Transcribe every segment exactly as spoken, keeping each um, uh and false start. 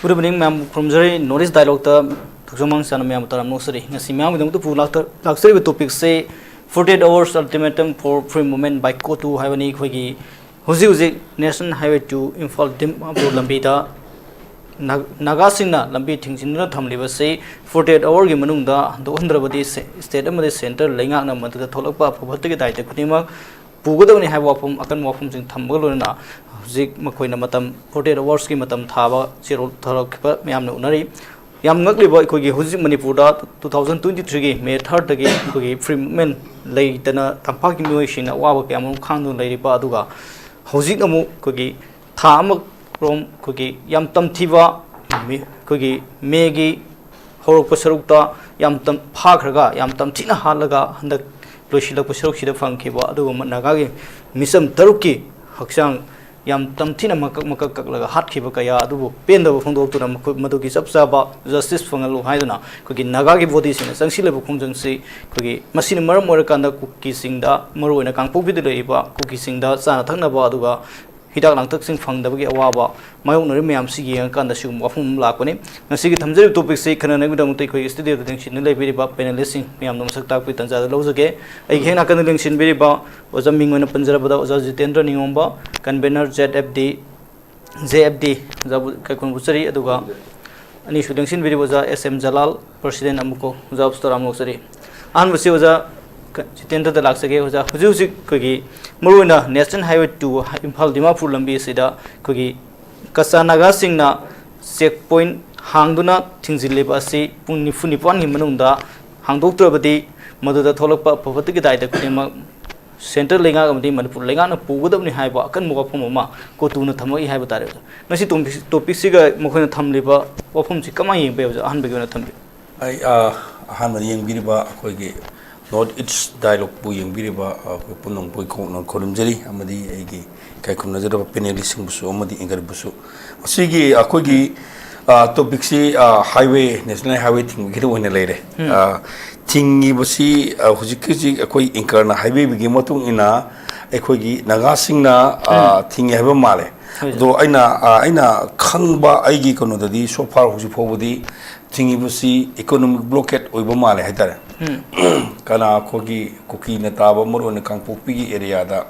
Good evening, ꯃꯌꯥꯝꯕꯨ ꯈꯨꯔꯨꯝꯖꯔꯤ꯫ North East Dialogueꯇ ꯊꯣꯛꯆꯣꯝ ꯃꯥꯡ ꯆꯥꯅ ꯃꯌꯥꯝꯕꯨ ꯇꯔꯥꯝꯅ ꯑꯣꯛꯆꯔꯤ꯫ ꯉꯁꯤ ꯃꯌꯥꯝꯒꯤꯗꯃꯛꯇ ꯄꯨ ꯂꯥꯛꯇ-, ꯂꯥꯛꯆꯔꯤꯕ topicꯁꯦ forty eight hours ultimatum for free movement by CoTU ꯍꯥꯏꯕꯅꯤ꯫ ꯑꯩꯈꯣꯏꯒꯤ ꯍꯧꯖꯤꯛ ꯍꯧꯖꯤꯛ National Highway two Imphal Dimapur ꯂꯝꯕꯤꯗ ꯅꯥ-, ꯅꯥꯒꯥꯁꯤꯡꯅ ꯂꯝꯕꯤ ꯊꯤꯡꯖꯤꯟꯗꯨꯅ ꯊꯝꯂꯤꯕꯁꯤ forty eight hourꯒꯤ ꯃꯅꯨꯡꯗ ꯍꯟꯗꯣꯛꯍꯟꯗ꯭ꯔꯕꯗꯤ ꯁꯦ-, state ꯑꯃꯗꯤ centre ꯂꯩꯉꯥꯛꯅ ꯃꯗꯨꯗ ꯊꯣꯛꯂꯛꯄ ꯑꯐ ꯐꯠꯇꯒꯤ ꯗꯥꯏꯇ ꯈꯨꯗꯤꯡꯃꯛ ꯄꯨꯒꯗꯕꯅꯤ ꯍꯥꯏꯕ ꯋꯥꯐꯝ, ꯑꯀꯟꯕ ꯋꯥꯐꯝꯁꯤꯡ ꯊꯝꯕꯒ ꯂꯣꯏꯅꯅ ꯍꯧꯖꯤꯛ ꯃꯈꯣꯏꯅ ꯃꯇꯝ forty eight hoursꯀꯤ ꯃꯇꯝ ꯊꯥꯕ ꯆꯦꯔꯣꯜ ꯊꯣꯔꯛꯈꯤꯕ ꯃꯌꯥꯝꯅ ꯎꯅꯔꯤ꯫ ꯌꯥꯝ ꯉꯛꯂꯤꯕ, ꯑꯩꯈꯣꯏꯒꯤ ꯍꯧꯖꯤꯛ ꯃꯅꯤꯄꯨꯔꯗ two thousand twenty threeꯒꯤ May thirdꯇꯒꯤ ꯑꯩꯈꯣꯏꯒꯤ free movement ꯂꯩꯇꯅ ꯇꯝꯄꯥꯛꯀꯤ ꯃꯤꯑꯣꯏꯁꯤꯡꯅ ꯑꯋꯥꯕ ꯀꯌꯥ ꯑꯃꯔꯣꯝ ꯈꯥꯡꯗꯨꯅ ꯂꯩꯔꯤꯕ, ꯑꯗꯨꯒ ꯍꯧꯖꯤꯛ ꯑꯃꯨꯛ ꯑꯩꯈꯣꯏꯒꯤ ꯊꯥ ꯑꯃꯔꯣꯝ ꯑꯩꯈꯣꯏꯒꯤ ꯌꯥꯝ ꯇꯝꯊꯤꯕ ꯃꯤ-, ꯑꯩꯈꯣꯏꯒꯤ Mayꯒꯤ ꯍꯧꯔꯛꯄ ꯁꯔꯨꯛꯇ ꯌꯥꯝ ꯇꯝ-, ꯐꯥꯈ꯭ꯔꯒ ꯌꯥꯝ ꯇꯝꯊꯤꯅ ꯍꯥꯠꯂꯒ ꯍꯟꯗꯛ ꯂꯣꯏꯁꯤꯜꯂꯛꯄ ꯁꯔꯨꯛꯁꯤꯗ ꯐꯪꯈꯤꯕ ꯑꯗꯨꯒꯨꯝꯕ ꯅꯥꯒꯥꯒꯤ ꯃꯤꯆꯝ ꯇꯔꯨꯛꯀꯤ ꯍꯛꯆꯥꯡ ꯌꯥꯝ ꯇꯝꯊꯤꯅ ꯃꯀꯛ ꯃꯀꯛ ꯀꯛꯂꯒ ꯍꯥꯠꯈꯤꯕ ꯀꯌꯥ ꯑꯗꯨꯕꯨ ꯄꯦꯟꯗꯕ ꯐꯣꯡꯗꯣꯛꯇꯨꯅ ꯃꯈꯣꯏ ꯃꯗꯨꯒꯤ ꯆꯞ ꯆꯥꯕ justice ꯐꯪꯍꯜꯂꯨ ꯍꯥꯏꯗꯨꯅ ꯑꯩꯈꯣꯏꯒꯤ ꯅꯥꯒꯥꯒꯤ bodyꯁꯤꯡꯅ ꯆꯪꯁꯤꯜꯂꯤꯕ ꯈꯣꯡꯖꯪꯁꯤ ꯑꯩꯈꯣꯏꯒꯤ ꯃꯁꯤꯅ ꯃꯔꯝ ꯑꯣꯏꯔꯀꯥꯟꯗ ꯀꯨꯀꯤꯁꯤꯡꯗ, ꯃꯔꯨꯑꯣꯏꯅ ꯀꯥꯡꯄꯣꯛꯄꯤꯗ ꯂꯩꯔꯤꯕ ꯀꯨꯀꯤꯁꯤꯡꯗ ꯆꯥꯅ ꯊꯛꯅꯕ ꯑꯗꯨꯒ ꯍꯤꯗꯥꯛ ꯂꯥꯡꯊꯛꯁꯤꯡ ꯐꯪꯗꯕꯒꯤ ꯑꯋꯥꯕ ꯃꯥꯌꯣꯛꯅꯔꯤꯕ ꯃꯌꯥꯝꯁꯤ ꯌꯦꯡꯉꯀꯥꯟꯗ ꯁꯤꯒꯨꯝꯕ ꯋꯥꯐꯝ ꯑꯃ ꯂꯥꯛꯄꯅꯤ꯫ ꯉꯁꯤꯒꯤ ꯊꯝꯖꯔꯤꯕ topicꯁꯤ ꯈꯟꯅꯅꯕꯒꯤꯗꯃꯛꯇ ꯑꯩꯈꯣꯏꯒꯤ studioꯗ ꯂꯦꯡꯁꯤꯟꯗꯨꯅ ꯂꯩꯕꯤꯔꯤꯕ panelistꯁꯤꯡ ꯃꯌꯥꯝꯗ ꯃꯁꯛ ꯇꯥꯛꯄꯒꯤ ꯇꯥꯟꯖꯥꯗ ꯂꯧꯖꯒꯦ꯫ ꯑꯩꯒꯤ ꯍꯦꯛ ꯅꯥꯀꯟꯗ ꯂꯦꯡꯁꯤꯟꯕꯤꯔꯤꯕ ꯑꯣꯖꯥ, ꯃꯤꯡ ꯑꯣꯏꯅ ꯄꯟꯖꯔꯕꯗ ꯑꯣꯖꯥ Jitendra ꯅꯤꯉꯣꯝꯕ, convener Z F D, J F D, ꯑꯣꯖꯥꯕꯨ ꯀꯥꯏꯀꯨ ꯄꯨꯆꯔꯤ, ꯑꯗꯨꯒ ꯑꯅꯤꯁꯨ ꯂꯦꯡꯁꯤꯟꯕꯤꯔꯤꯕ ꯑꯣꯖꯥ S M ꯖꯂꯥꯜ, president ꯑꯃꯨꯀꯣ, ꯑꯣꯖꯥꯕꯨꯁꯨ ꯇꯔꯥꯝꯅ ꯑꯣꯛꯆꯔꯤ꯫ ꯑꯍꯥꯟꯕꯁꯤ ꯑꯣꯖꯥ ꯖꯤꯇꯦꯟꯗ꯭ꯔꯗ ꯂꯥꯛꯆꯒꯦ꯫ ꯑꯣꯖꯥ, ꯍꯧꯖꯤꯛ ꯍꯧꯖꯤꯛ ꯑꯩꯈꯣꯏꯒꯤ ꯃꯔꯨꯑꯣꯏꯅ national highway two Imphal Dimapur ꯂꯝꯕꯤ ꯑꯁꯤꯗ ꯑꯩꯈꯣꯏꯒꯤ ꯀꯆꯥ ꯅꯥꯒꯥꯁꯤꯡꯅ ꯆꯦꯛ ꯄꯣꯏꯟ ꯍꯥꯡꯗꯨꯅ ꯊꯤꯡꯖꯤꯜꯂꯤꯕ ꯑꯁꯤ ꯄꯨꯡ ꯅꯤꯐꯨ ꯅꯤꯄꯥꯟꯒꯤ ꯃꯅꯨꯡꯗ ꯍꯥꯡꯗꯣꯛꯇ꯭ꯔꯕꯗꯤ ꯃꯗꯨꯗ ꯊꯣꯛꯂꯛꯄ ꯑꯐꯕ ꯇꯒꯤ ꯗꯥꯏꯗ ꯈꯨꯗꯤꯡꯃꯛ ꯁꯦꯟꯇ꯭ꯔꯦꯜ ꯂꯩꯉꯥꯛ ꯑꯃꯗꯤ ꯃꯅꯤꯄꯨꯔ ꯂꯩꯉꯥꯛꯅ ꯄꯨꯒꯗꯕꯅꯤ ꯍꯥꯏꯕ ꯑꯀꯟꯕ ꯋꯥꯐꯝ ꯑꯃ ꯀꯣꯇꯨꯅ ꯊꯝꯃꯛꯏ ꯍꯥꯏꯕ ꯇꯥꯔꯦ꯫ ꯑꯣꯖꯥ, ꯉꯁꯤ ꯇꯣꯄꯤꯛ-, ꯇꯣꯄꯤꯛꯁꯤꯒ ꯃꯈꯣꯏꯅ ꯊꯝꯂꯤꯕ ꯋꯥꯐꯝꯁꯤ ꯀꯃꯥꯏꯅ ꯌꯦꯡꯕ ꯌꯥꯏ ꯑꯣꯖꯥ? ꯑꯍꯥꯟꯕꯒꯤ ꯑꯣꯏꯅ ꯊꯝꯕꯤꯌꯨ꯫ ꯑꯩ, ꯑ, ꯑꯍꯥꯟꯕꯗ ꯌꯦꯡꯕꯤꯔꯤꯕ ꯑꯩꯈꯣꯏꯒꯤ ꯅꯣꯔꯠ ꯏꯁ ꯗꯥꯏꯂꯣꯒꯄꯨ ꯌꯦꯡꯕꯤꯔꯤꯕ, ꯑ, ꯑꯩꯈꯣꯏ ꯄꯨꯝꯅꯃꯛꯄꯨ ꯑꯩ ꯈꯣꯡꯅ ꯈꯨꯔꯨꯝꯖꯔꯤ, ꯑꯃꯗꯤ ꯑꯩꯒꯤ ꯏꯀꯥꯏ ꯈꯨꯝꯅꯖꯔꯕ ꯄꯦꯅꯦꯂꯤꯁꯁꯤꯡꯕꯨꯁꯨ ꯑꯃꯗꯤ ꯑꯦꯡꯀꯔꯕꯨꯁꯨ꯫ ꯃꯁꯤꯒꯤ ꯑꯩꯈꯣꯏꯒꯤ, ꯑ, ꯇꯣꯄꯤꯛꯁꯤ, ꯑ, ꯍꯥꯏꯋꯦ, ꯅꯦꯁꯅꯦꯜ ꯍꯥꯏꯋꯦ ꯊꯤꯡꯕꯒꯤꯗ ꯑꯣꯏꯅ ꯂꯩꯔꯦ꯫ ꯎꯝ꯫ ꯑ, ꯊꯤꯡꯉꯤꯕꯁꯤ, ꯑ, ꯍꯧꯖꯤꯛ ꯍꯧꯖꯤꯛ ꯑꯩꯈꯣꯏ ꯑꯦꯡꯀꯔꯅ ꯍꯥꯏꯕꯤꯕꯒꯤ ꯃꯇꯨꯡ ꯏꯟꯅ ꯑꯩꯈꯣꯏꯒꯤ ꯅꯥꯒꯥꯁꯤꯡꯅ, ꯑ, ꯎꯝ꯫ ꯊꯤꯡꯉꯦ ꯍꯥꯏꯕ ꯃꯥꯜꯂꯦ꯫ ꯍꯣꯏ, ꯁꯥꯔ꯫ ꯑꯗꯣ ꯑꯩꯅ, ꯑ, ꯑꯩꯅ ꯈꯪꯕ ꯑꯩꯒꯤ ꯀꯩꯅꯣꯗꯗꯤ so far ꯍꯧꯖꯤꯛ ꯐꯥꯎꯕꯗꯤ ꯊꯤꯡꯉꯤꯕꯁꯤ economic blockade ꯑꯣꯏꯕ ꯃꯥꯜꯂꯦ ꯍꯥꯏꯇꯥꯔꯦ꯫ ꯎꯝ꯫ ꯀꯅꯥ ꯑꯩꯈꯣꯏꯒꯤ ꯀꯨꯀꯤꯅ ꯇꯥꯕ ꯃꯔꯨꯑꯣꯏꯅ ꯀꯥꯡꯄꯣꯛꯄꯤꯒꯤ ꯑꯦꯔꯤꯌꯥꯗ,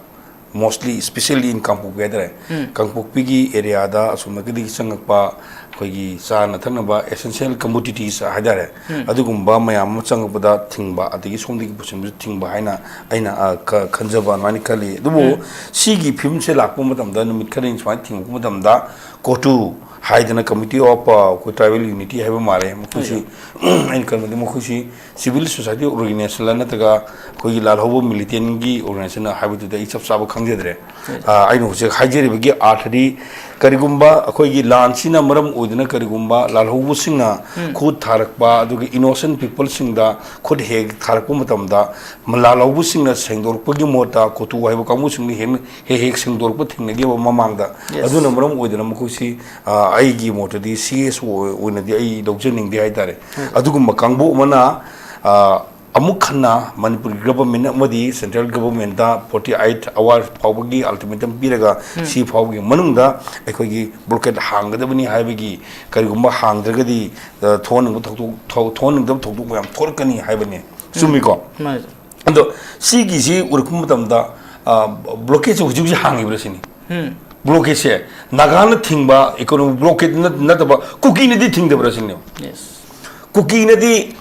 mostly, especially in ꯀꯥꯡꯄꯣꯛꯄꯤ ꯍꯥꯏꯇꯥꯔꯦ꯫ ꯎꯝ꯫ ꯀꯥꯡꯄꯣꯛꯄꯤꯒꯤ ꯑꯦꯔꯤꯌꯥꯗ ꯑꯁꯣꯝꯗꯒꯤ ꯆꯪꯉꯛꯄ ꯑꯩꯈꯣꯏꯒꯤ ꯆꯥꯅ ꯊꯛꯅꯕ essential commodities ꯍꯥꯏꯇꯥꯔꯦ, ꯎꯝ꯫ ꯑꯗꯨꯒꯨꯝꯕ ꯃꯌꯥꯝ ꯑꯃ ꯆꯪꯉꯛꯄꯗ ꯊꯤꯡꯕ, ꯑꯗꯒꯤ ꯁꯣꯝꯗꯒꯤ ꯄꯨꯁꯤꯟꯕꯁꯨ ꯊꯤꯡꯕ ꯍꯥꯏꯅ ꯑꯩꯅ, ꯑ, ꯈ-, ꯈꯟꯖꯕ ꯑꯗꯨꯃꯥꯏꯅ ꯈꯜꯂꯤ꯫ ꯑꯗꯨꯕꯨ ꯎꯝ꯫ ꯁꯤꯒꯤ ꯐꯤꯕꯝꯁꯦ ꯂꯥꯛꯄ ꯃꯇꯝꯗ, ꯅꯨꯃꯤꯠ ꯈꯔꯅꯤ ꯁꯨꯃꯥꯏꯅ ꯊꯤꯡꯉꯛꯄ ꯃꯇꯝꯗ, ꯀꯣꯇꯨ ꯍꯥꯏꯗꯅ Committee of, ꯑ, ꯑꯩꯈꯣꯏ Tribal Unity ꯍꯥꯏꯕ ꯃꯥꯜꯂꯦ, ꯃꯈꯣꯏꯁꯤ, ꯍꯣꯏ꯫ ꯑꯩꯅ ꯈꯟꯕꯗ ꯃꯈꯣꯏꯁꯤ civil society organization ꯂ ꯅꯠꯇ꯭ꯔꯒ ꯑꯩꯈꯣꯏꯒꯤ ꯂꯥꯜꯍꯧꯕ militantꯒꯤ organization ꯍꯥꯏꯕꯗꯨꯗꯤ ꯑꯩ ꯆꯞ ꯆꯥꯕ ꯈꯪꯖꯗ꯭ꯔꯦ꯫ ꯍꯣꯏ꯫ ꯑ, ꯑꯩꯅ ꯍꯧꯖꯤꯛ ꯍꯥꯏꯖꯔꯤꯕꯒꯤ ꯑꯥꯔꯊꯗꯤ, ꯀꯔꯤꯒꯨꯝꯕ ꯑꯩꯈꯣꯏꯒꯤ ꯂꯥꯟꯁꯤꯅ ꯃꯔꯝ ꯑꯣꯏꯗꯨꯅ ꯀꯔꯤꯒꯨꯝꯕ ꯂꯥꯜꯍꯧꯕꯁꯤꯡꯅ ꯎꯝ꯫ ꯈꯨꯠ ꯊꯥꯔꯛꯄ, ꯑꯗꯨꯒ innocent peopleꯁꯤꯡꯗ ꯈꯨꯠ ꯍꯦꯛ ꯊꯥꯔꯛꯄ ꯃꯇꯝꯗ, ꯂꯥꯜꯍꯧꯕꯁꯤꯡꯅ ꯁꯦꯡꯗꯣꯔꯛꯄꯒꯤ ꯃꯍꯨꯠꯇ ꯀꯣꯇꯨ ꯍꯥꯏꯕ ꯀꯥꯡꯕꯨꯁꯤꯡꯅ ꯍꯦꯟꯅ ꯍꯦꯛ ꯍꯦꯛ ꯁꯦꯡꯗꯣꯔꯛꯄ ꯊꯦꯡꯅꯈꯤꯕ ꯃꯃꯥꯡꯗ꯫ Yes꯫ ꯑꯗꯨꯅ ꯃꯔꯝ ꯑꯣꯏꯗꯅ ꯃꯈꯣꯏꯁꯤ, ꯑ, ꯑꯩꯒꯤ ꯃꯣꯠꯇꯗꯤ ꯁꯤ ꯑꯦꯁ ꯑꯣ ꯑꯣꯏꯅꯗꯤ ꯑꯩ ꯂꯧꯖꯅꯤꯡꯗꯦ ꯍꯥꯏꯇꯥꯔꯦ꯫ ꯍꯣꯏ꯫ ꯑꯗꯨꯒꯨꯝꯕ ꯀꯥꯡꯕꯨ ꯑꯃꯅ, ꯑ, ꯑꯃꯨꯛ ꯍꯟꯅ ꯃꯅꯤꯄꯨꯔꯒꯤ government ꯑꯃꯗꯤ central governmentꯇ forty eight hour ꯐꯥꯎꯕꯒꯤ ultimatum ꯄꯤꯔꯒ, ꯎꯝ꯫ ꯁꯤ ꯐꯥꯎꯕꯒꯤ ꯃꯅꯨꯡꯗ ꯑꯩꯈꯣꯏꯒꯤ blockade ꯍꯥꯡꯒꯗꯕꯅꯤ ꯍꯥꯏꯕꯒꯤ ꯀꯔꯤꯒꯨꯝꯕ ꯍꯥꯡꯗ꯭ꯔꯒꯗꯤ, ꯑ, ꯊꯣꯛꯍꯟꯅꯤꯡꯕ ꯊꯧꯗꯣꯛ, ꯊꯧ-, ꯊꯣꯛꯍꯟꯅꯤꯡꯗꯕ ꯊꯧꯗꯣꯛ ꯃꯌꯥꯝ ꯊꯣꯛꯂꯛꯀꯅꯤ ꯍꯥꯏꯕꯅꯤ꯫ ꯎꯝ꯫ ꯆꯨꯝꯃꯤꯀꯣ? ꯃꯥꯅꯤ, ꯁꯥꯔ꯫ ꯑꯗꯣ ꯁꯤꯒꯤꯁꯤ ꯎꯔꯛꯄ ꯃꯇꯝꯗ, ꯑ, blockade ꯁꯦ ꯍꯧꯖꯤꯛ ꯍꯧꯖꯤꯛ ꯍꯥꯡꯉꯤꯕ꯭ꯔꯥ ꯁꯤꯅꯤ꯫ ꯎꯝ꯫ Blockade ꯁꯦ ꯅꯥꯒꯥꯅ ꯊꯤꯡꯕ economic blockade ꯅꯠ-, ꯅꯠꯇꯕ ꯀꯨꯀꯤꯅꯗꯤ ꯊꯤꯡꯗꯕ꯭ꯔꯥ ꯁꯤꯅꯦꯕ꯫ Yes꯫ ꯀꯨꯀꯤꯅꯗꯤ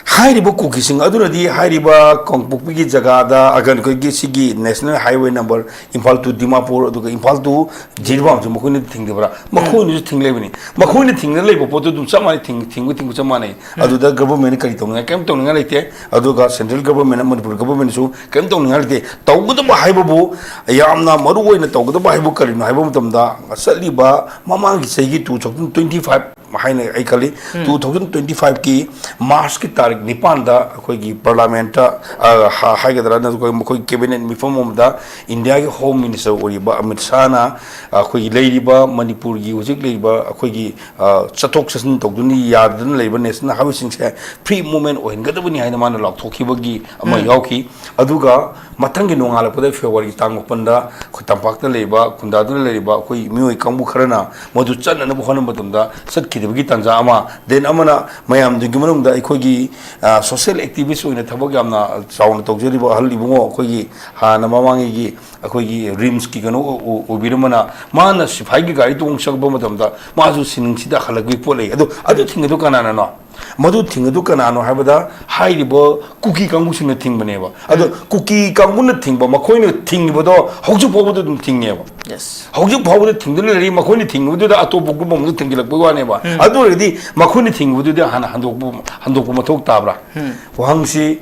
ꯍꯥꯏꯔꯤꯕ ꯀꯨꯀꯤꯁꯤꯡ ꯑꯗꯨꯅꯗꯤ ꯍꯥꯏꯔꯤꯕ ꯀꯥꯡꯄꯣꯛꯄꯤꯒꯤ ꯖꯒꯥꯗ ꯑꯒ ꯑꯩꯈꯣꯏꯒꯤ ꯁꯤꯒꯤ National Highway number Imphal to Dimapur ꯑꯗꯨꯒ Imphal to ꯖꯤꯔꯤꯕꯥꯝꯁꯨ ꯃꯈꯣꯏꯅ ꯊꯤꯡꯗꯕ꯭ꯔꯥ? ꯃꯈꯣꯏꯅꯁꯨ ꯊꯤꯡꯂꯤꯕꯅꯤ꯫ ꯃꯈꯣꯏꯅ ꯊꯤꯡꯗꯅ ꯂꯩꯕ ꯄꯣꯠꯇꯨ ꯑꯗꯨꯝ ꯆꯞ ꯃꯥꯟꯅꯩ, ꯊꯤꯡ-, ꯊꯤꯡꯕ ꯊꯤꯡꯕ ꯆꯞ ꯃꯥꯟꯅꯩ꯫ ꯑꯗꯨꯗ ꯒꯚꯔꯟꯃꯦꯟꯠꯅ ꯀꯔꯤ ꯇꯧꯅꯤꯡꯉꯥꯏ? ꯀꯔꯤꯝ ꯇꯧꯅꯤꯡꯉꯥꯏ ꯂꯩꯇꯦ꯫ ꯑꯗꯨꯒ ꯁꯦꯟꯇ꯭ꯔꯦꯜ ꯒꯚꯔꯟꯃꯦꯟꯠꯅ, ꯃꯅꯤꯄꯨꯔ ꯒꯚꯔꯟꯃꯦꯟꯠꯅꯁꯨ ꯀꯔꯤꯝ ꯇꯧꯅꯤꯡꯉꯥꯏ ꯂꯩꯇꯦ꯫ ꯇꯧꯒꯗꯕ ꯍꯥꯏꯕꯕꯨ, ꯌꯥꯝꯅ ꯃꯔꯨ ꯑꯣꯏꯅ ꯇꯧꯒꯗꯕ ꯍꯥꯏꯕꯨ ꯀꯔꯤꯅꯣ ꯍꯥꯏꯕ ꯃꯇꯝꯗ, ꯆꯠꯂꯤꯕ ꯃꯃꯥꯡꯒꯤ ꯆꯍꯤꯒꯤ two thousand twenty five ꯍꯥꯏꯅ ꯑꯩ ꯈꯜꯂꯤ, two thousand twenty five ꯀꯤ ꯃꯥꯔꯆꯀꯤ ꯇꯥꯔꯤꯛ ꯅꯤꯄꯥꯟꯗ ꯑꯩꯈꯣꯏꯒꯤ ꯄꯥꯔꯂꯤꯌꯥꯃꯦꯟꯠꯇ, ꯑ, ꯍ-, ꯍꯥꯏꯒꯗ꯭ꯔꯥ, ꯅꯠꯇ꯭ꯔꯒ ꯃꯈꯣꯏ ꯀꯦꯕꯤꯅꯦꯠ ꯃꯤꯐꯝ ꯑꯃꯗ ꯏꯟꯗꯤꯌꯥꯒꯤ ꯍꯣꯝ ꯃꯤꯅꯤꯁꯇꯔ ꯑꯣꯏꯔꯤꯕ ꯑꯃꯤꯠ ꯁꯥꯍꯅ ꯑꯩꯈꯣꯏꯒꯤ ꯂꯩꯔꯤꯕ ꯃꯅꯤꯄꯨꯔꯒꯤ ꯍꯧꯖꯤꯛ ꯂꯩꯔꯤꯕ ꯑꯩꯈꯣꯏꯒꯤ, ꯑ, ꯆꯠꯊꯣꯛ ꯆꯠꯁꯤꯟ ꯇꯧꯗꯨꯅ ꯌꯥꯗꯗꯨꯅ ꯂꯩꯕ ꯅꯦꯁꯅꯦꯜ ꯍꯥꯏꯋꯦꯁꯤꯡꯁꯦ ꯐ꯭ꯔꯤ ꯃꯨꯚꯃꯦꯟꯠ ꯑꯣꯏꯍꯟꯒꯗꯕꯅꯤ ꯍꯥꯏꯅ ꯃꯥꯅ ꯂꯥꯎꯊꯣꯛꯈꯤꯕꯒꯤ ꯑꯃ ꯌꯥꯎꯈꯤ꯫ ꯑꯗꯨꯒ ꯃꯊꯪꯒꯤ ꯅꯣꯡꯉꯥꯜꯂꯛꯄꯗ, ꯐꯦꯕ꯭ꯔꯨꯋꯥꯔꯤ ꯇꯥꯡ ꯃꯥꯄꯟꯗ ꯑꯩꯈꯣꯏ ꯇꯝꯄꯥꯛꯇ ꯂꯩꯔꯤꯕ, ꯈꯨꯟꯗꯥꯗꯨꯅ ꯂꯩꯔꯤꯕ ꯑꯩꯈꯣꯏ ꯃꯤꯑꯣꯏ ꯀꯥꯡꯕꯨ ꯈꯔꯅ ꯃꯗꯨ ꯆꯠꯅꯅꯕ ꯍꯣꯠꯅꯕ ꯃꯇꯝꯗ ꯆꯠꯈꯤꯗꯕꯒꯤ ꯇꯥꯟꯖꯥ ꯑꯃ, then ꯑꯃꯅ ꯃꯌꯥꯝꯗꯨꯒꯤ ꯃꯅꯨꯡꯗ ꯑꯩꯈꯣꯏꯒꯤ, ꯑ, ꯁꯣꯁꯤꯌꯦꯜ ꯑꯦꯛꯇꯤꯚꯤꯁ꯭ꯠ ꯑꯣꯏꯅ ꯊꯕꯛ ꯌꯥꯝꯅ ꯆꯥꯎꯅ ꯇꯧꯖꯔꯤꯕ ꯑꯍꯜ ꯏꯕꯨꯡꯉꯣ, ꯑꯩꯈꯣꯏꯒꯤ ꯍꯥꯟꯅ ꯃꯃꯥꯡꯉꯩꯒꯤ ꯑꯩꯈꯣꯏꯒꯤ ꯔꯤꯝꯁꯀꯤ ꯀꯩꯅꯣ ꯑꯣ-, ꯑꯣ-, ꯑꯣꯏꯕꯤꯔꯝꯕꯅ, ꯃꯥꯅ ꯁꯤꯐꯥꯏꯒꯤ ꯒꯥꯔꯤ ꯇꯣꯡ ꯆꯪꯕ ꯃꯇꯝꯗ ꯃꯥꯁꯨ ꯁꯤꯅꯤꯡꯁꯤꯗ ꯍꯜꯂꯛꯄꯒꯤ ꯄꯣꯠ ꯂꯩ꯫ ꯑꯗꯨ, ꯑꯗꯨ ꯊꯤꯡꯉꯤꯗꯨ ꯀꯅꯥꯅꯅꯣ? ꯃꯗꯨ ꯊꯤꯡꯉꯤꯗꯨ ꯀꯅꯥꯅꯣ ꯍꯥꯏꯕꯗ, ꯍꯥꯏꯔꯤꯕ ꯀꯨꯀꯤ ꯀꯥꯡꯕꯨꯁꯤꯡꯅ ꯊꯤꯡꯕꯅꯦꯕ꯫ ꯑꯗꯣ ꯀꯨꯀꯤ ꯀꯥꯡꯕꯨꯅ ꯊꯤꯡꯕ, ꯃꯈꯣꯏꯅ ꯊꯤꯡꯉꯤꯕꯗꯣ ꯍꯧꯖꯤꯛ ꯐꯥꯎꯕꯗ ꯑꯗꯨꯝ ꯊꯤꯡꯉꯦꯕ꯫ ꯍꯧꯖꯤꯛ ꯐꯥꯎꯕꯗ ꯊꯤꯡꯗꯨꯅ ꯂꯩꯔꯤ꯫ ꯃꯈꯣꯏꯅ ꯊꯤꯡꯉꯤꯕꯗꯨꯗ ꯑꯇꯣꯞꯄ ꯒ꯭ꯔꯨꯞ ꯑꯃꯗ ꯊꯤꯡꯖꯤꯜꯂꯛꯄꯒꯤ ꯋꯥꯅꯦꯕ꯫ ꯑꯗꯨ ꯑꯣꯏꯔꯒꯗꯤ ꯃꯈꯣꯏꯅ ꯊꯤꯡꯉꯤꯕꯗꯨꯗꯤ ꯍꯥꯟꯅ ꯍꯟꯗꯣꯛꯄ, ꯍꯟꯗꯣꯛꯄ ꯃꯊꯧ ꯇꯥꯕ꯭ꯔꯥ? ꯋꯥꯍꯪꯁꯤ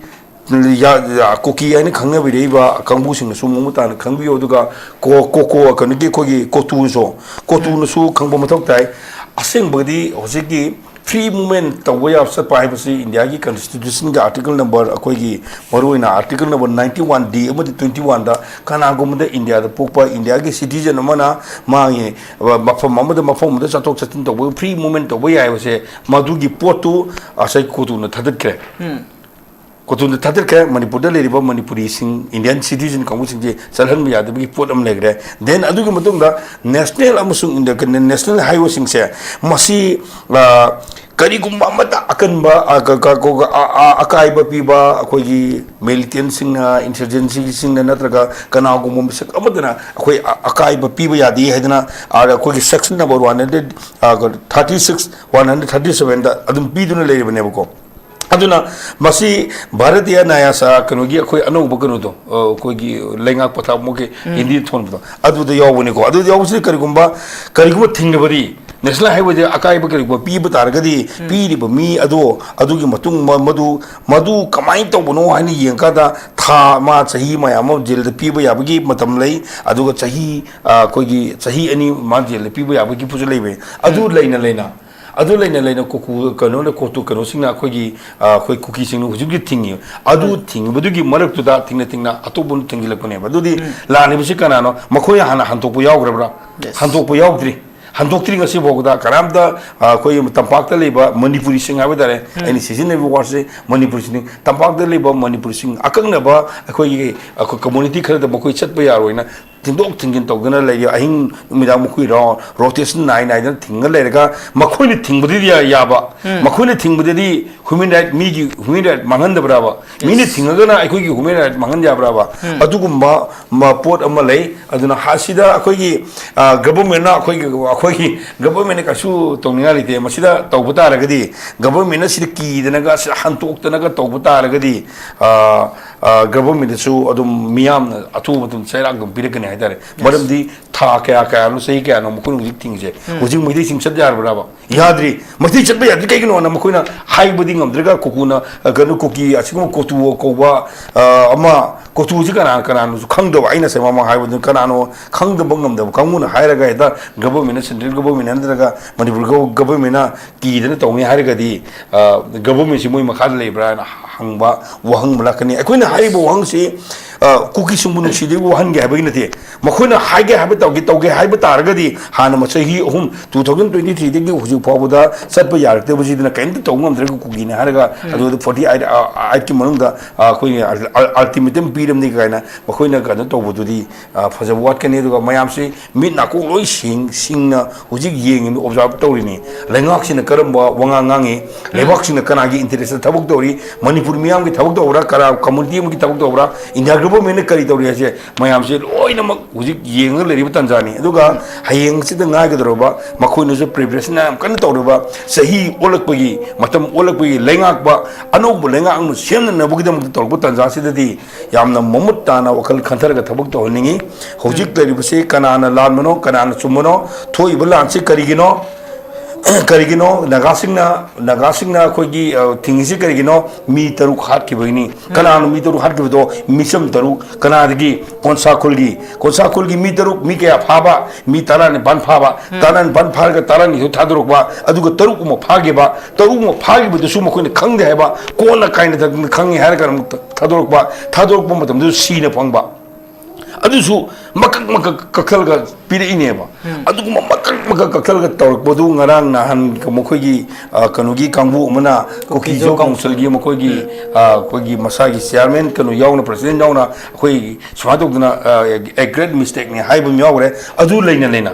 ꯌꯥ-, ꯌꯥ-, ꯀꯨꯀꯤ ꯍꯥꯏꯅ ꯈꯪꯅꯕꯤꯔꯛꯏꯕ ꯀꯥꯡꯕꯨꯁꯤꯡꯅꯁꯨ ꯃꯃꯨꯠ ꯇꯥꯅ ꯈꯪꯕꯤꯌꯨ꯫ ꯑꯗꯨꯒ ꯀꯣ-, ꯀꯣꯀꯣ, ꯀꯩꯅꯣꯒꯤ ꯑꯩꯈꯣꯏꯒꯤ ꯀꯣꯇꯨꯁꯨ, ꯀꯣꯇꯨꯅꯁꯨ ꯈꯪꯕ ꯃꯊꯧ ꯇꯥꯏ꯫ ꯑꯁꯦꯡꯕꯗꯤ ꯍꯧꯖꯤꯛꯀꯤ ꯐ꯭ꯔꯤ ꯃꯨꯚꯃꯦꯟꯠ ꯇꯧꯕ ꯌꯥꯕ ꯆꯠꯄ ꯍꯥꯏꯕꯁꯤ ꯏꯟꯗꯤꯌꯥꯒꯤ ꯀꯟꯁꯇꯤꯇ꯭ꯌꯨꯁꯟꯒꯤ ꯑꯥꯔꯇꯤꯀꯜ ꯅꯝꯕꯔ, ꯑꯩꯈꯣꯏꯒꯤ ꯃꯔꯨꯑꯣꯏꯅ article number ninety one D ꯑꯃꯗꯤ twenty one ꯗ ꯀꯅꯥꯒꯨꯝꯕꯗ ꯏꯟꯗꯤꯌꯥꯗ ꯄꯣꯛꯄ ꯏꯟꯗꯤꯌꯥꯒꯤ ꯁꯤꯇꯤꯖꯟ ꯑꯃꯅ ꯃꯥꯒꯤ, ꯑ, ꯃꯐꯝ ꯑꯃꯗ ꯃꯐꯝ ꯑꯃꯗ ꯆꯠꯊꯣꯛ ꯆꯠꯁꯤꯟ ꯇꯧꯕ, ꯐ꯭ꯔꯤ ꯃꯨꯚꯃꯦꯟꯠ ꯇꯧꯕ ꯌꯥꯏ ꯍꯥꯏꯕꯁꯦ, ꯃꯗꯨꯒꯤ ꯄꯣꯠꯇꯨ ꯉꯁꯥꯏ ꯀꯣꯇꯨꯅ ꯊꯥꯗꯠꯈ꯭ꯔꯦ꯫ ꯀꯣꯇꯨꯅ ꯊꯥꯗꯠꯈ꯭ꯔꯦ꯫ ꯃꯅꯤꯄꯨꯔꯗ ꯂꯩꯔꯤꯕ ꯃꯅꯤꯄꯨꯔꯤꯁꯤꯡ, ꯏꯟꯗꯤꯌꯥꯟ ꯁꯤꯇꯤꯖꯟ ꯀꯥꯡꯕꯨꯁꯤꯡꯁꯦ ꯆꯠꯍꯟꯕ ꯌꯥꯗꯕꯒꯤ ꯄꯣꯠ ꯑꯃ ꯂꯩꯈ꯭ꯔꯦ꯫ Then ꯑꯗꯨꯒꯤ ꯃꯇꯨꯡꯗ ꯅꯦꯁꯅꯦꯜ ꯑꯃꯁꯨꯡ ꯏꯟꯗ-, ꯅꯦꯁꯅꯦꯜ ꯍꯥꯏꯋꯦꯁꯤꯡꯁꯦ, ꯃꯁꯤ, ꯑ, ꯀꯔꯤꯒꯨꯝꯕ ꯑꯃꯠꯇ ꯑꯀꯟꯕ, ꯑ, ꯀ-, ꯀ-, ꯀ-, ꯑ-, ꯑ-, ꯑꯀꯥꯏꯕ ꯄꯤꯕ ꯑꯩꯈꯣꯏꯒꯤ ꯃꯤꯂꯤꯇꯦꯟꯁꯤꯡꯅ, ꯏꯟꯁꯔꯖꯦꯟꯁꯤꯁꯤꯡꯅ ꯅꯠꯇ꯭ꯔꯒ ꯀꯅꯥꯒꯨꯝꯕ ꯃꯤꯁꯛ ꯑꯃꯠꯇꯅ ꯑꯩꯈꯣꯏ ꯑ-, ꯑꯀꯥꯏꯕ ꯄꯤꯕ ꯌꯥꯗꯦ ꯍꯥꯏꯗꯅ, ꯑ, ꯑꯩꯈꯣꯏꯒꯤ section number one hundred, ꯑ, thirty six, one hundred thirty seven ꯗ ꯑꯗꯨꯝ ꯄꯤꯗꯨꯅ ꯂꯩꯔꯤꯕꯅꯦꯕꯀꯣ꯫ ꯑꯗꯨꯅ ꯃꯁꯤ ꯚꯥꯔꯇꯤꯌ ꯅ꯭ꯌꯥꯌ ꯁꯥ ꯀꯩꯅꯣꯒꯤ ꯑꯩꯈꯣꯏ ꯑꯅꯧꯕ ꯀꯩꯅꯣꯗꯣ, ꯑ, ꯑꯩꯈꯣꯏꯒꯤ ꯂꯩꯉꯥꯛ ꯄꯊꯥꯞ ꯑꯃꯒꯤ ꯍꯤꯟꯗꯤꯗ ꯊꯣꯟꯕꯗꯣ, ꯑꯗꯨꯗ ꯌꯥꯎꯕꯅꯤꯀꯣ꯫ ꯑꯗꯨꯗ ꯌꯥꯎꯕꯁꯤꯗ ꯀꯔꯤꯒꯨꯝꯕ, ꯀꯔꯤꯒꯨꯝꯕ ꯊꯤꯡꯂꯕꯗꯤ, ꯅꯦꯁꯅꯦꯜ ꯍꯥꯏꯋꯦꯗ ꯑꯀꯥꯏꯕ ꯀꯔꯤꯒꯨꯝꯕ ꯄꯤꯕ ꯇꯥꯔꯒꯗꯤ, ꯄꯤꯔꯤꯕ ꯃꯤ ꯑꯗꯣ, ꯑꯗꯨꯒꯤ ꯃꯇꯨꯡ ꯃ-, ꯃꯗꯨ, ꯃꯗꯨ ꯀꯃꯥꯏꯅ ꯇꯧꯕꯅꯣ ꯍꯥꯏꯅ ꯌꯦꯡꯀꯥꯟꯗ ꯊꯥ ꯑꯃ, ꯆꯍꯤ ꯃꯌꯥꯝ ꯑꯃ ꯖꯦꯜꯗ ꯄꯤꯕ ꯌꯥꯕꯒꯤ ꯃꯇꯝ ꯂꯩ꯫ ꯑꯗꯨꯒ ꯆꯍꯤ, ꯑ, ꯑꯩꯈꯣꯏꯒꯤ ꯆꯍꯤ ꯑꯅꯤ ꯃꯥ ꯖꯦꯜꯗ ꯄꯤꯕ ꯌꯥꯕꯒꯤ ꯄꯣꯠꯁꯨ ꯂꯩꯕ ꯌꯥꯏ꯫ ꯑꯗꯨ ꯂꯩꯅ ꯂꯩꯅ, ꯑꯗꯨ ꯂꯩꯅ ꯂꯩꯅ ꯀꯣꯀꯨ-, ꯀꯩꯅꯣꯅ, ꯀꯣꯇꯨ-, ꯀꯩꯅꯣꯁꯤꯡꯅ, ꯑꯩꯈꯣꯏꯒꯤ, ꯑ, ꯑꯩꯈꯣꯏ ꯀꯨꯀꯤꯁꯤꯡꯅ ꯍꯧꯖꯤꯛ ꯍꯧꯖꯤꯛ ꯊꯤꯡꯉꯤ꯫ ꯑꯗꯨ ꯊꯤꯡꯕꯗꯨꯒꯤ ꯃꯔꯛꯇꯨꯗ ꯊꯤꯡꯅ ꯊꯤꯡꯅ ꯑꯇꯣꯞꯄ ꯑꯃ ꯊꯤꯡꯖꯤꯜꯂꯛꯄꯅꯦꯕ꯫ ꯑꯗꯨꯗꯤ ꯂꯥꯜꯂꯤꯕꯁꯤ ꯀꯅꯥꯅꯣ? ꯃꯈꯣꯏ ꯍꯥꯟꯅ ꯍꯟꯗꯣꯛꯄ ꯌꯥꯎꯈ꯭ꯔꯕ꯭ꯔꯥ? ꯍꯟꯗꯣꯛꯄ ꯌꯥꯎꯗ꯭ꯔꯤ꯫ ꯍꯟꯗꯣꯛꯇ꯭ꯔꯤ ꯉꯁꯤ ꯐꯥꯎꯕꯗ꯫ ꯀꯅꯥꯝꯇ, ꯑ, ꯑꯩꯈꯣꯏꯒꯤ ꯇꯝꯄꯥꯛꯇ ꯂꯩꯕ ꯃꯅꯤꯄꯨꯔꯤꯁꯤꯡ ꯍꯥꯏꯕ ꯇꯥꯔꯦ, ꯑꯩꯅ ꯁꯤꯖꯤꯟꯅꯔꯤꯕ ꯋꯥꯔꯗꯁꯦ ꯃꯅꯤꯄꯨꯔꯤꯁꯤꯡ, ꯇꯝꯄꯥꯛꯇ ꯂꯩꯕ ꯃꯅꯤꯄꯨꯔꯤꯁꯤꯡ, ꯑꯀꯛꯅꯕ ꯑꯩꯈꯣꯏꯒꯤ, ꯑꯩꯈꯣꯏ ꯀꯝꯃꯨꯅꯤꯇꯤ ꯈꯔꯗ ꯃꯈꯣꯏ ꯆꯠꯄ ꯌꯥꯔꯣꯏꯅ ꯊꯤꯡꯗꯣꯛ ꯊꯤꯡꯖꯤꯟ ꯇꯧꯗꯅ ꯂꯩꯔꯤ꯫ ꯑꯍꯤꯡ ꯅꯨꯃꯤꯗꯥꯡ ꯃꯈꯣꯏ ꯔꯣ-, ꯔꯣꯇꯦꯁꯟ ꯅꯥꯏ ꯅꯥꯏꯗꯅ ꯊꯤꯡꯉ ꯂꯩꯔꯒ, ꯃꯈꯣꯏꯅ ꯊꯤꯡꯕꯗꯨꯗꯤ ꯌꯥ-, ꯌꯥꯕ꯫ ꯃꯈꯣꯏꯅ ꯊꯤꯡꯕꯗꯗꯤ ꯍ꯭ꯌꯨꯃꯦꯟ ꯔꯥꯏꯠ, ꯃꯤꯒꯤ ꯍ꯭ꯌꯨꯃꯦꯟ ꯔꯥꯏꯠ ꯃꯥꯡꯍꯟꯗꯕ꯭ꯔꯕ? ꯃꯤꯅ ꯊꯤꯡꯉꯒꯅ ꯑꯩꯈꯣꯏꯒꯤ ꯍ꯭ꯌꯨꯃꯦꯟ ꯔꯥꯏꯠ ꯃꯥꯡꯍꯟ ꯌꯥꯕ꯭ꯔꯕ? ꯑꯗꯨꯒꯨꯝꯕ ꯃ-, ꯄꯣꯠ ꯑꯃ ꯂꯩ꯫ ꯑꯗꯨꯅ ꯍꯥ-, ꯁꯤꯗ ꯑꯩꯈꯣꯏꯒꯤ, ꯑ, ꯒꯚꯔꯟꯃꯦꯟꯠꯅ ꯑꯩꯈꯣꯏꯒꯤ, ꯑꯩꯈꯣꯏꯒꯤ ꯒꯚꯔꯟꯃꯦꯟꯠꯅ ꯀꯩꯁꯨ ꯇꯧꯅꯤꯡꯉꯥꯏ ꯂꯩꯇꯦ꯫ ꯃꯁꯤꯗ ꯇꯧꯕ ꯇꯥꯔꯒꯗꯤ, ꯒꯚꯔꯟꯃꯦꯟꯠꯅ ꯁꯤꯗ ꯀꯤꯗꯅꯒ, ꯁꯤꯗ ꯍꯟꯇꯣꯛꯇꯅꯒ ꯇꯧꯕ ꯇꯥꯔꯒꯗꯤ, ꯑ, ꯑ, ꯒꯚꯔꯟꯃꯦꯟꯠꯇꯁꯨ ꯑꯗꯨꯝ ꯃꯤꯌꯥꯝꯅ ꯑꯊꯨꯕ ꯃꯇꯝꯗ ꯆꯩꯔꯥꯛ ꯑꯗꯨꯝ ꯄꯤꯔꯛꯀꯅꯤ ꯍꯥꯏꯇꯥꯔꯦ꯫ ꯃꯔꯝꯗꯤ ꯊꯥ ꯀꯌꯥ ꯀꯌꯥꯅꯣ, ꯆꯍꯤ ꯀꯌꯥꯅꯣ ꯃꯈꯣꯏꯅ ꯍꯧꯖꯤꯛ ꯊꯤꯡꯉꯤꯁꯦ? ꯍꯧꯖꯤꯛ ꯃꯩꯇꯩꯁꯤꯡ ꯆꯠ ꯌꯥꯔꯕ꯭ꯔꯕ? ꯌꯥꯗ꯭ꯔꯤ꯫ ꯃꯩꯇꯩ ꯆꯠꯄ ꯌꯥꯗ꯭ꯔꯤ ꯀꯩꯒꯤꯅꯣꯅ ꯃꯈꯣꯏꯅ ꯍꯥꯏꯕꯗꯤ ꯉꯝꯗ꯭ꯔꯒ, ꯀꯨꯀꯨꯅ, ꯑ, ꯀꯩꯅꯣ, ꯀꯨꯀꯤ ꯑꯁꯤꯒꯨꯝꯕ ꯀꯣꯇꯨ ꯀꯧꯕ, ꯑ, ꯑꯃ, ꯀꯣꯇꯨꯁꯤ ꯀꯅꯥ ꯀꯅꯥꯅꯣꯁꯨ ꯈꯪꯗꯕ, ꯑꯩꯅ ꯉꯁꯥꯏ ꯃꯃꯥꯡ ꯍꯥꯏꯕꯗꯨꯅ ꯀꯅꯥꯅꯣ ꯈꯪꯗꯕ ꯉꯝꯗꯕ ꯀꯥꯡꯕꯨꯅ ꯍꯥꯏꯔꯒ ꯍꯦꯛꯇ ꯒꯚꯔꯟꯃꯦꯟꯠꯅ, ꯁꯦꯟꯇ꯭ꯔꯦꯜ ꯒꯚꯔꯟꯃꯦꯟꯠ ꯅꯠꯇ꯭ꯔꯒ ꯃꯅꯤꯄꯨꯔ ꯒꯚ-, ꯒꯚꯔꯟꯃꯦꯟꯠꯅ ꯀꯤꯗꯅ ꯇꯧꯅꯤ ꯍꯥꯏꯔꯒꯗꯤ, ꯑ, ꯒꯚꯔꯟꯃꯦꯟꯠꯁꯤ ꯃꯣꯏ ꯃꯈꯥꯗ ꯂꯩꯕ꯭ꯔꯥ ꯍꯥꯏꯅ ꯍꯪꯕ ꯋꯥꯍꯪ ꯑꯃ ꯂꯥꯛꯀꯅꯤ꯫ ꯑꯩꯈꯣꯏꯅ ꯍꯥꯏꯔꯤꯕ ꯋꯥꯍꯪꯁꯤ, ꯑ, ꯀꯨꯀꯤꯁꯤꯡꯕꯨ ꯅꯨꯡꯁꯤꯗꯕꯒꯤ ꯋꯥꯍꯟꯒꯦ ꯍꯥꯏꯕꯒꯤ ꯅꯠꯇꯦ꯫ ꯃꯈꯣꯏꯅ ꯍꯥꯏꯒꯦ ꯍꯥꯏꯕ ꯇꯧꯒꯦ, ꯇꯧꯒꯦ ꯍꯥꯏꯕ ꯇꯥꯔꯒꯗꯤ ꯍꯥꯟꯅ ꯃ-, ꯆꯍꯤ ꯑꯍꯨꯝ, two thousand twenty threeꯗꯒꯤ ꯍꯧꯖꯤꯛ ꯐꯥꯎꯕꯗ ꯆꯠꯄ ꯌꯥꯔꯛꯇꯕꯁꯤꯗꯅ ꯀꯔꯤꯝꯇ ꯇꯧꯕ ꯉꯝꯗ꯭ꯔꯒ ꯀꯨꯀꯤꯅꯤ ꯍꯥꯏꯔꯒ, ꯑꯗꯨ forty eight, ꯑ, eightꯀꯤ ꯃꯅꯨꯡꯗ, ꯑ, ꯑꯩꯈꯣꯏꯒꯤ ꯑꯜ-, ꯑꯜ-, ultimatum ꯄꯤꯔꯝꯅꯤ ꯀꯥꯏꯅ ꯃꯈꯣꯏꯅ ꯀꯩꯅꯣ ꯇꯧꯕꯗꯨꯗꯤ, ꯑ, ꯐꯖꯕ ꯋꯥꯠꯀꯅꯤ꯫ ꯑꯗꯨꯒ ꯃꯌꯥꯝꯁꯤ ꯃꯤꯠ ꯅꯥꯀꯣꯡ ꯂꯣꯏ ꯁꯤꯡ-, ꯁꯤꯡꯅ ꯍꯧꯖꯤꯛ ꯌꯦꯡꯉꯤꯕ, observe ꯇꯧꯔꯤꯅꯤ꯫ ꯂꯩꯉꯥꯛꯁꯤꯅ ꯀꯔꯝꯕ ꯋꯥꯉꯥꯡ ꯉꯥꯡꯉꯤ, ꯂꯩꯕꯥꯛꯁꯤꯅ ꯀꯅꯥꯒꯤ interestꯇ ꯊꯕꯛ ꯇꯧꯔꯤ, ꯃꯅꯤꯄꯨꯔ ꯃꯤꯌꯥꯝꯒꯤ ꯊꯕꯛ ꯇꯧꯕ꯭ꯔꯥ, ꯀꯅꯥ community ꯑꯃꯒꯤ ꯊꯕꯛ ꯇꯧꯕ꯭ꯔꯥ, ꯏꯟꯗꯤꯌꯥ ꯒꯣꯔꯃꯦꯟꯅ ꯀꯔꯤ ꯇꯧꯔꯤ ꯍꯥꯏꯁꯦ ꯃꯌꯥꯝꯁꯦ ꯂꯣꯏꯅꯃꯛ ꯍꯧꯖꯤꯛ ꯌꯦꯡꯉꯒ ꯂꯩꯔꯤꯕ ꯇꯥꯟꯖꯥꯅꯤ꯫ ꯑꯗꯨꯒ ꯍꯌꯦꯡꯁꯤꯗ ꯉꯥꯏꯒꯗꯧꯔꯕ, ꯃꯈꯣꯏꯅꯁꯨ ꯄ꯭ꯔꯤꯄꯦꯔꯦꯁꯟ ꯌꯥꯝ ꯀꯟꯅ ꯇꯧꯔꯤꯕ, ꯆꯍꯤ ꯑꯣꯜꯂꯛꯄꯒꯤ, ꯃꯇꯝ ꯑꯣꯜꯂꯛꯄꯒꯤ ꯂꯩꯉꯥꯛꯄ, ꯑꯅꯧꯕ ꯂꯩꯉꯥꯛ ꯑꯃ ꯁꯦꯝꯅꯅꯕꯒꯤꯗꯃꯛꯇ ꯇꯧꯔꯛꯄ ꯇꯥꯟꯖꯥꯁꯤꯗꯗꯤ ꯌꯥꯝꯅ ꯃꯃꯨꯠ ꯇꯥꯅ ꯋꯥꯈꯜ ꯈꯟꯊꯔꯒ ꯊꯕꯛ ꯇꯧꯍꯟꯅꯤꯡꯉꯤ꯫ ꯍꯧꯖꯤꯛ ꯂꯩꯔꯤꯕꯁꯤ ꯀꯅꯥꯅ ꯂꯥꯟꯕꯅꯣ, ꯀꯅꯥꯅ ꯆꯨꯝꯕꯅꯣ, ꯊꯣꯛꯏꯕ ꯂꯥꯟꯁꯤ ꯀꯔꯤꯒꯤꯅꯣ, ꯀꯔꯤꯒꯤꯅꯣ ꯅꯥꯒꯥꯁꯤꯡꯅ, ꯅꯥꯒꯥꯁꯤꯡꯅ ꯑꯩꯈꯣꯏꯒꯤ, ꯑ, ꯊꯤꯡꯉꯤꯁꯤ ꯀꯔꯤꯒꯤꯅꯣ? ꯃꯤ ꯇꯔꯨꯛ ꯍꯥꯠꯈꯤꯕꯒꯤꯅꯤ꯫ ꯀꯅꯥꯅꯣ ꯃꯤ ꯇꯔꯨꯛ ꯍꯥꯠꯈꯤꯕꯗꯣ? ꯃꯤꯆꯝ ꯇꯔꯨꯛ꯫ ꯀꯅꯥꯗꯒꯤ? ꯀꯣꯟꯁꯥ ꯈꯨꯜꯒꯤ꯫ ꯀꯣꯟꯁꯥ ꯈꯨꯜꯒꯤ ꯃꯤ ꯇꯔꯨꯛ, ꯃꯤ ꯀꯌꯥ ꯐꯥꯕ? ꯃꯤ ꯇꯔꯥꯅꯤꯄꯥꯟ ꯐꯥꯕ꯫ ꯇꯔꯥꯅꯤꯄꯥꯟ ꯐꯥꯔꯒ ꯇꯔꯥꯅꯤꯊꯣꯏ ꯊꯥꯗꯣꯔꯛꯄ꯫ ꯑꯗꯨꯒ ꯇꯔꯨꯛ ꯑꯃ ꯐꯥꯈꯤꯕ꯫ ꯇꯔꯨꯛ ꯑꯃ ꯐꯥꯈꯤꯕꯗꯨꯁꯨ ꯃꯈꯣꯏꯅ ꯈꯪꯗꯦ ꯍꯥꯏꯕ꯫ ꯀꯣꯟꯅ ꯀꯥꯏꯅ ꯈꯪꯉꯤ ꯍꯥꯏꯔꯒ ꯑꯃꯨꯛ ꯊꯥꯗꯣꯔꯛꯄ꯫ ꯊꯥꯗꯣꯔꯛꯄ ꯃꯇꯝꯗꯨꯗ ꯁꯤꯅ ꯐꯪꯕ꯫ ꯑꯗꯨꯁꯨ ꯃꯀꯛ ꯃꯀꯛ ꯀꯛꯊꯠꯂꯒ ꯄꯤꯔꯛꯏꯅꯦꯕ꯫ ꯑꯗꯨꯒꯨꯝꯕ ꯃꯀꯛ ꯃꯀꯛ ꯀꯛꯊꯠꯂꯒ ꯇꯧꯔꯛꯄꯗꯨ ꯉꯔꯥꯡ ꯅꯍꯥꯟ ꯃꯈꯣꯏꯒꯤ, ꯑ, ꯀꯩꯅꯣꯒꯤ ꯀꯥꯡꯕꯨ ꯑꯃꯅ ꯀꯨꯀꯤꯖꯣ ꯀꯥꯎꯟꯁꯤꯜꯒꯤ ꯃꯈꯣꯏꯒꯤ, ꯑ, ꯑꯩꯈꯣꯏꯒꯤ ꯃꯁꯥꯒꯤ ꯆꯤꯌꯥꯔꯃꯦꯟ ꯀꯩꯅꯣ ꯌꯥꯎꯅ, ꯄ꯭ꯔꯁꯤꯗꯦꯟ ꯌꯥꯎꯅ ꯑꯩꯈꯣꯏ ꯁꯨꯃꯥꯏꯅ ꯇꯧꯗꯅ, ꯑ, "A great mistake ꯅꯤ" ꯍꯥꯏꯕ ꯑꯃ ꯌꯥꯎꯈ꯭ꯔꯦ꯫ ꯑꯗꯨ ꯂꯩꯅ ꯂꯩꯅ,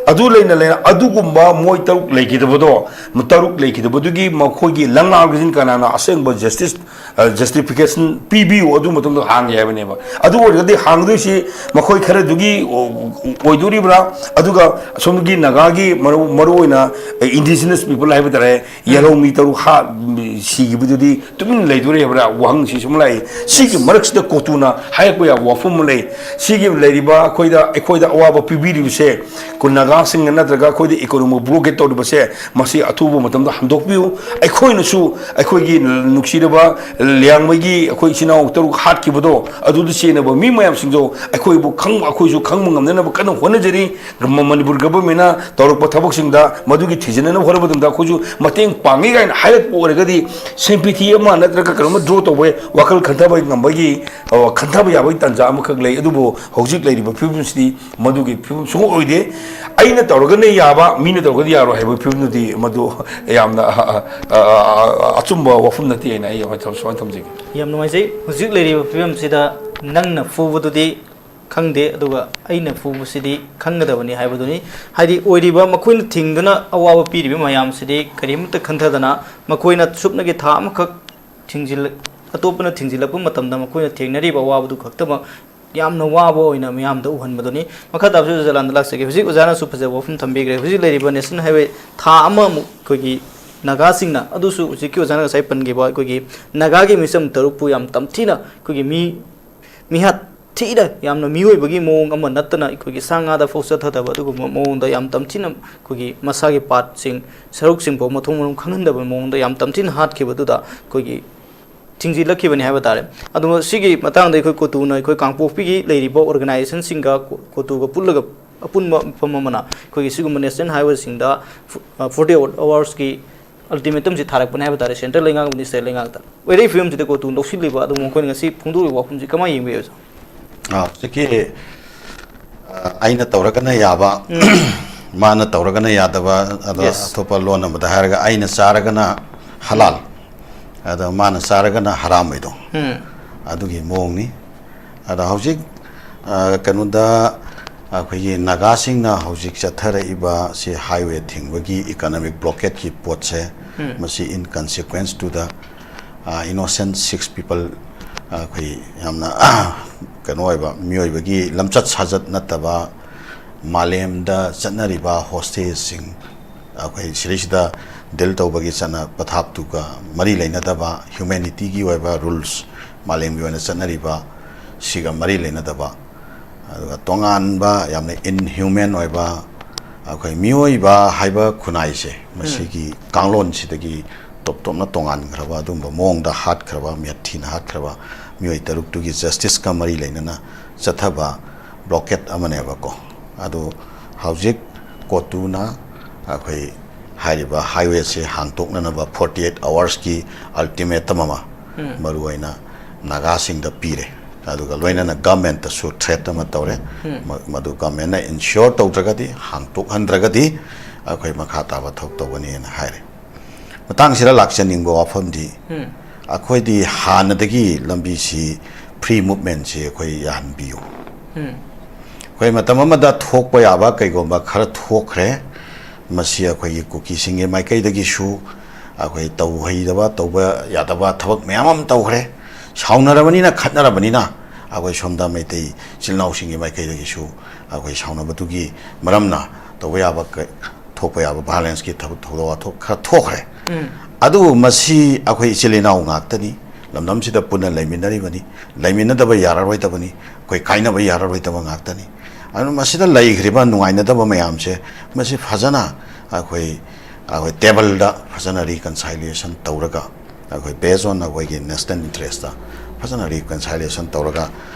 ꯑꯗꯨ ꯂꯩꯅ ꯂꯩꯅ ꯑꯗꯨꯒꯨꯝꯕ ꯃꯣꯏ ꯇꯔꯨꯛ ꯂꯩꯈꯤꯗꯕꯗꯣ, ꯇꯔꯨꯛ ꯂꯩꯈꯤꯗꯕꯗꯨꯒꯤ ꯃꯈꯣꯏꯒꯤ ꯂꯪꯂꯥꯒꯤꯁꯤꯅ ꯀꯅꯥꯅ ꯑꯁꯦꯡꯕ ꯖꯁꯇꯤꯁ, ꯑ, ꯖꯁꯇꯤꯐꯤꯀꯦꯁꯟ ꯄꯤꯕꯤꯌꯨ, ꯑꯗꯨ ꯃꯇꯝꯗ ꯍꯥꯡꯒꯦ ꯍꯥꯏꯕꯅꯦꯕ꯫ ꯑꯗꯨ ꯑꯣꯏꯔꯒꯗꯤ ꯍꯥꯡꯗꯣꯏꯁꯤ ꯃꯈꯣꯏ ꯈꯔꯗꯨꯒꯤ ꯑꯣ-, ꯑꯣꯏꯗꯣꯔꯤꯕ꯭ꯔꯥ? ꯑꯗꯨꯒ ꯑꯁꯣꯝꯒꯤ ꯅꯥꯒꯥꯒꯤ ꯃꯔꯨ-, ꯃꯔꯨꯑꯣꯏꯅ ꯏꯟꯗꯤꯖꯤꯅꯁ ꯄꯤꯄꯜ ꯍꯥꯏꯕ ꯇꯥꯔꯦ, ꯌꯦꯜꯍꯧ ꯃꯤ ꯇꯔꯨꯛ ꯍꯥ-, ꯁꯤꯈꯤꯕꯗꯨꯗꯤ ꯇꯨꯃꯤꯟꯅ ꯂꯩꯗꯣꯔꯤ ꯍꯥꯏꯕ꯭ꯔꯥ? ꯋꯥꯍꯪꯁꯤ ꯁꯨꯝ ꯂꯥꯛꯏ꯫ ꯁꯤꯒꯤ ꯃꯔꯛꯁꯤꯗ ꯀꯣꯇꯨꯅ ꯍꯥꯏꯔꯛꯄ ꯌꯥꯕ ꯋꯥꯐꯝ ꯑꯃ ꯂꯩ꯫ ꯁꯤꯒꯤ ꯂꯩꯔꯤꯕ ꯑꯩꯈꯣꯏꯗ, ꯑꯩꯈꯣꯏꯗ ꯑꯋꯥꯕ ꯄꯤꯕꯤꯔꯤꯕꯁꯦ, ꯑꯩꯈꯣꯏ ꯅꯥꯒꯥꯁꯤꯡꯅ ꯅꯠꯇ꯭ꯔꯒ ꯑꯩꯈꯣꯏꯗ ꯏꯀꯣꯅꯣꯃꯤꯛ ꯕ꯭ꯂꯣꯀꯦꯠ ꯇꯧꯔꯤꯕꯁꯦ, ꯃꯁꯤ ꯑꯊꯨꯕ ꯃꯇꯝꯗ ꯍꯟꯗꯣꯛꯄꯤꯌꯨ꯫ ꯑꯩꯈꯣꯏꯅꯁꯨ ꯑꯩꯈꯣꯏꯒꯤ ꯅꯨꯡꯁꯤꯔꯕ ꯂꯤꯌꯥꯡꯃꯩꯒꯤ ꯑꯩꯈꯣꯏ ꯏꯆꯤꯟ ꯏꯅꯥꯎ ꯇꯔꯨꯛ ꯍꯥꯠꯈꯤꯕꯗꯣ, ꯑꯗꯨꯗ ꯆꯦꯟꯅꯕ ꯃꯤ ꯃꯌꯥꯝꯁꯤꯡꯗꯣ ꯑꯩꯈꯣꯏꯕꯨ ꯈꯪ-, ꯑꯩꯈꯣꯏꯁꯨ ꯈꯪꯕ ꯉꯝꯅꯅꯕ ꯀꯟꯅ ꯍꯣꯠꯅꯖꯔꯤ꯫ ꯃ-, ꯃꯅꯤꯄꯨꯔ ꯒꯚꯔꯟꯃꯦꯟꯅ ꯇꯧꯔꯛꯄ ꯊꯕꯛꯁꯤꯡꯗ ꯃꯗꯨꯒꯤ ꯊꯤꯖꯤꯟꯅꯅꯕ ꯍꯣꯠꯅꯕ ꯃꯇꯝꯗ ꯑꯩꯈꯣꯏꯁꯨ ꯃꯇꯦꯡ ꯄꯥꯡꯉꯤ ꯀꯥꯏꯅ ꯍꯥꯏꯔꯛꯄ ꯑꯣꯏꯔꯒꯗꯤ, ꯁꯤꯝꯄꯦꯊꯤ ꯑꯃ ꯅꯠꯇ꯭ꯔꯒ ꯀꯩꯅꯣꯝꯃ ꯗ꯭ꯔꯣ ꯇꯧꯕ, ꯋꯥꯈꯜ ꯈꯟꯊꯕ ꯉꯝꯕꯒꯤ, ꯑ, ꯈꯟꯊꯕ ꯌꯥꯕꯒꯤ ꯇꯥꯟꯖꯥ ꯑꯃꯈꯛ ꯂꯩ꯫ ꯑꯗꯨꯕꯨ ꯍꯧꯖꯤꯛ ꯂꯩꯔꯤꯕ ꯐꯤꯕꯝꯁꯤꯗꯤ ꯃꯗꯨꯒꯤ ꯐꯤꯕꯝ ꯁꯨꯡꯑꯣꯏ ꯑꯣꯏꯗꯦ꯫ ꯑꯩꯅ ꯇꯧꯔꯒꯅ ꯌꯥꯕ, ꯃꯤꯅ ꯇꯧꯔꯒꯗꯤ ꯌꯥꯔꯣꯏ ꯍꯥꯏꯕꯒꯤ ꯐꯤꯕꯝꯗꯨꯗꯤ ꯃꯗꯨ ꯌꯥꯝꯅ, ꯑ, ꯑ, ꯑ, ꯑꯆꯨꯝꯕ ꯋꯥꯐꯝ ꯅꯠꯇꯦ ꯍꯥꯏꯅ ꯑꯩ ꯁꯨꯃꯥꯏꯅ ꯊꯝꯖꯒꯦ꯫ ꯌꯥꯝ ꯅꯨꯡꯉꯥꯏꯖꯩ꯫ ꯍꯧꯖꯤꯛ ꯂꯩꯔꯤꯕ ꯐꯤꯕꯝꯁꯤꯗ ꯅꯪꯅ ꯐꯨꯕꯗꯨꯗꯤ ꯈꯪꯗꯦ, ꯑꯗꯨꯒ ꯑꯩꯅ ꯐꯨꯕꯁꯤꯗꯤ ꯈꯪꯒꯗꯕꯅꯤ ꯍꯥꯏꯕꯗꯨꯅꯤ꯫ ꯍꯥꯏꯗꯤ, ꯑꯣꯏꯔꯤꯕ ꯃꯈꯣꯏꯅ ꯊꯤꯡꯗꯨꯅ ꯑꯋꯥꯕ ꯄꯤꯔꯤꯕ ꯃꯌꯥꯝꯁꯤꯗꯤ ꯀꯔꯤꯃꯠꯇ ꯈꯟꯊꯗꯅ, ꯃꯈꯣꯏꯅ ꯁꯨꯞꯅꯒꯤ ꯊꯥ ꯑꯃꯈꯛ ꯊꯤꯡꯖꯤꯜ-, ꯑꯇꯣꯞꯄꯅ ꯊꯤꯡꯖꯤꯜꯂꯛꯄ ꯃꯇꯝꯗ ꯃꯈꯣꯏꯅ ꯊꯦꯡꯅꯔꯤꯕ ꯑꯋꯥꯕꯗꯨ ꯈꯛꯇꯃꯛ ꯌꯥꯝꯅ ꯋꯥꯕ ꯑꯣꯏꯅ ꯃꯤꯌꯥꯝꯗ ꯎꯍꯟꯕꯗꯨꯅꯤ꯫ ꯃꯈꯥ ꯇꯥꯕꯁꯨ ꯖꯂꯥꯟꯗ ꯂꯥꯛꯆꯒꯦ꯫ ꯍꯧꯖꯤꯛ ꯑꯣꯖꯥꯅꯁꯨ ꯐꯖꯕ ꯋꯥꯐꯝ ꯊꯝꯕꯤꯈ꯭ꯔꯦ꯫ ꯍꯧꯖꯤꯛ ꯂꯩꯔꯤꯕ National Highway ꯊꯥ ꯑꯃꯃꯨꯛ ꯑꯩꯈꯣꯏꯒꯤ ꯅꯥꯒꯥꯁꯤꯡꯅ, ꯑꯗꯨꯁꯨ ꯍꯧꯖꯤꯛꯀꯤ ꯑꯣꯖꯥꯅ ꯉꯁꯥꯏ ꯄꯟꯈꯤꯕ ꯑꯩꯈꯣꯏꯒꯤ ꯅꯥꯒꯥꯒꯤ ꯃꯤꯆꯝ ꯇꯔꯨꯛꯄꯨ ꯌꯥꯝ ꯇꯝꯊꯤꯅ ꯑꯩꯈꯣꯏꯒꯤ ꯃꯤ, ꯃꯤꯍꯥꯠ ꯊꯤꯅ ꯌꯥꯝꯅ ꯃꯤꯑꯣꯏꯕꯒꯤ ꯃꯑꯣꯡ ꯑꯃ ꯅꯠꯇꯅ ꯑꯩꯈꯣꯏꯒꯤ ꯁꯥ ꯉꯥꯗ ꯐꯥꯎ ꯆꯠꯊꯗꯕ ꯑꯗꯨꯒꯨꯝꯕ ꯃꯑꯣꯡꯗ ꯌꯥꯝ ꯇꯝꯊꯤꯅ ꯑꯩꯈꯣꯏꯒꯤ ꯃꯁꯥꯒꯤ ꯄꯥꯔꯠꯁꯤꯡ, ꯁꯔꯨꯛꯁꯤꯡ ꯐꯥꯎ ꯃꯊꯣꯡ ꯃꯔꯝ ꯈꯪꯍꯟꯗꯕ ꯃꯑꯣꯡꯗ ꯌꯥꯝ ꯇꯝꯊꯤꯅ ꯍꯥꯠꯈꯤꯕꯗꯨꯗ ꯑꯩꯈꯣꯏꯒꯤ ꯊꯤꯡꯖꯤꯜꯂꯛꯈꯤꯕꯅꯤ ꯍꯥꯏꯕ ꯇꯥꯔꯦ꯫ ꯑꯗꯨꯒ ꯁꯤꯒꯤ ꯃꯇꯥꯡꯗ ꯑꯩꯈꯣꯏ ꯀꯣꯇꯨꯅ ꯑꯩꯈꯣꯏ ꯀꯥꯡꯄꯣꯛꯄꯤꯒꯤ ꯂꯩꯔꯤꯕ organizationꯁꯤꯡꯒ ꯀꯣ-, ꯀꯣꯇꯨꯒ ꯄꯨꯜꯂꯒ ꯑꯄꯨꯟꯕ ꯃꯐꯝ ꯑꯃꯅ ꯑꯩꯈꯣꯏꯒꯤ ꯁꯤꯒꯨꯝꯕ National Highwayꯁꯤꯡꯗ ꯐ-, ꯑ, forty hour-, hoursꯀꯤ ultimatumꯁꯤ ꯊꯥꯔꯛꯄꯅꯤ ꯍꯥꯏꯕ ꯇꯥꯔꯦ, central ꯂꯩꯉꯥꯛ ꯑꯃꯗꯤ state ꯂꯩꯉꯥꯛꯇ꯫ ꯋꯥꯔꯤ ꯐꯤꯕꯝꯁꯤꯗ ꯀꯣꯇꯨꯅ ꯂꯧꯁꯤꯜꯂꯤꯕ, ꯑꯗꯨꯒ ꯃꯈꯣꯏꯅ ꯉꯁꯤ ꯐꯣꯡꯗꯣꯛꯂꯤꯕ ꯋꯥꯐꯝꯁꯤ ꯀꯃꯥꯏꯅ ꯌꯦꯡꯕꯤꯕ, ꯑꯣꯖꯥ? ꯑꯥ, ꯍꯧꯖꯤꯛꯀꯤ, ꯑ, ꯑꯩꯅ ꯇꯧꯔꯒꯅ ꯌꯥꯕ, ꯎꯝ꯫ ꯃꯥꯅ ꯇꯧꯔꯒꯅ ꯌꯥꯗꯕ, ꯑꯗꯣ Yes. ꯑꯇꯣꯞꯄ ꯂꯣꯟ ꯑꯃꯗ ꯍꯥꯏꯔꯒ ꯑꯩꯅ ꯆꯥꯔꯒꯅ ꯍꯂꯥꯜ, ꯑꯗꯣ ꯃꯥꯅ ꯆꯥꯔꯒꯅ ꯍꯔꯥꯝ ꯑꯣꯏꯗꯣ꯫ ꯎꯝ꯫ ꯑꯗꯨꯒꯤ ꯃꯑꯣꯡꯅꯤ꯫ ꯑꯗꯣ ꯍꯧꯖꯤꯛ, ꯑ, ꯀꯩꯅꯣꯗ ꯑꯩꯈꯣꯏꯒꯤ ꯅꯥꯒꯥꯁꯤꯡꯅ ꯍꯧꯖꯤꯛ ꯆꯠꯊꯔꯛꯏꯕ ꯁꯤ highway ꯊꯤꯡꯕꯒꯤ economic blockadeꯀꯤ ꯄꯣꯠꯁꯦ, ꯎꯝ꯫ ꯃꯁꯤ in consequence to the, ꯑ, innocent six people, ꯑ, ꯑꯩꯈꯣꯏ ꯌꯥꯝꯅ ꯀꯩꯅꯣ ꯑꯣꯏꯕ ꯃꯤꯑꯣꯏꯕꯒꯤ ꯂꯝꯆꯠ ꯁꯥꯖꯠ ꯅꯠꯇꯕ ꯃꯥꯂꯦꯝꯗ ꯆꯠꯅꯔꯤꯕ hostageꯁꯤꯡ, ꯑꯩꯈꯣꯏ ꯁꯤꯗꯩꯁꯤꯗ deal ꯇꯧꯕꯒꯤ ꯆꯠꯅ ꯄꯊꯥꯞꯇꯨꯒ ꯃꯔꯤ ꯂꯩꯅꯗꯕ, humanityꯒꯤ ꯑꯣꯏꯕ rules, ꯃꯥꯂꯦꯝꯒꯤ ꯑꯣꯏꯅ ꯆꯠꯅꯔꯤꯕ ꯁꯤꯒ ꯃꯔꯤ ꯂꯩꯅꯗꯕ, ꯑꯗꯨꯒ ꯇꯣꯉꯥꯟꯕ, ꯌꯥꯝꯅ inhuman ꯑꯣꯏꯕ, ꯑꯩꯈꯣꯏ ꯃꯤꯑꯣꯏꯕ ꯍꯥꯏꯕ ꯈꯨꯟꯅꯥꯏꯁꯦ, ꯎꯝ꯫ ꯃꯁꯤꯒꯤ ꯀꯥꯡꯂꯣꯟꯁꯤꯗꯒꯤ ꯇꯣꯞ ꯇꯣꯞꯅ ꯇꯣꯉꯥꯟꯈ꯭ꯔꯕ, ꯑꯗꯨꯒꯨꯝꯕ ꯃꯑꯣꯡꯗ ꯍꯥꯠꯈ꯭ꯔꯕ, ꯃꯤꯌꯥꯠ ꯊꯤꯅ ꯍꯥꯠꯈ꯭ꯔꯕ ꯃꯤꯑꯣꯏ ꯇꯔꯨꯛꯇꯨꯒꯤ justiceꯀ ꯃꯔꯤ ꯂꯩꯅꯅ ꯆꯠꯊꯕ blockade ꯑꯃꯅꯦꯕꯀꯣ꯫ ꯑꯗꯨ ꯍꯧꯖꯤꯛ ꯀꯣꯇꯨꯅ ꯑꯩꯈꯣꯏ ꯍꯥꯏꯔꯤꯕ highwayꯁꯦ ꯍꯥꯡꯇꯣꯛꯅꯅꯕ forty eight hoursꯀꯤ ultimatum ꯑꯃ ꯎꯝ꯫ ꯃꯔꯨꯑꯣꯏꯅ ꯅꯥꯒꯥꯁꯤꯡꯗ ꯄꯤꯔꯦ꯫ ꯑꯗꯨꯒ ꯂꯣꯏꯅꯅ governmentꯇꯁꯨ threat ꯑꯃ ꯇꯧꯔꯦ꯫ ꯎꯝ꯫ ꯃ-, ꯃꯗꯨ governmentꯅ ensure ꯇꯧꯗ꯭ꯔꯒꯗꯤ, ꯍꯥꯡꯇꯣꯛꯍꯟꯗ꯭ꯔꯒꯗꯤ ꯑꯩꯈꯣꯏ ꯃꯈꯥ ꯇꯥꯕ ꯊꯕꯛ ꯇꯧꯒꯅꯤꯅ ꯍꯥꯏꯔꯦ꯫ ꯃꯇꯥꯡꯁꯤꯗ ꯂꯥꯛꯆꯅꯤꯡꯕ ꯋꯥꯐꯝꯗꯤ, ꯎꯝ꯫ ꯑꯩꯈꯣꯏꯗꯤ ꯍꯥꯟꯅꯗꯒꯤ ꯂꯝꯕꯤꯁꯤ, free movementꯁꯤ ꯑꯩꯈꯣꯏ ꯌꯥꯍꯟꯕꯤꯌꯨ꯫ ꯎꯝ꯫ ꯑꯩꯈꯣꯏ ꯃꯇꯝ ꯑꯃꯗ ꯊꯣꯛꯄ ꯌꯥꯕ ꯀꯩꯒꯨꯝꯕ ꯈꯔ ꯊꯣꯛꯈ꯭ꯔꯦ꯫ ꯃꯁꯤ ꯑꯩꯈꯣꯏꯒꯤ ꯀꯨꯀꯤꯁꯤꯡꯒꯤ ꯃꯥꯏꯀꯩꯗꯒꯤꯁꯨ, ꯑꯩꯈꯣꯏ ꯇꯧꯍꯩꯗꯕ, ꯇꯧꯕ ꯌꯥꯗꯕ ꯊꯕꯛ ꯃꯌꯥꯝ ꯑꯃ ꯇꯧꯈ꯭ꯔꯦ꯫ ꯁꯥꯎꯅꯔꯕꯅꯤꯅ, ꯈꯠꯅꯔꯕꯅꯤꯅ, ꯑꯩꯈꯣꯏ ꯁꯣꯝꯗ ꯃꯩꯇꯩ ꯏꯆꯤꯜ ꯏꯅꯥꯎꯁꯤꯡꯒꯤ ꯃꯥꯏꯀꯩꯗꯒꯤꯁꯨ ꯑꯩꯈꯣꯏ ꯁꯥꯎꯅꯕꯗꯨꯒꯤ ꯃꯔꯝꯅ ꯇꯧꯕ ꯌꯥꯕ ꯀ-, ꯊꯣꯛꯄ ꯌꯥꯕ violenceꯀꯤ ꯊꯕꯛ, ꯊꯧꯗꯣꯛ ꯋꯥꯊꯣꯛ ꯈꯔ ꯊꯣꯛꯈ꯭ꯔꯦ꯫ ꯑꯗꯨꯕꯨ ꯃꯁꯤ ꯑꯩꯈꯣꯏ ꯏꯆꯤꯜ ꯏꯅꯥꯎ ꯉꯥꯛꯇꯅꯤ, ꯂꯝꯗꯝꯁꯤꯗ ꯄꯨꯟꯅ ꯂꯩꯃꯤꯟꯅꯔꯤꯕꯅꯤ, ꯂꯩꯃꯤꯟꯅꯗꯕ ꯌꯥꯔꯔꯣꯏꯗꯕꯅꯤ, ꯑꯩꯈꯣꯏ ꯀꯥꯏꯅꯕ ꯌꯥꯔꯔꯣꯏꯗꯕ ꯉꯥꯛꯇꯅꯤ꯫ ꯑꯗꯨꯅ ꯃꯁꯤꯗ ꯂꯩꯈ꯭ꯔꯤꯕ ꯅꯨꯡꯉꯥꯏꯅꯗꯕ ꯃꯌꯥꯝꯁꯦ, ꯃꯁꯤ ꯐꯖꯅ ꯑꯩꯈꯣꯏ, ꯑꯩꯈꯣꯏ tableꯗ ꯐꯖꯅ reconciliation ꯇꯧꯔꯒ, ꯑꯩꯈꯣꯏ based on ꯑꯩꯈꯣꯏꯒꯤ national interestꯇ ꯐꯖꯅ reconciliation ꯇꯧꯔꯒ,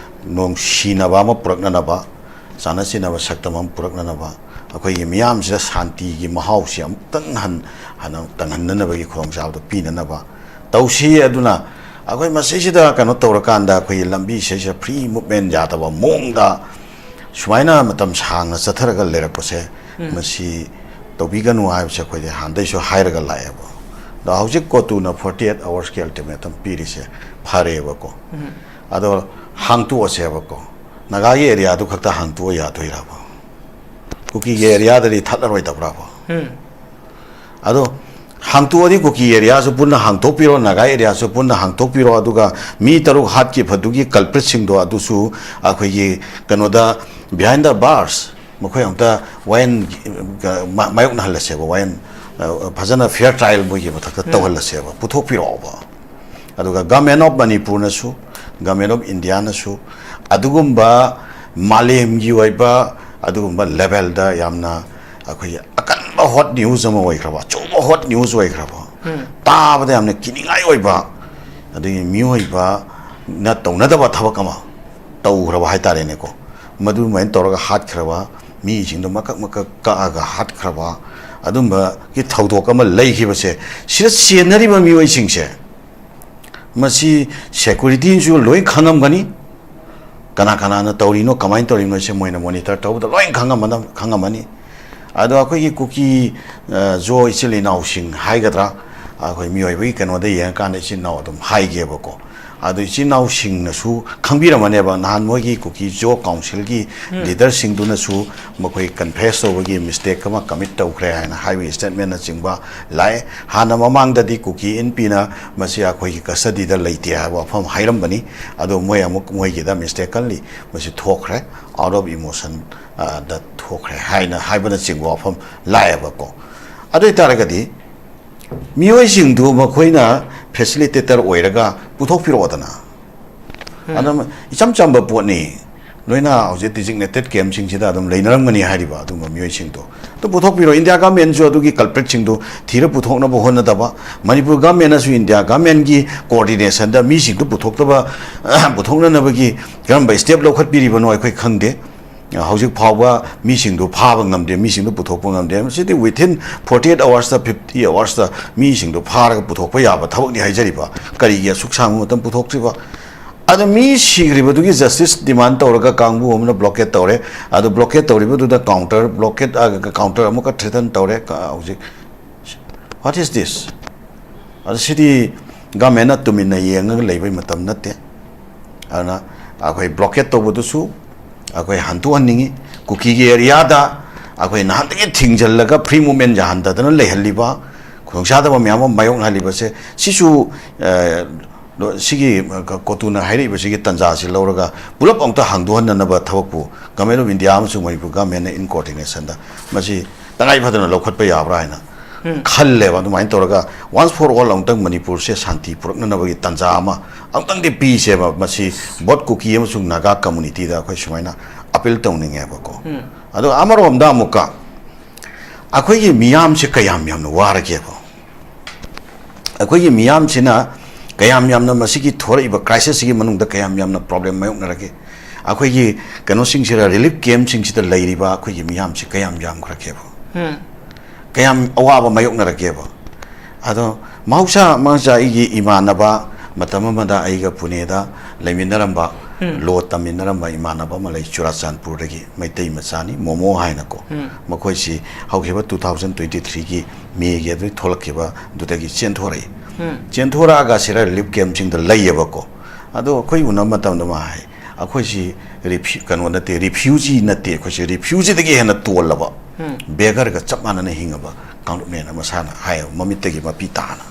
ꯅꯨꯡꯁꯤꯅꯕ ꯑꯃ ꯄꯨꯔꯛꯅꯅꯕ, ꯆꯥꯟꯅ ꯆꯤꯟꯅꯕ ꯁꯛꯇꯝ ꯑꯃ ꯄꯨꯔꯛꯅꯅꯕ, ꯑꯩꯈꯣꯏꯒꯤ ꯃꯤꯌꯥꯝꯁꯤꯗ ꯁꯥꯟꯇꯤꯒꯤ ꯃꯍꯥꯎꯁꯤ ꯑꯃꯨꯛꯇꯪ ꯍꯟ-, ꯍꯟꯅ ꯇꯪꯍꯟꯅꯅꯕꯒꯤ ꯈꯨꯗꯣꯡꯆꯥꯕꯗꯨ ꯄꯤꯅꯅꯕ ꯇꯧꯁꯤ꯫ ꯑꯗꯨꯅ ꯑꯩꯈꯣꯏ ꯃꯁꯤꯁꯤꯗ ꯀꯩꯅꯣ ꯇꯧꯔꯀꯥꯟꯗ, ꯑꯩꯈꯣꯏꯒꯤ ꯂꯝꯕꯤꯁꯤꯗꯩꯁꯤꯗ free movement ꯌꯥꯗꯕ ꯃꯑꯣꯡꯗ ꯁꯨꯃꯥꯏꯅ ꯃꯇꯝ ꯁꯥꯡꯅ ꯆꯠꯊꯔꯒ ꯂꯩꯔꯛꯄꯁꯦ, ꯃꯁꯤ ꯇꯧꯕꯤꯒꯅꯨ ꯍꯥꯏꯕꯁꯦ ꯑꯩꯈꯣꯏꯗꯤ ꯍꯥꯟꯅꯗꯩꯁꯨ ꯍꯥꯏꯔꯒ ꯂꯥꯛꯑꯦꯕ꯫ ꯑꯗꯣ ꯍꯧꯖꯤꯛ ꯀꯣꯇꯨꯅ forty eight hoursꯀꯤ ultimatum ꯄꯤꯔꯤꯁꯦ ꯐꯔꯦꯕꯀꯣ꯫ ꯑꯗꯣ ꯍꯥꯡꯇꯣꯛꯑꯁꯦꯕꯀꯣ꯫ ꯅꯥꯒꯥꯒꯤ areaꯗꯨ ꯈꯛꯇ ꯍꯥꯡꯇꯣꯛꯑ ꯌꯥꯗꯣꯏꯔꯕ? ꯀꯨꯀꯤꯒꯤ areaꯗꯗꯤ ꯊꯠꯂꯔꯣꯏꯗꯕ꯭ꯔꯕ? ꯑꯗꯣ ꯍꯥꯡꯇꯣꯛꯑꯗꯤ ꯀꯨꯀꯤ areaꯁꯨ ꯄꯨꯟꯅ ꯍꯥꯡꯇꯣꯛꯄꯤꯔꯣ, ꯅꯥꯒꯥ areaꯁꯨ ꯄꯨꯟꯅ ꯍꯥꯡꯇꯣꯛꯄꯤꯔꯣ, ꯑꯗꯨꯒ ꯃꯤ ꯇꯔꯨꯛ ꯍꯥꯠꯈꯤꯕꯗꯨꯒꯤ culpritꯁꯤꯡꯗꯣ ꯑꯗꯨꯁꯨ ꯑꯩꯈꯣꯏꯒꯤ ꯀꯩꯅꯣꯗ, behind the bars, ꯃꯈꯣꯏ ꯑꯃꯨꯛꯇ ꯋꯥꯌꯦꯟ, ꯃꯥ-, ꯃꯥꯌꯣꯛꯅꯍꯜꯂꯁꯦꯕ, ꯋꯥꯌꯦꯟ, ꯑ, ꯐꯖꯅ fair trial ꯃꯣꯏꯒꯤ ꯃꯊꯛꯇ ꯇꯧꯍꯜꯂꯁꯦꯕ, ꯄꯨꯊꯣꯛꯄꯤꯔꯛꯑꯣꯕ꯫ ꯑꯗꯨꯒ Government of ꯃꯅꯤꯄꯨꯔꯅꯁꯨ, Government of Indiaꯅꯁꯨ ꯑꯗꯨꯒꯨꯝꯕ ꯃꯥꯂꯦꯝꯒꯤ ꯑꯣꯏꯕ ꯑꯗꯨꯒꯨꯝꯕ levelꯗ ꯌꯥꯝꯅ ꯑꯩꯈꯣꯏꯒꯤ ꯑꯀꯟꯕ hot news ꯑꯃ ꯑꯣꯏꯈ꯭ꯔꯕ, ꯑꯆꯧꯕ hot news ꯑꯣꯏꯈ꯭ꯔꯕ, ꯇꯥꯕꯗ ꯌꯥꯝꯅ ꯀꯤꯅꯤꯡꯉꯥꯏ ꯑꯣꯏꯕ, ꯑꯗꯒꯤ ꯃꯤꯑꯣꯏꯕꯅ ꯇꯧꯅꯗꯕ ꯊꯕꯛ ꯑꯃ ꯇꯧꯈ꯭ꯔꯕ ꯍꯥꯏꯇꯥꯔꯦꯅꯦꯀꯣ꯫ ꯃꯗꯨꯃꯥꯏꯅ ꯇꯧꯔꯒ ꯍꯥꯠꯈ꯭ꯔꯕ, ꯃꯤꯁꯤꯡꯗꯣ ꯃꯀꯛ ꯃꯀꯛ ꯀꯛꯑꯒ ꯍꯥꯠꯈ꯭ꯔꯕ, ꯑꯗꯨꯝꯕꯒꯤ ꯊꯧꯗꯣꯛ ꯑꯃ ꯂꯩꯈꯤꯕꯁꯦ, ꯁꯤꯗ ꯆꯦꯟꯅꯔꯤꯕ ꯃꯤꯑꯣꯏꯁꯤꯡꯁꯦ, ꯃꯁꯤ securityꯁꯨ ꯂꯣꯏ ꯈꯪꯉꯝꯒꯅꯤ꯫ ꯀꯅꯥ ꯀꯅꯥꯅ ꯇꯧꯔꯤꯅꯣ, ꯀꯃꯥꯏꯅ ꯇꯧꯔꯤꯅꯣ ꯁꯦ ꯃꯣꯏꯅ monitor ꯇꯧꯕꯗ ꯂꯣꯏ ꯈꯪꯉꯝꯃꯅ-, ꯈꯪꯉꯝꯃꯅꯤ꯫ ꯑꯗꯣ ꯑꯩꯈꯣꯏꯒꯤ ꯀꯨꯀꯤ, ꯑ, ꯖꯣ ꯏꯆꯤꯜ ꯏꯅꯥꯎꯁꯤꯡ ꯍꯥꯏꯒꯗ꯭ꯔꯥ, ꯑꯩꯈꯣꯏ ꯃꯤꯑꯣꯏꯕꯒꯤ ꯀꯩꯅꯣꯗ ꯌꯦꯡꯉꯀꯥꯟꯗ ꯏꯆꯤꯟ ꯏꯅꯥꯎ ꯑꯗꯨꯝ ꯍꯥꯏꯒꯦꯕꯀꯣ꯫ ꯑꯗꯨ ꯏꯆꯤꯟ ꯏꯅꯥꯎꯁꯤꯡꯅꯁꯨ ꯈꯪꯕꯤꯔꯝꯃꯅꯦꯕ, ꯅꯍꯥꯟ ꯃꯣꯏꯒꯤ ꯀꯨꯀꯤ ꯖꯣ ꯀꯥꯎꯟꯁꯤꯜꯒꯤ ꯂꯤꯗꯔꯁꯤꯡꯗꯨꯅꯁꯨ ꯃꯈꯣꯏ ꯀꯟꯐꯦꯁ ꯇꯧꯕꯒꯤ ꯃꯤꯁꯇꯦꯛ ꯑꯃ ꯀꯃꯤꯠ ꯇꯧꯈ꯭ꯔꯦ ꯍꯥꯏꯅ ꯍꯥꯏꯕꯒꯤ ꯁ꯭ꯇꯦꯠꯃꯦꯟꯅꯆꯤꯡꯕ ꯂꯥꯛꯑꯦ꯫ ꯍꯥꯟꯅ ꯃꯃꯥꯡꯗꯗꯤ ꯀꯨꯀꯤ ꯏꯟꯄꯤꯅ ꯃꯁꯤ ꯑꯩꯈꯣꯏꯒꯤ ꯀꯁꯇꯗꯤꯗ ꯂꯩꯇꯦ ꯍꯥꯏꯕ ꯋꯥꯐꯝ ꯍꯥꯏꯔꯝꯕꯅꯤ꯫ ꯑꯗꯣ ꯃꯣꯏ ꯑꯃꯨꯛ ꯃꯣꯏꯒꯤꯗ ꯃꯤꯁꯇꯦꯛꯀꯟꯂꯤ ꯃꯁꯤ ꯊꯣꯛꯈ꯭ꯔꯦ, ꯑꯥꯎꯠ ꯑꯣꯐ ꯏꯃꯣꯁꯟ ꯗ ꯊꯣꯛꯈ꯭ꯔꯦ ꯍꯥꯏꯅ ꯍꯥꯏꯕꯅꯆꯤꯡꯕ ꯋꯥꯐꯝ ꯂꯥꯛꯑꯦꯕꯀꯣ꯫ ꯑꯗꯨ ꯑꯣꯏꯇꯥꯔꯒꯗꯤ ꯃꯤꯑꯣꯏꯁꯤꯡꯗꯨ ꯃꯈꯣꯏꯅ ꯐꯦꯁꯤꯂꯤꯇꯦꯇꯔ ꯑꯣꯏꯔꯒ ꯄꯨꯊꯣꯛꯄꯤꯔꯛꯑꯣꯗꯅ꯫ ꯑꯗꯨꯝ ꯏꯆꯝ ꯆꯝꯕ ꯄꯣꯠꯅꯤ꯫ ꯂꯣꯏꯅ ꯍꯧꯖꯤꯛ ꯗꯤꯖꯤꯛꯅꯦꯇꯦꯠ ꯀꯦꯝꯞꯁꯤꯡꯁꯤꯗ ꯑꯗꯨꯝ ꯂꯩꯅꯔꯝꯒꯅꯤ ꯍꯥꯏꯔꯤꯕ ꯑꯗꯨꯒꯨꯝꯕ ꯃꯤꯑꯣꯏꯁꯤꯡꯗꯣ꯫ ꯑꯗꯨ ꯄꯨꯊꯣꯛꯄꯤꯔꯣ꯫ ꯏꯟꯗꯤꯌꯥ ꯒꯃꯦꯟꯁꯨ ꯑꯗꯨꯒꯤ ꯀꯜꯄ꯭ꯔꯤꯠꯁꯤꯡꯗꯨ ꯊꯤꯔ ꯄꯨꯊꯣꯛꯅꯕ ꯍꯣꯠꯅꯗꯕ, ꯃꯅꯤꯄꯨꯔ ꯒꯃꯦꯟꯅꯁꯨ ꯏꯟꯗꯤꯌꯥ ꯒꯃꯦꯟꯒꯤ ꯀꯣꯑꯣꯔꯗꯤꯅꯦꯁꯟꯗ ꯃꯤꯁꯤꯡꯗꯨ ꯄꯨꯊꯣꯛꯇꯕ, ꯄꯨꯊꯣꯛꯅꯅꯕꯒꯤ ꯀꯔꯝꯕ ꯁ꯭ꯇꯦꯞ ꯂꯧꯈꯠꯄꯤꯔꯤꯕꯅꯣ ꯑꯩꯈꯣꯏ ꯈꯪꯗꯦ꯫ ꯍꯧꯖꯤꯛ ꯐꯥꯎꯕ ꯃꯤꯁꯤꯡꯗꯨ ꯐꯥꯕ ꯉꯝꯗꯦ, ꯃꯤꯁꯤꯡꯗꯨ ꯄꯨꯊꯣꯛꯄ ꯉꯝꯗꯦ꯫ ꯃꯁꯤꯗꯤ within forty eight hours, fifty hours ꯃꯤꯁꯤꯡꯗꯨ ꯐꯥꯔꯒ ꯄꯨꯊꯣꯛꯄ ꯌꯥꯕ ꯊꯕꯛꯅꯤ ꯍꯥꯏꯖꯔꯤꯕ꯫ ꯀꯔꯤꯒꯤ ꯑꯁꯨꯛ ꯁꯥꯡꯕ ꯃꯇꯝ ꯄꯨꯊꯣꯛꯇ꯭ꯔꯤꯕ? ꯑꯗꯣ ꯃꯤ ꯁꯤꯈ꯭ꯔꯤꯕꯗꯨꯒꯤ ꯖꯁꯇꯤꯁ ꯗꯤꯃꯥꯟ ꯇꯧꯔꯒ ꯀꯥꯡꯕꯨ ꯑꯃꯅ ꯕ꯭ꯂꯣꯀꯦꯠ ꯇꯧꯔꯦ꯫ ꯑꯗꯣ ꯕ꯭ꯂꯣꯀꯦꯠ ꯇꯧꯔꯤꯕꯗꯨꯗ ꯀꯥꯎꯟꯇꯔ ꯕ꯭ꯂꯣꯀꯦꯠ, ꯑ, ꯀꯥꯎꯟꯇꯔ ꯑꯃꯨꯛꯀ ꯊ꯭ꯔꯦꯇꯟ ꯇꯧꯔꯦ꯫ ꯀ-, ꯍꯧꯖꯤꯛ what is this? ꯑꯗꯣ ꯁꯤꯗꯤ ꯒꯃꯦꯟꯅ ꯇꯨꯃꯤꯟꯅ ꯌꯦꯡꯉꯒ ꯂꯩꯕꯩ ꯃꯇꯝ ꯅꯠꯇꯦ꯫ ꯑꯗꯨꯅ ꯑꯩꯈꯣꯏ ꯕ꯭ꯂꯣꯀꯦꯠ ꯇꯧꯕꯗꯨꯁꯨ ꯑꯩꯈꯣꯏ ꯍꯟꯗꯣꯛꯍꯟꯅꯤꯡꯉꯤ꯫ ꯀꯨꯀꯤꯒꯤ ꯑꯦꯔꯤꯌꯥꯗ ꯑꯩꯈꯣꯏ ꯅꯍꯥꯟꯗꯒꯤ ꯊꯤꯡꯖꯤꯜꯂꯒ ꯐ꯭ꯔꯤ ꯃꯨꯞꯃꯦꯟ ꯌꯥꯍꯟꯗꯗꯅ ꯂꯩꯍꯜꯂꯤꯕ, ꯈꯨꯗꯣꯡꯆꯥꯗꯕ ꯃꯌꯥꯝ ꯑꯃ ꯃꯥꯌꯣꯛꯅꯍꯜꯂꯤꯕꯁꯦ, ꯁꯤꯁꯨ, ꯑ, ꯂꯣ-, ꯁꯤꯒꯤ, ꯑ, ꯀꯣꯇꯨꯅ ꯍꯥꯏꯔꯛꯏꯕꯁꯤꯒꯤ ꯇꯥꯟꯖꯥꯁꯤ ꯂꯧꯔꯒ ꯄꯨꯂꯞ ꯑꯃꯨꯛꯇ ꯍꯥꯡꯗꯣꯛꯍꯟꯅꯅꯕ ꯊꯕꯛꯄꯨ Government of India ꯑꯃꯁꯨꯡ ꯃꯅꯤꯄꯨꯔ ꯒꯃꯦꯟꯅ in coordinationꯗ ꯃꯁꯤ ꯇꯉꯥꯏ ꯐꯗꯅ ꯂꯧꯈꯠꯄ ꯌꯥꯕ꯭ꯔꯥ ꯍꯥꯏꯅ ꯈꯜꯂꯦꯕ꯫ ꯑꯗꯨꯃꯥꯏꯅ ꯇꯧꯔꯒ once for all ꯑꯃꯨꯛꯇꯪ ꯃꯅꯤꯄꯨꯔꯁꯦ ꯁꯥꯟꯇꯤ ꯄꯨꯔꯛꯅꯅꯕꯒꯤ ꯇꯥꯟꯖꯥ ꯑꯃ ꯑꯃꯨꯛꯇꯪꯗꯤ ꯄꯤꯁꯦꯕ꯫ ꯃꯁꯤ both ꯀꯨꯀꯤ ꯑꯃꯁꯨꯡ ꯅꯥꯒꯥ communityꯗ ꯑꯩꯈꯣꯏ ꯁꯨꯃꯥꯏꯅ ꯑꯄꯤꯜ ꯇꯧꯅꯤꯡꯉꯦꯕꯀꯣ꯫ ꯑꯗꯣ ꯑꯃꯔꯣꯝꯗ ꯑꯃꯨꯛꯀ ꯑꯩꯈꯣꯏꯒꯤ ꯃꯤꯌꯥꯝꯁꯦ ꯀꯌꯥꯝ ꯌꯥꯝꯅ ꯋꯥꯔꯒꯦꯕ? ꯑꯩꯈꯣꯏꯒꯤ ꯃꯤꯌꯥꯝꯁꯤꯅ ꯀꯌꯥꯝ ꯌꯥꯝꯅ ꯃꯁꯤꯒꯤ ꯊꯣꯔꯛꯏꯕ ꯀ꯭ꯔꯥꯏꯁꯤꯁꯁꯤꯒꯤ ꯃꯅꯨꯡꯗ ꯀꯌꯥꯝ ꯌꯥꯝꯅ ꯄ꯭ꯔꯣꯕ꯭ꯂꯦꯝ ꯃꯥꯌꯣꯛꯅꯔꯒꯦ? ꯑꯩꯈꯣꯏꯒꯤ ꯀꯩꯅꯣꯁꯤꯡꯁꯤꯗ, ꯔꯤꯂꯤꯐ ꯀꯦꯝꯞꯁꯤꯡꯁꯤꯗ ꯂꯩꯔꯤꯕ ꯑꯩꯈꯣꯏꯒꯤ ꯃꯤꯌꯥꯝꯁꯤ ꯀꯌꯥꯝ ꯌꯥꯝꯈ꯭ꯔꯒꯦꯕ? ꯀꯌꯥꯝ ꯑꯋꯥꯕ ꯃꯥꯌꯣꯛꯅꯔꯒꯦꯕ? ꯑꯗꯣ ꯃꯍꯧꯁꯥ ꯃꯍꯧꯁꯥ ꯑꯩꯒꯤ ꯏꯃꯥꯟꯅꯕ ꯃꯇꯝ ꯑꯃꯗ ꯑꯩꯒ ꯄꯨꯅꯦꯗ ꯂꯩꯃꯤꯟꯅꯔꯝꯕ ꯎꯝ꯫ ꯂꯣ ꯇꯝꯃꯤꯟꯅꯔꯝꯕ ꯏꯃꯥꯟꯅꯕ ꯑꯃ ꯂꯩ, ꯆꯨꯔꯥꯆꯥꯟꯄꯨꯔꯗꯒꯤ, ꯃꯩꯇꯩ ꯃꯆꯥꯅꯤ, ꯃꯣꯃꯣ ꯍꯥꯏꯅꯀꯣ꯫ ꯎꯝ꯫ ꯃꯈꯣꯏꯁꯤ ꯍꯧꯈꯤꯕ two thousand twenty three ꯒꯤ ꯃꯦꯒꯤ ꯑꯗꯨ ꯊꯣꯛꯂꯛꯈꯤꯕꯗꯨꯗꯒꯤ ꯆꯦꯟꯊꯣꯔꯛꯏ꯫ ꯎꯝ꯫ ꯆꯦꯟꯊꯣꯔꯛꯑꯒ ꯁꯤꯗ ꯔꯤꯂꯤꯐ ꯀꯦꯝꯞꯁꯤꯡꯗ ꯂꯩꯌꯦꯕꯀꯣ꯫ ꯑꯗꯣ ꯑꯩꯈꯣꯏ ꯎꯅꯕ ꯃꯇꯝꯗ ꯃꯥ ꯍꯥꯏ, "ꯑꯩꯈꯣꯏꯁꯤ ꯔꯤꯐ꯭ꯌꯨ-, ꯀꯩꯅꯣ ꯅꯠꯇꯦ, ꯔꯤꯐ꯭ꯌꯨꯖꯤ ꯅꯠꯇꯦ, ꯑꯩꯈꯣꯏꯁꯤ ꯔꯤꯐ꯭ꯌꯨꯖꯤꯗꯒꯤ ꯍꯦꯟꯅ ꯇꯣꯜꯂꯕ, ꯎꯝ꯫ ꯕꯦꯒꯔꯒ ꯆꯞ ꯃꯥꯟꯅꯅ ꯍꯤꯡꯉꯕ ꯀꯥꯡꯂꯨꯞꯅꯦꯅ" ꯃꯁꯥꯅ ꯍꯥꯏꯌꯦꯕ, ꯃꯃꯤꯠꯇꯒꯤ ꯃꯄꯤ ꯇꯥꯅ꯫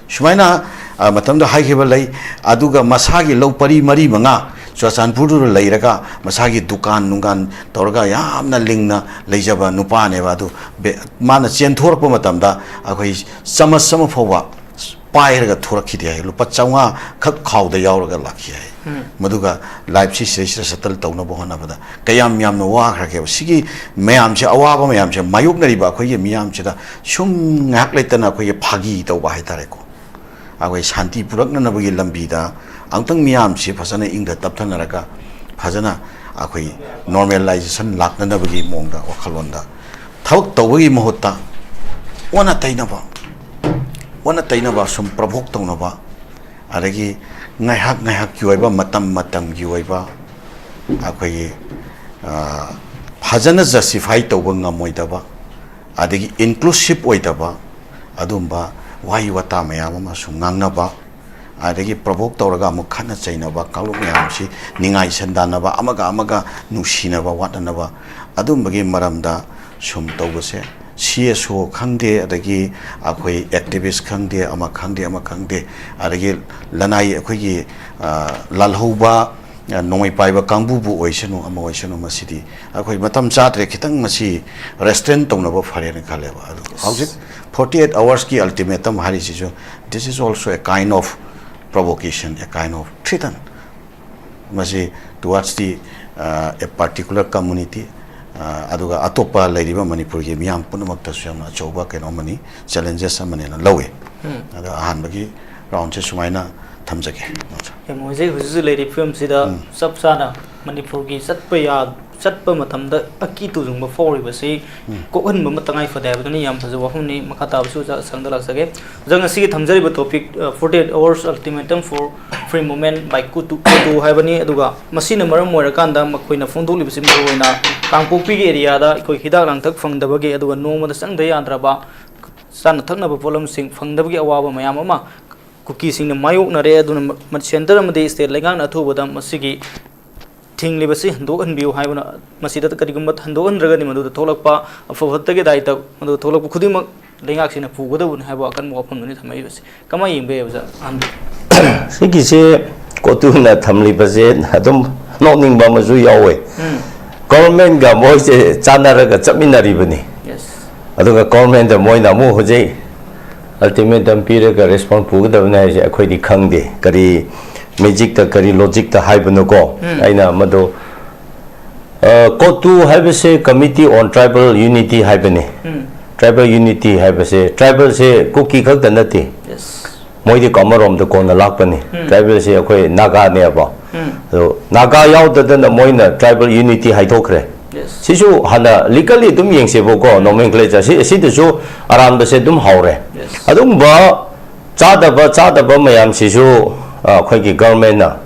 ꯁꯨꯃꯥꯏꯅ, ꯑ, ꯃꯇꯝꯗꯨꯗ ꯍꯥꯏꯈꯤꯕ ꯂꯩ꯫ ꯑꯗꯨꯒ ꯃꯁꯥꯒꯤ ꯂꯧ ꯄꯔꯤ ꯃꯔꯤ ꯃꯉꯥ ꯆꯨꯔꯥꯆꯥꯟꯄꯨꯔꯗꯨꯗ ꯂꯩꯔꯒ ꯃꯁꯥꯒꯤ ꯗꯨꯀꯥꯟ ꯅꯨꯡꯒꯥꯟ ꯇꯧꯔꯒ ꯌꯥꯝꯅ ꯂꯤꯡꯅ ꯂꯩꯖꯕ ꯅꯨꯄꯥꯅꯦꯕ꯫ ꯑꯗꯨ ꯕꯦ-, ꯃꯥꯅ ꯆꯦꯟꯊꯣꯔꯛꯄ ꯃꯇꯝꯗ ꯑꯩꯈꯣꯏ ꯆꯃꯁ ꯑꯃ ꯐꯥꯎꯕ ꯄꯥꯏꯔꯒ ꯊꯣꯔꯛꯈꯤꯗꯦ ꯍꯥꯏ꯫ ꯂꯨꯄꯥ ꯆꯥꯝꯃꯉꯥ ꯈꯛ ꯈꯥꯎꯗ ꯌꯥꯎꯔꯒ ꯂꯥꯛꯈꯤ ꯍꯥꯏ꯫ ꯎꯝ꯫ ꯃꯗꯨꯒ ꯂꯥꯏꯐꯁꯤ ꯁꯤꯗꯩꯁꯤꯗ ꯁꯦꯇꯜ ꯇꯧꯅꯕ ꯍꯣꯠꯅꯕꯗ ꯀꯌꯥꯝ ꯌꯥꯝꯅ ꯋꯥꯈ꯭ꯔꯒꯦꯕ꯫ ꯁꯤꯒꯤ ꯃꯌꯥꯝꯁꯦ, ꯑꯋꯥꯕ ꯃꯌꯥꯝꯁꯦ ꯃꯥꯌꯣꯛꯅꯔꯤꯕ ꯑꯩꯈꯣꯏꯒꯤ ꯃꯤꯌꯥꯝꯁꯤꯗ ꯁꯨꯝ ꯉꯥꯏꯍꯥꯛ ꯂꯩꯇꯅ ꯑꯩꯈꯣꯏꯒꯤ ꯐꯥꯒꯤ ꯇꯧꯕ ꯍꯥꯏꯇꯥꯔꯦꯀꯣ, ꯑꯩꯈꯣꯏ ꯁꯥꯟꯇꯤ ꯄꯨꯔꯛꯅꯅꯕꯒꯤ ꯂꯝꯕꯤꯗ ꯑꯃꯨꯛꯇꯪ ꯃꯤꯌꯥꯝꯁꯤ ꯐꯖꯅ ꯏꯪꯗ ꯇꯞꯊꯅꯔꯒ ꯐꯖꯅ ꯑꯩꯈꯣꯏ ꯅꯣꯔꯃꯦꯂꯥꯏꯖꯦꯁꯟ ꯂꯥꯛꯅꯅꯕꯒꯤ ꯃꯑꯣꯡꯗ ꯋꯥꯈꯜꯂꯣꯟꯗ ꯊꯕꯛ ꯇꯧꯕꯒꯤ ꯃꯍꯨꯠꯇ ꯑꯣꯟꯅ ꯇꯩꯅꯕ, ꯑꯣꯟꯅ ꯇꯩꯅꯕ, ꯁꯨꯝ ꯄ꯭ꯔꯣꯚꯣꯛ ꯇꯧꯅꯕ, ꯑꯗꯒꯤ ꯉꯥꯏꯍꯥꯛ ꯉꯥꯏꯍꯥꯛꯀꯤ ꯑꯣꯏꯕ, ꯃꯇꯝ ꯃꯇꯝꯒꯤ ꯑꯣꯏꯕ, ꯑꯩꯈꯣꯏꯒꯤ, ꯑ, ꯐꯖꯅ ꯖꯁꯇꯤꯐꯥꯏ ꯇꯧꯕ ꯉꯝꯃꯣꯏꯗꯕ, ꯑꯗꯒꯤ ꯏꯟꯀ꯭ꯂꯨꯁꯤꯞ ꯑꯣꯏꯗꯕ ꯑꯗꯨꯝꯕ ꯋꯥꯍꯩ ꯋꯥꯇꯥ ꯃꯌꯥꯝ ꯑꯃꯁꯨ ꯉꯥꯡꯅꯕ, ꯑꯗꯒꯤ ꯄ꯭ꯔꯣꯚꯣꯛ ꯇꯧꯔꯒ ꯑꯃꯨꯛ ꯈꯠꯅ ꯆꯩꯅꯕ, ꯀꯥꯡꯂꯨꯞ ꯃꯌꯥꯝꯁꯤ ꯅꯤꯡꯉꯥꯏ ꯁꯟꯗꯥꯟꯅꯕ, ꯑꯃꯒ ꯑꯃꯒ ꯅꯨꯡꯁꯤꯅꯕ ꯋꯥꯠꯅꯅꯕ, ꯑꯗꯨꯝꯕꯒꯤ ꯃꯔꯝꯗ ꯁꯨꯝ ꯇꯧꯕꯁꯦ, ꯁꯤ ꯑꯦꯁ ꯑꯣ ꯈꯪꯗꯦ, ꯑꯗꯒꯤ ꯑꯩꯈꯣꯏ ꯑꯦꯛꯇꯤꯚꯤꯁ ꯈꯪꯗꯦ, ꯑꯃ ꯈꯪꯗꯦ, ꯑꯃ ꯈꯪꯗꯦ, ꯑꯗꯒꯤ ꯂꯅꯥꯏ ꯑꯩꯈꯣꯏꯒꯤ, ꯑ, ꯂꯥꯜꯍꯧꯕ, ꯑ, ꯅꯣꯡꯃꯩ ꯄꯥꯏꯕ ꯀꯥꯡꯕꯨꯕꯨ ꯑꯣꯏꯁꯅꯨ, ꯑꯃ ꯑꯣꯏꯁꯅꯨ, ꯃꯁꯤꯗꯤ ꯑꯩꯈꯣꯏ ꯃꯇꯝ ꯆꯥꯗ꯭ꯔꯦ, ꯈꯤꯇꯪ ꯃꯁꯤ ꯔꯦꯁꯇ꯭ꯔꯦꯟ ꯇꯧꯅꯕ ꯐꯔꯦꯅ ꯈꯜꯂꯦꯕ꯫ ꯑꯗꯨ ꯍꯧꯖꯤꯛ forty eight hours ꯀꯤ ultimatum ꯍꯥꯏꯔꯤꯁꯤꯁꯨ, this is also a kind of provocation, a kind of threat. ꯃꯁꯤ towards the, ꯑ, a particular community, ꯑ, ꯑꯗꯨꯒ ꯑꯇꯣꯞꯄ ꯂꯩꯔꯤꯕ ꯃꯅꯤꯄꯨꯔꯒꯤ ꯃꯤꯌꯥꯝ ꯄꯨꯝꯅꯃꯛꯇꯁꯨ ꯌꯥꯝꯅ ꯑꯆꯧꯕ ꯀꯩꯅꯣ ꯑꯃꯅꯤ, ꯆꯦꯂꯦꯟꯖꯦꯁ ꯑꯃꯅꯦꯅ ꯂꯧꯏ꯫ ꯎꯝ꯫ ꯑꯗꯣ ꯑꯍꯥꯟꯕꯒꯤ ꯔꯥꯎꯟꯁꯦ ꯁꯨꯃꯥꯏꯅ ꯊꯝꯖꯒꯦ꯫ ꯌꯥꯝ ꯅꯨꯡꯉꯥꯏꯖꯩ꯫ ꯍꯧꯖꯤꯛ ꯍꯧꯖꯤꯛ ꯂꯩꯔꯤꯕ ꯐꯤꯕꯝꯁꯤꯗ ꯎꯝ꯫ ꯆꯞ ꯆꯥꯅ ꯃꯅꯤꯄꯨꯔꯒꯤ ꯆꯠꯄ ꯌꯥ-, ꯆꯠꯄ ꯃꯇꯝꯗ ꯑꯀꯤ ꯇꯨꯖꯨꯡꯕ ꯐꯥꯎꯔꯤꯕꯁꯤ ꯀꯣꯛꯍꯟꯕ ꯑꯃ ꯇꯉꯥꯏ ꯐꯗꯦ ꯍꯥꯏꯕꯗꯨꯅꯤ꯫ ꯌꯥꯝ ꯐꯖꯕ ꯋꯥꯐꯝꯅꯤ꯫ ꯃꯈꯥ ꯇꯥꯕꯁꯨ ꯑꯣꯖꯥ ꯁꯪꯗ ꯂꯥꯛꯆꯒꯦ꯫ ꯑꯣꯖꯥ, ꯉꯁꯤꯒꯤ ꯊꯝꯖꯔꯤꯕ topic, ꯑ, forty eight hours ultimatum for free movement by COTU, COTU ꯍꯥꯏꯕꯅꯤ꯫ ꯑꯗꯨꯒ ꯃꯁꯤꯅ ꯃꯔꯝ ꯑꯣꯏꯔꯀꯥꯟꯗ ꯃꯈꯣꯏꯅ ꯐꯣꯡꯗꯣꯛꯂꯤꯕꯁꯤ ꯃꯔꯨꯑꯣꯏꯅ ꯀꯥꯡꯄꯣꯛꯄꯤꯒꯤ area ꯗ ꯑꯩꯈꯣꯏ ꯍꯤꯗꯥꯛ ꯂꯥꯡꯊꯛ ꯐꯪꯗꯕꯒꯤ, ꯑꯗꯨꯒ ꯅꯣꯡꯃꯗ ꯆꯪꯗ ꯌꯥꯗ꯭ꯔꯕ ꯆꯥꯅ ꯊꯛꯅꯕ ꯄꯣꯠꯂꯝꯁꯤꯡ ꯐꯪꯗꯕꯒꯤ ꯑꯋꯥꯕ ꯃꯌꯥꯝ ꯑꯃ ꯀꯨꯀꯤꯁꯤꯡꯅ ꯃꯥꯌꯣꯛꯅꯔꯦ꯫ ꯑꯗꯨꯅ ꯃ-, centre ꯑꯃꯗꯤ state ꯂꯩꯉꯥꯛꯅ ꯑꯊꯨꯕꯗ ꯃꯁꯤꯒꯤ ꯊꯤꯡꯂꯤꯕꯁꯤ ꯍꯟꯗꯣꯛꯍꯟꯕꯤꯌꯨ ꯍꯥꯏꯕꯅ, ꯃꯁꯤꯗ ꯀꯔꯤꯒꯨꯝꯕ ꯍꯟꯗꯣꯛꯍꯟꯗ꯭ꯔꯒꯗꯤ ꯃꯗꯨꯗ ꯊꯣꯛꯂꯛꯄ ꯑꯐ ꯐꯠꯇꯒꯤ ꯗꯥꯏꯇ ꯃꯗꯨꯗ ꯊꯣꯛꯂꯛꯄ ꯈꯨꯗꯤꯡꯃꯛ ꯂꯩꯉꯥꯛꯁꯤꯅ ꯄꯨꯒꯗꯕꯅꯤ ꯍꯥꯏꯕ ꯑꯀꯟꯕ ꯋꯥꯐꯝꯗꯨꯅꯤ ꯊꯝꯃꯛꯏꯕꯁꯤ꯫ ꯀꯃꯥꯏꯅ ꯌꯦꯡꯕ ꯌꯥꯏ, ꯑꯣꯖꯥ? ꯑꯍꯥꯟꯕ ꯁꯤꯒꯤꯁꯦ ꯀꯣꯇꯨꯅ ꯊꯝꯂꯤꯕꯁꯦ ꯑꯗꯨꯝ ꯅꯣꯛꯅꯤꯡꯕ ꯑꯃꯁꯨ ꯌꯥꯎꯋꯦ꯫ ꯎꯝ꯫ ꯒꯣꯔꯃꯦꯟꯒ ꯃꯣꯏꯁꯦ ꯆꯥꯟꯅꯔꯒ ꯆꯠꯃꯤꯟꯅꯔꯤꯕꯅꯤ꯫ Yes. ꯑꯗꯨꯒ ꯒꯣꯔꯃꯦꯟꯗ ꯃꯣꯏꯅ ꯑꯃꯨꯛ ꯍꯧꯖꯤꯛ ultimatum ꯄꯤꯔꯒ response ꯄꯨꯒꯗꯕꯅꯤ ꯍꯥꯏꯁꯦ ꯑꯩꯈꯣꯏꯗꯤ ꯈꯪꯗꯦ꯫ ꯀꯔꯤ magicꯇ, ꯀꯔꯤ logicꯇ ꯍꯥꯏꯕꯅꯣꯀꯣ? ꯎꯝ꯫ ꯑꯩꯅ ꯃꯗꯨ, ꯑ, ꯀꯣꯇꯨ ꯍꯥꯏꯕꯁꯦ Committee on Tribal Unity ꯍꯥꯏꯕꯅꯤ꯫ ꯎꯝ꯫ Tribal unity ꯍꯥꯏꯕꯁꯦ tribalꯁꯦ ꯀꯨꯀꯤ ꯈꯛꯇ ꯅꯠꯇꯦ꯫ Yes. ꯃꯣꯏꯗꯤ ꯀꯣ ꯑꯃꯔꯣꯝꯗ ꯀꯣꯟꯅ ꯂꯥꯛꯄꯅꯤ꯫ ꯎꯝ꯫ Tribalꯁꯦ ꯑꯩꯈꯣꯏ ꯅꯥꯒꯥꯅꯦꯕ꯫ ꯎꯝ꯫ ꯑꯗꯣ ꯅꯥꯒꯥ ꯌꯥꯎꯗꯗꯅ ꯃꯣꯏꯅ tribal unity ꯍꯥꯏꯊꯣꯛꯈ꯭ꯔꯦ꯫ Yes. ꯁꯤꯁꯨ ꯍꯥꯟꯅ legally ꯑꯗꯨꯝ ꯌꯦꯡꯁꯦꯕꯀꯣ, nomenclature꯫ ꯁꯤ, ꯁꯤꯗꯁꯨ ꯑꯔꯥꯟꯕꯁꯦ ꯑꯗꯨꯝ ꯍꯧꯔꯦ꯫ Yes. ꯑꯗꯨꯒꯨꯝꯕ ꯆꯥꯗꯕ, ꯆꯥꯗꯕ ꯃꯌꯥꯝꯁꯤꯁꯨ, ꯑ, ꯑꯩꯈꯣꯏꯒꯤ ꯒꯣꯔꯃꯦꯟꯅ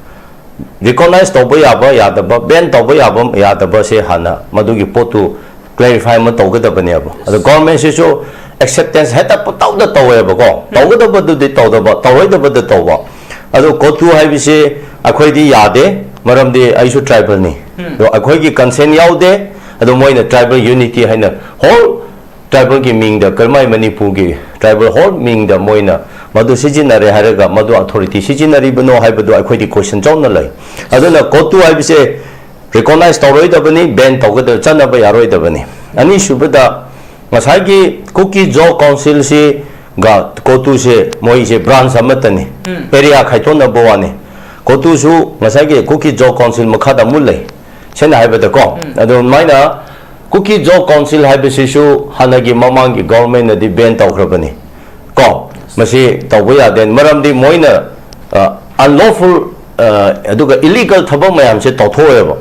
recognize ꯇꯧꯕ ꯌꯥꯕ ꯌꯥꯗꯕ, ban ꯇꯧꯕ ꯌꯥꯕ ꯌꯥꯗꯕꯁꯦ ꯍꯥꯟꯅ ꯃꯗꯨꯒꯤ ꯄꯣꯠꯇꯨ clarify ꯑꯃ ꯇꯧꯒꯗꯕꯅꯦꯕ꯫ ꯑꯗꯣ ꯒꯣꯔꯃꯦꯟꯁꯤꯁꯨ acceptance ꯍꯦꯛꯇ ꯄꯨꯡꯇꯧꯗ ꯇꯧꯋꯦꯕꯀꯣ꯫ ꯇꯧꯒꯗꯕꯗꯨꯗꯤ ꯇꯧꯗꯕ, ꯇꯧꯔꯣꯏꯗꯕꯗ ꯇꯧꯕ꯫ ꯑꯗꯣ ꯀꯣꯇꯨ ꯍꯥꯏꯕꯁꯤ ꯑꯩꯈꯣꯏꯗꯤ ꯌꯥꯗꯦ, ꯃꯔꯝꯗꯤ ꯑꯩꯁꯨ tribalꯅꯤ꯫ ꯎꯝ꯫ ꯑꯗꯣ ꯑꯩꯈꯣꯏꯒꯤ consent ꯌꯥꯎꯗꯦ꯫ ꯑꯗꯣ ꯃꯣꯏꯅ tribal unity ꯍꯥꯏꯅ whole tribalꯒꯤ ꯃꯤꯡꯗ ꯀꯔꯝꯍꯥꯏ ꯃꯅꯤꯄꯨꯔꯒꯤ tribal whole ꯃꯤꯡꯗ ꯃꯣꯏꯅ ꯃꯗꯨ ꯁꯤꯖꯤꯟꯅꯔꯦ ꯍꯥꯏꯔꯒ ꯃꯗꯨ authority ꯁꯤꯖꯤꯟꯅꯔꯤꯕꯅꯣ ꯍꯥꯏꯕꯗꯨ ꯑꯩꯈꯣꯏꯗꯤ question ꯆꯥꯎꯅ ꯂꯩ꯫ ꯑꯗꯨꯅ ꯀꯣꯇꯨ ꯍꯥꯏꯕꯁꯦ recognize ꯇꯧꯔꯣꯏꯗꯕꯅꯤ, ban ꯇꯧꯒꯗꯕ, ꯆꯠꯅꯕ ꯌꯥꯔꯣꯏꯗꯕꯅꯤ꯫ ꯑꯅꯤꯁꯨꯕꯗ, ꯉꯁꯥꯏꯒꯤ ꯀꯨꯀꯤ ꯖꯣ ꯀꯥꯎꯟꯁꯤꯜꯁꯤꯒ ꯀꯣꯇꯨꯁꯦ ꯃꯣꯏꯁꯦ branch ꯑꯃꯠꯇꯅꯤ, ꯎꯝ꯫ Area ꯈꯥꯏꯗꯣꯛꯅꯕ ꯋꯥꯅꯤ꯫ ꯀꯣꯇꯨꯁꯨ ꯉꯁꯥꯏꯒꯤ ꯀꯨꯀꯤ ꯖꯣ ꯀꯥꯎꯟꯁꯤꯜ ꯃꯈꯥꯗ ꯑꯃꯨꯛ ꯂꯩ, ꯁꯦꯡꯅ ꯍꯥꯏꯕꯗꯀꯣ꯫ ꯎꯝ꯫ ꯑꯗꯨꯃꯥꯏꯅ ꯀꯨꯀꯤ ꯖꯣ ꯀꯥꯎꯟꯁꯤꯜ ꯍꯥꯏꯕꯁꯤꯁꯨ ꯍꯥꯟꯅꯒꯤ ꯃꯃꯥꯡꯒꯤ ꯒꯣꯔꯃꯦꯟꯅꯗꯤ ban ꯇꯧꯈ꯭ꯔꯕꯅꯤ ꯀꯣ꯫ ꯃꯁꯤ ꯇꯧꯕ ꯌꯥꯗꯦ, ꯃꯔꯝꯗꯤ ꯃꯣꯏꯅ, ꯑ, unlawful, ꯑ, ꯑꯗꯨꯒ illegal ꯊꯕꯛ ꯃꯌꯥꯝꯁꯦ ꯇꯧꯊꯣꯛꯑꯦꯕ꯫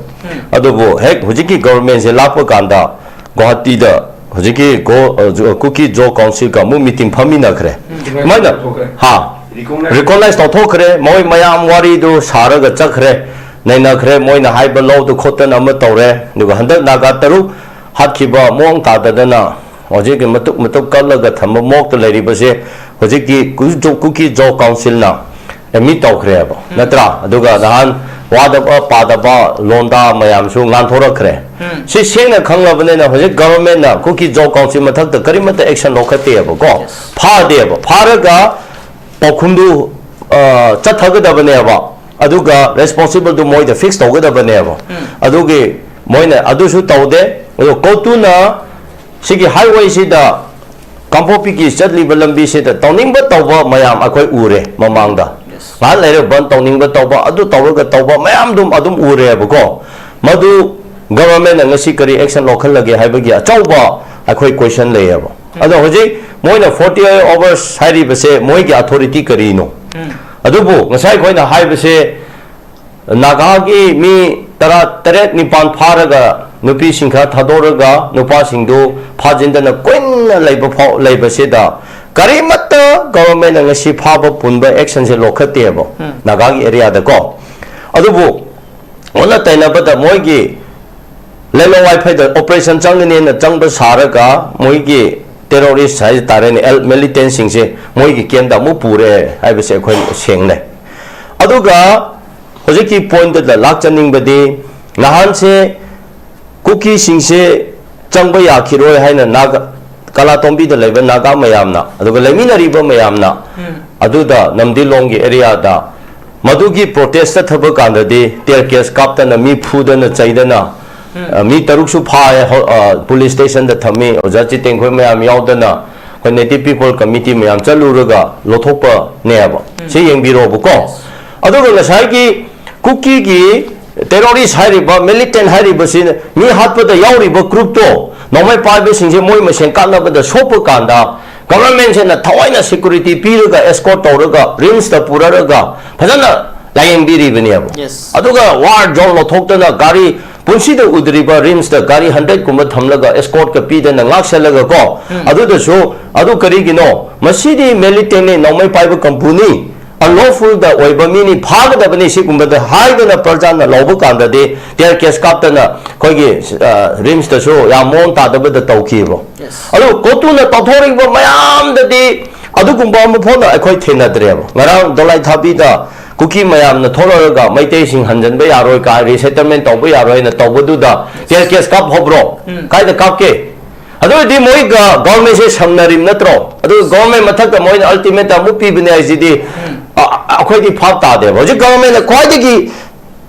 ꯑꯗꯨꯕꯨ ꯍꯦꯛ ꯍꯧꯖꯤꯛꯀꯤ ꯒꯣꯚꯔꯟꯃꯦꯟꯁꯦ ꯂꯥꯛꯄ ꯀꯥꯟꯗ ꯒꯨꯋꯥꯍꯥꯇꯤꯗ ꯍꯧꯖꯤꯛꯀꯤ ꯒꯣ-, ꯑ, ꯖꯣ-, ꯀꯨꯀꯤ ꯖꯣ ꯀꯥꯎꯟꯁꯤꯜꯒ ꯑꯃꯨꯛ ꯃꯤꯇꯤꯡ ꯐꯝꯃꯤꯟꯅꯈ꯭ꯔꯦ꯫ ꯀꯃꯥꯏꯅ? ꯂꯧꯊꯣꯛꯈ꯭ꯔꯦ꯫ ꯍꯥ? Recognize꯫ Recognize ꯇꯧꯊꯣꯛꯈ꯭ꯔꯦ꯫ ꯃꯣꯏ ꯃꯌꯥꯝ ꯋꯥꯔꯤꯗꯨ ꯁꯥꯔꯒ ꯆꯠꯈ꯭ꯔꯦ, ꯅꯩꯅꯈ꯭ꯔꯦ꯫ ꯃꯣꯏꯅ ꯍꯥꯏꯕ ꯂꯧꯗꯨ ꯈꯣꯠꯇꯅ ꯑꯃ ꯇꯧꯔꯦ꯫ ꯑꯗꯨꯒ ꯍꯟꯗꯛ ꯅꯥꯒꯥ ꯇꯔꯨꯛ ꯍꯥꯠꯈꯤꯕ ꯃꯑꯣꯡ ꯇꯥꯗꯗꯅ ꯍꯧꯖꯤꯛꯀꯤ ꯃꯇꯨꯞ ꯃꯇꯨꯞ ꯀꯛꯂꯒ ꯊꯝꯕ ꯃꯑꯣꯡꯗ ꯂꯩꯔꯤꯕꯁꯦ ꯍꯧꯖꯤꯛꯀꯤ ꯀꯨꯀꯤ ꯖꯣ-, ꯀꯨꯀꯤ ꯖꯣ ꯀꯥꯎꯟꯁꯤꯜꯅ ꯑꯦꯗꯃꯤꯠ ꯇꯧꯈ꯭ꯔꯦꯕ, ꯅꯠꯇ꯭ꯔꯥ? ꯑꯗꯨꯒ ꯅꯍꯥꯟ ꯋꯥꯗꯕ ꯄꯥꯗꯕ ꯂꯣꯟꯗꯥ ꯃꯌꯥꯝꯁꯨ ꯉꯥꯟꯊꯣꯔꯛꯈ꯭ꯔꯦ꯫ ꯁꯤ ꯁꯦꯡꯅ ꯈꯪꯂꯕꯅꯤꯅ ꯍꯧꯖꯤꯛ ꯒꯚꯔꯟꯃꯦꯟꯅ ꯀꯨꯀꯤ ꯖꯣ ꯀꯥꯎꯟꯁꯤꯜ ꯃꯊꯛꯇ ꯀꯔꯤꯃꯠꯇ action ꯂꯧꯈꯠꯇꯦꯕꯀꯣ꯫ ꯐꯥꯗꯦꯕ꯫ ꯐꯥꯔꯒ ꯄꯥꯎꯈꯨꯝꯗꯨ, ꯑ, ꯆꯠꯊꯒꯗꯕꯅꯦꯕ꯫ ꯑꯗꯨꯒ responsible ꯗꯨ ꯃꯣꯏꯗ fix ꯇꯧꯒꯗꯕꯅꯦꯕ꯫ ꯑꯗꯨꯒꯤ ꯃꯣꯏꯅ ꯑꯗꯨꯁꯨ ꯇꯧꯗꯦ꯫ ꯑꯗꯣ ꯀꯣꯇꯨꯅ ꯁꯤꯒꯤ highway ꯁꯤꯗ ꯀꯥꯡꯄꯣꯛꯄꯤꯒꯤ ꯆꯠꯂꯤꯕ ꯂꯝꯕꯤꯁꯤꯗ ꯇꯧꯅꯤꯡꯕ ꯇꯧꯕ ꯃꯌꯥꯝ ꯑꯩꯈꯣꯏ ꯎꯔꯦ ꯃꯃꯥꯡꯗ꯫ ꯉꯥꯏꯍꯥꯛ ꯂꯩꯔ ꯕꯟ ꯇꯧꯅꯤꯡꯕ ꯇꯧꯕ, ꯑꯗꯨ ꯇꯧꯔꯒ ꯇꯧꯕ ꯃꯌꯥꯝꯗꯨꯝ ꯑꯗꯨꯝ ꯎꯔꯦꯕꯀꯣ꯫ ꯃꯗꯨ ꯒꯚꯔꯟꯃꯦꯟꯅ ꯉꯁꯤ ꯀꯔꯤ action ꯂꯧꯈꯠꯂꯒꯦ ꯍꯥꯏꯕꯒꯤ ꯑꯆꯧꯕ ꯑꯩꯈꯣꯏ question ꯂꯩꯌꯦꯕ꯫ ꯑꯗꯣ ꯍꯧꯖꯤꯛ ꯃꯣꯏꯅ forty hours ꯍꯥꯏꯔꯤꯕꯁꯦ ꯃꯣꯏꯒꯤ authority ꯀꯔꯤꯅꯣ? ꯑꯗꯨꯕꯨ ꯉꯁꯥꯏ ꯑꯩꯈꯣꯏꯅ ꯍꯥꯏꯕꯁꯦ ꯅꯥꯒꯥꯒꯤ ꯃꯤ ꯇꯔꯥ ꯇꯔꯦꯠ ꯅꯤꯄꯥꯟ ꯐꯥꯔꯒ ꯅꯨꯄꯤꯁꯤꯡ ꯈꯔ ꯊꯥꯗꯣꯛꯑꯒ ꯅꯨꯄꯥꯁꯤꯡꯗꯨ ꯐꯥꯖꯤꯟꯗꯅ ꯀꯨꯏꯅ ꯂꯩꯕ ꯐꯥꯎ, ꯂꯩꯕꯁꯤꯗ ꯀꯔꯤꯃꯠꯇ ꯒꯚꯔꯟꯃꯦꯟꯅ ꯉꯁꯤ ꯐꯥꯕ ꯄꯨꯟꯕ action ꯁꯦ ꯂꯧꯈꯠꯇꯦꯕ ꯅꯥꯒꯥꯒꯤ area ꯗꯀꯣ꯫ ꯑꯗꯨꯕꯨ ꯑꯣꯟꯅ ꯇꯩꯅꯕꯗ ꯃꯣꯏꯒꯤ ꯂꯩꯃ ꯋꯥꯏꯐꯩꯗ operation ꯆꯪꯒꯅꯦꯅ ꯆꯪꯕ ꯁꯥꯔꯒ ꯃꯣꯏꯒꯤ terrorist ꯍꯥꯏ ꯇꯥꯔꯦꯅꯦ, ꯑꯦꯜ-, militant ꯁꯤꯡꯁꯦ ꯃꯣꯏꯒꯤ camp ꯇ ꯑꯃꯨꯛ ꯄꯨꯔꯦ ꯍꯥꯏꯕꯁꯦ ꯑꯩꯈꯣꯏ ꯁꯦꯡꯅ ꯂꯩ꯫ ꯑꯗꯨꯒ ꯍꯧꯖꯤꯛꯀꯤ point ꯇ ꯂꯥꯛꯆꯅꯤꯡꯕꯗꯤ ꯅꯍꯥꯟꯁꯦ ꯀꯨꯀꯤꯁꯤꯡꯁꯦ ꯆꯪꯕ ꯌꯥꯈꯤꯔꯣꯏ ꯍꯥꯏꯅ ꯅꯥꯒꯥ, ꯀꯥꯂꯥꯇꯣꯝꯕꯤꯗ ꯂꯩꯕ ꯅꯥꯒꯥ ꯃꯌꯥꯝꯅ, ꯑꯗꯨꯒ ꯂꯩꯃꯤꯟꯅꯔꯤꯕ ꯃꯌꯥꯝꯅ, ꯑꯗꯨꯗ ꯅꯝꯗꯤꯂꯣꯡꯒꯤ area ꯗ ꯃꯗꯨꯒꯤ protest ꯆꯠꯊꯕ ꯀꯥꯟꯗꯗꯤ tear gas ꯀꯥꯞꯇꯅ, ꯃꯤ ꯐꯨꯗꯅ ꯆꯩꯗꯅ, ꯑ, ꯃꯤ ꯇꯔꯨꯛꯁꯨ ꯐꯥꯏ, ꯍꯣ-, ꯑ, police station ꯗ ꯊꯝꯃꯤ, ꯑꯣꯖꯥ ꯖꯤꯇꯦꯟ ꯈꯣꯏ ꯃꯌꯥꯝ ꯌꯥꯎꯗꯅ, ꯑꯩꯈꯣꯏ Native People Committee ꯃꯌꯥꯝ ꯆꯠꯂꯨꯔꯒ ꯂꯧꯊꯣꯛꯄꯅꯦꯕ꯫ ꯁꯤ ꯌꯦꯡꯕꯤꯔꯣꯕꯀꯣ꯫ ꯑꯗꯨꯒ ꯉꯁꯥꯏꯒꯤ ꯀꯨꯀꯤꯒꯤ terrorist ꯍꯥꯏꯔꯤꯕ, militant ꯍꯥꯏꯔꯤꯕꯁꯤ ꯃꯤ ꯍꯥꯠꯄꯗ ꯌꯥꯎꯔꯤꯕ group ꯇꯣ, ꯅꯣꯡꯃꯩ ꯄꯥꯏꯕꯁꯤꯡꯁꯦ ꯃꯣꯏ ꯃꯁꯦꯟ ꯀꯥꯞꯅꯕꯗ ꯁꯣꯛꯄ ꯀꯥꯟꯗ, government ꯁꯤꯅ ꯊꯑꯣꯏꯅ security ꯄꯤꯔꯒ, escort ꯇꯧꯔꯒ, RIMS ꯇ ꯄꯨꯔꯔꯒ, ꯐꯖꯅ ꯂꯥꯌꯦꯡꯕꯤꯔꯤꯕꯅꯦꯕ꯫ Yes. ꯑꯗꯨꯒ ꯋꯥꯔ ꯖꯣꯟ ꯂꯧꯊꯣꯛꯇꯅ ꯒꯥꯔꯤ, ꯄꯨꯟꯁꯤꯗ ꯎꯗ꯭ꯔꯤꯕ ꯔꯤꯝꯁꯇ ꯒꯥꯔꯤ ꯍꯟꯗ꯭ꯔꯦꯠ ꯀꯨꯝꯕ ꯊꯝꯂꯒ ꯑꯦꯁꯀꯣꯔꯠꯀ ꯄꯤꯗꯅ ꯉꯥꯛꯁꯦꯜꯂꯒ ꯀꯣ, ꯑꯗꯨꯗꯁꯨ, ꯑꯗꯨ ꯀꯔꯤꯒꯤꯅꯣ? ꯃꯁꯤꯗꯤ ꯃꯤꯂꯤꯇꯦꯟꯅꯤ, ꯅꯣꯡꯃꯩ ꯄꯥꯏꯕ ꯀꯥꯡꯕꯨꯅꯤ, ꯑꯟꯂꯣꯐꯨꯜꯗ ꯑꯣꯏꯕ ꯃꯤꯅꯤ, ꯐꯥꯒꯗꯕꯅꯤ ꯁꯤꯒꯨꯝꯕꯗ ꯍꯥꯏꯗꯅ ꯄ꯭ꯔꯖꯥꯅ ꯂꯧꯕ ꯀꯥꯟꯗꯗꯤ ꯇꯤꯌꯔ ꯒ꯭ꯌꯥꯁ ꯀꯥꯞꯇꯅ ꯑꯩꯈꯣꯏꯒꯤ, ꯑ, ꯔꯤꯝꯁꯇꯁꯨ ꯌꯥꯝ ꯃꯑꯣꯡ ꯇꯥꯗꯕꯗ ꯇꯧꯈꯤꯕ꯫ Yes. ꯑꯗꯨ ꯀꯣꯇꯨꯅ ꯇꯧꯊꯣꯔꯛꯏꯕ ꯃꯌꯥꯝꯗꯗꯤ ꯑꯗꯨꯒꯨꯝꯕ ꯑꯃ ꯐꯥꯎꯅ ꯑꯩꯈꯣꯏ ꯊꯦꯡꯅꯗ꯭ꯔꯦꯕ꯫ ꯉꯔꯥꯡ ꯗꯣꯂꯥꯏ ꯊꯥꯕꯤꯗ ꯀꯨꯀꯤ ꯃꯌꯥꯝꯅ ꯊꯣꯛꯂꯛꯑꯒ ꯃꯩꯇꯩꯁꯤꯡ ꯍꯟꯖꯟꯕ ꯌꯥꯔꯣꯏ, ꯀꯥꯏ ꯔꯤꯁꯦꯇꯜꯃꯦꯟ ꯇꯧꯕ ꯌꯥꯔꯣꯏ ꯍꯥꯏꯅ ꯇꯧꯕꯗꯨꯗ ꯇꯤꯌꯔ ꯒ꯭ꯌꯥꯁ ꯀꯥꯞꯍꯧꯕ꯭ꯔꯣ? ꯀꯥꯏꯗ ꯀꯥꯞꯀꯦ? ꯑꯗꯨ ꯑꯣꯏꯔꯗꯤ ꯃꯣꯏꯒ ꯒꯚꯔꯟꯃꯦꯟꯁꯦ ꯁꯝꯅꯔꯤꯕ ꯅꯠꯇ꯭ꯔꯣ? ꯑꯗꯨꯒ ꯒꯚꯔꯟꯃꯦꯟ ꯃꯊꯛꯇ ꯃꯣꯏꯅ ꯑꯜꯇꯤꯃꯦꯇꯝ ꯑꯃꯨꯛ ꯄꯤꯕꯅꯦ ꯍꯥꯏꯁꯤꯗꯤ, ꯑ, ꯑ, ꯑꯩꯈꯣꯏꯗꯤ ꯚꯥꯞ ꯇꯥꯗꯦꯕ꯫ ꯍꯧꯖꯤꯛ ꯒꯚꯔꯟꯃꯦꯟꯅ ꯈ꯭ꯋꯥꯏꯗꯒꯤ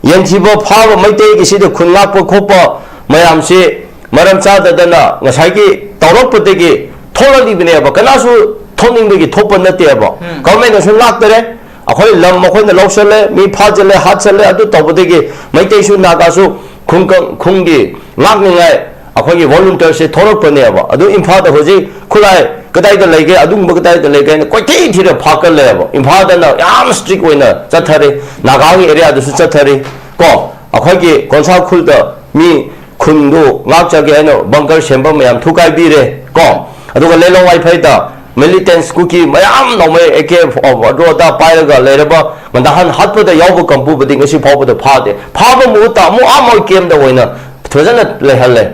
ꯌꯦꯟꯊꯤꯕ ꯐꯥꯕ ꯃꯩꯇꯩꯒꯤ ꯁꯤꯗ ꯈꯨꯟ ꯉꯥꯛꯄ ꯈꯣꯠꯄ ꯃꯌꯥꯝꯁꯤ ꯃꯔꯝ ꯆꯥꯗꯗꯅ ꯉꯁꯥꯏꯒꯤ ꯇꯧꯔꯛꯄꯗꯒꯤ ꯊꯣꯛꯂꯛꯂꯤꯕꯅꯦꯕ꯫ ꯀꯅꯥꯁꯨ ꯊꯣꯛꯅꯤꯡꯕꯒꯤ ꯊꯣꯛꯄ ꯅꯠꯇꯦꯕ꯫ ꯒꯚꯔꯟꯃꯦꯟꯅꯁꯨ ꯉꯥꯛꯇꯔꯦ, ꯑꯩꯈꯣꯏ ꯂꯝ ꯑꯩꯈꯣꯏꯅ ꯂꯧꯁꯜꯂꯦ, ꯃꯤ ꯐꯥꯖꯜꯂꯦ, ꯍꯥꯠꯆꯜꯂꯦ, ꯑꯗꯨ ꯇꯧꯕꯗꯒꯤ ꯃꯩꯇꯩꯁꯨ ꯅꯥꯒꯥꯁꯨ ꯈꯨꯡꯒꯪ, ꯈꯨꯟꯒꯤ ꯉꯥꯛꯅꯤꯡꯉꯥꯏ ꯑꯩꯈꯣꯏꯒꯤ ꯚꯣꯂꯨꯟꯇꯤꯌꯔꯁꯦ ꯊꯣꯛꯂꯛꯄꯅꯦꯕ꯫ ꯑꯗꯨ ꯏꯝꯐꯥꯜꯗ ꯍꯧꯖꯤꯛ ꯈꯨꯠꯂꯥꯏ ꯀꯗꯥꯏꯗ ꯂꯩꯒꯦ, ꯑꯗꯨꯒꯨꯝꯕ ꯀꯗꯥꯏꯗ ꯂꯩꯒꯦ ꯍꯥꯏꯅ ꯀꯣꯏꯊꯤ ꯊꯤꯔ ꯐꯥꯀꯠꯂꯦꯕ꯫ ꯏꯝꯐꯥꯜꯗꯅ ꯌꯥꯝ ꯏꯁꯇ꯭ꯔꯤꯛ ꯑꯣꯏꯅ ꯆꯠꯊꯔꯤ, ꯅꯥꯒꯥꯒꯤ ꯑꯦꯔꯤꯌꯥꯗꯁꯨ ꯆꯠꯊꯔꯤ꯫ ꯀꯣ, ꯑꯩꯈꯣꯏꯒꯤ ꯀꯣꯟꯁꯥ ꯎꯈ꯭ꯔꯨꯜꯗ ꯃꯤ ꯈꯨꯟꯗꯨ ꯉꯥꯛꯆꯒꯦ ꯍꯥꯏꯅ ꯕꯪꯀꯔ ꯁꯦꯝꯕ ꯃꯌꯥꯝ ꯊꯨꯒꯥꯏꯕꯤꯔꯦ꯫ ꯀꯣ, ꯑꯗꯨꯒ ꯂꯦꯂꯣꯡ ꯋꯥꯏꯐꯩꯗ ꯃꯤꯂꯤꯇꯦꯟꯁ ꯀꯨꯀꯤ ꯃꯌꯥꯝ ꯅꯣꯡꯃꯩ ꯑꯦ ꯀꯦ ꯑꯗꯨ ꯑꯗꯥ ꯄꯥꯏꯔꯒ ꯂꯩꯔꯕ ꯅꯍꯥꯟ ꯍꯥꯠꯄꯗ ꯌꯥꯎꯕ ꯀꯥꯡꯕꯨꯕꯨꯗꯤ ꯉꯁꯤ ꯐꯥꯎꯕꯗ ꯐꯥꯗꯦ꯫ ꯐꯥꯕ ꯃꯍꯨꯠꯇ ꯑꯃꯨꯛ ꯑꯥ ꯃꯣꯏ ꯀꯦꯝꯗ ꯑꯣꯏꯅ ꯐꯖꯅ ꯂꯩꯍꯜꯂꯦ꯫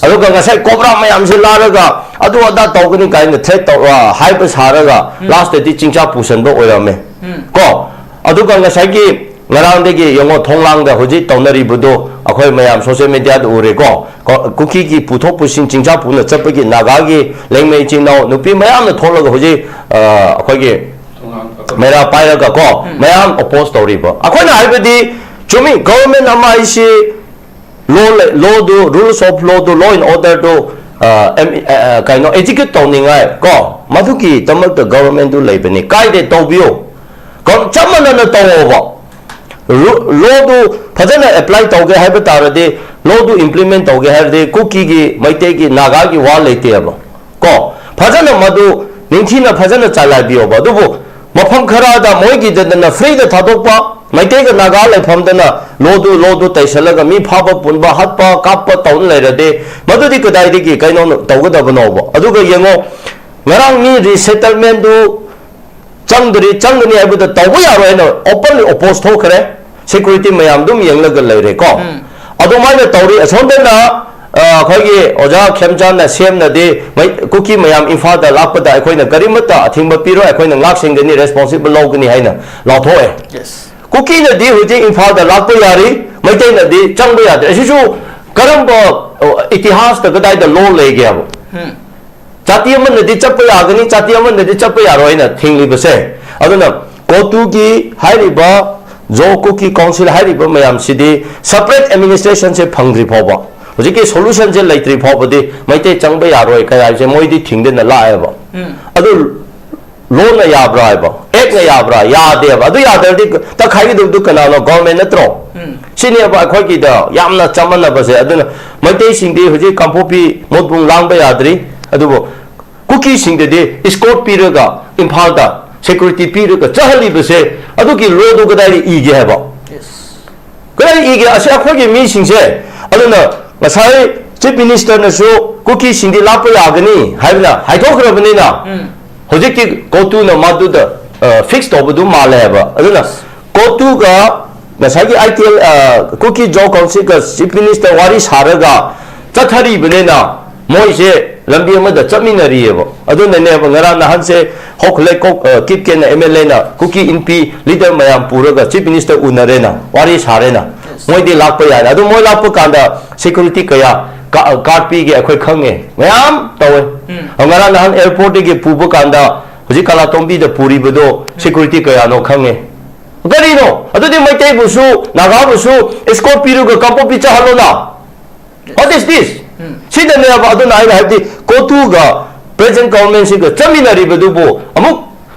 ꯑꯗꯨꯒ ꯉꯁꯥꯏ ꯀꯣꯕ꯭ꯔꯥ ꯃꯌꯥꯝꯁꯦ ꯂꯥꯛꯂꯒ ꯑꯗꯨ ꯑꯗꯥ ꯇꯧꯒꯅꯤ ꯀꯥꯏꯅ ꯊ꯭ꯔꯦꯠ ꯇꯧ, ꯑ, ꯍꯥꯏꯕ ꯁꯥꯔꯒ ꯂꯥꯁꯇꯗꯤ ꯆꯤꯡꯆꯥ ꯄꯨꯁꯟꯕ ꯑꯣꯏꯔꯝꯃꯦ꯫ ꯀꯣ, ꯑꯗꯨꯒ ꯉꯁꯥꯏꯒꯤ ꯉꯔꯥꯡꯗꯒꯤ ꯌꯦꯡꯉꯣ, ꯊꯣꯡꯂꯥꯡꯗ ꯍꯧꯖꯤꯛ ꯇꯧꯅꯔꯤꯕꯗꯣ ꯑꯩꯈꯣꯏ ꯃꯌꯥꯝ ꯁꯣꯁꯤꯌꯦꯜ ꯃꯦꯗꯤꯌꯥꯗ ꯎꯔꯦꯀꯣ꯫ ꯀꯣ, ꯀꯨꯀꯤꯒꯤ ꯄꯨꯊꯣꯛ ꯄꯨꯁꯤꯟ ꯆꯤꯡꯆꯥ ꯄꯨꯅ ꯆꯠꯄꯒꯤ ꯅꯥꯒꯥꯒꯤ ꯂꯦꯡꯃꯩ ꯏꯆꯤꯟ ꯏꯅꯥꯎ ꯅꯨꯄꯤ ꯃꯌꯥꯝꯅ ꯊꯣꯛꯂꯒ ꯍꯧꯖꯤꯛ, ꯑ, ꯑꯩꯈꯣꯏꯒꯤ ꯃꯩꯔꯥ ꯄꯥꯏꯔꯒ ꯀꯣ, ꯃꯌꯥꯝ ꯑꯣꯄꯣꯖ ꯇꯧꯔꯤꯕ꯫ ꯑꯩꯈꯣꯏꯅ ꯍꯥꯏꯕꯗꯤ ꯆꯨꯝꯃꯤ, ꯒꯚꯔꯟꯃꯦꯟ ꯑꯃ ꯍꯥꯏꯁꯤ ꯂꯣ ꯂꯩ, ꯂꯣꯗꯨ, ꯔꯨꯜꯁ ꯑꯣꯐ ꯂꯣꯗꯨ, ꯂꯣ ꯑꯦꯟ ꯑꯣꯔꯗꯔꯗꯨ, ꯑ, ꯑꯦꯝ-, ꯑ, ꯑ, ꯀꯩꯅꯣ, ꯑꯦꯛꯖꯤꯀ꯭ꯌꯨꯠ ꯇꯧꯅꯤꯡꯉꯥꯏ ꯀꯣ, ꯃꯗꯨꯒꯤꯗꯃꯛꯇ ꯒꯚꯔꯟꯃꯦꯟꯗꯨ ꯂꯩꯕꯅꯤ꯫ ꯀꯥꯏꯗꯦ, ꯇꯧꯕꯤꯌꯨ꯫ ꯒꯚ-, ꯆꯞ ꯃꯥꯟꯅꯅ ꯇꯧꯑꯣꯕ꯫ ꯔꯨ-, ꯂꯣꯗꯨ ꯐꯖꯅ ꯑꯦꯄ꯭ꯂꯥꯏ ꯇꯧꯒꯦ ꯍꯥꯏꯕ ꯇꯥꯔꯗꯤ, ꯂꯣꯗꯨ ꯏꯝꯄ꯭ꯂꯤꯃꯦꯟ ꯇꯧꯒꯦ ꯍꯥꯏꯔꯗꯤ, ꯀꯨꯀꯤꯒꯤ, ꯃꯩꯇꯩꯒꯤ, ꯅꯥꯒꯥꯒꯤ ꯋꯥ ꯂꯩꯇꯦꯕ꯫ ꯀꯣ, ꯐꯖꯅ ꯃꯗꯨ ꯅꯤꯡꯊꯤꯅ ꯐꯖꯅ ꯆꯂꯥꯏꯕꯤꯌꯣꯕ꯫ ꯑꯗꯨꯕꯨ ꯃꯐꯝ ꯈꯔꯗ ꯃꯣꯏꯒꯤꯗꯅ ꯐ꯭ꯔꯤꯗ ꯊꯥꯗꯣꯛꯄ, ꯃꯩꯇꯩꯒ ꯅꯥꯒꯥ ꯂꯩꯐꯝꯗꯅ ꯂꯣꯗꯨ ꯂꯣꯗꯨ ꯇꯩꯁꯜꯂꯒ ꯃꯤ ꯐꯥꯕ ꯄꯨꯟꯕ ꯍꯥꯠꯄ ꯀꯥꯞꯄ ꯇꯧꯅ ꯂꯩꯔꯗꯤ, ꯃꯗꯨꯗꯤ ꯀꯗꯥꯏꯗꯒꯤ ꯀꯩꯅꯣ ꯇꯧꯒꯗꯕꯅꯣꯕ? ꯑꯗꯨꯒ ꯌꯦꯡꯉꯣ, ꯉꯔꯥꯡ ꯃꯤ ꯔꯤꯁꯦꯇꯜꯃꯦꯟꯗꯨ ꯆꯪꯗ꯭ꯔꯤ, ꯆꯪꯒꯅꯤ ꯍꯥꯏꯕꯗ ꯇꯧꯕ ꯌꯥꯔꯣꯏ ꯍꯥꯏꯅ ꯑꯣꯄꯟꯂꯤ ꯑꯣꯄꯣꯖ ꯊꯣꯛꯈ꯭ꯔꯦ꯫ ꯁꯦꯀ꯭ꯌꯨꯔꯤꯇꯤ ꯃꯌꯥꯝ ꯑꯗꯨꯝ ꯌꯦꯡꯂꯒ ꯂꯩꯔꯦꯀꯣ꯫ ꯑꯗꯨꯃꯥꯏꯅ ꯇꯧꯔꯤ꯫ ꯑꯁꯣꯝꯗꯅ ꯑ, ꯑꯩꯈꯣꯏꯒꯤ ꯑꯣꯖꯥ ꯈꯦꯝꯆꯥꯟꯅ ꯁꯦꯝꯅꯗꯤ ꯃꯩ-, ꯀꯨꯀꯤ ꯃꯌꯥꯝ ꯏꯝꯐꯥꯜꯗ ꯂꯥꯛꯄꯗ ꯑꯩꯈꯣꯏꯅ ꯀꯔꯤꯃꯠꯇ ꯑꯊꯤꯡꯕ ꯄꯤꯔꯣꯏ, ꯑꯩꯈꯣꯏꯅ ꯉꯥꯛ ꯁꯦꯟꯒꯅꯤ, ꯔꯦꯁꯄꯣꯟꯁꯤꯕꯜ ꯂꯧꯒꯅꯤ ꯍꯥꯏꯅ ꯂꯥꯎꯊꯣꯛꯑꯦ꯫ ꯀꯨꯀꯤꯅꯗꯤ ꯍꯧꯖꯤꯛ ꯏꯝꯐꯥꯜꯗ ꯂꯥꯛꯄ ꯌꯥꯔꯤ, ꯃꯩꯇꯩꯅꯗꯤ ꯆꯪꯕ ꯌꯥꯗ꯭ꯔꯦ꯫ ꯑꯁꯤꯁꯨ ꯀꯔꯝꯕ, ꯑ, ꯏꯇꯤꯍꯥꯁꯇ ꯀꯗꯥꯏꯗ ꯂꯣ ꯂꯩꯒꯦ ꯍꯥꯏꯕ? ꯖꯥꯇꯤ ꯑꯃꯅꯗꯤ ꯆꯠꯄ ꯌꯥꯒꯅꯤ, ꯖꯥꯇꯤ ꯑꯃꯅꯗꯤ ꯆꯠꯄ ꯌꯥꯔꯣꯏ ꯍꯥꯏꯅ ꯊꯤꯡꯂꯤꯕꯁꯦ꯫ ꯑꯗꯨꯅ ꯀꯣꯇꯨꯒꯤ ꯍꯥꯏꯔꯤꯕ ꯖꯣ ꯀꯨꯀꯤ ꯀꯥꯎꯟꯁꯤꯜ ꯍꯥꯏꯔꯤꯕ ꯃꯌꯥꯝꯁꯤꯗꯤ ꯁꯄꯔꯦꯠ ꯑꯦꯗꯃꯤꯅꯤꯁꯇ꯭ꯔꯦꯁꯟꯁꯦ ꯐꯪꯗ꯭ꯔꯤ ꯐꯥꯎꯕ, ꯍꯧꯖꯤꯛꯀꯤ ꯁꯣꯂꯨꯁꯟꯁꯦ ꯂꯩꯇ꯭ꯔꯤ ꯐꯥꯎꯕꯗꯤ ꯃꯩꯇꯩ ꯆꯪꯕ ꯌꯥꯔꯣꯏ ꯀꯩ ꯍꯥꯏꯕꯁꯦ ꯃꯣꯏꯗꯤ ꯊꯤꯡꯗꯅ ꯂꯥꯛꯑꯦꯕ꯫ ꯑꯗꯨ ꯂꯣꯅ ꯌꯥꯕ꯭ꯔꯥ ꯍꯥꯏꯕ, ꯑꯦꯛꯅ ꯌꯥꯕ꯭ꯔꯥ? ꯌꯥꯗꯦꯕ꯫ ꯑꯗꯨ ꯌꯥꯗ꯭ꯔꯗꯤ ꯇꯛꯈꯥꯏꯒꯗꯕꯗꯨ ꯀꯅꯥꯅꯣ? ꯒꯣꯔꯃꯦꯟ ꯅꯠꯇ꯭ꯔꯣ? ꯁꯤꯅꯦꯕ ꯑꯩꯈꯣꯏꯒꯤꯗ ꯌꯥꯝꯅ ꯆꯃꯝꯅꯕꯁꯦ꯫ ꯑꯗꯨꯅ ꯃꯩꯇꯩꯁꯤꯡꯗꯤ ꯍꯧꯖꯤꯛ ꯀꯥꯡꯄꯣꯛꯄꯤ ꯃꯣꯠꯕꯨꯡ ꯂꯥꯡꯕ ꯌꯥꯗ꯭ꯔꯤ, ꯑꯗꯨꯕꯨ ꯀꯨꯀꯤꯁꯤꯡꯗꯗꯤ ꯏꯁꯀꯣꯔꯠ ꯄꯤꯔꯒ ꯏꯝꯐꯥꯜꯗ ꯁꯦꯀ꯭ꯌꯨꯔꯤꯇꯤ ꯄꯤꯔꯒ ꯆꯠꯍꯜꯂꯤꯕꯁꯦ, ꯑꯗꯨꯒꯤ ꯂꯣꯗꯨ ꯀꯗꯥꯏꯗ ꯏꯒꯦ ꯍꯥꯏꯕ? ꯀꯗꯥꯏꯗ ꯏꯒꯦ? ꯑꯁꯤ ꯑꯩꯈꯣꯏꯒꯤ ꯃꯤꯁꯤꯡꯁꯦ꯫ ꯑꯗꯨꯅ ꯉꯁꯥꯏ ꯆꯤꯐ ꯃꯤꯅꯤꯁꯇꯔꯅꯁꯨ ꯀꯨꯀꯤꯁꯤꯡꯗꯤ ꯂꯥꯛꯄ ꯌꯥꯒꯅꯤ ꯍꯥꯏꯕꯅ ꯍꯥꯏꯊꯣꯛꯈ꯭ꯔꯕꯅꯤꯅ, ꯍꯧꯖꯤꯛꯇꯤ ꯀꯣꯇꯨꯅ ꯃꯗꯨꯗ, ꯑ, ꯐꯤꯛꯁ ꯇꯧꯕꯗꯨ ꯃꯥꯜꯂꯦ ꯍꯥꯏꯕ꯫ ꯑꯗꯨꯅ ꯀꯣꯇꯨꯒ ꯉꯁꯥꯏꯒꯤ ꯑꯥꯏ ꯇꯤ ꯑꯦꯜ, ꯑ, ꯀꯨꯀꯤ ꯖꯣ ꯀꯥꯎꯟꯁꯤꯜꯒ ꯆꯤꯐ ꯃꯤꯅꯤꯁꯇꯔ ꯋꯥꯔꯤ ꯁꯥꯔꯒ ꯆꯠꯊꯔꯤꯕꯅꯤꯅ ꯃꯣꯏꯁꯦ ꯂꯝꯕꯤ ꯑꯃꯗ ꯆꯠꯃꯤꯟꯅꯔꯤꯑꯕ꯫ ꯑꯗꯨꯅꯅꯦꯕ ꯉꯔꯥꯡ ꯅꯍꯥꯟꯁꯦ ꯍꯣꯈꯂꯦ ꯀꯣꯛ, ꯑ, ꯀꯤꯞꯀꯦꯟꯅ ꯑꯦꯝ ꯑꯦꯜ ꯑꯦꯅ ꯀꯨꯀꯤ ꯏꯟꯄꯤ ꯂꯤꯗꯔ ꯃꯌꯥꯝ ꯄꯨꯔꯒ ꯆꯤꯐ ꯃꯤꯅꯤꯁꯇꯔ ꯎꯅꯔꯦꯅ, ꯋꯥꯔꯤ ꯁꯥꯔꯦꯅ꯫ ꯃꯣꯏꯗꯤ ꯂꯥꯛꯄ ꯌꯥꯏꯅ꯫ ꯑꯗꯨ ꯃꯣꯏ ꯂꯥꯛꯄ ꯀꯥꯟꯗ ꯁꯦꯀ꯭ꯌꯨꯔꯤꯇꯤ ꯀꯌꯥ ꯀꯥ-, ꯒꯥꯔꯗ ꯄꯤꯒꯦ ꯑꯩꯈꯣꯏ ꯈꯪꯉꯦ꯫ ꯃꯌꯥꯝ ꯇꯧꯋꯦ꯫ ꯑ, ꯉꯔꯥꯡ ꯅꯍꯥꯟ ꯑꯦꯌꯔꯄꯣꯔꯠꯇꯒꯤ ꯄꯨꯕ ꯀꯥꯟꯗ ꯍꯧꯖꯤꯛ ꯀꯥꯂꯥꯇꯣꯝꯕꯤꯗ ꯄꯨꯔꯤꯕꯗꯣ ꯁꯦꯀ꯭ꯌꯨꯔꯤꯇꯤ ꯀꯌꯥꯅꯣ ꯈꯪꯉꯦ꯫ ꯀꯔꯤꯅꯣ? ꯑꯗꯨꯗꯤ ꯃꯩꯇꯩꯕꯨꯁꯨ, ꯅꯥꯒꯥꯕꯨꯁꯨ ꯏꯁꯀꯣꯔꯠ ꯄꯤꯔꯒ ꯀꯥꯡꯄꯣꯛꯄꯤ ꯆꯠꯍꯜꯂꯣꯅ꯫ What is this? ꯁꯤꯗꯅꯦꯕ ꯑꯗꯨꯅ ꯑꯩꯅ ꯍꯥꯏꯕꯗꯤ ꯀꯣꯇꯨꯒ ꯄ꯭ꯔꯦꯖꯦꯟ ꯒꯚꯔꯟꯃꯦꯟꯁꯤꯒ ꯆꯠꯃꯤꯟꯅꯔꯤꯕꯗꯨꯕꯨ ꯑꯃꯨꯛ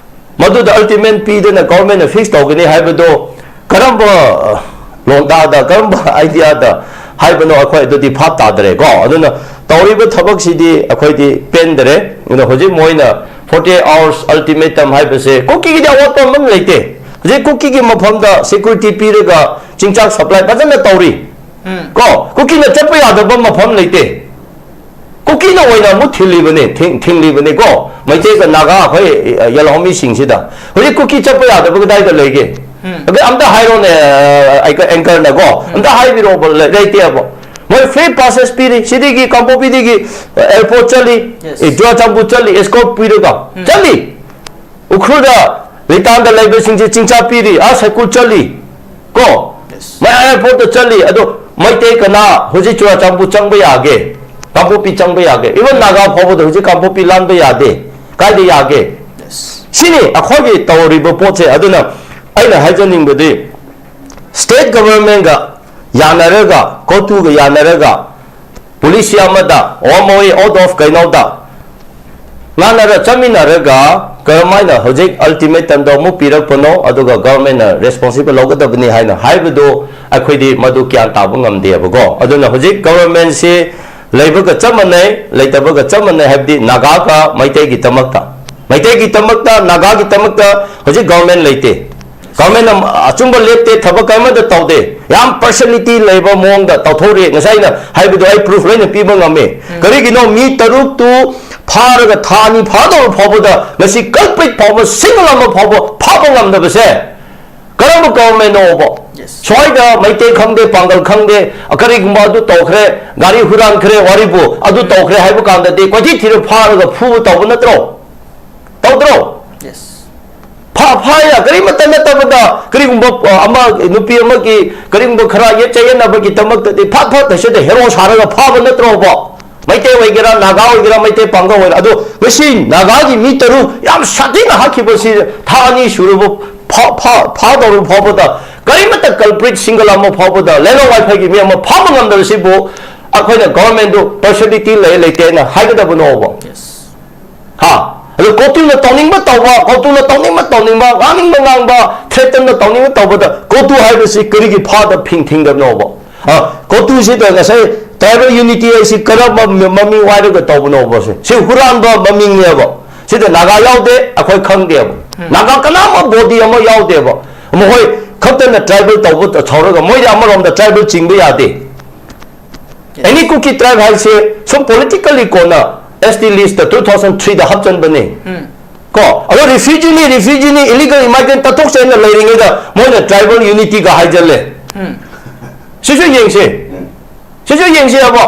ꯃꯗꯨꯗ ꯑꯜꯇꯤꯃꯦꯟ ꯄꯤꯗꯅ ꯒꯚꯔꯟꯃꯦꯟꯅ ꯐꯤꯛꯁ ꯇꯧꯒꯅꯤ ꯍꯥꯏꯕꯗꯣ ꯀꯔꯝꯕ, ꯑ, ꯂꯣꯡꯗꯥꯗ, ꯀꯔꯝꯕ ꯑꯥꯏꯗꯤꯌꯥꯗ ꯍꯥꯏꯕꯅꯣ? ꯑꯩꯈꯣꯏ ꯑꯗꯨꯗꯤ ꯚꯥꯞ ꯇꯥꯗ꯭ꯔꯦꯀꯣ꯫ ꯑꯗꯨꯅ ꯇꯧꯔꯤꯕ ꯊꯕꯛꯁꯤꯗꯤ ꯑꯩꯈꯣꯏꯗꯤ ꯄꯦꯟꯗ꯭ꯔꯦ꯫ ꯑꯗꯨꯅ ꯍꯧꯖꯤꯛ ꯃꯣꯏꯅ forty hours ultimatum ꯍꯥꯏꯕꯁꯦ ꯀꯨꯀꯤꯒꯤꯗꯤ ꯑꯋꯥꯠꯄ ꯑꯃ ꯂꯩꯇꯦ꯫ ꯍꯧꯖꯤꯛ ꯀꯨꯀꯤꯒꯤ ꯃꯐꯝꯗ ꯁꯦꯀ꯭ꯌꯨꯔꯤꯇꯤ ꯄꯤꯔꯒ ꯆꯤꯟꯖꯥꯛ ꯁꯄ꯭ꯂꯥꯏ ꯐꯖꯅ ꯇꯧꯔꯤ꯫ ꯀꯣ, ꯀꯨꯀꯤꯅ ꯆꯠꯄ ꯌꯥꯗꯕ ꯃꯐꯝ ꯂꯩꯇꯦ꯫ ꯀꯨꯀꯤꯅ ꯑꯣꯏꯅ ꯑꯃꯨꯛ ꯊꯤꯡꯂꯤꯕꯅꯦ, ꯊꯤꯡ-, ꯊꯤꯡꯂꯤꯕꯅꯦ ꯀꯣ, ꯃꯩꯇꯩꯒ ꯅꯥꯒꯥ ꯑꯩꯈꯣꯏ, ꯑ, ꯌꯦꯜꯍꯧꯃꯤ ꯁꯤꯡꯁꯤꯗ꯫ ꯍꯧꯖꯤꯛ ꯀꯨꯀꯤ ꯆꯠꯄ ꯌꯥꯗꯕ ꯀꯗꯥꯏꯗ ꯂꯩꯒꯦ? ꯑꯗ ꯑꯝꯇ ꯍꯥꯏꯔꯣꯅꯦ, ꯑ, ꯑꯩ-, ꯑꯦꯡꯀꯔꯅ ꯀꯣ, ꯑꯝꯇ ꯍꯥꯏꯕꯤꯔꯛꯑꯣꯕ, ꯂꯩ-, ꯂꯩꯇꯦꯕ꯫ ꯃꯣꯏ ꯐ꯭ꯔꯤ ꯄꯥꯁꯦꯁ ꯄꯤꯔꯤ, ꯁꯤꯗꯒꯤ ꯀꯥꯡꯄꯣꯛꯄꯤꯗꯒꯤ, ꯑ, ꯑꯦꯌꯔꯄꯣꯔꯠ ꯆꯠꯂꯤ, Yes. ꯑꯦ, ꯆꯨꯔꯥꯆꯥꯟꯄꯨꯔ ꯆꯠꯂꯤ, ꯑꯦꯁꯀꯣꯔꯠ ꯄꯤꯔꯒ ꯆꯠꯂꯤ꯫ ꯎꯈ꯭ꯔꯨꯜꯗ, ꯂꯤꯇꯥꯟꯗ ꯂꯩꯕꯁꯤꯡꯁꯦ ꯆꯤꯡꯆꯥ ꯄꯤꯔꯤ, ꯑꯥ ꯁꯥꯏꯀꯨꯜ ꯆꯠꯂꯤ, ꯀꯣ? Yes. ꯃꯌꯥꯏ ꯑꯦꯌꯔꯄꯣꯔꯠꯇ ꯆꯠꯂꯤ꯫ ꯑꯗꯣ ꯃꯩꯇꯩ ꯀꯅꯥ ꯍꯧꯖꯤꯛ ꯆꯨꯔꯥꯆꯥꯟꯄꯨꯔ ꯆꯪꯕ ꯌꯥꯒꯦ? ꯀꯥꯡꯄꯣꯛꯄꯤ ꯆꯪꯕ ꯌꯥꯒꯦ? Even ꯅꯥꯒꯥ ꯐꯥꯎꯕꯗ ꯍꯧꯖꯤꯛ ꯀꯥꯡꯄꯣꯛꯄꯤ ꯂꯥꯟꯕ ꯌꯥꯗꯦ꯫ ꯀꯥꯏꯗ ꯌꯥꯒꯦ? Yes. ꯁꯤꯅꯤ ꯑꯩꯈꯣꯏꯒꯤ ꯇꯧꯔꯤꯕ ꯄꯣꯠꯁꯦ꯫ ꯑꯗꯨꯅ ꯑꯩꯅ ꯍꯥꯏꯖꯅꯤꯡꯕꯗꯤ, ꯁ꯭ꯇꯦꯠ ꯒꯚꯔꯟꯃꯦꯟꯒ ꯌꯥꯅꯔꯒ, ꯀꯣꯇꯨꯒ ꯌꯥꯅꯔꯒ, ꯄꯣꯂꯤꯁꯤ ꯑꯃꯗ, ꯋꯥꯃꯣꯏ ꯑꯥꯎꯠ ꯑꯣꯐ ꯀꯩꯅꯣꯗ ꯉꯥꯡꯅꯔ ꯆꯠꯃꯤꯟꯅꯔꯒ ꯀꯔꯝꯍꯥꯏꯅ ꯍꯧꯖꯤꯛ ꯑꯜꯇꯤꯃꯦꯇꯝꯗꯣ ꯑꯃꯨꯛ ꯄꯤꯔꯛꯄꯅꯣ, ꯑꯗꯨꯒ ꯒꯚꯔꯟꯃꯦꯟꯅ ꯔꯦꯁꯄꯣꯟꯁꯤꯕꯜ ꯂꯧꯒꯗꯕꯅꯤ ꯍꯥꯏꯅ ꯍꯥꯏꯕꯗꯣ ꯑꯩꯈꯣꯏꯗꯤ ꯃꯗꯨ ꯒ꯭ꯌꯥꯟ ꯇꯥꯕ ꯉꯝꯗꯦꯕꯀꯣ꯫ ꯑꯗꯨꯅ ꯍꯧꯖꯤꯛ ꯒꯚꯔꯟꯃꯦꯟꯁꯤ ꯂꯩꯕꯒ ꯆꯞ ꯃꯥꯟꯅꯩ, ꯂꯩꯇꯕꯒ ꯆꯞ ꯃꯥꯟꯅꯩ, ꯍꯥꯏꯕꯗꯤ ꯅꯥꯒꯥꯒ ꯃꯩꯇꯩꯒꯤꯗꯃꯛꯇ, ꯃꯩꯇꯩꯒꯤꯗꯃꯛꯇ, ꯅꯥꯒꯥꯒꯤꯗꯃꯛꯇ ꯍꯧꯖꯤꯛ ꯒꯚꯔꯟꯃꯦꯟ ꯂꯩꯇꯦ꯫ ꯒꯚꯔꯟꯃꯦꯟꯅ ꯑꯆꯨꯝꯕ ꯂꯦꯞꯇꯦ, ꯊꯕꯛ ꯀꯔꯤꯃꯠꯇ ꯇꯧꯗꯦ, ꯌꯥꯝ ꯄꯥꯔꯁꯤꯌꯦꯂꯤꯇꯤ ꯂꯩꯕ ꯃꯑꯣꯡꯗ ꯇꯧꯊꯣꯔꯛꯑꯦ꯫ ꯉꯁꯥꯏ ꯑꯩꯅ ꯍꯥꯏꯕꯗꯣ ꯑꯩ ꯄ꯭ꯔꯨꯐ ꯂꯣꯏꯅ ꯄꯤꯕ ꯉꯝꯃꯤ꯫ ꯀꯔꯤꯒꯤꯅꯣ ꯃꯤ ꯇꯔꯨꯛꯇꯨ ꯐꯥꯔꯒ ꯊꯥ ꯑꯅꯤ ꯐꯥꯗꯧꯔ ꯐꯥꯎꯕꯗ ꯉꯁꯤ ꯀꯜꯄ꯭ꯔꯤꯠ ꯐꯥꯎꯕ, ꯁꯤꯡꯒꯜ ꯑꯃ ꯐꯥꯎꯕ ꯐꯥꯕ ꯉꯝꯗꯕꯁꯦ? ꯀꯔꯝꯕ ꯒꯚꯔꯟꯃꯦꯟꯅꯣꯕ? Yes. ꯁ꯭ꯋꯥꯏꯗ ꯃꯩꯇꯩ ꯈꯪꯗꯦ, ꯄꯥꯡꯒꯜ ꯈꯪꯗꯦ, ꯀꯔꯤꯒꯨꯝꯕ ꯑꯗꯨ ꯇꯧꯈ꯭ꯔꯦ, ꯒꯥꯔꯤ ꯍꯨꯔꯥꯟꯈ꯭ꯔꯦ, ꯋꯥꯔꯤꯕꯨ ꯑꯗꯨ ꯇꯧꯈ꯭ꯔꯦ ꯍꯥꯏꯕ ꯀꯥꯟꯗꯗꯤ ꯀꯣꯏꯊꯤ ꯊꯤꯔ ꯐꯥꯔꯒ ꯐꯨꯕ ꯇꯧꯕ ꯅꯠꯇ꯭ꯔꯣ? ꯇꯧꯗ꯭ꯔꯣ? Yes. ꯐꯥ-, ꯐꯥꯏꯅ ꯀꯔꯤꯃꯠꯇ ꯅꯠꯇꯕꯗ ꯀꯔꯤꯒꯨꯝꯕ, ꯑ, ꯑꯃ, ꯅꯨꯄꯤ ꯑꯃꯒꯤ ꯀꯔꯤꯒꯨꯝꯕ ꯈꯔ ꯌꯦꯠ ꯆꯌꯦꯠꯅꯕꯒꯤꯗꯃꯛꯇꯗꯤ ꯐꯠ ꯐꯠ ꯁꯤꯗ ꯍꯦꯔꯣ ꯁꯥꯔꯒ ꯐꯥꯕ ꯅꯠꯇ꯭ꯔꯣꯕ? ꯃꯩꯇꯩ ꯑꯣꯏꯒꯦꯔꯥ, ꯅꯥꯒꯥ ꯑꯣꯏꯒꯦꯔꯥ, ꯃꯩꯇꯩ ꯄꯥꯡꯒꯜ ꯑꯣꯏꯒꯦꯔꯥ, ꯑꯗꯣ ꯉꯁꯤ ꯅꯥꯒꯥꯒꯤ ꯃꯤ ꯇꯔꯨꯛ ꯌꯥꯝ ꯁꯥꯊꯤꯅ ꯍꯥꯠꯈꯤꯕꯁꯤ ꯊꯥ ꯑꯅꯤ ꯁꯨꯔꯕ ꯐꯥ-, ꯐꯥ-, ꯐꯥꯗꯧꯔꯕ ꯐꯥꯎꯕꯗ ꯀꯔꯤꯃꯠꯇ ꯀꯜꯄ꯭ꯔꯤꯠ ꯁꯤꯡꯒꯜ ꯑꯃ ꯐꯥꯎꯕꯗ ꯂꯦꯂꯣꯡ ꯋꯥꯏꯐꯥꯏꯒꯤ ꯃꯤ ꯑꯃ ꯐꯥꯕ ꯉꯝꯗꯕꯁꯤꯕꯨ ꯑꯩꯈꯣꯏꯅ ꯒꯚꯔꯟꯃꯦꯟꯗꯨ ꯄꯥꯔꯁꯤꯌꯦꯂꯤꯇꯤ ꯂꯩ ꯂꯩꯇꯦ ꯍꯥꯏꯅ ꯍꯥꯏꯒꯗꯕꯅꯣꯕ? Yes. ꯍꯥ? ꯑꯗꯣ ꯀꯣꯇꯨꯅ ꯇꯧꯅꯤꯡꯕ ꯇꯧꯕ, ꯀꯣꯇꯨꯅ ꯇꯧꯅꯤꯡꯕ ꯇꯧꯅꯤꯡꯕ, ꯉꯥꯡꯅꯤꯡꯕ ꯉꯥꯡꯕ, ꯊ꯭ꯔꯦꯇꯟꯅ ꯇꯧꯅꯤꯡꯕ ꯇꯧꯕꯗ ꯀꯣꯇꯨ ꯍꯥꯏꯕꯁꯤ ꯀꯔꯤꯒꯤ ꯐꯥꯗ ꯐꯤꯡ ꯊꯤꯡꯗꯕꯅꯣꯕ? ꯑ, ꯀꯣꯇꯨꯁꯤꯗ ꯉꯁꯥꯏ ꯇ꯭ꯔꯥꯏꯕꯦꯜ ꯌꯨꯅꯤꯇꯤ ꯍꯥꯏꯁꯤ ꯀꯔꯝꯕ ꯃ-, ꯃꯃꯤꯡ ꯋꯥꯏꯔꯒ ꯇꯧꯕꯅꯣꯕ? ꯁꯤ, ꯁꯤ ꯍꯨꯔꯥꯟꯕ ꯃꯃꯤꯡꯅꯦꯕ꯫ ꯁꯤꯗ ꯅꯥꯒꯥ ꯌꯥꯎꯗꯦ, ꯑꯩꯈꯣꯏ ꯈꯪꯗꯦꯕ꯫ ꯅꯥꯒꯥ ꯀꯅꯥꯃ ꯕꯣꯗꯤ ꯑꯃ ꯌꯥꯎꯗꯦꯕ꯫ ꯃꯈꯣꯏ ꯈꯛꯇꯅ ꯇ꯭ꯔꯥꯏꯕꯦꯜ ꯇꯧꯕ ꯁꯥꯎꯔꯒ ꯃꯣꯏꯗꯤ ꯑꯃꯔꯣꯝꯗ ꯇ꯭ꯔꯥꯏꯕꯦꯜ ꯆꯤꯡꯕ ꯌꯥꯗꯦ꯫ ꯑꯦꯅꯤ ꯀꯨꯀꯤ ꯇ꯭ꯔꯥꯏꯕ ꯍꯥꯏꯁꯦ ꯁꯨꯝ ꯄꯣꯂꯤꯇꯤꯀꯦꯜꯂꯤ ꯀꯣꯟꯅ ꯑꯦꯁ ꯇꯤ ꯂꯤꯁꯇ ꯇꯨ ꯊꯥꯎꯖꯟ ꯊ꯭ꯔꯤꯗ ꯍꯥꯞꯆꯟꯕꯅꯦ꯫ ꯀꯣ, ꯑꯗꯣ ꯔꯤꯐ꯭ꯌꯨꯖꯤꯅꯤ, ꯔꯤꯐ꯭ꯌꯨꯖꯤꯅꯤ, ꯏꯂꯤꯒꯦꯜ ꯏꯃꯥꯏꯒ꯭ꯔꯦꯟ ꯇꯠꯊꯣꯛꯁꯦꯅ ꯂꯩꯔꯤꯉꯩꯗ ꯃꯣꯏꯅ ꯇ꯭ꯔꯥꯏꯕꯦꯜ ꯌꯨꯅꯤꯇꯤꯒ ꯍꯥꯏꯖꯜꯂꯦ꯫ ꯁꯤꯁꯨ ꯌꯦꯡꯁꯦ꯫ ꯁꯤꯁꯨ ꯌꯦꯡꯁꯦ ꯍꯥꯏꯕ꯫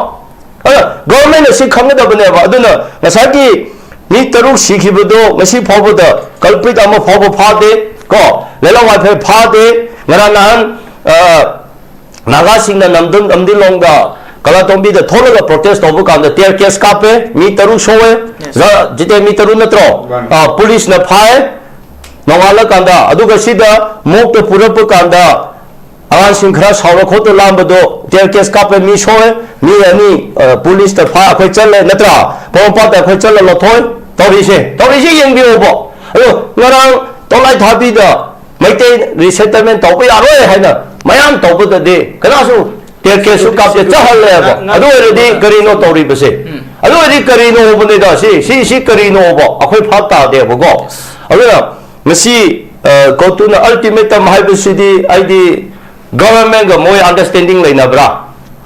ꯑꯗ ꯒꯚꯔꯟꯃꯦꯟꯠꯅ ꯁꯤ ꯈꯪꯒꯗꯕꯅꯦꯕ꯫ ꯑꯗꯨꯅ ꯉꯁꯥꯏꯒꯤ ꯃꯤ ꯇꯔꯨꯛ ꯁꯤꯈꯤꯕꯗꯣ ꯉꯁꯤ ꯐꯥꯎꯕꯗ ꯀꯜꯄ꯭ꯔꯤꯠ ꯑꯃ ꯐꯥꯎꯕ ꯐꯥꯗꯦ꯫ ꯀꯣ, ꯂꯩꯂꯥꯎ ꯋꯥꯏꯐꯩ ꯐꯥꯗꯦ꯫ ꯉꯔꯥꯡ ꯅꯍꯥꯟ, ꯑ, ꯅꯥꯒꯥꯁꯤꯡꯅ ꯅꯝꯗꯝ-, ꯅꯝꯗꯤꯂꯣꯡꯗ ꯀꯂꯥꯇꯣꯝꯕꯤꯗ ꯊꯣꯛꯂꯒ ꯄ꯭ꯔꯣꯇꯦꯁ ꯇꯧꯕ ꯀꯥꯟꯗ ꯇꯤꯌꯔ ꯒ꯭ꯌꯥꯁ ꯀꯥꯞꯄꯦ, ꯃꯤ ꯇꯔꯨꯛ ꯁꯣꯛꯑꯦ꯫ Yes. ꯖ-, ꯖꯤꯇꯦ ꯃꯤ ꯇꯔꯨꯛ ꯅꯠꯇ꯭ꯔꯣ? ꯃꯥꯅꯤ꯫ ꯑ, ꯄꯨꯂꯤꯁꯅ ꯐꯥꯏ꯫ ꯅꯣꯡꯉꯥꯜꯂꯀꯥꯟꯗ, ꯑꯗꯨꯒ ꯁꯤꯗ ꯃꯣꯛꯇ ꯄꯨꯔꯛꯄ ꯀꯥꯟꯗ ꯑꯉꯥꯡꯁꯤꯡ ꯈꯔ ꯁꯥꯎꯔ ꯈꯣꯠꯇ ꯂꯥꯡꯕꯗꯣ ꯇꯤꯌꯔ ꯒ꯭ꯌꯥꯁ ꯀꯥꯞꯄꯦ, ꯃꯤ ꯁꯣꯛꯑꯦ, ꯃꯤ ꯑꯅꯤ, ꯑ, ꯄꯨꯂꯤꯁꯇ ꯐꯥꯏ, ꯑꯩꯈꯣꯏ ꯆꯠꯂꯦ ꯅꯠꯇ꯭ꯔꯥ? ꯄꯣꯔꯣꯝꯄꯥꯠꯇ ꯑꯩꯈꯣꯏ ꯆꯠꯂ ꯂꯧꯊꯣꯛꯑꯦ꯫ ꯇꯧꯔꯤꯁꯦ, ꯇꯧꯔꯤꯁꯦ ꯌꯦꯡꯕꯤꯌꯣꯕ꯫ ꯑꯗꯣ ꯉꯔꯥꯡ ꯇꯣꯂꯥꯏ ꯊꯥꯕꯤꯗ ꯃꯩꯇꯩ ꯔꯤꯁꯦꯇꯜꯃꯦꯟ ꯇꯧꯕ ꯌꯥꯔꯣꯏ ꯍꯥꯏꯅ ꯃꯌꯥꯝ ꯇꯧꯕꯗꯗꯤ ꯀꯅꯥꯁꯨ ꯇꯦꯛ ꯀꯦꯁꯁꯨ ꯀꯥꯞꯇꯦ, ꯆꯠꯍꯜꯂꯦꯕ꯫ ꯉ-, ꯉ-, ꯑꯗꯨ ꯑꯣꯏꯔꯗꯤ ꯀꯔꯤꯅꯣ ꯇꯧꯔꯤꯕꯁꯦ? ꯎꯝ꯫ ꯑꯗꯨ ꯑꯣꯏꯔꯗꯤ ꯀꯔꯤꯅꯣꯕꯅꯤꯗ? ꯁꯤ, ꯁꯤ, ꯁꯤ ꯀꯔꯤꯅꯣꯕ? ꯑꯩꯈꯣꯏ ꯚꯥꯞ ꯇꯥꯗꯦꯕꯀꯣ꯫ ꯑꯗꯨꯅ ꯃꯁꯤ, ꯑ, ꯒꯣꯇꯨꯅ ꯑꯜꯇꯤꯃꯦꯇꯝ ꯍꯥꯏꯕꯁꯤꯗꯤ ꯑꯩꯗꯤ ꯒꯚꯔꯟꯃꯦꯟꯒ ꯃꯣꯏ ꯑꯟꯗꯔꯁ꯭ꯇꯦꯟꯗꯤꯡ ꯂꯩꯅꯕ꯭ꯔꯥ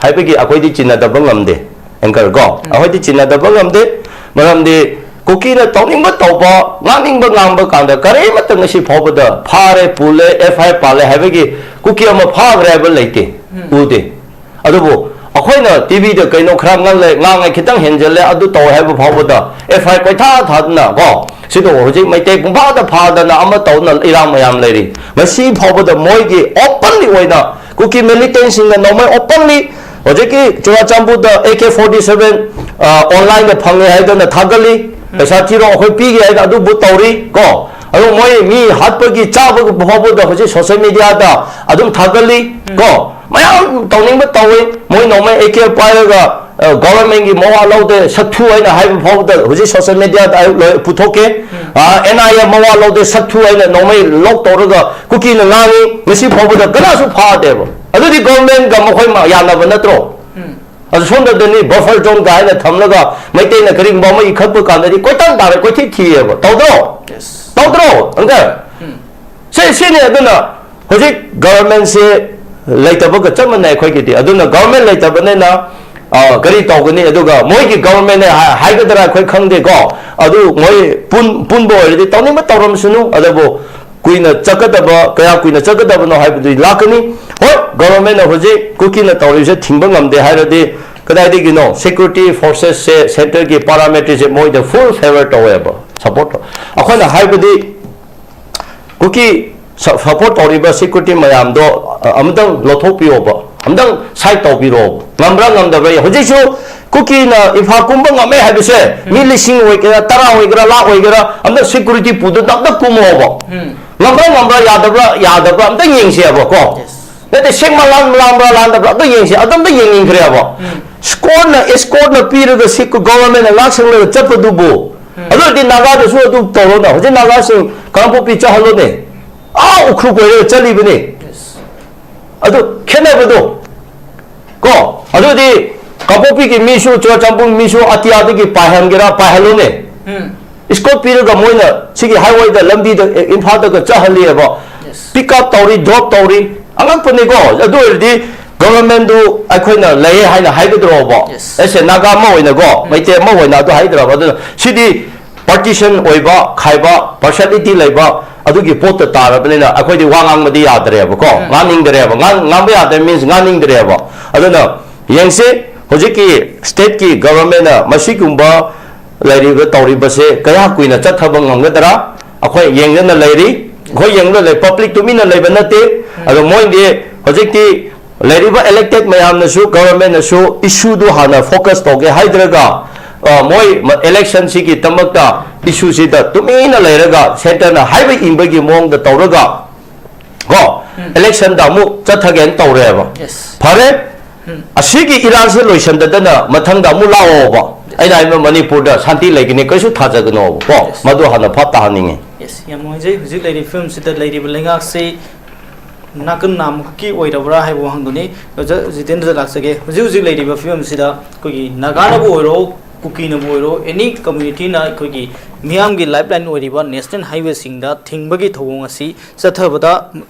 ꯍꯥꯏꯕꯒꯤ ꯑꯩꯈꯣꯏꯗꯤ ꯆꯤꯟꯅꯗꯕ ꯉꯝꯗꯦ꯫ ꯑꯦꯡꯀꯔ ꯀꯣ, ꯎꯝ꯫ ꯑꯩꯈꯣꯏꯗꯤ ꯆꯤꯟꯅꯗꯕ ꯉꯝꯗꯦ꯫ ꯃꯔꯝꯗꯤ ꯀꯨꯀꯤꯅ ꯇꯧꯅꯤꯡꯕ ꯇꯧꯕ, ꯉꯥꯡꯅꯤꯡꯕ ꯉꯥꯡꯕ ꯀꯥꯟꯗ ꯀꯔꯤꯃꯠꯇ ꯉꯁꯤ ꯐꯥꯎꯕꯗ ꯐꯥꯔꯦ, ꯄꯨꯜꯂꯦ, ꯑꯦꯐ ꯑꯥꯏ ꯑꯥꯔ ꯄꯥꯜꯂꯦ ꯍꯥꯏꯕꯒꯤ ꯀꯨꯀꯤ ꯑꯃ ꯐꯥꯈ꯭ꯔꯦ ꯍꯥꯏꯕ ꯂꯩꯇꯦ, ꯎꯝ꯫ ꯎꯗꯦ꯫ ꯑꯗꯨꯕꯨ ꯑꯩꯈꯣꯏꯅ ꯇꯤ ꯚꯤꯗ ꯀꯩꯅꯣ ꯈꯔ ꯉꯜꯂꯦ, ꯉꯥꯡꯉꯦ, ꯈꯤꯇꯪ ꯍꯦꯟꯖꯜꯂꯦ, ꯑꯗꯨ ꯇꯧꯋꯦ ꯍꯥꯏꯕ ꯐꯥꯎꯕꯗ ꯑꯦꯐ ꯑꯥꯏ ꯑꯥꯔ ꯀꯣꯏꯊꯥ ꯊꯥꯗꯅ ꯀꯣ, ꯁꯤꯗ ꯍꯧꯖꯤꯛ ꯃꯩꯇꯩ ꯄꯨꯡꯐꯥꯗ ꯐꯥꯗꯅ ꯑꯃ ꯇꯧꯗꯅ ꯏꯔꯥꯡ ꯃꯌꯥꯝ ꯂꯩꯔꯤ꯫ ꯉꯁꯤ ꯐꯥꯎꯕꯗ ꯃꯣꯏꯒꯤ ꯑꯣꯄꯟꯂꯤ ꯑꯣꯏꯅ ꯀꯨꯀꯤ ꯃꯤꯂꯤꯇꯦꯟꯁꯤꯡꯅ ꯅꯣꯡꯃꯩ ꯑꯣꯄꯟꯂꯤ ꯍꯧꯖꯤꯛꯀꯤ ꯆꯨꯔꯥꯆꯥꯟꯄꯨꯔꯗ ꯑꯦ ꯀꯦ ꯐꯣꯔꯇꯤ ꯁꯚꯦꯟ, ꯑ, ꯑꯣꯟꯂꯥꯏꯟꯗ ꯐꯪꯉꯦ ꯍꯥꯏꯗꯅ ꯊꯥꯒꯠꯂꯤ, ꯎꯝ꯫ ꯄꯩꯁꯥ ꯊꯤꯔꯣ ꯑꯩꯈꯣꯏ ꯄꯤꯒꯦ ꯍꯥꯏꯅ ꯑꯗꯨꯕꯨ ꯇꯧꯔꯤ ꯀꯣ꯫ ꯑꯗꯨ ꯃꯣꯏ ꯃꯤ ꯍꯥꯠꯄꯒꯤ ꯆꯥꯕꯒꯤ ꯐꯥꯎꯕꯗ ꯍꯧꯖꯤꯛ ꯁꯣꯁꯦꯜ ꯃꯤꯗꯤꯌꯥꯗ ꯑꯗꯨꯝ ꯊꯥꯒꯠꯂꯤ ꯎꯝ꯫ ꯀꯣ꯫ ꯃꯌꯥꯝ ꯇꯧꯅꯤꯡꯕ ꯇꯧꯋꯤ꯫ ꯃꯣꯏ ꯅꯣꯡꯃꯩ ꯑꯦ ꯀꯦ ꯄꯥꯏꯔꯒ, ꯑ, ꯒꯣꯚꯔꯟꯃꯦꯟꯠꯀꯤ ꯃꯋꯥ ꯂꯧꯗꯦ, ꯁꯛꯊꯨ ꯍꯥꯏꯅ ꯍꯥꯏꯕ ꯐꯥꯎꯕꯗ ꯍꯧꯖꯤꯛ ꯁꯣꯁꯦꯜ ꯃꯤꯗꯤꯌꯥꯗ ꯑꯩ ꯂꯣꯏ ꯄꯨꯊꯣꯛꯀꯦ꯫ ꯎꯝ꯫ ꯑ, ꯑꯦꯟ ꯑꯥꯏ ꯑꯦ ꯃꯋꯥ ꯂꯧꯗꯦ, ꯁꯛꯊꯨ ꯍꯥꯏꯅ ꯅꯣꯡꯃꯩ ꯂꯣꯛ ꯇꯧꯔꯒ ꯀꯨꯀꯤꯅ ꯉꯥꯡꯉꯤ, ꯉꯁꯤ ꯐꯥꯎꯕꯗ ꯀꯅꯥꯁꯨ ꯐꯥꯗꯦꯕ꯫ ꯑꯗꯨꯗꯤ ꯒꯣꯚꯔꯟꯃꯦꯟꯠꯀ ꯃꯈꯣꯏ ꯃ-, ꯌꯥꯅꯕ ꯅꯠꯇ꯭ꯔꯣ? ꯎꯝ꯫ ꯑꯗꯨ ꯁꯣꯝꯗꯗꯤ buffer zone ꯀꯥꯏꯅ ꯊꯝꯂꯒ ꯃꯩꯇꯩꯅ ꯀꯔꯤꯒꯨꯝꯕ ꯑꯃ ꯏꯈꯠꯄ ꯀꯥꯟꯗꯗꯤ ꯀꯣꯏꯇꯥꯟ ꯇꯥꯔꯦ, ꯀꯣꯏꯊꯤ ꯊꯤꯌꯦꯕ꯫ ꯇꯧꯗ꯭ꯔꯣ? ꯇꯧꯗ꯭ꯔꯣ, uncle? ꯁꯦ, ꯁꯤꯅꯤ꯫ ꯑꯗꯨꯅ ꯍꯧꯖꯤꯛ governmentꯁꯦ ꯂꯩꯇꯕꯒ ꯆꯞ ꯃꯥꯟꯅꯩ ꯑꯩꯈꯣꯏꯒꯤꯗꯤ꯫ ꯑꯗꯨꯅ government ꯂꯩꯇꯕꯅꯤꯅ, ꯑ, ꯀꯔꯤ ꯇꯧꯒꯅꯤ? ꯑꯗꯨꯒ ꯃꯣꯏꯒꯤ governmentꯅꯦ ꯍꯥꯏ-, ꯍꯥꯏꯒꯗ꯭ꯔꯥ ꯑꯩꯈꯣꯏ ꯈꯪꯗꯦꯀꯣ꯫ ꯑꯗꯨ ꯃꯣꯏ ꯄꯨꯟ-, ꯄꯨꯟꯕ ꯑꯣꯏꯔꯗꯤ ꯇꯧꯅꯤꯡꯕ ꯇꯧꯔꯝꯁꯅꯨ꯫ ꯑꯗꯨꯕꯨ ꯀꯨꯏꯅ ꯆꯠꯀꯗꯕ, ꯀꯌꯥ ꯀꯨꯏꯅ ꯆꯠꯀꯗꯕꯅꯣ ꯍꯥꯏꯕꯗꯨꯗꯤ ꯂꯥꯛꯀꯅꯤ꯫ ꯍꯣꯏ, governmentꯅ ꯍꯧꯖꯤꯛ ꯀꯨꯀꯤꯅ ꯇꯧꯔꯤꯕꯁꯦ ꯊꯤꯡꯕ ꯉꯝꯗꯦ ꯍꯥꯏꯔꯗꯤ ꯀꯗꯥꯏꯗꯒꯤꯅꯣ? Security forcesꯁꯦ centreꯒꯤ paramilitaryꯁꯦ ꯃꯣꯏꯗ full favour ꯇꯧꯋꯦꯕ, support ꯇꯧ-, ꯑꯩꯈꯣꯏꯅ ꯍꯥꯏꯕꯗꯤ ꯀꯨꯀꯤ ꯁ-, support ꯇꯧꯔꯤꯕ security ꯃꯌꯥꯝꯗꯣ, ꯑ, ꯑꯃꯨꯛꯇꯪ ꯂꯧꯊꯣꯛꯄꯤꯌꯣꯕ, ꯑꯃꯨꯛꯇꯪ side ꯇꯧꯕꯤꯔꯣꯕ꯫ ꯉꯝꯕ꯭ꯔꯥ ꯉꯝꯗꯕ꯭ꯔꯥ? ꯍꯧꯖꯤꯛꯁꯨ ꯀꯨꯀꯤꯅ ꯏꯝꯐꯥꯜ ꯀꯨꯝꯕ ꯉꯝꯃꯦ ꯍꯥꯏꯕꯁꯦ ꯃꯤ ꯂꯤꯁꯤꯡ ꯑꯣꯏꯒꯦꯔꯥ, ꯇꯔꯥ ꯑꯣꯏꯒꯦꯔꯥ, ꯂꯥꯛ ꯑꯣꯏꯒꯦꯔꯥ, ꯑꯝꯇ security ꯄꯨꯗꯅ ꯑꯝꯇ ꯀꯨꯝꯃꯣꯕ꯫ ꯉꯝꯕ꯭ꯔꯥ ꯉꯝꯕ꯭ꯔꯥ, ꯌꯥꯗꯕ꯭ꯔꯥ ꯌꯥꯗꯕ꯭ꯔꯥ, ꯑꯝꯇ ꯌꯦꯡꯁꯦꯕꯀꯣ꯫ ꯅꯠꯇꯦ, ꯁꯦꯡꯃ ꯂꯥꯟ-, ꯂꯥꯟꯕ꯭ꯔꯥ ꯂꯥꯟꯗꯕ꯭ꯔꯥ ꯑꯝꯇ ꯌꯦꯡꯁꯦ, ꯑꯗꯨꯝꯇ ꯌꯦꯡꯅꯤꯡꯈ꯭ꯔꯦꯕ꯫ Escortꯅ, escortꯅ ꯄꯤꯔꯒ ꯁꯤ governmentꯅ ꯂꯥꯛꯁꯪꯂꯒ ꯆꯠꯄꯗꯨꯕꯨ, ꯑꯗꯨ ꯑꯣꯏꯔꯗꯤ ꯅꯥꯒꯥꯗꯁꯨ ꯑꯗꯨ ꯇꯧꯔꯣꯅ꯫ ꯍꯧꯖꯤꯛ ꯅꯥꯒꯥꯁꯤꯡ ꯀꯥꯡꯄꯣꯛꯄꯤ ꯆꯠꯍꯜꯂꯣꯅꯦ꯫ ꯑꯥ ꯎꯈ꯭ꯔꯨꯜ ꯀꯣꯏꯔꯒ ꯆꯠꯂꯤꯕꯅꯤ꯫ ꯑꯗꯨ ꯈꯦꯠꯅꯕꯗꯣ ꯀꯣ, ꯑꯗꯨꯗꯤ ꯀꯥꯡꯄꯣꯛꯄꯤꯒꯤ ꯃꯤꯁꯨ, ꯆꯨꯔꯆꯥꯟꯄꯨꯔ ꯃꯤꯁꯨ ꯑꯇꯤꯌꯥꯗꯒꯤ ꯄꯥꯏꯍꯟꯒꯦꯔꯥ, ꯄꯥꯏꯍꯜꯂꯨꯅꯦ꯫ Escort ꯄꯤꯔꯒ ꯃꯣꯏꯅ ꯁꯤꯒꯤ highwayꯗ, ꯂꯝꯕꯤꯗ, ꯏꯝꯐꯥꯜꯗꯒ ꯆꯠꯍꯜꯂꯤꯑꯕ꯫ Pick up ꯇꯧꯔꯤ, drop ꯇꯧꯔꯤ, ꯑꯉꯛꯄꯅꯤꯀꯣ꯫ ꯑꯗꯨ ꯑꯣꯏꯔꯗꯤ governmentꯗꯨ ꯑꯩꯈꯣꯏꯅ ꯂꯩꯌꯦ ꯍꯥꯏꯅ ꯍꯥꯏꯒꯗ꯭ꯔꯣꯕ? ꯑꯦꯁꯦ, ꯅꯥꯒꯥ ꯑꯃ ꯑꯣꯏꯅꯀꯣ, ꯃꯩꯇꯩ ꯑꯃ ꯑꯣꯏꯅ ꯑꯗꯨ ꯍꯥꯏꯗ꯭ꯔꯕ? ꯑꯗꯨꯅ ꯁꯤꯗꯤ partition ꯑꯣꯏꯕ, ꯈꯥꯏꯕ, partiality ꯂꯩꯕ ꯑꯗꯨꯒꯤ ꯄꯣꯠꯇ ꯇꯥꯔꯕꯅꯤꯅ ꯑꯩꯈꯣꯏꯗꯤ ꯋꯥ ꯉꯥꯡꯕꯗꯤ ꯌꯥꯗ꯭ꯔꯦꯕꯀꯣ, ꯉꯥꯡꯅꯤꯡꯗ꯭ꯔꯦꯕ꯫ ꯉꯥꯡ-, ꯉꯥꯡꯕ ꯌꯥꯗ꯭ꯔꯦ means ꯉꯥꯡꯅꯤꯡꯗ꯭ꯔꯦꯕ꯫ ꯑꯗꯨꯅ ꯌꯦꯡꯁꯤ, ꯍꯧꯖꯤꯛꯀꯤ stateꯀꯤ governmentꯅ ꯃꯁꯤꯒꯨꯝꯕ ꯂꯩꯔꯤꯕ, ꯇꯧꯔꯤꯕꯁꯦ ꯀꯌꯥ ꯀꯨꯏꯅ ꯆꯠꯊꯕ ꯉꯝꯒꯗ꯭ꯔꯥ? ꯑꯩꯈꯣꯏ ꯌꯦꯡꯗꯅ ꯂꯩꯔꯤ, ꯑꯩꯈꯣꯏ ꯌꯦꯡꯗꯅ ꯂꯩ, public ꯇꯨꯃꯤꯟꯅ ꯂꯩꯕ ꯅꯠꯇꯦ꯫ ꯑꯗꯣ ꯃꯣꯏꯗꯤ ꯍꯧꯖꯤꯛꯇꯤ ꯂꯩꯔꯤꯕ elected ꯃꯌꯥꯝꯅꯁꯨ, governmentꯅꯁꯨ issueꯗꯨ ꯍꯥꯟꯅ focus ꯇꯧꯒꯦ ꯍꯥꯏꯗ꯭ꯔꯒ, ꯑ, ꯃꯣꯏ ꯃ-, electionꯁꯤꯒꯤꯗꯃꯛꯇ issueꯁꯤꯗ ꯇꯨꯃꯤꯟꯅ ꯂꯩꯔꯒ centreꯅ ꯍꯥꯏꯕ ꯏꯟꯕꯒꯤ ꯃꯑꯣꯡꯗ ꯇꯧꯔꯒ, ꯀꯣ, electionꯗ ꯑꯃꯨꯛ ꯆꯠꯊꯒꯦꯅ ꯇꯧꯔꯦꯕ꯫ ꯐꯔꯦ, ꯑꯁꯤꯒꯤ ꯏꯔꯥꯡꯁꯦ ꯂꯣꯏꯁꯟꯗꯗꯅ ꯃꯊꯪꯗ ꯑꯃꯨꯛ ꯂꯥꯛꯑꯣꯕ꯫ ꯑꯩꯅ ꯍꯥꯏꯕ ꯃꯅꯤꯄꯨꯔꯗ ꯁꯥꯟꯇꯤ ꯂꯩꯒꯅꯤ, ꯀꯩꯁꯨ ꯊꯥꯖꯒꯅꯣꯕ, ꯀꯣ꯫ ꯃꯗꯨ ꯍꯥꯟꯅ ꯚꯥꯞ ꯇꯥꯍꯟꯅꯤꯡꯉꯤ꯫ Yes, ꯌꯥꯝ ꯅꯨꯡꯉꯥꯏꯖꯩ꯫ ꯍꯧꯖꯤꯛ ꯂꯩꯔꯤꯕ ꯐꯤꯕꯝꯁꯤꯗ ꯂꯩꯔꯤꯕ ꯂꯩꯉꯥꯛꯁꯤ ꯅꯥꯀꯟ ꯅꯥꯝꯃꯈꯛꯀꯤ ꯑꯣꯏꯔꯕ꯭ꯔꯥ ꯍꯥꯏꯕ ꯋꯥꯍꯪꯗꯨꯅꯤ꯫ ꯑꯣꯖꯥ ꯖꯤꯇꯦꯟꯗ꯭ꯔꯗ ꯂꯥꯛꯆꯒꯦ꯫ ꯍꯧꯖꯤꯛ ꯍꯧꯖꯤꯛ ꯂꯩꯔꯤꯕ ꯐꯤꯕꯝꯁꯤꯗ ꯑꯩꯈꯣꯏꯒꯤ ꯅꯥꯒꯥꯅꯕꯨ ꯑꯣꯏꯔꯣ, ꯀꯨꯀꯤꯅꯕꯨ ꯑꯣꯏꯔꯣ, ꯑꯦꯅꯤ ꯀꯝꯃ꯭ꯌꯨꯅꯤꯇꯤꯅ ꯑꯩꯈꯣꯏꯒꯤ ꯃꯤꯌꯥꯝꯒꯤ ꯂꯥꯏꯐ ꯂꯥꯏꯟ ꯑꯣꯏꯔꯤꯕ ꯅꯦꯁꯅꯦꯜ ꯍꯥꯏꯋꯦꯁꯤꯡꯗ ꯊꯤꯡꯕꯒꯤ ꯊꯧꯑꯣꯡ ꯑꯁꯤ ꯆꯠꯊꯕꯗ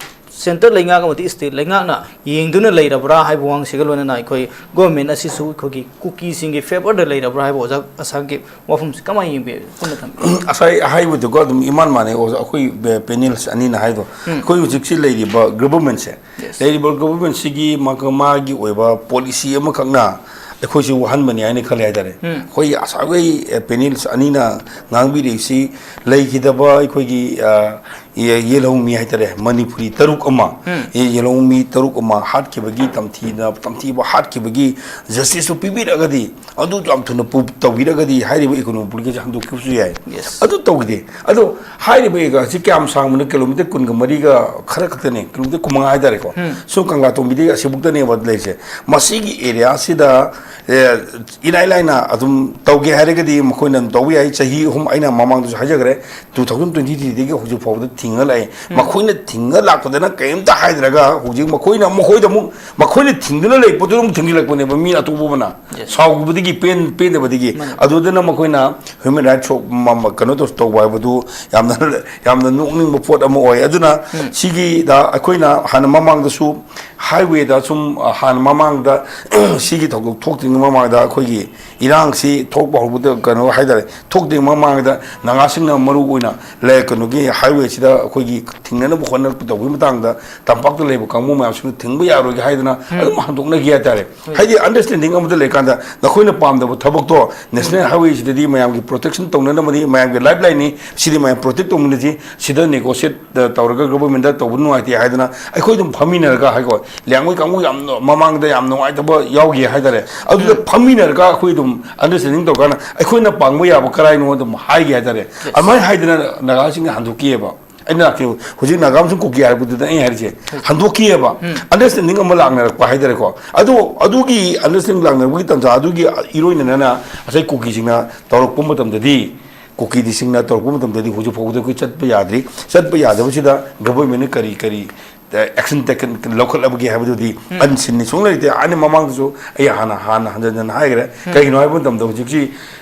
ꯁꯦꯟꯇꯔ ꯂꯩꯉꯥꯛ ꯑꯃꯗꯤ ꯁ꯭ꯇꯦꯠ ꯂꯩꯉꯥꯛꯅ ꯌꯦꯡꯗꯨꯅ ꯂꯩꯔꯕ꯭ꯔꯥ ꯍꯥꯏꯕ ꯋꯥꯍꯪꯁꯤꯒ ꯂꯣꯏꯅꯅ ꯑꯩꯈꯣꯏ ꯒꯣꯔꯃꯦꯟ ꯑꯁꯤꯁꯨ ꯑꯩꯈꯣꯏꯒꯤ ꯀꯨꯀꯤꯁꯤꯡꯒꯤ ꯐꯦꯚꯔꯗ ꯂꯩꯔꯕ꯭ꯔꯥ ꯍꯥꯏꯕ ꯑꯣꯖꯥ ꯑꯁꯥꯒꯤ ꯋꯥꯐꯝꯁꯤ ꯀꯃꯥꯏꯅ ꯌꯦꯡꯕꯤ? ꯄꯨꯟꯅ ꯊꯝꯕꯤꯌꯨ꯫ ꯉꯁꯥꯏ ꯍꯥꯏꯕꯗꯨꯒ ꯑꯗꯨꯝ ꯏꯃꯥꯟ ꯃꯥꯟꯅꯩ ꯑꯣꯖꯥ, ꯑꯩꯈꯣꯏ ꯄꯦ-, ꯄꯦꯅꯦꯜꯁ ꯑꯅꯤꯅ ꯍꯥꯏꯗꯣ꯫ ꯎꯝ꯫ ꯑꯩꯈꯣꯏ ꯍꯧꯖꯤꯛꯁꯤ ꯂꯩꯔꯤꯕ ꯒꯚꯔꯟꯃꯦꯟꯁꯦ, Yes. ꯂꯩꯔꯤꯕ ꯒꯚꯔꯟꯃꯦꯟꯁꯤꯒꯤ ꯃꯥꯒꯤ, ꯃꯥꯒꯤ ꯑꯣꯏꯕ ꯄꯣꯂꯤꯁꯤ ꯑꯃꯈꯛꯅ ꯑꯩꯈꯣꯏꯁꯤ ꯋꯥꯍꯟꯕꯅꯤ ꯍꯥꯏꯅ ꯈꯜꯂꯦ ꯍꯥꯏꯇꯥꯔꯦ꯫ ꯎꯝ꯫ ꯑꯩꯈꯣꯏ ꯉꯁꯥꯏ ꯄꯦꯅꯦꯜꯁ ꯑꯅꯤꯅ ꯉꯥꯡꯕꯤꯔꯛꯏꯁꯤ ꯂꯩꯈꯤꯗꯕ ꯑꯩꯈꯣꯏꯒꯤ, ꯑ, ꯌꯦ-, ꯌꯦꯜꯍꯧꯃꯤ ꯍꯥꯏꯇꯥꯔꯦ, ꯃꯅꯤꯄꯨꯔꯤ ꯇꯔꯨꯛ ꯑꯃ, ꯎꯝ꯫ ꯌꯦ-, ꯌꯦꯜꯍꯧꯃꯤ ꯇꯔꯨꯛ ꯑꯃ ꯍꯥꯠꯈꯤꯕꯒꯤ ꯇꯝꯊꯤꯅ, ꯇꯝꯊꯤꯕ ꯍꯥꯠꯈꯤꯕꯒꯤ ꯖꯁꯇꯤꯁꯇꯨ ꯄꯤꯕꯤꯔꯛꯑꯒꯗꯤ, ꯑꯗꯨ ꯌꯥꯝ ꯊꯨꯅ ꯄꯨ-, ꯇꯧꯕꯤꯔꯒꯗꯤ ꯍꯥꯏꯔꯤꯕ ꯏꯀꯣꯅꯣꯃꯤꯛ ꯄꯣꯂꯤꯁꯤꯁꯦ ꯍꯟꯗꯣꯛꯈꯤꯕꯁꯨ ꯌꯥꯏ꯫ Yes. ꯑꯗꯨ ꯇꯧꯈꯤꯗꯦ꯫ ꯑꯗꯣ ꯍꯥꯏꯔꯤꯕ ꯑꯦꯔꯤꯌꯥꯁꯤ ꯀꯌꯥꯝ ꯁꯥꯡꯕꯅꯣ? ꯀꯤꯂꯣꯃꯤꯇꯔ ꯀꯨꯟꯒ ꯃꯔꯤꯒ ꯈꯔ ꯈꯛꯇꯅꯦ, ꯀꯤꯂꯣꯃꯤꯇꯔ ꯀꯨꯟꯃꯉꯥ ꯍꯥꯏꯇꯥꯔꯦꯀꯣ꯫ ꯎꯝ꯫ ꯁꯨꯝ ꯀꯪꯂꯥꯇꯣꯡꯕꯤꯗꯒꯤ ꯑꯁꯤꯕꯨꯛꯇꯅꯦꯕ ꯂꯩꯔꯤꯁꯦ꯫ ꯃꯁꯤꯒꯤ ꯑꯦꯔꯤꯌꯥꯁꯤꯗ, ꯑꯦ, ꯏꯔꯥꯏ ꯂꯥꯏꯅ ꯑꯗꯨꯝ ꯇꯧꯒꯦ ꯍꯥꯏꯔꯒꯗꯤ ꯃꯈꯣꯏꯅ ꯑꯗꯨꯝ ꯇꯧꯕ ꯌꯥꯏ꯫ ꯆꯍꯤ ꯑꯍꯨꯝ, ꯑꯩꯅ ꯃꯃꯥꯡꯗꯁꯨ ꯍꯥꯏꯖꯈ꯭ꯔꯦ, two thousand twenty threeꯗꯒꯤ ꯍꯧꯖꯤꯛ ꯐꯥꯎꯕꯗ ꯊꯤꯡꯉ ꯂꯥꯛꯑꯦ꯫ ꯎꯝ꯫ ꯃꯈꯣꯏꯅ ꯊꯤꯡꯉ ꯂꯥꯛꯄꯗꯅ ꯀꯔꯤꯝꯇ ꯍꯥꯏꯗ꯭ꯔꯒ ꯍꯧꯖꯤꯛ ꯃꯈꯣꯏꯅ, ꯃꯈꯣꯏꯗ ꯑꯃꯨꯛ, ꯃꯈꯣꯏꯅ ꯊꯤꯡꯗꯨꯅ ꯂꯩꯕ ꯄꯣꯠꯇꯨ ꯑꯗꯨꯝ ꯊꯤꯡꯖꯤꯜꯂꯛꯄꯅꯦꯕ ꯃꯤ ꯑꯇꯣꯞꯄ ꯑꯃꯅ꯫ Yes. ꯁꯥꯎꯈꯤꯕꯗꯒꯤ, ꯄꯦꯟ-, ꯄꯦꯟꯗꯕꯗꯒꯤ꯫ ꯃꯥꯅꯦ꯫ ꯑꯗꯨꯗꯅ ꯃꯈꯣꯏꯅ ꯍ꯭ꯌꯨꯃꯦꯟ ꯔꯥꯏꯠꯁ ꯃ-, ꯃ-, ꯀꯩꯅꯣ ꯇꯧ-, ꯇꯧꯕ ꯍꯥꯏꯕꯗꯨ ꯌꯥꯝꯅ, ꯌꯥꯝꯅ ꯅꯣꯛꯅꯤꯡꯕ ꯄꯣꯠ ꯑꯃ ꯑꯣꯏ꯫ ꯑꯗꯨꯅ ꯎꯝ꯫ ꯁꯤꯒꯤꯗ ꯑꯩꯈꯣꯏꯅ ꯍꯥꯟꯅ ꯃꯃꯥꯡꯗꯁꯨ ꯍꯥꯏꯋꯦꯗ ꯁꯨꯝ, ꯑ, ꯍꯥꯟꯅ ꯃꯃꯥꯡꯗ ꯁꯤꯒꯤ ꯊꯧꯗꯣꯛ ꯊꯣꯛꯇ꯭ꯔꯤꯉꯩ ꯃꯃꯥꯡꯗ ꯑꯩꯈꯣꯏꯒꯤ ꯏꯔꯥꯡꯁꯤ ꯊꯣꯛꯄ ꯍꯧꯔꯛꯄꯗ ꯀꯩꯅꯣ ꯍꯥꯏꯇꯥꯔꯦ, ꯊꯣꯛꯇ꯭ꯔꯤꯉꯩ ꯃꯃꯥꯡꯗ ꯅꯥꯒꯥꯁꯤꯡꯅ ꯃꯔꯨ ꯑꯣꯏꯅ ꯂꯩ-, ꯀꯩꯅꯣꯒꯤ ꯍꯥꯏꯋꯦꯁꯤꯗ ꯑꯩꯈꯣꯏꯒꯤ ꯊꯤꯡꯅꯅꯕ ꯍꯣꯠꯅꯔꯛꯄ ꯇꯧꯕꯒꯤ ꯃꯇꯥꯡꯗ ꯇꯝꯄꯥꯛꯇ ꯂꯩꯕ ꯀꯥꯡꯕꯨ ꯃꯌꯥꯝꯁꯤꯅ ꯊꯤꯡꯕ ꯌꯥꯔꯣꯏꯒꯦ ꯍꯥꯏꯗꯅ ꯎꯝ꯫ ꯑꯗꯨꯝ ꯍꯟꯗꯣꯛꯅꯈꯤ ꯍꯥꯏꯇꯥꯔꯦ꯫ ꯍꯣꯏ꯫ ꯍꯥꯏꯗꯤ ꯑꯟꯗꯔꯁꯇꯦꯟꯗꯤꯡ ꯑꯃꯗ ꯂꯩꯔꯀꯥꯟꯗ ꯅꯈꯣꯏꯅ ꯄꯥꯝꯗꯕ ꯊꯕꯛꯇꯣ ꯅꯦꯁꯅꯦꯜ ꯎꯝ꯫ ꯍꯥꯏꯋꯦꯁꯤꯗꯗꯤ ꯃꯌꯥꯝꯒꯤ ꯄ꯭ꯔꯣꯇꯦꯛꯁꯟ ꯇꯧꯅꯅꯕꯅꯤ, ꯃꯌꯥꯝꯒꯤ ꯂꯥꯏꯐ ꯂꯥꯏꯟꯅꯤ, ꯁꯤꯗꯤ ꯃꯌꯥꯝ ꯄ꯭ꯔꯣꯇꯦꯛ ꯇꯧꯃꯤꯟꯅꯁꯤ, ꯁꯤꯗ ꯅꯦꯒꯣꯁꯤꯌꯦꯠ ꯇꯧꯔꯒ ꯒꯚꯔꯟꯃꯦꯟꯗ ꯇꯧꯕ ꯅꯨꯡꯉꯥꯏꯇꯦ ꯍꯥꯏꯗꯅ ꯑꯩꯈꯣꯏ ꯑꯗꯨꯝ ꯐꯝꯃꯤꯟꯅꯔꯒ ꯍꯥꯏꯀꯣ, ꯂꯤꯌꯥꯡꯃꯩ ꯀꯥꯡꯕꯨ ꯌꯥꯝꯅ ꯃꯃꯥꯡꯗ ꯌꯥꯝ ꯅꯨꯡꯉꯥꯏꯇꯕ ꯌꯥꯎꯈꯤ ꯍꯥꯏꯇꯥꯔꯦ꯫ ꯑꯗꯨꯗ ꯎꯝ꯫ ꯐꯝꯃꯤꯟꯅꯔꯒ ꯑꯩꯈꯣꯏ ꯑꯗꯨꯝ ꯑꯟꯗꯔꯁꯇꯦꯟꯗꯤꯡ ꯇꯧꯔꯀꯥꯟꯗ ꯑꯩꯈꯣꯏꯅ ꯄꯥꯡꯕ ꯌꯥꯕ ꯀꯔꯥꯏꯅꯣ ꯑꯗꯨꯝ ꯍꯥꯏꯒꯦ ꯍꯥꯏꯇꯥꯔꯦ꯫ Yes. ꯑꯗꯨꯃꯥꯏꯅ ꯍꯥꯏꯗꯅ ꯅꯥꯒꯥꯁꯤꯡꯅ ꯍꯟꯗꯣꯛꯈꯤꯑꯕ꯫ ꯑꯩꯅ ꯂꯥꯛꯈꯤꯕ ꯍꯧꯖꯤꯛ ꯅꯥꯒꯥ ꯑꯃꯁꯨꯡ ꯀꯨꯀꯤ ꯍꯥꯏꯔꯛꯄꯗꯨꯗ ꯑꯩꯅ ꯍꯥꯏꯔꯤꯁꯦ, Yes. ꯍꯟꯗꯣꯛꯈꯤꯑꯕ꯫ ꯎꯝ꯫ ꯑꯟꯗꯔꯁꯇꯦꯟꯗꯤꯡ ꯑꯃ ꯂꯥꯛꯅꯔꯛꯄ ꯍꯥꯏꯇꯥꯔꯦꯀꯣ꯫ ꯑꯗꯣ ꯑꯗꯨꯒꯤ ꯑꯟꯗꯔꯁꯇꯦꯟꯗꯤꯡ ꯂꯥꯛꯅꯔꯛꯄꯒꯤ ꯇꯥꯟꯖꯥ ꯑꯗꯨꯒꯤ ꯏꯔꯣꯏꯅꯅ ꯉꯁꯥꯏ ꯀꯨꯀꯤꯁꯤꯡꯅ ꯇꯧꯔꯛꯄ ꯃꯇꯝꯗꯗꯤ, ꯀꯨꯀꯤꯗꯤꯁꯤꯡꯅ ꯇꯧꯔꯛꯄ ꯃꯇꯝꯗꯗꯤ ꯍꯧꯖꯤꯛ ꯐꯥꯎꯕꯗ ꯑꯩꯈꯣꯏ ꯆꯠꯄ ꯌꯥꯗ꯭ꯔꯤ꯫ ꯆꯠꯄ ꯌꯥꯗꯕꯁꯤꯗ ꯒꯚꯔꯟꯃꯦꯟꯠꯅ ꯀꯔꯤ ꯀꯔꯤ ꯑꯦꯛꯁꯟ ꯇꯦꯀꯟ ꯂꯧꯈꯠꯂꯕꯒꯦ ꯍꯥꯏꯕꯗꯨꯗꯤ ꯑꯟꯁꯤꯟꯅꯤ ꯁꯨꯡ ꯂꯩꯇꯦ꯫ ꯑꯩꯅ ꯃꯃꯥꯡꯗꯁꯨ ꯑꯩ ꯍꯥꯟꯅ ꯍꯥꯟꯅ ꯍꯟꯖꯟ ꯍꯟꯖꯟ ꯍꯥꯏꯈ꯭ꯔꯦ꯫ ꯀꯩꯒꯤꯅꯣ ꯍꯥꯏꯕ ꯃꯇꯝꯗ ꯍꯧꯖꯤꯛꯁꯤ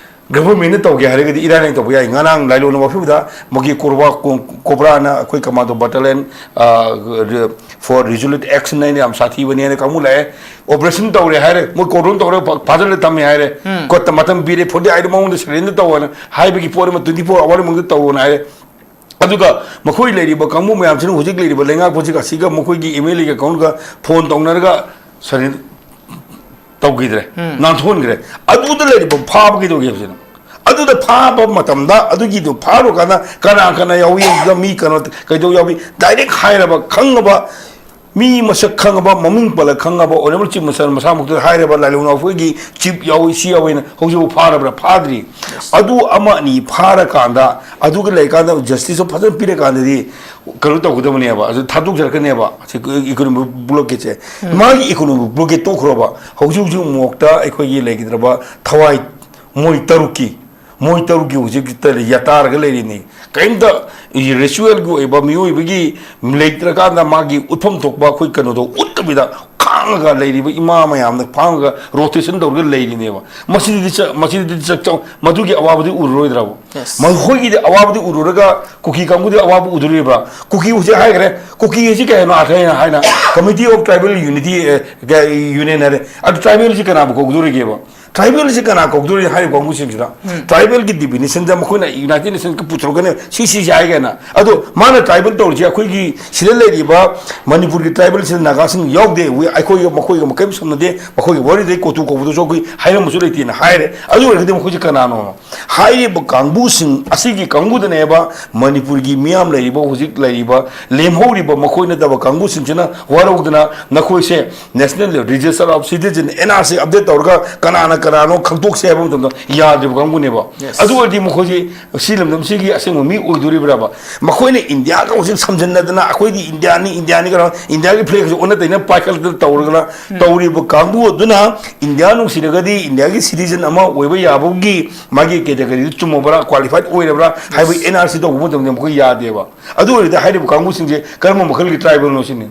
ꯒꯚꯔꯟꯃꯦꯟꯠꯅ ꯇꯧꯒꯦ ꯍꯥꯏꯔꯒꯗꯤ ꯏꯔꯥꯏ ꯂꯥꯏꯅ ꯇꯧꯕ ꯌꯥꯏ꯫ ꯉꯔꯥꯡ ꯂꯥꯏꯂꯣꯟ ꯋꯥꯐꯝꯗ ꯃꯣꯏꯒꯤ ꯀꯣꯕ꯭ꯔꯥ ꯀꯣꯕ꯭ꯔꯥꯅ ꯑꯩꯈꯣꯏ ꯀꯃꯥꯟꯗꯣ ꯕꯠꯇꯂꯦꯟ ꯐꯣꯔ ꯔꯤꯖꯣꯂꯨꯠ ꯑꯦꯛꯁꯟ ꯍꯥꯏꯅ ꯌꯥꯝ ꯁꯥꯊꯤꯕꯅꯦꯅ ꯀꯥꯡꯕꯨ ꯂꯥꯛꯑꯦ꯫ ꯑꯣꯄꯔꯦꯁꯟ ꯇꯧꯔꯦ ꯍꯥꯏꯔꯦ, ꯃꯣꯏ ꯀꯣꯔꯗꯣꯟ ꯇꯧꯔꯦ, ꯐꯥꯖꯤꯜꯂ ꯊꯝꯃꯦ ꯍꯥꯏꯔꯦ꯫ ꯀꯣꯔꯠꯇ ꯃꯇꯝ ꯄꯤꯔꯦ, ꯐꯣꯔꯇꯤ ꯑꯩꯠ ꯃꯉꯣꯟꯗ ꯁꯔꯦꯟꯗꯔ ꯇꯧꯑꯣꯅ ꯍꯥꯏꯕꯒꯤ ꯄꯣꯠ ꯑꯃ, ꯇ꯭ꯋꯦꯟꯇꯤ ꯐꯣꯔ ꯑꯋꯥꯔ ꯃꯅꯨꯡꯗ ꯇꯧꯑꯣꯅ ꯍꯥꯏꯔꯦ꯫ ꯑꯗꯨꯒ ꯃꯈꯣꯏ ꯂꯩꯔꯤꯕ ꯀꯥꯡꯕꯨ ꯃꯌꯥꯝꯁꯤꯅ ꯍꯧꯖꯤꯛ ꯂꯩꯔꯤꯕ ꯂꯩꯉꯥꯛꯄꯁꯤꯒ ꯑꯁꯤꯒ ꯃꯈꯣꯏꯒꯤ ꯑꯦꯝ ꯑꯦꯜ ꯑꯦꯒ ꯀꯥꯡꯕꯨꯒ ꯐꯣꯟ ꯇꯧꯅꯔꯒ ꯁꯔꯦꯟꯗꯔ ꯇꯧꯈꯤꯗ꯭ꯔꯦ, ꯅꯥꯟꯊꯣꯛꯍꯟꯈ꯭ꯔꯦ꯫ ꯑꯗꯨꯗ ꯂꯩꯔꯤꯕ ꯐꯥꯕ ꯀꯩꯗꯧꯒꯦ ꯍꯥꯏꯕꯁꯤꯅ, ꯑꯗꯨꯗ ꯐꯥꯕ ꯃꯇꯝꯗ ꯑꯗꯨꯒꯤꯗꯣ ꯐꯥꯔꯨꯀꯥꯟꯗ ꯀꯅꯥ ꯀꯅꯥ ꯌꯥꯎꯏ, ꯑꯗꯨꯗ ꯃꯤ ꯀꯩꯅꯣ ꯀꯩꯗꯧ ꯌꯥꯎꯏ, ꯗꯥꯏꯔꯦꯛ ꯍꯥꯏꯔꯕ ꯈꯪꯉꯕ ꯃꯤ ꯃꯁꯛ ꯈꯪꯉꯕ, ꯃꯃꯤꯡ ꯄꯜꯂ ꯈꯪꯉꯕ ꯑꯣꯅꯔꯦꯕꯜ ꯆꯤꯐ ꯃꯤꯅꯤꯁꯇꯔ ꯃꯁꯥꯃꯛꯇ ꯍꯥꯏꯔꯕ ꯂꯥꯏꯂꯣꯡ ꯅꯥꯎꯐꯣꯏꯒꯤ ꯆꯤꯐ ꯌꯥꯎꯏ, ꯁꯤ ꯌꯥꯎꯏꯅ ꯍꯧꯖꯤꯛꯐꯥꯎ ꯐꯥꯔꯕ꯭ꯔꯥ? ꯐꯥꯗ꯭ꯔꯤ꯫ ꯑꯗꯨ ꯑꯃ ꯑꯅꯤ ꯐꯥꯔꯀꯥꯟꯗ, ꯑꯗꯨꯒ ꯂꯩꯔꯀꯥꯟꯗ ꯖꯁꯇꯤꯁꯇꯣ ꯐꯖꯅ ꯄꯤꯔꯀꯥꯟꯗꯗꯤ ꯀꯩꯅꯣ ꯇꯧꯒꯗꯕꯅꯦꯕ, ꯑꯗꯨ ꯊꯥꯗꯣꯛꯆꯔꯛꯀꯅꯦꯕ꯫ ꯁꯤ ꯏꯀꯣꯅꯣꯃꯤꯛ ꯕ꯭ꯂꯣꯀꯦꯠꯁꯦ, ꯃꯥꯒꯤ ꯏꯀꯣꯅꯣꯃꯤꯛ ꯕ꯭ꯂꯣꯀꯦꯠ ꯇꯣꯛꯈ꯭ꯔꯣꯕ, ꯍꯧꯖꯤꯛ ꯍꯧꯖꯤꯛ ꯃꯣꯛꯇ ꯑꯩꯈꯣꯏꯒꯤ ꯂꯩꯈꯤꯗ꯭ꯔꯕ ꯊꯋꯥꯏ ꯃꯣꯏ ꯇꯔꯨꯛꯀꯤ ꯃꯣꯏ ꯇꯔꯨꯛꯀꯤ ꯍꯧꯖꯤꯛ ꯌꯥꯇꯥꯔꯒ ꯂꯩꯔꯤꯅꯤ꯫ ꯀꯔꯤꯝꯇ ꯔꯤꯆꯨꯋꯦꯜꯒꯤ ꯑꯣꯏꯕ ꯃꯤꯑꯣꯏꯕꯒꯤ ꯂꯩꯇ꯭ꯔꯀꯥꯟꯗ ꯃꯥꯒꯤ ꯎꯠꯐꯝ ꯊꯣꯛꯄ ꯑꯩꯈꯣꯏ ꯀꯩꯅꯣꯗꯣ ꯎꯠꯇꯕꯤꯗ ꯈꯥꯡꯉꯒ ꯂꯩꯔꯤꯕ ꯏꯃꯥ ꯃꯌꯥꯝꯅ ꯈꯥꯡꯉꯒ ꯔꯣꯇꯦꯁꯟ ꯇꯧꯔꯒ ꯂꯩꯔꯤꯅꯦꯕ꯫ ꯃꯁꯤꯗꯤ ꯆ-, ꯃꯁꯤꯗꯤ ꯆ-, ꯆ-, ꯃꯗꯨꯒꯤ ꯑꯋꯥꯕꯗꯤ ꯎꯔꯔꯣꯏꯗ꯭ꯔꯕ? Yes. ꯃꯈꯣꯏꯒꯤꯗꯤ ꯑꯋꯥꯕꯗꯤ ꯎꯔꯨꯔꯒ ꯀꯨꯀꯤ ꯀꯥꯡꯕꯨꯗꯤ ꯑꯋꯥꯕ ꯎꯗꯣꯔꯤꯕ꯭ꯔꯥ? ꯀꯨꯀꯤ ꯍꯧꯖꯤꯛ ꯍꯥꯏꯈ꯭ꯔꯦ, ꯀꯨꯀꯤ ꯍꯧꯖꯤꯛ ꯀꯩ ꯍꯥꯏꯅꯣ? ꯑꯥꯔꯊ ꯍꯥꯏꯅ, ꯍꯥꯏꯅ Committee of Tribal Unity, ꯑꯦ, ꯀ-, Union ꯍꯥꯏꯔꯦ꯫ ꯑꯗꯨ ꯇ꯭ꯔꯥꯏꯕꯦꯜꯁꯤ ꯀꯅꯥꯕꯨ ꯀꯧꯗꯣꯔꯤꯒꯦꯕ? ꯇ꯭ꯔꯥꯏꯕꯦꯜꯁꯤ ꯀꯅꯥ ꯀꯧꯗꯣꯔꯤ ꯍꯥꯏꯔꯤꯕ ꯀꯥꯡꯕꯨꯁꯤꯡꯁꯤꯗ? ꯇ꯭ꯔꯥꯏꯕꯦꯜꯒꯤ ꯗꯤꯐꯤꯅꯤꯁꯟꯗ ꯃꯈꯣꯏꯅ ꯌꯨꯅꯥꯏꯇꯦꯗ ꯅꯦꯁꯟꯒ ꯄꯨꯊꯣꯔꯛꯀꯅꯤ, ꯁꯤ ꯁꯤꯁꯦ ꯍꯥꯏꯒꯅ꯫ ꯑꯗꯣ ꯃꯥꯅ ꯇ꯭ꯔꯥꯏꯕꯦꯜ ꯇꯧꯔꯤꯁꯦ ꯑꯩꯈꯣꯏꯒꯤ ꯁꯤꯗ ꯂꯩꯔꯤꯕ ꯃꯅꯤꯄꯨꯔꯒꯤ ꯇ꯭ꯔꯥꯏꯕꯦꯜꯁꯤꯗ ꯅꯥꯒꯥꯁꯤꯡ ꯌꯥꯎꯗꯦ꯫ ꯋꯤ-, ꯑꯩꯈꯣꯏꯒ ꯃꯈꯣꯏꯒ ꯀꯔꯤꯝ ꯁꯝꯅꯗꯦ꯫ ꯃꯈꯣꯏꯒꯤ ꯋꯥꯔꯤꯗꯩ ꯀꯣꯇꯨ ꯀꯧꯕꯗꯁꯨ ꯑꯩꯈꯣꯏ ꯍꯥꯏꯔꯝꯕꯁꯨ ꯂꯩꯇꯦꯅ ꯍꯥꯏꯔꯦ꯫ ꯑꯗꯨ ꯑꯣꯏꯔꯒꯗꯤ ꯃꯈꯣꯏꯁꯦ ꯀꯅꯥꯅꯣ? ꯍꯥꯏꯔꯤꯕ ꯀꯥꯡꯕꯨꯁꯤꯡ ꯑꯁꯤꯒꯤ ꯀꯥꯡꯕꯨꯗꯅꯦꯕ ꯃꯅꯤꯄꯨꯔꯒꯤ ꯃꯤꯌꯥꯝ ꯂꯩꯔꯤꯕ, ꯍꯧꯖꯤꯛ ꯂꯩꯔꯤꯕ, ꯂꯦꯝꯍꯧꯔꯤꯕ ꯃꯈꯣꯏ ꯅꯠꯇꯕ ꯀꯥꯡꯕꯨꯁꯤꯡꯁꯤꯅ ꯋꯥꯔꯧꯗꯅ ꯅꯈꯣꯏꯁꯦ National Register of Citizen, N R C update ꯇꯧꯔꯒ ꯀꯅꯥꯅ ꯀꯅꯥꯅꯣ ꯈꯪꯗꯣꯛꯁꯦ ꯍꯥꯏꯕ ꯃꯇꯝꯗ ꯌꯥꯗ꯭ꯔꯤꯕ ꯀꯥꯡꯕꯨꯅꯦꯕ꯫ Yes. ꯑꯗꯨ ꯑꯣꯏꯔꯗꯤ ꯃꯈꯣꯏꯁꯤ ꯁꯤ ꯂꯝꯗꯝꯁꯤꯒꯤ ꯑꯁꯦꯡꯕ ꯃꯤ ꯑꯣꯏꯗꯣꯔꯤꯕ꯭ꯔꯕ? ꯃꯈꯣꯏꯅ ꯏꯟꯗꯤꯌꯥꯒ ꯍꯧꯖꯤꯛ ꯁꯝꯖꯟꯅꯗꯅ, "ꯑꯩꯈꯣꯏꯗꯤ ꯏꯟꯗꯤꯌꯥꯅꯤ, ꯏꯟꯗꯤꯌꯥꯅꯤ" ꯀꯩꯅꯣ, ꯏꯟꯗꯤꯌꯥꯒꯤ ꯐ꯭ꯂꯦꯒꯁꯨ ꯑꯣꯟꯅ ꯇꯩꯅ ꯄꯥꯏꯈꯠꯂꯒ ꯇꯧꯔꯒꯅ ꯇꯧꯔꯤꯕ ꯀꯥꯡꯕꯨ ꯑꯗꯨꯅ ꯏꯟꯗꯤꯌꯥ ꯅꯨꯡꯁꯤꯔꯒꯗꯤ ꯏꯟꯗꯤꯌꯥꯒꯤ ꯁꯤꯇꯤꯖꯟ ꯑꯃ ꯑꯣꯏꯕ ꯌꯥꯕꯒꯤ ꯃꯥꯒꯤ ꯀꯦꯇꯦꯒꯣꯔꯤꯗꯨ ꯆꯨꯝꯃꯕ꯭ꯔꯥ, ꯀ꯭ꯋꯥꯂꯤꯐꯥꯏꯗ ꯑꯣꯏꯔꯕ꯭ꯔꯥ ꯍꯥꯏꯕ ꯑꯦꯟ ꯑꯥꯔ ꯁꯤ ꯇꯧꯕ ꯃꯇꯝꯗ ꯃꯈꯣꯏ ꯌꯥꯗꯦꯕ꯫ ꯑꯗꯨ ꯑꯣꯏꯔꯗꯤ ꯍꯥꯏꯔꯤꯕ ꯀꯥꯡꯕꯨꯁꯤꯡꯁꯦ ꯀꯔꯝꯕ ꯃꯈꯜꯒꯤ ꯇ꯭ꯔꯥꯏꯕꯦꯜꯅꯣ ꯁꯤꯅꯤ꯫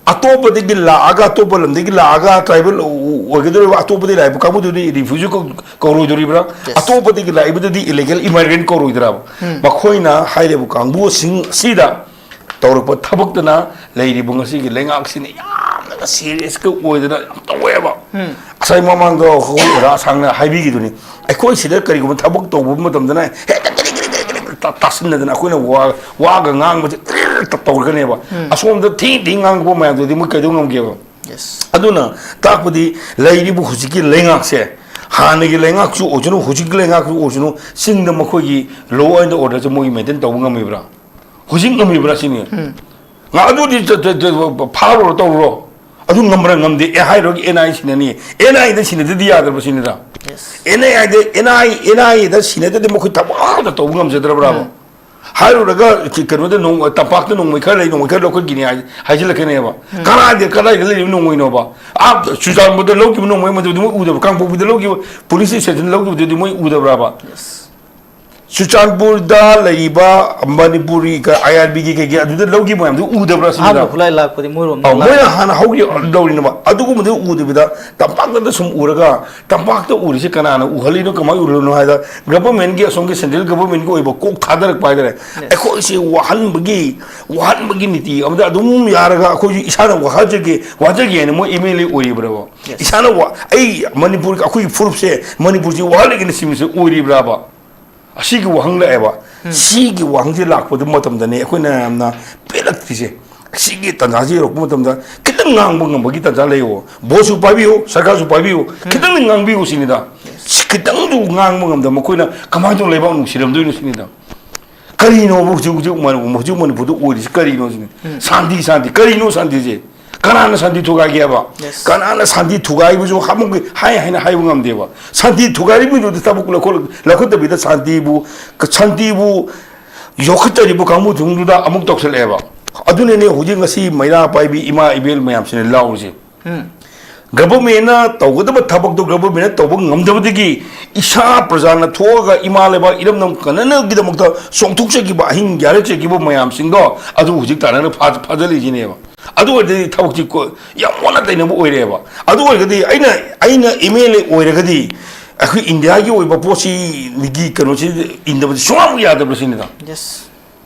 ꯑꯇꯣꯞꯄꯗꯒꯤ ꯂꯥꯛꯑꯒ, ꯑꯇꯣꯞꯄ ꯂꯝꯗꯒꯤ ꯂꯥꯛꯑꯒ ꯇ꯭ꯔꯥꯏꯕꯦꯜ ꯑꯣꯏꯒꯗꯧꯔꯤꯕ ꯑꯇꯣꯞꯄꯗꯒꯤ ꯂꯥꯛꯏꯕ ꯀꯥꯡꯕꯨꯗꯨꯗꯤ ꯔꯤꯐ꯭ꯌꯨꯖꯤ ꯀꯧꯔꯣꯏꯗꯧꯔꯤꯕ꯭ꯔꯥ? Yes. ꯑꯇꯣꯞꯄꯗꯒꯤ ꯂꯥꯛꯏꯕꯗꯨꯗꯤ ꯏꯂꯤꯒꯦꯜ ꯏꯃꯥꯏꯒ꯭ꯔꯦꯟ ꯀꯧꯔꯣꯏꯗ꯭ꯔꯕ? ꯃꯈꯣꯏꯅ ꯍꯥꯏꯔꯤꯕ ꯀꯥꯡꯕꯨꯁꯤꯡ ꯑꯁꯤꯗ ꯇꯧꯔꯛꯄ ꯊꯕꯛꯇꯨꯅ ꯂꯩꯔꯤꯕ ꯉꯁꯤꯒꯤ ꯂꯩꯉꯥꯛꯁꯤꯅ ꯌꯥꯝꯅ ꯁꯤꯔꯤꯌꯁꯀ ꯑꯣꯏꯗꯅ ꯌꯥꯝ ꯇꯧꯋꯦꯕ꯫ ꯉꯁꯥꯏ ꯃꯃꯥꯡꯗ ꯑꯩꯈꯣꯏ ꯑꯣꯖꯥ ꯑꯁꯥꯡꯅ ꯍꯥꯏꯕꯤꯈꯤꯗꯨꯅꯤ, ꯑꯩꯈꯣꯏ ꯁꯤꯗ ꯀꯔꯤꯒꯨꯝꯕ ꯊꯕꯛ ꯇꯧꯕ ꯃꯇꯝꯗꯅ ꯍꯦꯛꯇ ꯀꯔꯤ ꯀꯔꯤ ꯀꯔꯤ ꯀꯔꯤ ꯀꯔꯤ ꯇꯥ-, ꯇꯥꯁꯤꯟꯅꯗꯅ ꯑꯩꯈꯣꯏꯅ ꯋꯥ-, ꯋꯥꯒ ꯉꯥꯡꯕꯁꯦ ꯇꯧꯔꯛꯀꯅꯦꯕ꯫ ꯑꯁꯣꯝꯗ ꯊꯤ ꯊꯤ ꯉꯥꯡꯕ ꯃꯌꯥꯝꯗꯨꯗꯤ ꯃꯣꯏ ꯀꯩꯗꯧ ꯉꯝꯒꯦꯕ? Yes. ꯑꯗꯨꯅ ꯇꯥꯛꯄꯗꯤ ꯂꯩꯔꯤꯕ ꯍꯧꯖꯤꯛꯀꯤ ꯂꯩꯉꯥꯛꯁꯦ, ꯍꯥꯟꯅꯒꯤ ꯂꯩꯉꯥꯛꯁꯨ ꯑꯣꯏꯁꯅꯨ, ꯍꯧꯖꯤꯛꯀꯤ ꯂꯩꯉꯥꯛꯁꯨ ꯑꯣꯏꯁꯅꯨ, ꯆꯤꯡꯗ ꯃꯈꯣꯏꯒꯤ law and orderꯁꯦ ꯃꯣꯏꯒꯤ maintain ꯇꯧꯕ ꯉꯝꯃꯤꯕ꯭ꯔꯥ? ꯍꯧꯖꯤꯛ ꯉꯝꯃꯤꯕ꯭ꯔꯥ ꯁꯤꯅꯤ꯫ ꯉꯥ-, ꯑꯗꯨꯗꯤ ꯆ-, ꯆ-, ꯆ-, ꯐꯥꯔꯨꯔꯣ ꯇꯧꯔꯨꯔꯣ꯫ ꯑꯗꯨ ꯉꯝꯕ꯭ꯔꯥ ꯉꯝꯗꯦ? ꯑꯦ, ꯍꯥꯏꯔꯨꯔꯒ ꯑꯦꯟ ꯑꯥꯏ ꯁꯤꯟꯅꯅꯤ꯫ ꯑꯦꯟ ꯑꯥꯏꯗ ꯁꯤꯟꯅꯗꯗꯤ ꯌꯥꯗ꯭ꯔꯕ ꯁꯤꯅꯤꯗ꯫ Yes. ꯑꯦꯟ ꯑꯥꯏꯗ, ꯑꯦꯟ ꯑꯥꯏ, ꯑꯦꯟ ꯑꯥꯏꯗ ꯁꯤꯟꯅꯗꯗꯤ ꯃꯈꯣꯏ ꯊꯕꯛ ꯑꯃꯇ ꯇꯧꯕ ꯉꯝꯖꯗ꯭ꯔꯕ꯭ꯔꯥꯕ? ꯍꯥꯏꯔꯨꯔꯒ ꯀ-, ꯀꯩꯅꯣꯗ ꯅꯣꯡ-, ꯇꯝꯄꯥꯛꯇ ꯅꯣꯡꯃꯩ ꯈꯔ ꯂꯩ, ꯅꯣꯡꯃꯩ ꯈꯔ ꯂꯧꯈꯠꯈꯤꯅꯤ ꯍꯥꯏ-, ꯍꯥꯏꯖꯤꯜꯂꯛꯀꯅꯦꯕ꯫ ꯀꯗꯥꯏꯗ, ꯀꯗꯥꯏꯗ ꯂꯩꯔꯤꯕ ꯅꯣꯡꯃꯩꯅꯣꯕ? ꯑꯥ ꯆꯨꯔꯆꯥꯟꯄꯨꯔꯗ ꯂꯧꯈꯤꯕ ꯅꯣꯡꯃꯩ ꯃꯗꯨꯗꯤ ꯃꯣꯏ ꯎꯗꯕ꯭ꯔꯥ? ꯀꯥꯡꯄꯣꯛꯄꯤꯗ ꯂꯧꯈꯤꯕ, ꯄꯨꯂꯤꯁ ꯁ꯭ꯇꯦꯁꯟꯗ ꯂꯧꯈꯤꯕꯗꯨꯗꯤ ꯃꯣꯏ ꯎꯗꯕ꯭ꯔꯥꯕ? ꯆꯨꯔꯆꯥꯟꯄꯨꯔꯗ ꯂꯩꯔꯤꯕ ꯃꯅꯤꯄꯨꯔꯤ ꯀ-, ꯑꯥꯏ ꯑꯥꯔ ꯕꯤꯒꯤ ꯀꯩꯒꯤ ꯑꯗꯨꯗ ꯂꯧꯈꯤꯕ ꯃꯌꯥꯝꯗꯨ ꯎꯗꯕ꯭ꯔꯥ ꯁꯤꯅꯤꯗ? ꯑꯍꯥꯟꯕ ꯈꯨꯠꯂꯥꯏ ꯂꯥꯛꯄꯗꯤ ꯃꯣꯏꯔꯣꯝꯗ ꯑꯧ, ꯃꯣꯏꯅ ꯂꯥꯛꯑꯦ꯫ ꯍꯥꯟꯅ ꯍꯧꯈꯤ ꯂꯧꯔꯤꯅꯣꯕ꯫ ꯑꯗꯨꯒꯨꯝꯕꯗꯨ ꯎꯗꯕꯤꯗ ꯇꯝꯄꯥꯛꯇ ꯁꯨꯝ ꯎꯔꯒ, ꯇꯝꯄꯥꯛꯇ ꯎꯔꯤꯁꯦ ꯀꯅꯥꯅ ꯎꯍꯜꯂꯤꯅꯣ, ꯀꯃꯥꯏꯅ ꯎꯍꯜꯂꯤꯅꯣ ꯍꯥꯏꯗ, ꯒꯚꯔꯟꯃꯦꯟꯠꯀꯤ, ꯑꯁꯣꯝꯒꯤ ꯁꯦꯟꯇ꯭ꯔꯦꯜ ꯒꯚꯔꯟꯃꯦꯟꯠꯀꯤ ꯑꯣꯏꯕ ꯀꯣꯛ ꯊꯥꯗꯔꯛꯄ ꯍꯥꯏꯇꯥꯔꯦ꯫ ꯑꯩꯈꯣꯏꯁꯦ ꯋꯥꯍꯟꯕꯒꯤ, ꯋꯥꯍꯟꯕꯒꯤ ꯅꯤꯇꯤ ꯑꯃꯗ ꯑꯗꯨꯝ ꯌꯥꯔꯒ ꯑꯩꯈꯣꯏꯁꯨ ꯏꯁꯥꯅ ꯋꯥꯍꯖꯒꯦ, ꯋꯥꯖꯒꯦ ꯍꯥꯏꯅ ꯃꯣꯏ ꯑꯦꯝ ꯑꯦꯜ ꯑꯦ ꯑꯣꯏꯔꯤꯕ꯭ꯔꯕ? Yes. ꯏꯁꯥꯅ ꯋꯥ-, ꯑꯩ ꯃꯅꯤꯄꯨꯔ, ꯑꯩꯈꯣꯏꯒꯤ ꯐꯨꯔꯨꯞꯁꯦ ꯃꯅꯤꯄꯨꯔꯁꯤ ꯋꯥꯍꯜꯂꯒꯦꯅ ꯁꯤꯃꯤꯁꯦ ꯑꯣꯏꯔꯤꯕ꯭ꯔꯕ? ꯑꯁꯤꯒꯤ ꯋꯥꯍꯪ ꯂꯥꯛꯑꯦꯕ꯫ ꯁꯤꯒꯤ ꯋꯥꯍꯪꯁꯦ ꯂꯥꯛꯄꯗꯨ ꯃꯇꯝꯗꯅꯦ ꯑꯩꯈꯣꯏꯅ ꯌꯥꯝꯅ ꯄꯦꯜꯂꯛꯇ꯭ꯔꯤꯁꯦ꯫ ꯁꯤꯒꯤ ꯇꯥꯟꯖꯥꯁꯤ ꯌꯧꯔꯛꯄ ꯃꯇꯝꯗ ꯈꯤꯇꯪ ꯉꯥꯡꯕ ꯉꯝꯕꯒꯤ ꯇꯥꯟꯖꯥ ꯂꯩꯌꯣ꯫ ꯚꯣꯠꯁꯨ ꯄꯥꯏꯕꯤꯌꯨ, ꯁꯔꯀꯥꯔꯁꯨ ꯄꯥꯏꯕꯤꯌꯨ, ꯈꯤꯇꯪꯗꯤ ꯉꯥꯡꯕꯤꯌꯨ ꯁꯤꯅꯤꯗ꯫ ꯁꯤ ꯈꯤꯇꯪꯁꯨ ꯉꯥꯡꯕ ꯉꯝꯗꯕ ꯃꯈꯣꯏꯅ ꯀꯃꯥꯏꯅ ꯇꯧꯅ ꯂꯩꯕꯥꯛ ꯅꯨꯡꯁꯤꯔꯝꯗꯣꯏꯅꯣ ꯁꯤꯅꯤꯗ꯫ ꯀꯔꯤꯅꯣꯕ ꯍꯧꯖꯤꯛ, ꯍꯧꯖꯤꯛ ꯃꯅꯤ-, ꯍꯧꯖꯤꯛ ꯃꯅꯤꯄꯨꯔꯗ ꯑꯣꯏꯔꯤꯁꯤ ꯀꯔꯤꯅꯣ ꯁꯤꯅꯤ? ꯁꯥꯟꯇꯤ, ꯁꯥꯟꯇꯤ꯫ ꯀꯔꯤꯅꯣ ꯁꯥꯟꯇꯤꯁꯦ? ꯀꯅꯥꯅ ꯁꯥꯟꯇꯤ ꯊꯨꯒꯥꯏꯒꯦ ꯍꯥꯏꯕ? Yes. ꯀꯅꯥꯅ ꯁꯥꯟꯇꯤ ꯊꯨꯒꯥꯏꯕꯁꯨ ꯍꯥꯃꯨꯛ ꯍꯥꯏ ꯍꯥꯏꯅ ꯍꯥꯏꯕ ꯉꯝꯗꯦꯕ꯫ ꯁꯥꯟꯇꯤ ꯊꯨꯒꯥꯏꯔꯤꯕ ꯃꯤꯗꯨꯗ ꯊꯕꯛ ꯂꯧꯈꯠ- ꯂꯧꯈꯠꯇꯕꯤꯗ ꯁꯥꯟꯇꯤꯕꯨ ꯁꯥꯟꯇꯤꯕꯨ ꯌꯣꯛꯈꯠꯆꯔꯤꯕ ꯀꯥꯡꯕꯨꯁꯤꯡꯗꯨꯗ ꯑꯃꯨꯛ ꯇꯧꯁꯜꯂꯛꯑꯦꯕ꯫ ꯑꯗꯨꯅꯅꯦ ꯍꯧꯖꯤꯛ ꯉꯁꯤ ꯃꯩꯔꯥ ꯄꯥꯏꯕꯤ ꯏꯃꯥ ꯏꯕꯦꯜ ꯃꯌꯥꯝꯁꯤꯅ ꯂꯥꯎꯔꯤꯁꯦ꯫ ꯒꯚꯔꯟꯃꯦꯟꯅ ꯇꯧꯒꯗꯕ ꯊꯕꯛꯇꯣ ꯒꯚꯔꯟꯃꯦꯟꯅ ꯇꯧꯕ ꯉꯝꯗꯕꯗꯒꯤ ꯏꯁꯥ ꯄ꯭ꯔꯖꯥꯅ ꯊꯣꯛꯑꯒ ꯏꯃꯥ ꯂꯩꯕꯥꯛ ꯏꯔꯝꯗꯝ ꯀꯟꯅꯅꯕꯒꯤꯗꯃꯛꯇ ꯆꯣꯡꯊꯣꯛꯆꯈꯤꯕ, ꯑꯍꯤꯡ ꯌꯥꯔꯦꯛꯆꯈꯤꯕ ꯃꯌꯥꯝꯁꯤꯡꯗꯣ ꯑꯗꯨ ꯍꯧꯖꯤꯛ ꯇꯥꯟꯅꯅ ꯐꯥ- ꯐꯥꯖꯤꯜꯂꯤꯁꯤꯅꯦꯕ꯫ ꯑꯗꯨ ꯑꯣꯏꯔꯗꯤ ꯊꯕꯛꯁꯤ ꯀꯣ- ꯌꯥꯝ ꯑꯣꯟꯅ ꯇꯩꯅꯕ ꯑꯣꯏꯔꯦꯕ꯫ ꯑꯗꯨ ꯑꯣꯏꯔꯒꯗꯤ ꯑꯩꯅ ꯑꯩꯅ ꯑꯦꯝ ꯑꯦꯜ ꯑꯦ ꯑꯣꯏꯔꯒꯗꯤ ꯑꯩꯈꯣꯏ ꯏꯟꯗꯤꯌꯥꯒꯤ ꯑꯣꯏꯕ ꯄꯣꯠꯁꯤꯒꯤ ꯀꯩꯅꯣꯁꯤ ꯏꯟꯗꯕꯗꯤ ꯁꯨꯡꯌꯥ ꯌꯥꯗꯕ꯭ꯔꯥ ꯁꯤꯅꯤꯗ꯫ Yes.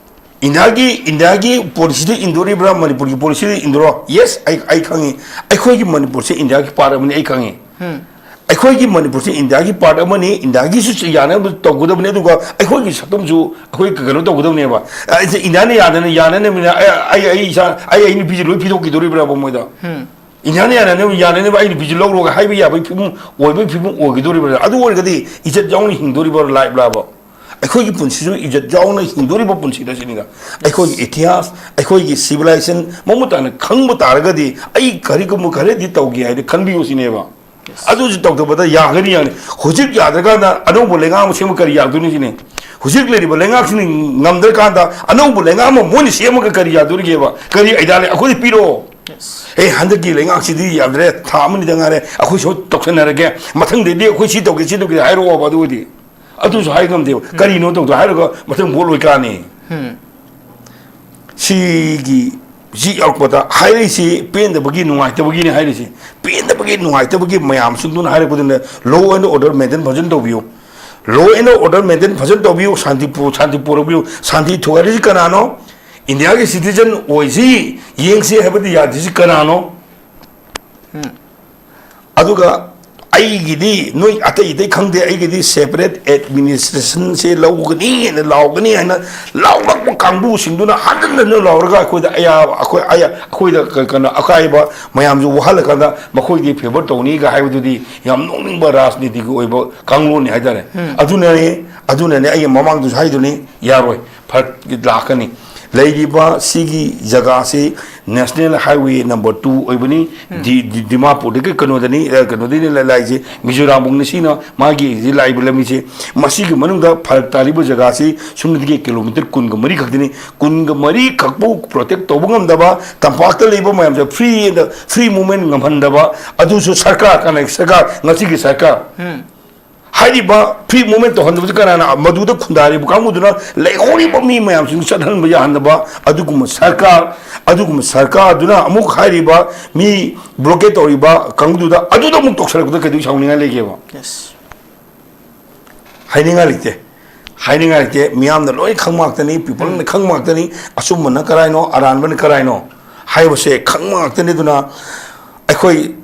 ꯏꯟꯗꯤꯌꯥꯒꯤ ꯏꯟꯗꯤꯌꯥꯒꯤ ꯄꯣꯂꯤꯁꯤꯗ ꯏꯟꯗꯣꯔꯤꯕ꯭ꯔꯥ, ꯃꯅꯤꯄꯨꯔꯒꯤ ꯄꯣꯂꯤꯁꯤꯗ ꯏꯟꯗꯣꯔꯣ? ꯌꯦꯁ, ꯑꯩ ꯑꯩ ꯈꯪꯉꯤ꯫ ꯑꯩꯈꯣꯏꯒꯤ ꯃꯅꯤꯄꯨꯔꯁꯦ ꯏꯟꯗꯤꯌꯥꯒꯤ ꯄꯥꯔꯠ ꯑꯃꯅꯤ, ꯑꯩ ꯈꯪꯉꯤ꯫ ꯑꯩꯈꯣꯏꯒꯤ ꯃꯅꯤꯄꯨꯔꯁꯦ ꯏꯟꯗꯤꯌꯥꯒꯤ ꯄꯥꯔꯠ ꯑꯃꯅꯤ, ꯏꯟꯗꯤꯌꯥꯒꯤꯁꯨ ꯌꯥꯅꯕ ꯇꯧꯒꯗꯕꯅꯤ, ꯑꯗꯨꯒ ꯑꯩꯈꯣꯏꯒꯤ ꯁꯛꯇꯝꯁꯨ ꯑꯩꯈꯣꯏ ꯀꯩꯅꯣ ꯇꯧꯒꯗꯕꯅꯦꯕ꯫ ꯑꯩꯁꯦ ꯏꯟꯗꯤꯌꯥꯅ ꯌꯥꯗꯅ ꯌꯥꯅꯅꯕꯅꯤꯅ ꯑꯩ ꯑꯩ ꯑꯩ ꯏꯁꯥ ꯑꯩ ꯑꯩ ꯅꯨꯄꯤꯁꯦ ꯂꯣꯏ ꯄꯤꯊꯣꯛꯈꯤꯗꯣꯔꯤꯕ꯭ꯔꯥꯕ ꯃꯣꯏꯗ? ꯏꯟꯗꯤꯌꯥꯅ ꯌꯥꯅꯅꯕ ꯌꯥꯅꯅꯕ ꯑꯩ ꯅꯨꯄꯤꯁꯦ ꯂꯧꯔꯒ ꯍꯥꯏꯕ ꯌꯥꯕꯒꯤ ꯐꯤꯕꯝ ꯑꯣꯏꯕꯒꯤ ꯐꯤꯕꯝ ꯑꯣꯏꯒꯗꯣꯔꯤꯕ꯭ꯔꯥ? ꯑꯗꯨ ꯑꯣꯏꯔꯒꯗꯤ ꯏꯖꯠ ꯌꯥꯎꯅ ꯍꯤꯡꯗꯣꯔꯤꯕ꯭ꯔꯥ ꯂꯥꯏꯐ ꯂꯥꯕ? ꯑꯩꯈꯣꯏꯒꯤ ꯄꯨꯟꯁꯤꯁꯨ ꯏꯖꯠ ꯌꯥꯎꯅ ꯍꯤꯡꯗꯣꯔꯤꯕ ꯄꯨꯟꯁꯤꯗ ꯁꯤꯅꯤꯗ꯫ ꯑꯩꯈꯣꯏꯒꯤ ꯏꯇꯤꯍꯥꯁ, ꯑꯩꯈꯣꯏꯒꯤ ꯁꯤꯚꯤꯂꯥꯏꯖꯦꯁꯟ ꯃꯃꯨꯠ ꯇꯥꯅ ꯈꯪꯕ ꯇꯥꯔꯒꯗꯤ ꯑꯩ ꯀꯔꯤꯒꯨꯝꯕ ꯈꯔꯗꯤ ꯇꯧꯒꯦ ꯍꯥꯏꯗꯤ ꯈꯟꯕꯤꯌꯨ ꯁꯤꯅꯦꯕ꯫ ꯑꯗꯨꯁꯨ ꯇꯧꯗꯕꯗ ꯌꯥꯒꯅꯤ ꯌꯥꯒꯅꯤ꯫ ꯍꯧꯖꯤꯛ ꯌꯥꯗ꯭ꯔꯀꯥꯟꯗ ꯑꯅꯧꯕ ꯂꯩꯉꯥꯛ ꯑꯃ ꯁꯦꯝꯕ ꯀꯔꯤ ꯌꯥꯗꯣꯏꯅꯣ ꯁꯤꯅꯤ꯫ ꯍꯧꯖꯤꯛ ꯂꯩꯔꯤꯕ ꯂꯩꯉꯥꯛꯁꯤꯅ ꯉꯝꯗ꯭ꯔꯀꯥꯟꯗ ꯑꯅꯧꯕ ꯂꯩꯉꯥꯛ ꯑꯃ ꯃꯣꯏꯅ ꯁꯦꯝꯃꯒ ꯀꯔꯤ ꯌꯥꯗꯣꯔꯤꯒꯦꯕ? ꯀꯔꯤ ꯑꯥꯏꯗꯤꯌꯥ ꯂꯩ? ꯑꯩꯈꯣꯏꯗ ꯄꯤꯔꯛꯑꯣ꯫ ꯑꯦ, ꯍꯟꯗꯛꯀꯤ ꯂꯩꯉꯥꯛꯁꯤꯗꯤ ꯌꯥꯗ꯭ꯔꯦ, ꯊꯥ ꯑꯃꯅꯤꯗ ꯉꯥꯏꯔꯦ, ꯑꯩꯈꯣꯏ ꯁꯣꯏ ꯇꯧꯁꯟꯅꯔꯒꯦ, ꯃꯊꯪꯗꯩꯗꯤ ꯑꯩꯈꯣꯏ ꯁꯤ ꯇꯧꯒꯦ, ꯁꯤ ꯇꯧꯒꯦ ꯍꯥꯏꯔꯛꯑꯣꯕ꯫ ꯑꯗꯨ ꯑꯣꯏꯗꯤ ꯑꯗꯨꯁꯨ ꯍꯥꯏ ꯉꯝꯗꯦꯕ꯫ ꯀꯔꯤꯅꯣ ꯇꯧꯗꯣ ꯍꯥꯏꯔꯒ ꯃꯊꯪ ꯚꯣꯠ ꯂꯣꯏꯀꯥꯅꯤ꯫ ꯁꯤꯒꯤ ꯁꯤ ꯌꯥꯎꯔꯛꯄꯗ ꯍꯥꯏꯔꯛꯏꯁꯤ ꯄꯦꯟꯗꯕꯒꯤ, ꯅꯨꯡꯉꯥꯏꯇꯕꯒꯤꯅꯤ ꯍꯥꯏꯔꯤꯁꯤ꯫ ꯄꯦꯟꯗꯕꯒꯤ, ꯅꯨꯡꯉꯥꯏꯇꯕꯒꯤ ꯃꯌꯥꯝꯁꯤꯡꯗꯨꯅ ꯍꯥꯏꯔꯛꯄꯗꯨꯅ law and order maintain ꯐꯖꯅ ꯇꯧꯕꯤꯌꯨ꯫ Law and order maintain ꯐꯖꯅ ꯇꯧꯕꯤꯌꯨ꯫ ꯁꯥꯟꯇꯤ ꯄꯨ-, ꯁꯥꯟꯇꯤ ꯄꯨꯔꯛꯄꯤꯌꯨ꯫ ꯁꯥꯟꯇꯤ ꯊꯨꯒꯥꯏꯔꯤꯁꯤ ꯀꯅꯥꯅꯣ? ꯏꯟꯗꯤꯌꯥꯒꯤ ꯁꯤꯇꯤꯖꯟ ꯑꯣꯏꯁꯤ, ꯌꯦꯡꯁꯤ ꯍꯥꯏꯕꯗꯤ ꯌꯥꯗ꯭ꯔꯤꯁꯤ ꯀꯅꯥꯅꯣ? ꯑꯗꯨꯒ ꯑꯩꯒꯤꯗꯤ ꯅꯣꯏ ꯑꯇꯩ ꯑꯇꯩ ꯈꯪꯗꯦ, ꯑꯩꯒꯤꯗꯤ separate administration ꯁꯦ ꯂꯧꯒꯅꯤ ꯍꯥꯏꯅ ꯂꯥꯎꯒꯅꯤ ꯍꯥꯏꯅ ꯂꯥꯎꯔꯛꯄ ꯀꯥꯡꯕꯨꯁꯤꯡꯗꯨꯅ ꯍꯟꯖꯤꯟ ꯍꯟꯖꯤꯟ ꯂꯥꯎꯔꯒ ꯑꯩꯈꯣꯏꯗ ꯑꯌꯥꯕ, ꯑꯩꯈꯣꯏ, ꯑꯌꯥ-, ꯑꯩꯈꯣꯏꯗ ꯀ-, ꯀꯩꯅꯣ, ꯑꯀꯥꯏꯕ ꯃꯌꯥꯝꯁꯨ ꯋꯥꯍꯜꯂꯀꯥꯟꯗ ꯃꯈꯣꯏꯒꯤ favour ꯇꯧꯅꯤꯒ ꯍꯥꯏꯕꯗꯨꯗꯤ ꯌꯥꯝ ꯅꯣꯛꯅꯤꯡꯕ ꯔꯥꯖꯅꯤꯇꯤꯒꯤ ꯑꯣꯏꯕ ꯀꯥꯡꯂꯣꯟꯅꯤ ꯍꯥꯏꯇꯥꯔꯦ꯫ ꯑꯗꯨꯅꯅꯦ, ꯑꯗꯨꯅꯅꯦ ꯑꯩ ꯃꯃꯥꯡꯗꯁꯨ ꯍꯥꯏꯗꯨꯅꯤ, ꯌꯥꯔꯣꯏ, ꯐꯔꯛ ꯂꯥꯛꯀꯅꯤ꯫ ꯂꯩꯔꯤꯕ ꯁꯤꯒꯤ ꯖꯒꯥꯁꯤ National Highway number two ꯑꯣꯏꯕꯅꯤ꯫ ꯗꯤ- ꯗꯤ- ꯗꯤꯃꯥꯄꯨꯔꯗꯒꯤ ꯀꯩꯅꯣꯗꯅꯤ, ꯑ, ꯀꯩꯅꯣꯗꯒꯤꯅꯤ ꯂ- ꯂꯥꯛꯏꯁꯦ, ꯃꯤꯖꯣꯔꯥꯝꯐꯧꯅꯤ꯫ ꯁꯤꯅ ꯃꯥꯒꯤ ꯍꯧꯖꯤꯛ ꯂꯥꯛꯏꯕ ꯂꯝꯕꯤꯁꯦ꯫ ꯃꯁꯤꯒꯤ ꯃꯅꯨꯡꯗ ꯐꯔꯛ ꯇꯥꯔꯤꯕ ꯖꯒꯥꯁꯤ ꯁꯨꯞꯅꯇꯒꯤ ꯀꯤꯂꯣꯃꯤꯇꯔ ꯀꯨꯟꯒ ꯃꯔꯤ ꯈꯛꯇꯅꯤ꯫ ꯀꯨꯟꯒ ꯃꯔꯤ ꯈꯛꯄꯨ protect ꯇꯧꯕ ꯉꯝꯗꯕ, ꯇꯝꯄꯥꯛꯇ ꯂꯩꯕ ꯃꯌꯥꯝꯁꯦ free and free movement ꯉꯝꯍꯟꯗꯕ, ꯑꯗꯨꯁꯨ ꯁꯔꯀꯥꯔ, ꯀꯅꯥ ꯁꯔꯀꯥꯔ? ꯉꯁꯤꯒꯤ ꯁꯔꯀꯥꯔ꯫ ꯍꯥꯏꯔꯤꯕ free movement ꯇꯧꯍꯟꯗꯕꯁꯤ ꯀꯅꯥꯅ? ꯃꯗꯨꯗ ꯈꯨꯟꯗꯥꯔꯤꯕ ꯀꯥꯡꯕꯨꯗꯨꯅ ꯂꯩꯍꯧꯔꯤꯕ ꯃꯤ ꯃꯌꯥꯝꯁꯤꯡ ꯆꯠꯍꯟꯕ ꯌꯥꯍꯟꯗꯕ ꯑꯗꯨꯒꯨꯝꯕ ꯁꯔꯀꯥꯔ, ꯑꯗꯨꯒꯨꯝꯕ ꯁꯔꯀꯥꯔꯗꯨꯅ ꯑꯃꯨꯛ ꯍꯥꯏꯔꯤꯕ ꯃꯤ blockade ꯇꯧꯔꯤꯕ ꯀꯥꯡꯕꯨꯗꯨꯗ ꯑꯗꯨꯗ ꯑꯃꯨꯛ ꯇꯧꯁꯜꯂꯛꯄꯗ ꯀꯩꯗꯧ ꯁꯥꯎꯅꯤꯡꯉꯥꯏ ꯂꯩꯒꯦꯕ? Yes. ꯍꯥꯏꯅꯤꯡꯉꯥꯏ ꯂꯩꯇꯦ꯫ ꯍꯥꯏꯅꯤꯡꯉꯥꯏ ꯂꯩꯇꯦ꯫ ꯃꯤꯌꯥꯝꯅ ꯂꯣꯏ ꯈꯪꯕ ꯉꯥꯛꯇꯅꯤ, people ꯅ ꯈꯪꯕ ꯉꯥꯛꯇꯅꯤ꯫ ꯑꯆꯨꯝꯕꯅ ꯀꯔꯥꯏꯅꯣ, ꯑꯔꯥꯟꯕꯅ ꯀꯔꯥꯏꯅꯣ ꯍꯥꯏꯕꯁꯦ ꯈꯪꯕ ꯉꯥꯛꯇꯅꯤ꯫ ꯑꯗꯨꯅ ꯑꯩꯈꯣꯏ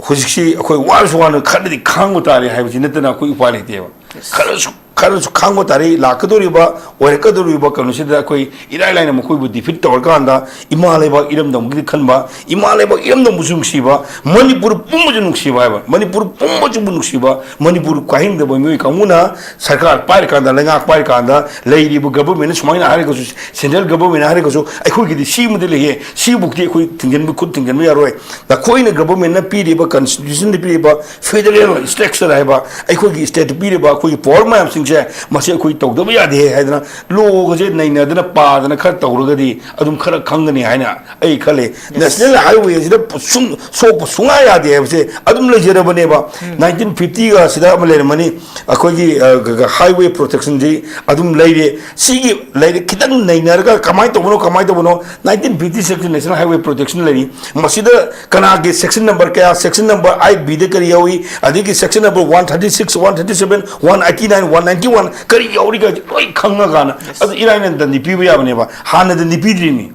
ꯍꯧꯖꯤꯛꯁꯤ ꯑꯩꯈꯣꯏ ꯋꯥꯔꯁꯨ ꯋꯥꯅ ꯈꯔꯗꯤ ꯈꯥꯡꯕ ꯇꯥꯔꯦ ꯍꯥꯏꯕꯁꯤ ꯅꯠꯇꯅ ꯑꯩꯈꯣꯏ ꯎꯄꯥꯏ ꯂꯩꯇꯦꯕ꯫ ꯈꯔꯁꯨ ꯈꯔꯁꯨ ꯈꯥꯡꯕ ꯇꯥꯔꯦ꯫ ꯂꯥꯛꯀꯗꯧꯔꯤꯕ, ꯑꯣꯏꯔꯛꯀꯗꯧꯔꯤꯕ ꯀꯩꯅꯣꯁꯤꯗ ꯑꯩꯈꯣꯏ ꯏꯔꯥꯏ ꯂꯥꯏꯅ ꯃꯈꯣꯏꯕꯨ defeat ꯇꯧꯔꯀꯥꯟꯗ ꯏꯃꯥ ꯂꯩꯕꯥꯛ ꯏꯔꯝꯗꯝꯒꯤꯗꯤ ꯈꯟꯕ, ꯏꯃꯥ ꯂꯩꯕꯥꯛ ꯏꯔꯝꯗꯝꯕꯨꯁꯨ ꯅꯨꯡꯁꯤꯕ, ꯃꯅꯤꯄꯨꯔ ꯄꯨꯝꯕꯁꯨ ꯅꯨꯡꯁꯤꯕ ꯍꯥꯏꯕ, ꯃꯅꯤꯄꯨꯔ ꯄꯨꯝꯕꯁꯤꯕꯨ ꯅꯨꯡꯁꯤꯕ, ꯃꯅꯤꯄꯨꯔ ꯀꯥꯏꯍꯤꯡꯗꯕ ꯃꯤꯑꯣꯏ ꯀꯥꯡꯕꯨꯅ ꯁꯔꯀꯥꯔ ꯄꯥꯏꯔꯀꯥꯟꯗ, ꯂꯩꯉꯥꯛ ꯄꯥꯏꯔꯀꯥꯟꯗ ꯂꯩꯔꯤꯕ government ꯅ ꯁꯨꯃꯥꯏꯅ ꯍꯥꯏꯔꯒꯁꯨ, central government ꯅ ꯍꯥꯏꯔꯒꯁꯨ ꯑꯩꯈꯣꯏꯒꯤꯗꯤ ꯁꯤꯃꯗꯤ ꯂꯩꯌꯦ, ꯁꯤꯕꯨꯛꯇꯤ ꯑꯩꯈꯣꯏ ꯊꯤꯡꯖꯤꯟꯕ, ꯈꯨꯠ ꯊꯤꯡꯖꯤꯟꯕ ꯌꯥꯔꯣꯏ꯫ ꯅꯈꯣꯏꯅ government ꯅ ꯄꯤꯔꯤꯕ, constitution ꯗ ꯄꯤꯔꯤꯕ federal structure ꯍꯥꯏꯕ ꯑꯩꯈꯣꯏꯒꯤ state ꯇ ꯄꯤꯔꯤꯕ ꯑꯩꯈꯣꯏꯒꯤ power ꯃꯌꯥꯝꯁꯤꯡꯁꯦ ꯃꯁꯤ ꯑꯩꯈꯣꯏ ꯇꯧꯗꯕ ꯌꯥꯗꯦ ꯍꯥꯏꯗꯅ law ꯒꯁꯦ ꯅꯩꯅꯗꯅ ꯄꯥꯗꯅ ꯈꯔ ꯇꯧꯔꯒꯗꯤ ꯑꯗꯨꯝ ꯈꯔ ꯈꯪꯒꯅꯤ ꯍꯥꯏꯅ ꯑꯩ ꯈꯜꯂꯤ꯫ National Highway ꯑꯁꯤꯗ ꯁꯨꯡ-, ꯁꯣꯛꯄ ꯁꯨꯡꯌꯥ ꯌꯥꯗꯦ ꯍꯥꯏꯕꯁꯦ ꯑꯗꯨꯝ ꯂꯩꯖꯔꯕꯅꯦꯕ꯫ Nineteen fifty ꯒ ꯑꯁꯤꯗ ꯑꯃ ꯂꯩꯔꯝꯃꯅꯤ, ꯑꯩꯈꯣꯏꯒꯤ, ꯑ, ꯒ-, ꯒ-, highway protection ꯁꯤ ꯑꯗꯨꯝ ꯂꯩꯔꯦ꯫ ꯁꯤꯒꯤ ꯂꯩꯔꯦ, ꯈꯤꯇꯪ ꯅꯩꯅꯔꯒ ꯀꯃꯥꯏꯅ ꯇꯧꯕꯅꯣ, ꯀꯃꯥꯏꯅ ꯇꯧꯕꯅꯣ? Nineteen fifty six National Highway Protection ꯂꯩꯔꯤ꯫ ꯃꯁꯤꯗ ꯀꯅꯥꯒꯤ section number ꯀꯌꯥ, section number eight B ꯗ ꯀꯔꯤ ꯌꯥꯎꯏ, ꯑꯗꯒꯤ section number one thirty six, one thirty seven, one eighty nine, one ninety one ꯀꯔꯤ ꯌꯥꯎꯔꯤꯒ ꯂꯣꯏ ꯈꯪꯉꯀꯥꯟꯗ ꯑꯗꯨ ꯏꯔꯥꯏꯅ ꯗꯟꯗꯤ ꯄꯤꯕ ꯌꯥꯕꯅꯦꯕ꯫ ꯍꯥꯟꯅ ꯗꯟꯗꯤ ꯄꯤꯗ꯭ꯔꯤꯅꯤ꯫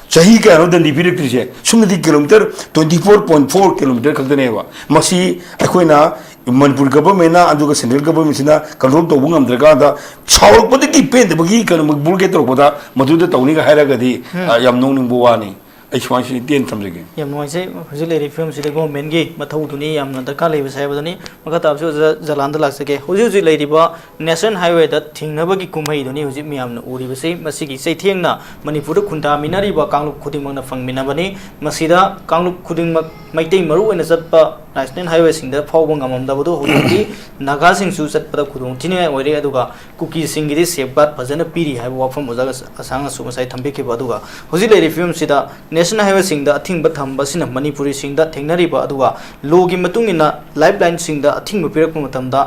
ꯆꯍꯤ ꯀꯌꯥꯅꯣ ꯗꯟꯗꯤ ꯄꯤꯔꯛꯇ꯭ꯔꯤꯁꯦ? ꯁꯨꯞꯅꯇꯒꯤ kilometre twenty four point four kilometre ꯈꯛꯇꯅꯦꯕ꯫ ꯃꯁꯤ ꯑꯩꯈꯣꯏꯅ ꯃꯅꯤꯄꯨꯔ government ꯅ ꯑꯗꯨꯒ central government ꯁꯤꯅ control ꯇꯧꯕ ꯉꯝꯗ꯭ꯔꯀꯥꯟꯗ ꯁꯥꯎꯔꯛꯄꯗꯒꯤ ꯄꯦꯟꯗꯕꯒꯤ ꯀꯩꯅꯣ blockade ꯇꯧꯔꯛꯄꯗ ꯃꯗꯨꯗ ꯇꯧꯅꯤꯒ ꯍꯥꯏꯔꯒꯗꯤ, ꯑ, ꯌꯥꯝ ꯅꯣꯛꯅꯤꯡꯕ ꯋꯥꯅꯤ꯫ ꯑꯩ ꯁꯨꯃꯥꯏꯅ ꯁꯤ ꯇꯦꯟ ꯊꯝꯖꯒꯦ꯫ ꯌꯥꯝ ꯅꯨꯡꯉꯥꯏꯖꯩ꯫ ꯍꯧꯖꯤꯛ ꯂꯩꯔꯤꯕ ꯐꯤꯕꯝꯁꯤꯗ ꯒꯣꯔꯃꯦꯟꯒꯤ ꯃꯊꯧꯗꯨꯅꯤ ꯌꯥꯝꯅ ꯗꯔꯀꯥꯔ ꯂꯩꯕꯁꯦ ꯍꯥꯏꯕꯗꯨꯅꯤ꯫ ꯃꯈꯥ ꯇꯥꯕꯁꯤ ꯑꯣꯖꯥ ꯖꯂꯥꯟꯗ ꯂꯥꯛꯆꯒꯦ꯫ ꯍꯧꯖꯤꯛ ꯍꯧꯖꯤꯛ ꯂꯩꯔꯤꯕ ꯅꯦꯁꯅꯦꯜ ꯍꯥꯏꯋꯦꯗ ꯊꯤꯡꯅꯕꯒꯤ ꯀꯨꯝꯍꯩꯗꯨꯅꯤ ꯍꯧꯖꯤꯛ ꯃꯤꯌꯥꯝꯅ ꯎꯔꯤꯕꯁꯤ꯫ ꯃꯁꯤꯒꯤ ꯆꯩꯊꯦꯡꯅ ꯃꯅꯤꯄꯨꯔꯗ ꯈꯨꯟꯗꯥꯃꯤꯟꯅꯔꯤꯕ ꯀꯥꯡꯂꯨꯞ ꯈꯨꯗꯤꯡꯃꯛꯅ ꯐꯪꯃꯤꯟꯅꯕꯅꯤ꯫ ꯃꯁꯤꯗ ꯀꯥꯡꯂꯨꯞ ꯈꯨꯗꯤꯡꯃꯛ, ꯃꯩꯇꯩ ꯃꯔꯨ ꯑꯣꯏꯅ ꯆꯠꯄ ꯅꯦꯁꯅꯦꯜ ꯍꯥꯏꯋꯦꯁꯤꯡꯗ ꯐꯥꯎꯕ ꯉꯝꯃꯝꯗꯕꯗꯨ ꯍꯧꯖꯤꯛꯇꯤ ꯅꯥꯒꯥꯁꯤꯡꯁꯨ ꯆꯠꯄꯗ ꯈꯨꯗꯣꯡꯊꯤꯅꯤꯡꯉꯥꯏ ꯑꯣꯏꯔꯦ꯫ ꯑꯗꯨꯒ ꯀꯨꯀꯤꯁꯤꯡꯒꯤꯗꯤ ꯁꯦꯐꯒꯥꯔꯗ ꯐꯖꯅ ꯄꯤꯔꯤ ꯍꯥꯏꯕ ꯋꯥꯐꯝ ꯑꯣꯖꯥ ꯑꯁꯥꯡꯅꯁꯨ ꯉꯁꯥꯏ ꯊꯝꯕꯤꯈꯤꯕ꯫ ꯑꯗꯨꯒ ꯍꯧꯖꯤꯛ ꯂꯩꯔꯤꯕ ꯐꯤꯕꯝꯁꯤꯗ ꯅꯦꯁꯅꯦꯜ ꯍꯥꯏꯋꯦꯁꯤꯡꯗ ꯑꯊꯤꯡꯕ ꯊꯝꯕ ꯑꯁꯤꯅ ꯃꯅꯤꯄꯨꯔꯤꯁꯤꯡꯗ ꯊꯦꯡꯅꯔꯤꯕ, ꯑꯗꯨꯒ ꯂꯣꯒꯤ ꯃꯇꯨꯡ ꯏꯟꯅ ꯂꯥꯏꯐ ꯂꯥꯏꯟꯁꯤꯡꯗ ꯑꯊꯤꯡꯕ ꯄꯤꯔꯛꯄ ꯃꯇꯝꯗ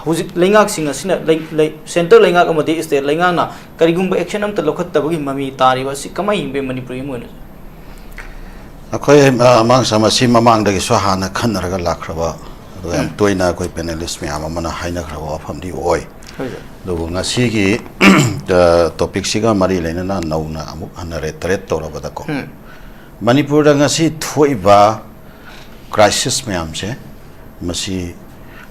ꯍꯧꯖꯤꯛ ꯂꯩꯉꯥꯛꯁꯤꯡ ꯑꯁꯤꯅ ꯂꯩ, ꯂꯩ, ꯁꯦꯟꯇꯔ ꯂꯩꯉꯥꯛ ꯑꯃꯗꯤ ꯁ꯭ꯇꯦꯠ ꯂꯩꯉꯥꯛꯅ ꯀꯔꯤꯒꯨꯝꯕ ꯑꯦꯛꯁꯟ ꯑꯝꯇ ꯂꯧꯈꯠꯇꯕꯒꯤ ꯃꯃꯤ ꯇꯥꯔꯤꯕ ꯑꯁꯤ ꯀꯃꯥꯏꯅ ꯌꯦꯡꯕꯤ ꯃꯅꯤꯄꯨꯔꯤ ꯑꯃ ꯑꯣꯏꯅ? ꯑꯩꯈꯣꯏ, ꯑ, ꯑꯃꯥꯡꯁ ꯃꯁꯤ ꯃꯃꯥꯡꯗꯒꯤꯁꯨ ꯍꯥꯟꯅ ꯈꯟꯅꯔꯒ ꯂꯥꯛꯈ꯭ꯔꯕ, ꯑꯗꯨꯒ ꯌꯥꯝ ꯇꯣꯏꯅ ꯑꯩꯈꯣꯏ ꯄꯦꯅꯦꯂꯤꯁ ꯃꯌꯥꯝ ꯑꯃꯅ ꯍꯥꯏꯅꯈ꯭ꯔꯕ ꯋꯥꯐꯝꯗꯤ ꯑꯣꯏ꯫ ꯍꯣꯏ ꯁꯥꯔ꯫ ꯑꯗꯨꯕꯨ ꯉꯁꯤꯒꯤ, ꯑ, ꯇꯣꯄꯤꯛꯁꯤꯒ ꯃꯔꯤ ꯂꯩꯅꯅ ꯅꯧꯅ ꯑꯃꯨꯛ ꯍꯟꯅ ꯔꯦꯇꯔꯦꯠ ꯇꯧꯔꯕꯗꯀꯣ, ꯎꯝ꯫ ꯃꯅꯤꯄꯨꯔꯗ ꯉꯁꯤ ꯊꯣꯛꯏꯕ ꯀ꯭ꯔꯥꯏꯁꯤꯁ ꯃꯌꯥꯝꯁꯦ, ꯃꯁꯤ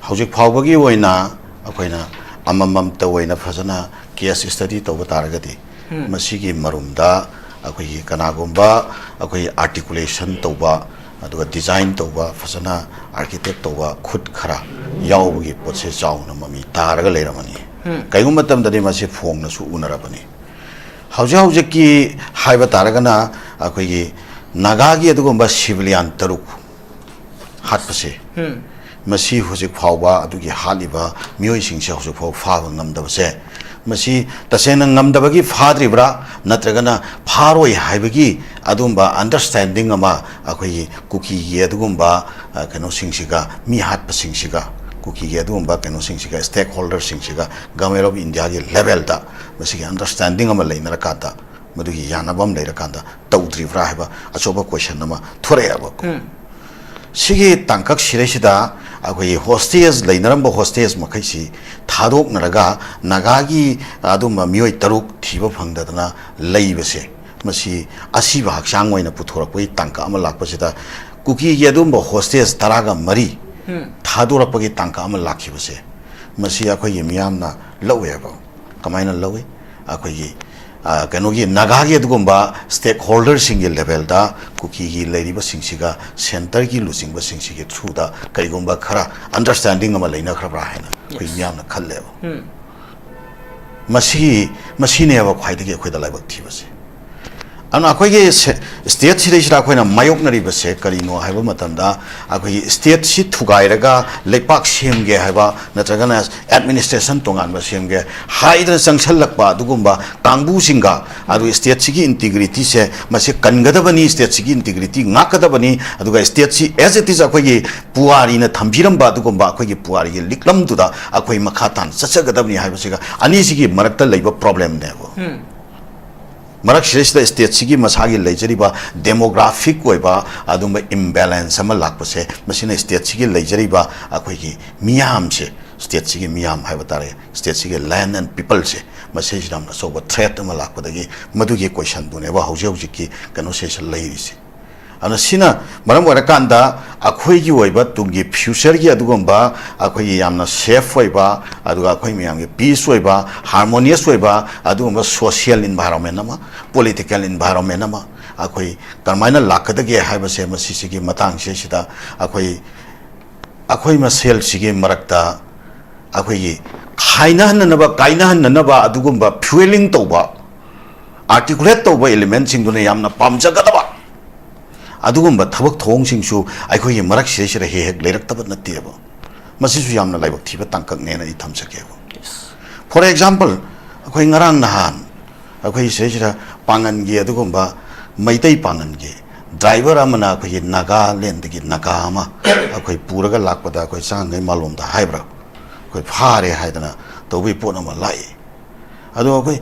ꯍꯧꯖꯤꯛ ꯐꯥꯎꯕꯒꯤ ꯑꯣꯏꯅ ꯑꯩꯈꯣꯏꯅ ꯑꯃꯃꯝꯇ ꯑꯣꯏꯅ ꯐꯖꯅ ꯀꯦꯁ ꯁ꯭ꯇꯗꯤ ꯇꯧꯕ ꯇꯥꯔꯒꯗꯤ, ꯎꯝ꯫ ꯃꯁꯤꯒꯤ ꯃꯔꯨꯝꯗ ꯑꯩꯈꯣꯏꯒꯤ ꯀꯅꯥꯒꯨꯝꯕ ꯑꯩꯈꯣꯏꯒꯤ ꯑꯥꯔꯇꯤꯀꯨꯂꯦꯁꯟ ꯇꯧꯕ, ꯑꯗꯨꯒ ꯗꯤꯖꯥꯏꯟ ꯇꯧꯕ, ꯐꯖꯅ ꯑꯥꯔꯀꯤꯇꯦꯛ ꯇꯧꯕ ꯈꯨꯠ ꯈꯔ ꯌꯥꯎꯕꯒꯤ ꯄꯣꯠꯁꯦ ꯆꯥꯎꯅ ꯃꯃꯤ ꯇꯥꯔꯒ ꯂꯩꯔꯝꯃꯅꯤ꯫ ꯎꯝ꯫ ꯀꯩꯒꯨꯝꯕ ꯃꯇꯝꯗꯗꯤ ꯃꯁꯤ ꯐꯣꯡꯅꯁꯨ ꯎꯅꯔꯕꯅꯤ꯫ ꯍꯧꯖꯤꯛ ꯍꯧꯖꯤꯛꯀꯤ ꯍꯥꯏꯕ ꯇꯥꯔꯒꯅ ꯑꯩꯈꯣꯏꯒꯤ ꯅꯥꯒꯥꯒꯤ ꯑꯗꯨꯒꯨꯝꯕ ꯁꯤꯚꯤꯂꯤꯌꯥꯟ ꯇꯔꯨꯛ ꯍꯥꯠꯄꯁꯦ, ꯎꯝ꯫ ꯃꯁꯤ ꯍꯧꯖꯤꯛ ꯐꯥꯎꯕ ꯑꯗꯨꯒꯤ ꯍꯥꯠꯂꯤꯕ ꯃꯤꯑꯣꯏꯁꯤꯡꯁꯦ ꯍꯧꯖꯤꯛ ꯐꯥꯎꯕ ꯐꯥꯕ ꯉꯝꯗꯕꯁꯦ, ꯃꯁꯤ ꯇꯁꯦꯡꯅ ꯉꯝꯗꯕꯒꯤ ꯐꯥꯗ꯭ꯔꯤꯕ꯭ꯔꯥ, ꯅꯠꯇ꯭ꯔꯒꯅ ꯐꯥꯔꯣꯏ ꯍꯥꯏꯕꯒꯤ ꯑꯗꯨꯝꯕ ꯑꯟꯗꯔꯁ꯭ꯇꯦꯟꯗꯤꯡ ꯑꯃ ꯑꯩꯈꯣꯏꯒꯤ ꯀꯨꯀꯤꯒꯤ ꯑꯗꯨꯒꯨꯝꯕ, ꯑ, ꯀꯩꯅꯣꯁꯤꯡꯁꯤꯒ, ꯃꯤ ꯍꯥꯠꯄꯁꯤꯡꯁꯤꯒ, ꯀꯨꯀꯤꯒꯤ ꯑꯗꯨꯒꯨꯝꯕ ꯀꯩꯅꯣꯁꯤꯡꯁꯤꯒ, ꯁ꯭ꯇꯦꯛ ꯍꯣꯜꯗꯔꯁꯤꯡꯁꯤꯒ ꯒꯚꯔꯟꯃꯦꯟ ꯑꯣꯐ ꯏꯟꯗꯤꯌꯥꯒꯤ ꯂꯦꯚꯦꯜꯗ ꯃꯁꯤꯒꯤ ꯑꯟꯗꯔꯁ꯭ꯇꯦꯟꯗꯤꯡ ꯑꯃ ꯂꯩꯅꯔꯀꯥꯟꯗ, ꯃꯗꯨꯒꯤ ꯌꯥꯅꯕ ꯑꯃ ꯂꯩꯔꯀꯥꯟꯗ ꯇꯧꯗ꯭ꯔꯤꯕ꯭ꯔꯥ ꯍꯥꯏꯕ ꯑꯆꯧꯕ ꯀꯣꯏꯁꯟ ꯑꯃ ꯊꯣꯔꯛꯑꯦꯕ꯫ ꯎꯝ꯫ ꯁꯤꯒꯤ ꯇꯥꯡꯀꯛ ꯁꯤꯗꯩꯁꯤꯗ ꯑꯩꯈꯣꯏꯒꯤ ꯍꯣꯁꯇꯦꯖ, ꯂꯩꯅꯔꯝꯕ ꯍꯣꯁꯇꯦꯖ ꯃꯈꯩꯁꯤ ꯊꯥꯗꯣꯛꯅꯔꯒ ꯅꯥꯒꯥꯒꯤ ꯑꯗꯨꯝꯕ ꯃꯤꯑꯣꯏ ꯇꯔꯨꯛ ꯊꯤꯕ ꯐꯪꯗꯗꯅ ꯂꯩꯕꯁꯦ, ꯃꯁꯤ ꯑꯁꯤꯕ ꯍꯛꯆꯥꯡ ꯑꯣꯏꯅ ꯄꯨꯊꯣꯔꯛꯄꯒꯤ ꯇꯥꯡꯀꯛ ꯑꯃ ꯂꯥꯛꯄꯁꯤꯗ, ꯀꯨꯀꯤꯒꯤ ꯑꯗꯨꯝꯕ ꯍꯣꯁꯇꯦꯖ ꯇꯔꯥꯒ ꯃꯔꯤ ꯎꯝ꯫ ꯊꯥꯗꯣꯔꯛꯄꯒꯤ ꯇꯥꯡꯀꯛ ꯑꯃ ꯂꯥꯛꯈꯤꯕꯁꯦ, ꯃꯁꯤ ꯑꯩꯈꯣꯏꯒꯤ ꯃꯤꯌꯥꯝꯅ ꯂꯧꯋꯦꯕ꯫ ꯀꯃꯥꯏꯅ ꯂꯧꯏ? ꯑꯩꯈꯣꯏꯒꯤ ꯑ, ꯀꯩꯅꯣꯒꯤ ꯅꯥꯒꯥꯒꯤ ꯑꯗꯨꯒꯨꯝꯕ ꯁ꯭ꯇꯦꯛ ꯍꯣꯜꯗꯔꯁꯤꯡꯒꯤ ꯂꯦꯚꯦꯜꯗ ꯀꯨꯀꯤꯒꯤ ꯂꯩꯔꯤꯕꯁꯤꯡꯁꯤꯒ ꯁꯦꯟꯇꯔꯒꯤ ꯂꯨꯆꯤꯡꯕꯁꯤꯡꯁꯤꯒꯤ ꯊ꯭ꯔꯨꯗ ꯀꯔꯤꯒꯨꯝꯕ ꯈꯔ ꯑꯟꯗꯔꯁ꯭ꯇꯦꯟꯗꯤꯡ ꯑꯃ ꯂꯩꯅꯈ꯭ꯔꯕ꯭ꯔꯥ ꯍꯥꯏꯅ ꯑꯩꯈꯣꯏ ꯃꯤꯌꯥꯝꯅ ꯈꯜꯂꯦꯕ꯫ ꯃꯁꯤ, ꯃꯁꯤꯅꯦꯕ ꯈ꯭ꯋꯥꯏꯗꯒꯤ ꯑꯩꯈꯣꯏꯗ ꯂꯥꯏꯕꯛ ꯊꯤꯕꯁꯦ꯫ ꯑꯗꯨꯅ ꯑꯩꯈꯣꯏꯒꯤ ꯁꯦ-, ꯁ꯭ꯇꯦꯠꯁꯤꯗꯩꯁꯤꯗ ꯑꯩꯈꯣꯏꯅ ꯃꯥꯌꯣꯛꯅꯔꯤꯕꯁꯦ ꯀꯔꯤꯅꯣ ꯍꯥꯏꯕ ꯃꯇꯝꯗ, ꯑꯩꯈꯣꯏꯒꯤ ꯁ꯭ꯇꯦꯠꯁꯤ ꯊꯨꯒꯥꯏꯔꯒ ꯂꯩꯄꯥꯛ ꯁꯦꯝꯒꯦ ꯍꯥꯏꯕ, ꯅꯠꯇ꯭ꯔꯒꯅ ꯑꯦꯗꯃꯤꯅꯤꯁꯇ꯭ꯔꯦꯁꯟ ꯇꯣꯉꯥꯟꯕ ꯁꯦꯝꯒꯦ ꯍꯥꯏꯗꯅ ꯆꯪꯁꯜꯂꯛꯄ ꯑꯗꯨꯒꯨꯝꯕ ꯀꯥꯡꯕꯨꯁꯤꯡꯒ, ꯑꯗꯨ ꯁ꯭ꯇꯦꯠꯁꯤꯒꯤ ꯏꯟꯇꯤꯒ꯭ꯔꯤꯇꯤꯁꯦ ꯃꯁꯤ ꯀꯟꯒꯗꯕꯅꯤ, ꯁ꯭ꯇꯦꯠꯁꯤꯒꯤ ꯏꯟꯇꯤꯒ꯭ꯔꯤꯇꯤ ꯉꯥꯛꯀꯗꯕꯅꯤ, ꯑꯗꯨꯒ ꯁ꯭ꯇꯦꯠꯁꯤ as it is ꯑꯩꯈꯣꯏꯒꯤ ꯄꯨꯋꯥꯔꯤꯅ ꯊꯝꯕꯤꯔꯝꯕ ꯑꯗꯨꯒꯨꯝꯕ ꯑꯩꯈꯣꯏꯒꯤ ꯄꯨꯋꯥꯔꯤꯒꯤ ꯂꯤꯛꯂꯝꯗꯨꯗ ꯑꯩꯈꯣꯏ ꯃꯈꯥ ꯇꯥꯅ ꯆꯠꯆꯒꯗꯕꯅꯤ ꯍꯥꯏꯕꯁꯤꯒ ꯑꯅꯤꯁꯤꯒꯤ ꯃꯔꯛꯇ ꯂꯩꯕ ꯄ꯭ꯔꯣꯕ꯭ꯂꯦꯝꯅꯦꯕ꯫ ꯃꯔꯛꯁꯤꯗꯩꯁꯤꯗ ꯁ꯭ꯇꯦꯠꯁꯤꯒꯤ ꯃꯁꯥꯒꯤ ꯂꯩꯖꯔꯤꯕ ꯗꯦꯃꯣꯒ꯭ꯔꯥꯐꯤꯛ ꯑꯣꯏꯕ ꯑꯗꯨꯝꯕ ꯏꯝꯕꯦꯂꯦꯟꯁ ꯑꯃ ꯂꯥꯛꯄꯁꯦ, ꯃꯁꯤꯅ ꯁ꯭ꯇꯦꯠꯁꯤꯒꯤ ꯂꯩꯖꯔꯤꯕ ꯑꯩꯈꯣꯏꯒꯤ ꯃꯤꯌꯥꯝꯁꯦ, ꯁ꯭ꯇꯦꯠꯁꯤꯒꯤ ꯃꯤꯌꯥꯝ ꯍꯥꯏꯕ ꯇꯥꯔꯦ, ꯁ꯭ꯇꯦꯠꯁꯤꯒꯤ ꯂꯦꯟ ꯑꯦꯟ ꯄꯤꯄꯜꯁꯦ, ꯃꯁꯤꯁꯤꯗ ꯌꯥꯝꯅ ꯑꯆꯧꯕ ꯊ꯭ꯔꯦꯠ ꯑꯃ ꯂꯥꯛꯄꯗꯒꯤ ꯃꯗꯨꯒꯤ ꯀꯣꯏꯁꯟꯗꯨꯅꯦꯕ ꯍꯧꯖꯤꯛ ꯍꯧꯖꯤꯛꯀꯤ ꯀꯩꯅꯣꯁꯤꯗ ꯂꯩꯔꯤꯁꯦ꯫ ꯑꯗꯨꯅ ꯁꯤꯅ ꯃꯔꯝ ꯑꯣꯏꯔꯀꯥꯟꯗ ꯑꯩꯈꯣꯏꯒꯤ ꯑꯣꯏꯕ ꯇꯨꯡꯒꯤ ꯐ꯭ꯌꯨꯆꯔꯒꯤ ꯑꯗꯨꯒꯨꯝꯕ ꯑꯩꯈꯣꯏꯒꯤ ꯌꯥꯝꯅ ꯁꯦꯐ ꯑꯣꯏꯕ, ꯑꯗꯨꯒ ꯑꯩꯈꯣꯏ ꯃꯌꯥꯝꯒꯤ ꯄꯤꯁ ꯑꯣꯏꯕ, ꯍꯥꯔꯃꯣꯅꯤꯌꯁ ꯑꯣꯏꯕ ꯑꯗꯨꯒꯨꯝꯕ ꯁꯣꯁꯤꯌꯦꯜ ꯏꯟꯚꯥꯏꯔꯣꯟꯃꯦꯟ ꯑꯃ, ꯄꯣꯂꯤꯇꯤꯀꯦꯜ ꯏꯟꯚꯥꯏꯔꯣꯟꯃꯦꯟ ꯑꯃ ꯑꯩꯈꯣꯏ ꯀꯔꯝꯍꯥꯏꯅ ꯂꯥꯛꯀꯗꯒꯦ ꯍꯥꯏꯕꯁꯦ, ꯃꯁꯤꯁꯤꯒꯤ ꯃꯇꯥꯡꯁꯤꯁꯤꯗ ꯑꯩꯈꯣꯏ, ꯑꯩꯈꯣꯏ ꯃꯁꯦꯜꯁꯤꯒꯤ ꯃꯔꯛꯇ ꯑꯩꯈꯣꯏꯒꯤ ꯈꯥꯏꯅꯍꯟꯅꯅꯕ, ꯀꯥꯏꯅꯍꯟꯅꯅꯕ ꯑꯗꯨꯒꯨꯝꯕ ꯐ꯭ꯌꯨꯑꯦꯂꯤꯡ ꯇꯧꯕ, ꯑꯥꯔꯇꯤꯀꯨꯂꯦꯠ ꯇꯧꯕ ꯏꯂꯤꯃꯦꯟꯁꯤꯡꯗꯨꯅ ꯌꯥꯝꯅ ꯄꯥꯝꯖꯒꯗꯕ ꯑꯗꯨꯒꯨꯝꯕ ꯊꯕꯛ ꯊꯧꯑꯣꯡꯁꯤꯡꯁꯨ ꯑꯩꯈꯣꯏꯒꯤ ꯃꯔꯛꯁꯤꯗꯩꯁꯤꯗ ꯍꯦꯛ ꯍꯦꯛ ꯂꯩꯔꯛꯇꯕ ꯅꯠꯇꯦꯕ꯫ ꯃꯁꯤꯁꯨ ꯌꯥꯝꯅ ꯂꯥꯏꯕꯛ ꯊꯤꯕ ꯇꯥꯡꯀꯛꯅꯦꯅ ꯑꯩ ꯊꯝꯖꯒꯦꯕ꯫ ꯐꯣꯔ ꯑꯦꯛꯖꯥꯝꯄꯜ, ꯑꯩꯈꯣꯏ ꯉꯔꯥꯡ ꯅꯍꯥꯟ ꯑꯩꯈꯣꯏ ꯁꯤꯗꯩꯁꯤꯗ ꯄꯥꯡꯒꯟꯒꯤ ꯑꯗꯨꯒꯨꯝꯕ ꯃꯩꯇꯩ ꯄꯥꯡꯒꯟꯒꯤ ꯗ꯭ꯔꯥꯏꯚꯔ ꯑꯃꯅ ꯑꯩꯈꯣꯏꯒꯤ ꯅꯥꯒꯥꯂꯦꯟꯗꯒꯤ ꯅꯥꯒꯥ ꯑꯃ ꯑꯩꯈꯣꯏ ꯄꯨꯔꯒ ꯂꯥꯛꯄꯗ ꯑꯩꯈꯣꯏ ꯆꯥꯡꯈꯩ ꯃꯥꯂꯣꯝꯗ ꯍꯥꯏꯕ꯭ꯔꯥ, ꯑꯩꯈꯣꯏ ꯐꯥꯔꯦ ꯍꯥꯏꯗꯅ ꯇꯧꯕꯒꯤ ꯄꯣꯠ ꯑꯃ ꯂꯥꯛꯏ꯫ ꯑꯗꯣ ꯑꯩꯈꯣꯏ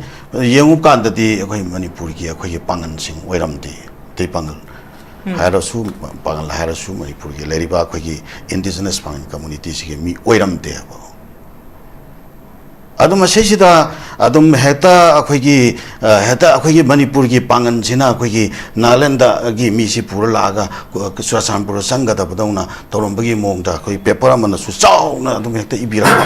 ꯌꯦꯡꯉꯨ ꯀꯥꯟꯗꯗꯤ ꯑꯩꯈꯣꯏ ꯃꯅꯤꯄꯨꯔꯒꯤ ꯑꯩꯈꯣꯏꯒꯤ ꯄꯥꯡꯒꯜꯁꯤꯡ ꯑꯣꯏꯔꯝꯗꯦ꯫ ꯃꯩꯇꯩ ꯄꯥꯡꯒꯜ ꯍꯥꯏꯔꯁꯨ, ꯄꯥꯡꯒꯜ ꯍꯥꯏꯔꯁꯨ ꯃꯅꯤꯄꯨꯔꯒꯤ ꯂꯩꯔꯤꯕ ꯑꯩꯈꯣꯏꯒꯤ ꯏꯟꯗꯤꯖꯤꯅꯁ ꯄꯥꯡꯒꯜ ꯀꯝꯃꯨꯅꯤꯇꯤꯁꯤꯒꯤ ꯃꯤ ꯑꯣꯏꯔꯝꯗꯦꯕ꯫ ꯑꯗꯨ ꯃꯁꯤꯁꯤꯗ ꯑꯗꯨꯝ ꯍꯦꯛꯇ ꯑꯩꯈꯣꯏꯒꯤ, ꯑ, ꯍꯦꯛꯇ ꯑꯩꯈꯣꯏꯒꯤ ꯃꯅꯤꯄꯨꯔꯒꯤ ꯄꯥꯡꯒꯜꯁꯤꯅ ꯑꯩꯈꯣꯏꯒꯤ ꯅꯥꯒꯥꯂꯦꯟꯗꯒꯤ ꯃꯤꯁꯤ ꯄꯨꯔ ꯂꯥꯛꯑꯒ ꯆꯨꯔꯆꯥꯟꯄꯨꯔꯗ ꯆꯪꯒꯗꯕꯗꯧꯅ ꯇꯧꯔꯝꯕꯒꯤ ꯃꯑꯣꯡꯗ ꯑꯩꯈꯣꯏ ꯄꯦꯄꯔ ꯑꯃꯅꯁꯨ ꯆꯥꯎꯅ ꯑꯗꯨꯝ ꯍꯦꯛꯇ ꯏꯕꯤꯔꯛꯄ꯫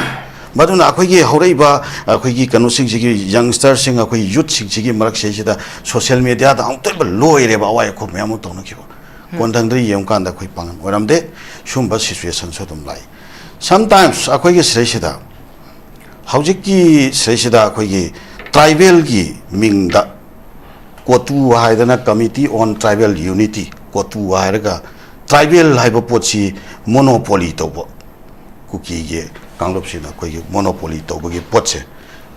ꯃꯗꯨꯅ ꯑꯩꯈꯣꯏꯒꯤ ꯍꯧꯔꯛꯏꯕ ꯑꯩꯈꯣꯏꯒꯤ ꯀꯩꯅꯣꯁꯤꯡꯁꯤꯒꯤ, ꯌꯪꯁꯇꯔꯁꯤꯡ, ꯑꯩꯈꯣꯏ ꯌꯨꯠꯁꯤꯡꯁꯤꯒꯤ ꯃꯔꯛꯁꯤꯗꯩꯁꯤꯗ ꯁꯣꯁꯤꯌꯦꯜ ꯃꯦꯗꯤꯌꯥꯗ ꯑꯃꯨꯛꯇ ꯑꯣꯏꯕ ꯂꯣꯏꯔꯦꯕ ꯑꯋꯥꯏ ꯑꯈꯨꯝ ꯃꯌꯥꯝ ꯑꯃ ꯇꯧꯅꯈꯤꯕ꯫ ꯀꯣꯟꯊꯪꯗ ꯌꯦꯡꯉꯀꯥꯟꯗ ꯑꯩꯈꯣꯏ ꯄꯥꯡꯒꯜ ꯑꯣꯏꯔꯝꯗꯦ꯫ ꯁꯤꯒꯨꯝꯕ ꯁꯤꯆꯨꯋꯦꯁꯟꯁꯨ ꯑꯗꯨꯝ ꯂꯥꯛꯏ꯫ ꯁꯝꯇꯥꯏꯝꯁ ꯑꯩꯈꯣꯏꯒꯤ ꯁꯤꯗꯩꯁꯤꯗ, ꯍꯧꯖꯤꯛꯀꯤ ꯁꯤꯗꯩꯁꯤꯗ ꯑꯩꯈꯣꯏꯒꯤ ꯇ꯭ꯔꯥꯏꯕꯦꯜꯒꯤ ꯃꯤꯡꯗ ꯀꯣꯇꯨ ꯍꯥꯏꯗꯅ, Committee on Tribal Unity, ꯀꯣꯇꯨ ꯍꯥꯏꯔꯒ ꯇ꯭ꯔꯥꯏꯕꯦꯜ ꯍꯥꯏꯕ ꯄꯣꯠꯁꯤ ꯃꯣꯅꯣꯄꯣꯂꯤ ꯇꯧꯕ, ꯀꯨꯀꯤꯒꯤ ꯀꯥꯡꯂꯨꯞꯁꯤꯅ ꯑꯩꯈꯣꯏꯒꯤ ꯃꯣꯅꯣꯄꯣꯂꯤ ꯇꯧꯕꯒꯤ ꯄꯣꯠꯁꯦ,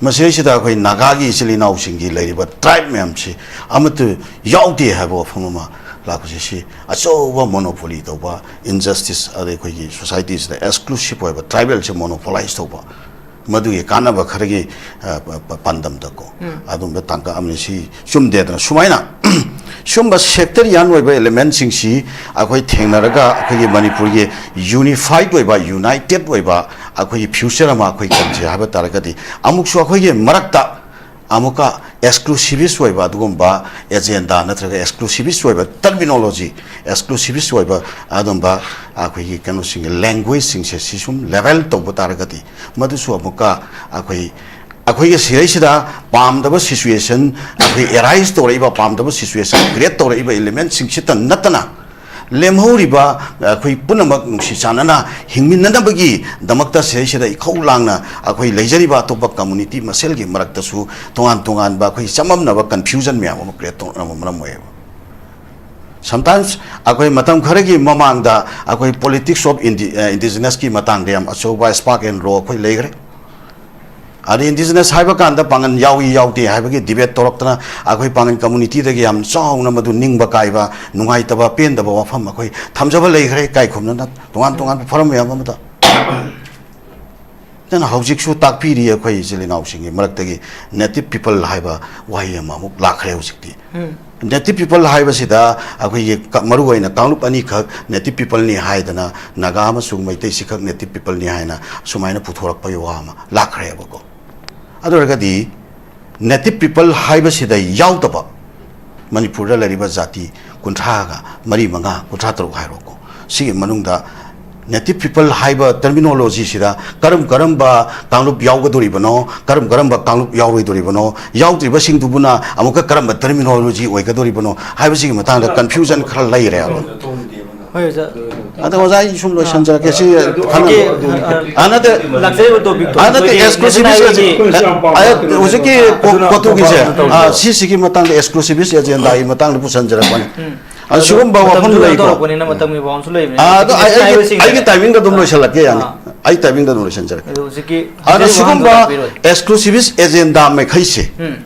ꯃꯁꯤꯗꯩꯁꯤꯗ ꯑꯩꯈꯣꯏ ꯅꯥꯒꯥꯒꯤ ꯏꯆꯤꯜ ꯏꯅꯥꯎꯁꯤꯡꯒꯤ ꯂꯩꯔꯤꯕ ꯇ꯭ꯔꯥꯏꯕ ꯃꯌꯥꯝꯁꯤ ꯑꯃꯠꯇ ꯌꯥꯎꯗꯦ ꯍꯥꯏꯕ ꯋꯥꯐꯝ ꯑꯃ ꯂꯥꯛꯄꯁꯦ, ꯁꯤ ꯑꯆꯧꯕ ꯃꯣꯅꯣꯄꯣꯂꯤ ꯇꯧꯕ, ꯏꯟꯖꯁꯇꯤꯁ, ꯑꯗꯩ ꯑꯩꯈꯣꯏꯒꯤ ꯁꯣꯁꯥꯏꯇꯤꯁꯤꯗ ꯑꯦꯛꯁꯀ꯭ꯂꯨꯁꯤꯞ ꯑꯣꯏꯕ, ꯇ꯭ꯔꯥꯏꯕꯦꯜꯁꯦ ꯃꯣꯅꯣꯄꯣꯂꯥꯏꯁ ꯇꯧꯕ, ꯃꯗꯨꯒꯤ ꯀꯥꯟꯅꯕ ꯈꯔꯒꯤ, ꯑ, ꯄ-, ꯄ-, ꯄꯥꯟꯗꯝꯗꯀꯣ, ꯑꯗꯨꯝꯕ ꯇꯥꯡꯀꯛ ꯑꯃꯅꯤ꯫ ꯁꯤ ꯆꯨꯝꯗꯦꯗꯅ꯫ ꯁꯨꯃꯥꯏꯅ ꯁꯤꯒꯨꯝꯕ ꯁꯦꯛꯇꯔꯤꯌꯥꯟ ꯑꯣꯏꯕ ꯑꯦꯂꯤꯃꯦꯟꯁꯤꯡꯁꯤ ꯑꯩꯈꯣꯏ ꯊꯦꯡꯅꯔꯒ ꯑꯩꯈꯣꯏꯒꯤ ꯃꯅꯤꯄꯨꯔꯒꯤ ꯌꯨꯅꯤꯐꯥꯏꯠ ꯑꯣꯏꯕ, ꯌꯨꯅꯥꯏꯇꯦꯠ ꯑꯣꯏꯕ ꯑꯩꯈꯣꯏꯒꯤ ꯐ꯭ꯌꯨꯆꯔ ꯑꯃ ꯑꯩꯈꯣꯏ ꯀꯟꯁꯦ ꯍꯥꯏꯕ ꯇꯥꯔꯒꯗꯤ, ꯑꯃꯨꯛꯁꯨ ꯑꯩꯈꯣꯏꯒꯤ ꯃꯔꯛꯇ ꯑꯃꯨꯛꯀ ꯑꯦꯛꯁꯀ꯭ꯂꯨꯁꯤꯚꯤꯁ ꯑꯣꯏꯕ ꯑꯗꯨꯒꯨꯝꯕ ꯑꯦꯖꯦꯟꯗꯥ ꯅꯠꯇ꯭ꯔꯒ ꯑꯦꯛꯁꯀ꯭ꯂꯨꯁꯤꯚꯤꯁ ꯑꯣꯏꯕ ꯇꯔꯃꯤꯅꯣꯂꯣꯖꯤ, ꯑꯦꯛꯁꯀ꯭ꯂꯨꯁꯤꯚꯤꯁ ꯑꯣꯏꯕ ꯑꯗꯨꯝꯕ ꯑꯩꯈꯣꯏꯒꯤ ꯀꯩꯅꯣꯁꯤꯡ, ꯂꯦꯡꯒ꯭ꯋꯦꯖꯁꯤꯡꯁꯦ ꯁꯤ ꯁꯨꯝ ꯂꯦꯕꯦꯜ ꯇꯧꯕ ꯇꯥꯔꯒꯗꯤ, ꯃꯗꯨꯁꯨ ꯑꯃꯨꯛꯀ ꯑꯩꯈꯣꯏ, ꯑꯩꯈꯣꯏꯒꯤ ꯁꯤꯗꯩꯁꯤꯗ ꯄꯥꯝꯗꯕ ꯁꯤꯆꯨꯋꯦꯁꯟ ꯑꯩꯈꯣꯏ ꯑꯦꯔꯥꯏꯁ ꯇꯧꯔꯛꯏꯕ, ꯄꯥꯝꯗꯕ ꯁꯤꯆꯨꯋꯦꯁꯟ ꯀ꯭ꯔꯤꯌꯦꯠ ꯇꯧꯔꯛꯏꯕ ꯑꯦꯂꯤꯃꯦꯟꯁꯤꯡꯁꯤꯇ ꯅꯠꯇꯅ, ꯂꯦꯝꯍꯧꯔꯤꯕ ꯑꯩꯈꯣꯏ ꯄꯨꯝꯅꯃꯛ ꯅꯨꯡꯁꯤ ꯆꯥꯟꯅꯅ ꯍꯤꯡꯃꯤꯟꯅꯅꯕꯒꯤꯗꯃꯛꯇ ꯁꯤꯗꯩꯁꯤꯗ ꯏꯈꯧ ꯂꯥꯡꯅ ꯑꯩꯈꯣꯏ ꯂꯩꯖꯔꯤꯕ ꯑꯇꯣꯞꯄ ꯀꯝꯃꯨꯅꯤꯇꯤ ꯃꯁꯦꯜꯒꯤ ꯃꯔꯛꯇꯁꯨ ꯇꯣꯉꯥꯟ ꯇꯣꯉꯥꯟꯕ ꯑꯩꯈꯣꯏ ꯆꯃꯝꯅꯕ, ꯀꯟꯐ꯭ꯌꯨꯖꯟ ꯃꯌꯥꯝ ꯑꯃ ꯀ꯭ꯔꯤꯌꯦꯠ ꯇꯧꯅꯕ ꯃꯔꯝ ꯑꯣꯏꯌꯦꯕ꯫ ꯁꯝꯇꯥꯏꯝꯁ ꯑꯩꯈꯣꯏ ꯃꯇꯝ ꯈꯔꯒꯤ ꯃꯃꯥꯡꯗ ꯑꯩꯈꯣꯏ politics of indi-, ꯑ, indigenous ꯀꯤ ꯃꯇꯥꯡꯗ ꯌꯥꯝ ꯑꯆꯧꯕ spark and glow ꯑꯩꯈꯣꯏ ꯂꯩꯈ꯭ꯔꯦ꯫ ꯑꯗꯩ ꯏꯟꯗꯤꯖꯤꯅꯁ ꯍꯥꯏꯕ ꯀꯥꯟꯗ ꯄꯥꯡꯒꯜ ꯌꯥꯎꯏ ꯌꯥꯎꯗꯦ ꯍꯥꯏꯕꯒꯤ ꯗꯤꯕꯦꯠ ꯇꯧꯔꯛꯇꯅ ꯑꯩꯈꯣꯏ ꯄꯥꯡꯒꯜ ꯀꯝꯃꯨꯅꯤꯇꯤꯗꯒꯤ ꯌꯥꯝ ꯆꯥꯎꯅ ꯃꯗꯨ ꯅꯤꯡꯕ ꯀꯥꯏꯕ, ꯅꯨꯡꯉꯥꯏꯇꯕ, ꯄꯦꯟꯗꯕ ꯋꯥꯐꯝ ꯑꯩꯈꯣꯏ ꯊꯝꯖꯕ ꯂꯩꯈ꯭ꯔꯦ, ꯏꯀꯥꯏ ꯈꯨꯝꯅꯅ ꯇꯣꯉꯥꯟ ꯇꯣꯉꯥꯟꯕ ꯐꯣꯔꯝ ꯃꯌꯥꯝ ꯑꯃꯗ꯫ ꯑꯗꯨꯅ ꯍꯧꯖꯤꯛꯁꯨ ꯇꯥꯛꯄꯤꯔꯤ ꯑꯩꯈꯣꯏ ꯏꯆꯤꯜ ꯏꯅꯥꯎꯁꯤꯡꯒꯤ ꯃꯔꯛꯇꯒꯤ native people ꯍꯥꯏꯕ ꯋꯥꯍꯩ ꯑꯃ ꯑꯃꯨꯛ ꯂꯥꯛꯈ꯭ꯔꯦ ꯍꯧꯖꯤꯛꯇꯤ꯫ Native people ꯍꯥꯏꯕꯁꯤꯗ ꯑꯩꯈꯣꯏꯒꯤ ꯀ-, ꯃꯔꯨꯑꯣꯏꯅ ꯀꯥꯡꯂꯨꯞ ꯑꯅꯤꯈꯛ native people ꯅꯤ ꯍꯥꯏꯗꯅ, ꯅꯥꯒꯥ ꯑꯃꯁꯨꯡ ꯃꯩꯇꯩꯁꯤꯈꯛ native people ꯅꯤ ꯍꯥꯏꯅ ꯁꯨꯃꯥꯏꯅ ꯄꯨꯊꯣꯔꯛꯄꯒꯤ ꯋꯥ ꯑꯃ ꯂꯥꯛꯈ꯭ꯔꯦꯕꯀꯣ꯫ ꯑꯗꯨ ꯑꯣꯏꯔꯒꯗꯤ native people ꯍꯥꯏꯕꯁꯤꯗ ꯌꯥꯎꯗꯕ ꯃꯅꯤꯄꯨꯔꯗ ꯂꯩꯔꯤꯕ ꯖꯥꯇꯤ ꯀꯨꯟꯊ꯭ꯔꯥꯒ ꯃꯔꯤ, ꯃꯉꯥ, ꯀꯨꯟꯊ꯭ꯔꯥ ꯇꯔꯨꯛ ꯍꯥꯏꯔꯣꯀꯣ, ꯁꯤꯒꯤ ꯃꯅꯨꯡꯗ Native people ꯍꯥꯏꯕ terminology ꯁꯤꯗ ꯀꯔꯝ ꯀꯔꯝꯕ ꯀꯥꯡꯂꯨꯞ ꯌꯥꯎꯒꯗꯣꯔꯤꯕꯅꯣ, ꯀꯔꯝ ꯀꯔꯝꯕ ꯀꯥꯡꯂꯨꯞ ꯌꯥꯎꯔꯣꯏꯗꯣꯔꯤꯕꯅꯣ, ꯌꯥꯎꯗ꯭ꯔꯤꯕꯁꯤꯡꯗꯨꯕꯨꯅ ꯑꯃꯨꯛꯀ ꯀꯔꯝꯕ terminology ꯑꯣꯏꯒꯗꯣꯔꯤꯕꯅꯣ ꯍꯥꯏꯕꯁꯤꯒꯤ ꯃꯇꯥꯡꯗ confusion ꯈꯔ ꯂꯩꯔꯦꯕ꯫ ꯍꯣꯏ ꯑꯣꯖꯥ꯫ ꯑꯗꯣ ꯑꯣꯖꯥ, ꯑꯩ ꯁꯨꯝ ꯂꯣꯏꯁꯤꯟꯖꯔꯛꯀꯦ꯫ ꯁꯤ ꯍꯧꯖꯤꯛꯀꯤ, ꯑ, ꯑ, ꯅꯠꯇꯦ, ꯂꯥꯛꯆꯔꯤꯕ topic ꯇꯣ ꯑ, ꯅꯠꯇꯦ, ꯑꯩꯈꯣꯏꯒꯤ exclusivist national agent, highway ꯑ, ꯑ, ꯍꯧꯖꯤꯛꯀꯤ ꯀꯣ-, ꯀꯣꯇꯨꯒꯤꯁꯦ, ꯑ, ꯁꯤꯁꯤꯒꯤ ꯃꯇꯥꯡꯗ exclusivist agenda ꯒꯤ ꯃꯇꯥꯡꯗ ꯄꯨꯁꯟꯖꯔꯛꯄꯅꯤ꯫ ꯑ, ꯁꯤꯒꯨꯝꯕ ꯋꯥꯐꯝ ꯃꯇꯝꯁꯨ ꯂꯩꯀꯣ꯫ ꯇꯧꯔꯛꯄꯅꯤꯅ ꯃꯇꯝꯒꯤ ꯋꯥꯐꯝꯁꯨ ꯂꯩꯕꯅꯤꯅ ꯑ, ꯑꯗꯣ ꯑꯩ, ꯑꯩꯒꯤ, highway ꯁꯤꯡꯁꯦ꯫ ꯑꯩꯒꯤ timing ꯗ ꯑꯗꯨꯝ ꯂꯣꯏꯁꯤꯜꯂꯛꯀꯦ, ꯌꯥꯅꯤ? ꯑꯥ꯫ ꯑꯩ timing ꯗ ꯑꯗꯨꯝ ꯂꯣꯏꯁꯤꯟꯖꯔꯛꯀꯦ꯫ ꯑꯗꯣ ꯍꯧꯖꯤꯛꯀꯤ ꯑꯗꯣ ꯍꯧꯖꯤꯛ ꯁꯤꯒꯨꯝꯕ ꯋꯥꯍꯪꯗꯣ ꯂꯥꯛꯄꯤꯔꯣꯏ꯫ Exclusivist agenda ꯃꯈꯩꯁꯦ, ꯎꯝ꯫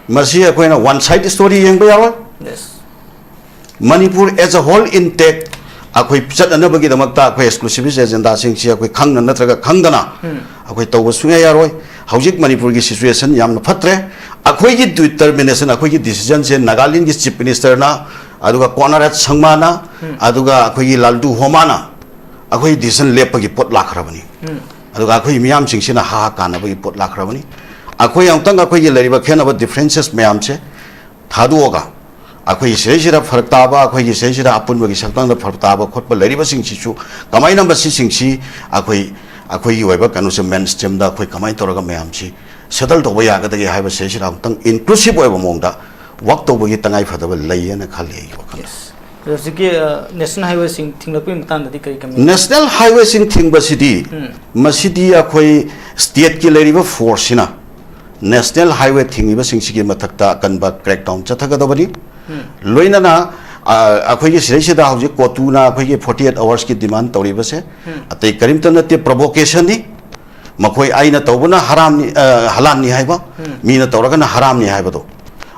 ꯃꯁꯤ ꯑꯩꯈꯣꯏꯅ one side story ꯌꯦꯡꯕ ꯌꯥꯔꯣꯏ꯫ Yes꯫ Manipur as a whole intact ꯑꯩꯈꯣꯏ ꯆꯠꯅꯅꯕꯒꯤꯗꯃꯛꯇ ꯑꯩꯈꯣꯏ exclusivist agenda ꯁꯤꯡꯁꯤ ꯑꯩꯈꯣꯏ ꯈꯪꯅ ꯅꯠꯇ꯭ꯔꯒ ꯈꯪꯗꯅ ꯎꯝ꯫ ꯑꯩꯈꯣꯏ ꯇꯧꯕ ꯁꯨꯡꯌꯥ ꯌꯥꯔꯣꯏ꯫ ꯍꯧꯖꯤꯛ ꯃꯅꯤꯄꯨꯔꯒꯤ situation ꯌꯥꯝꯅ ꯐꯠꯇ꯭ꯔꯦ꯫ ꯑꯩꯈꯣꯏꯒꯤ determination, ꯑꯩꯈꯣꯏꯒꯤ decision ꯁꯦ ꯅꯥꯒꯥꯂꯦꯟꯒꯤ Chief Minister ꯅ, ꯑꯗꯨꯒ ꯀꯣꯅꯔꯦꯠ ꯁꯪꯃꯥꯅ, ꯎꯝ꯫ ꯑꯗꯨꯒ ꯑꯩꯈꯣꯏꯒꯤ ꯂꯥꯜꯗꯨ ꯍꯣꯃꯥꯅ ꯑꯩꯈꯣꯏ decision ꯂꯦꯞꯄꯒꯤ ꯄꯣꯠ ꯂꯥꯛꯈ꯭ꯔꯕꯅꯤ꯫ ꯎꯝ꯫ ꯑꯗꯨꯒ ꯑꯩꯈꯣꯏ ꯃꯤꯌꯥꯝꯁꯤꯡꯁꯤꯅ ꯍꯥ ꯍꯥ ꯀꯥꯟꯅꯕꯒꯤ ꯄꯣꯠ ꯂꯥꯛꯈ꯭ꯔꯕꯅꯤ꯫ ꯑꯩꯈꯣꯏ ꯑꯃꯨꯛꯇꯪ ꯑꯩꯈꯣꯏꯒꯤ ꯂꯩꯔꯤꯕ ꯈꯦꯠꯅꯕ differences ꯃꯌꯥꯝꯁꯦ ꯊꯥꯗꯣꯛꯑꯒ ꯑꯩꯈꯣꯏꯒꯤ ꯁꯤꯗꯩꯁꯤꯗ ꯐꯔꯛ ꯇꯥꯕ, ꯑꯩꯈꯣꯏꯒꯤ ꯁꯤꯗꯩꯁꯤꯗ ꯑꯄꯨꯟꯕꯒꯤ ꯁꯛꯇꯝꯗ ꯐꯔꯛ ꯇꯥꯕ ꯈꯣꯠꯄ ꯂꯩꯔꯤꯕꯁꯤꯡꯁꯤꯁꯨ ꯀꯃꯥꯏꯅ ꯃꯁꯤꯁꯤꯡꯁꯤ ꯑꯩꯈꯣꯏ, ꯑꯩꯈꯣꯏꯒꯤ ꯑꯣꯏꯕ ꯀꯩꯅꯣꯁꯦ mainstream ꯗ ꯑꯩꯈꯣꯏ ꯀꯃꯥꯏꯅ ꯇꯧꯔꯒ ꯃꯌꯥꯝꯁꯤ settle ꯇꯧꯕ ꯌꯥꯒꯗꯒꯦ ꯍꯥꯏꯕ ꯁꯤꯗꯩꯁꯤꯗ ꯑꯃꯨꯛꯇꯪ inclusive ꯑꯣꯏꯕ ꯃꯑꯣꯡꯗ work ꯇꯧꯕꯒꯤ ꯇꯉꯥꯏ ꯐꯗꯕ ꯂꯩꯌꯦꯅ ꯈꯜꯂꯤ ꯑꯩꯒꯤ ꯋꯥꯈꯜꯗ꯫ ꯑꯗꯣ ꯍꯧꯖꯤꯛꯀꯤ, ꯑ, national highway ꯁꯤꯡ ꯊꯤꯡꯂꯛꯄꯒꯤ ꯃꯇꯥꯡꯗꯗꯤ ꯀꯔꯤ ꯀꯃꯤ? National highway ꯁꯤꯡ ꯊꯤꯡꯕꯁꯤꯗꯤ, ꯎꯝ꯫ ꯃꯁꯤꯗꯤ ꯑꯩꯈꯣꯏ state ꯀꯤ ꯂꯩꯔꯤꯕ force ꯁꯤꯅ national highway ꯊꯤꯡꯉꯤꯕꯁꯤꯡꯁꯤꯒꯤ ꯃꯊꯛꯇ ꯑꯀꯟꯕ crackdown ꯆꯠꯊꯒꯗꯕꯅꯤ꯫ ꯎꯝ꯫ ꯂꯣꯏꯅꯅ, ꯑ, ꯑꯩꯈꯣꯏꯒꯤ ꯁꯤꯗꯩꯁꯤꯗ ꯍꯧꯖꯤꯛ ꯀꯣꯇꯨꯅ ꯑꯩꯈꯣꯏꯒꯤ forty eight hours ꯀꯤ demand ꯇꯧꯔꯤꯕꯁꯦ ꯎꯝ꯫ ꯑꯇꯩ ꯀꯔꯤꯝꯇ ꯅꯠꯇꯦ, provocation ꯅꯤ꯫ ꯃꯈꯣꯏ ꯑꯩꯅ ꯇꯧꯕꯅ ꯍꯔꯥꯝꯅꯤ, ꯑ, ꯍꯂꯥꯟꯅꯤ ꯍꯥꯏꯕ, ꯎꯝ꯫ ꯃꯤꯅ ꯇꯧꯔꯒꯅ ꯍꯔꯥꯝꯅꯤ ꯍꯥꯏꯕꯗꯣ꯫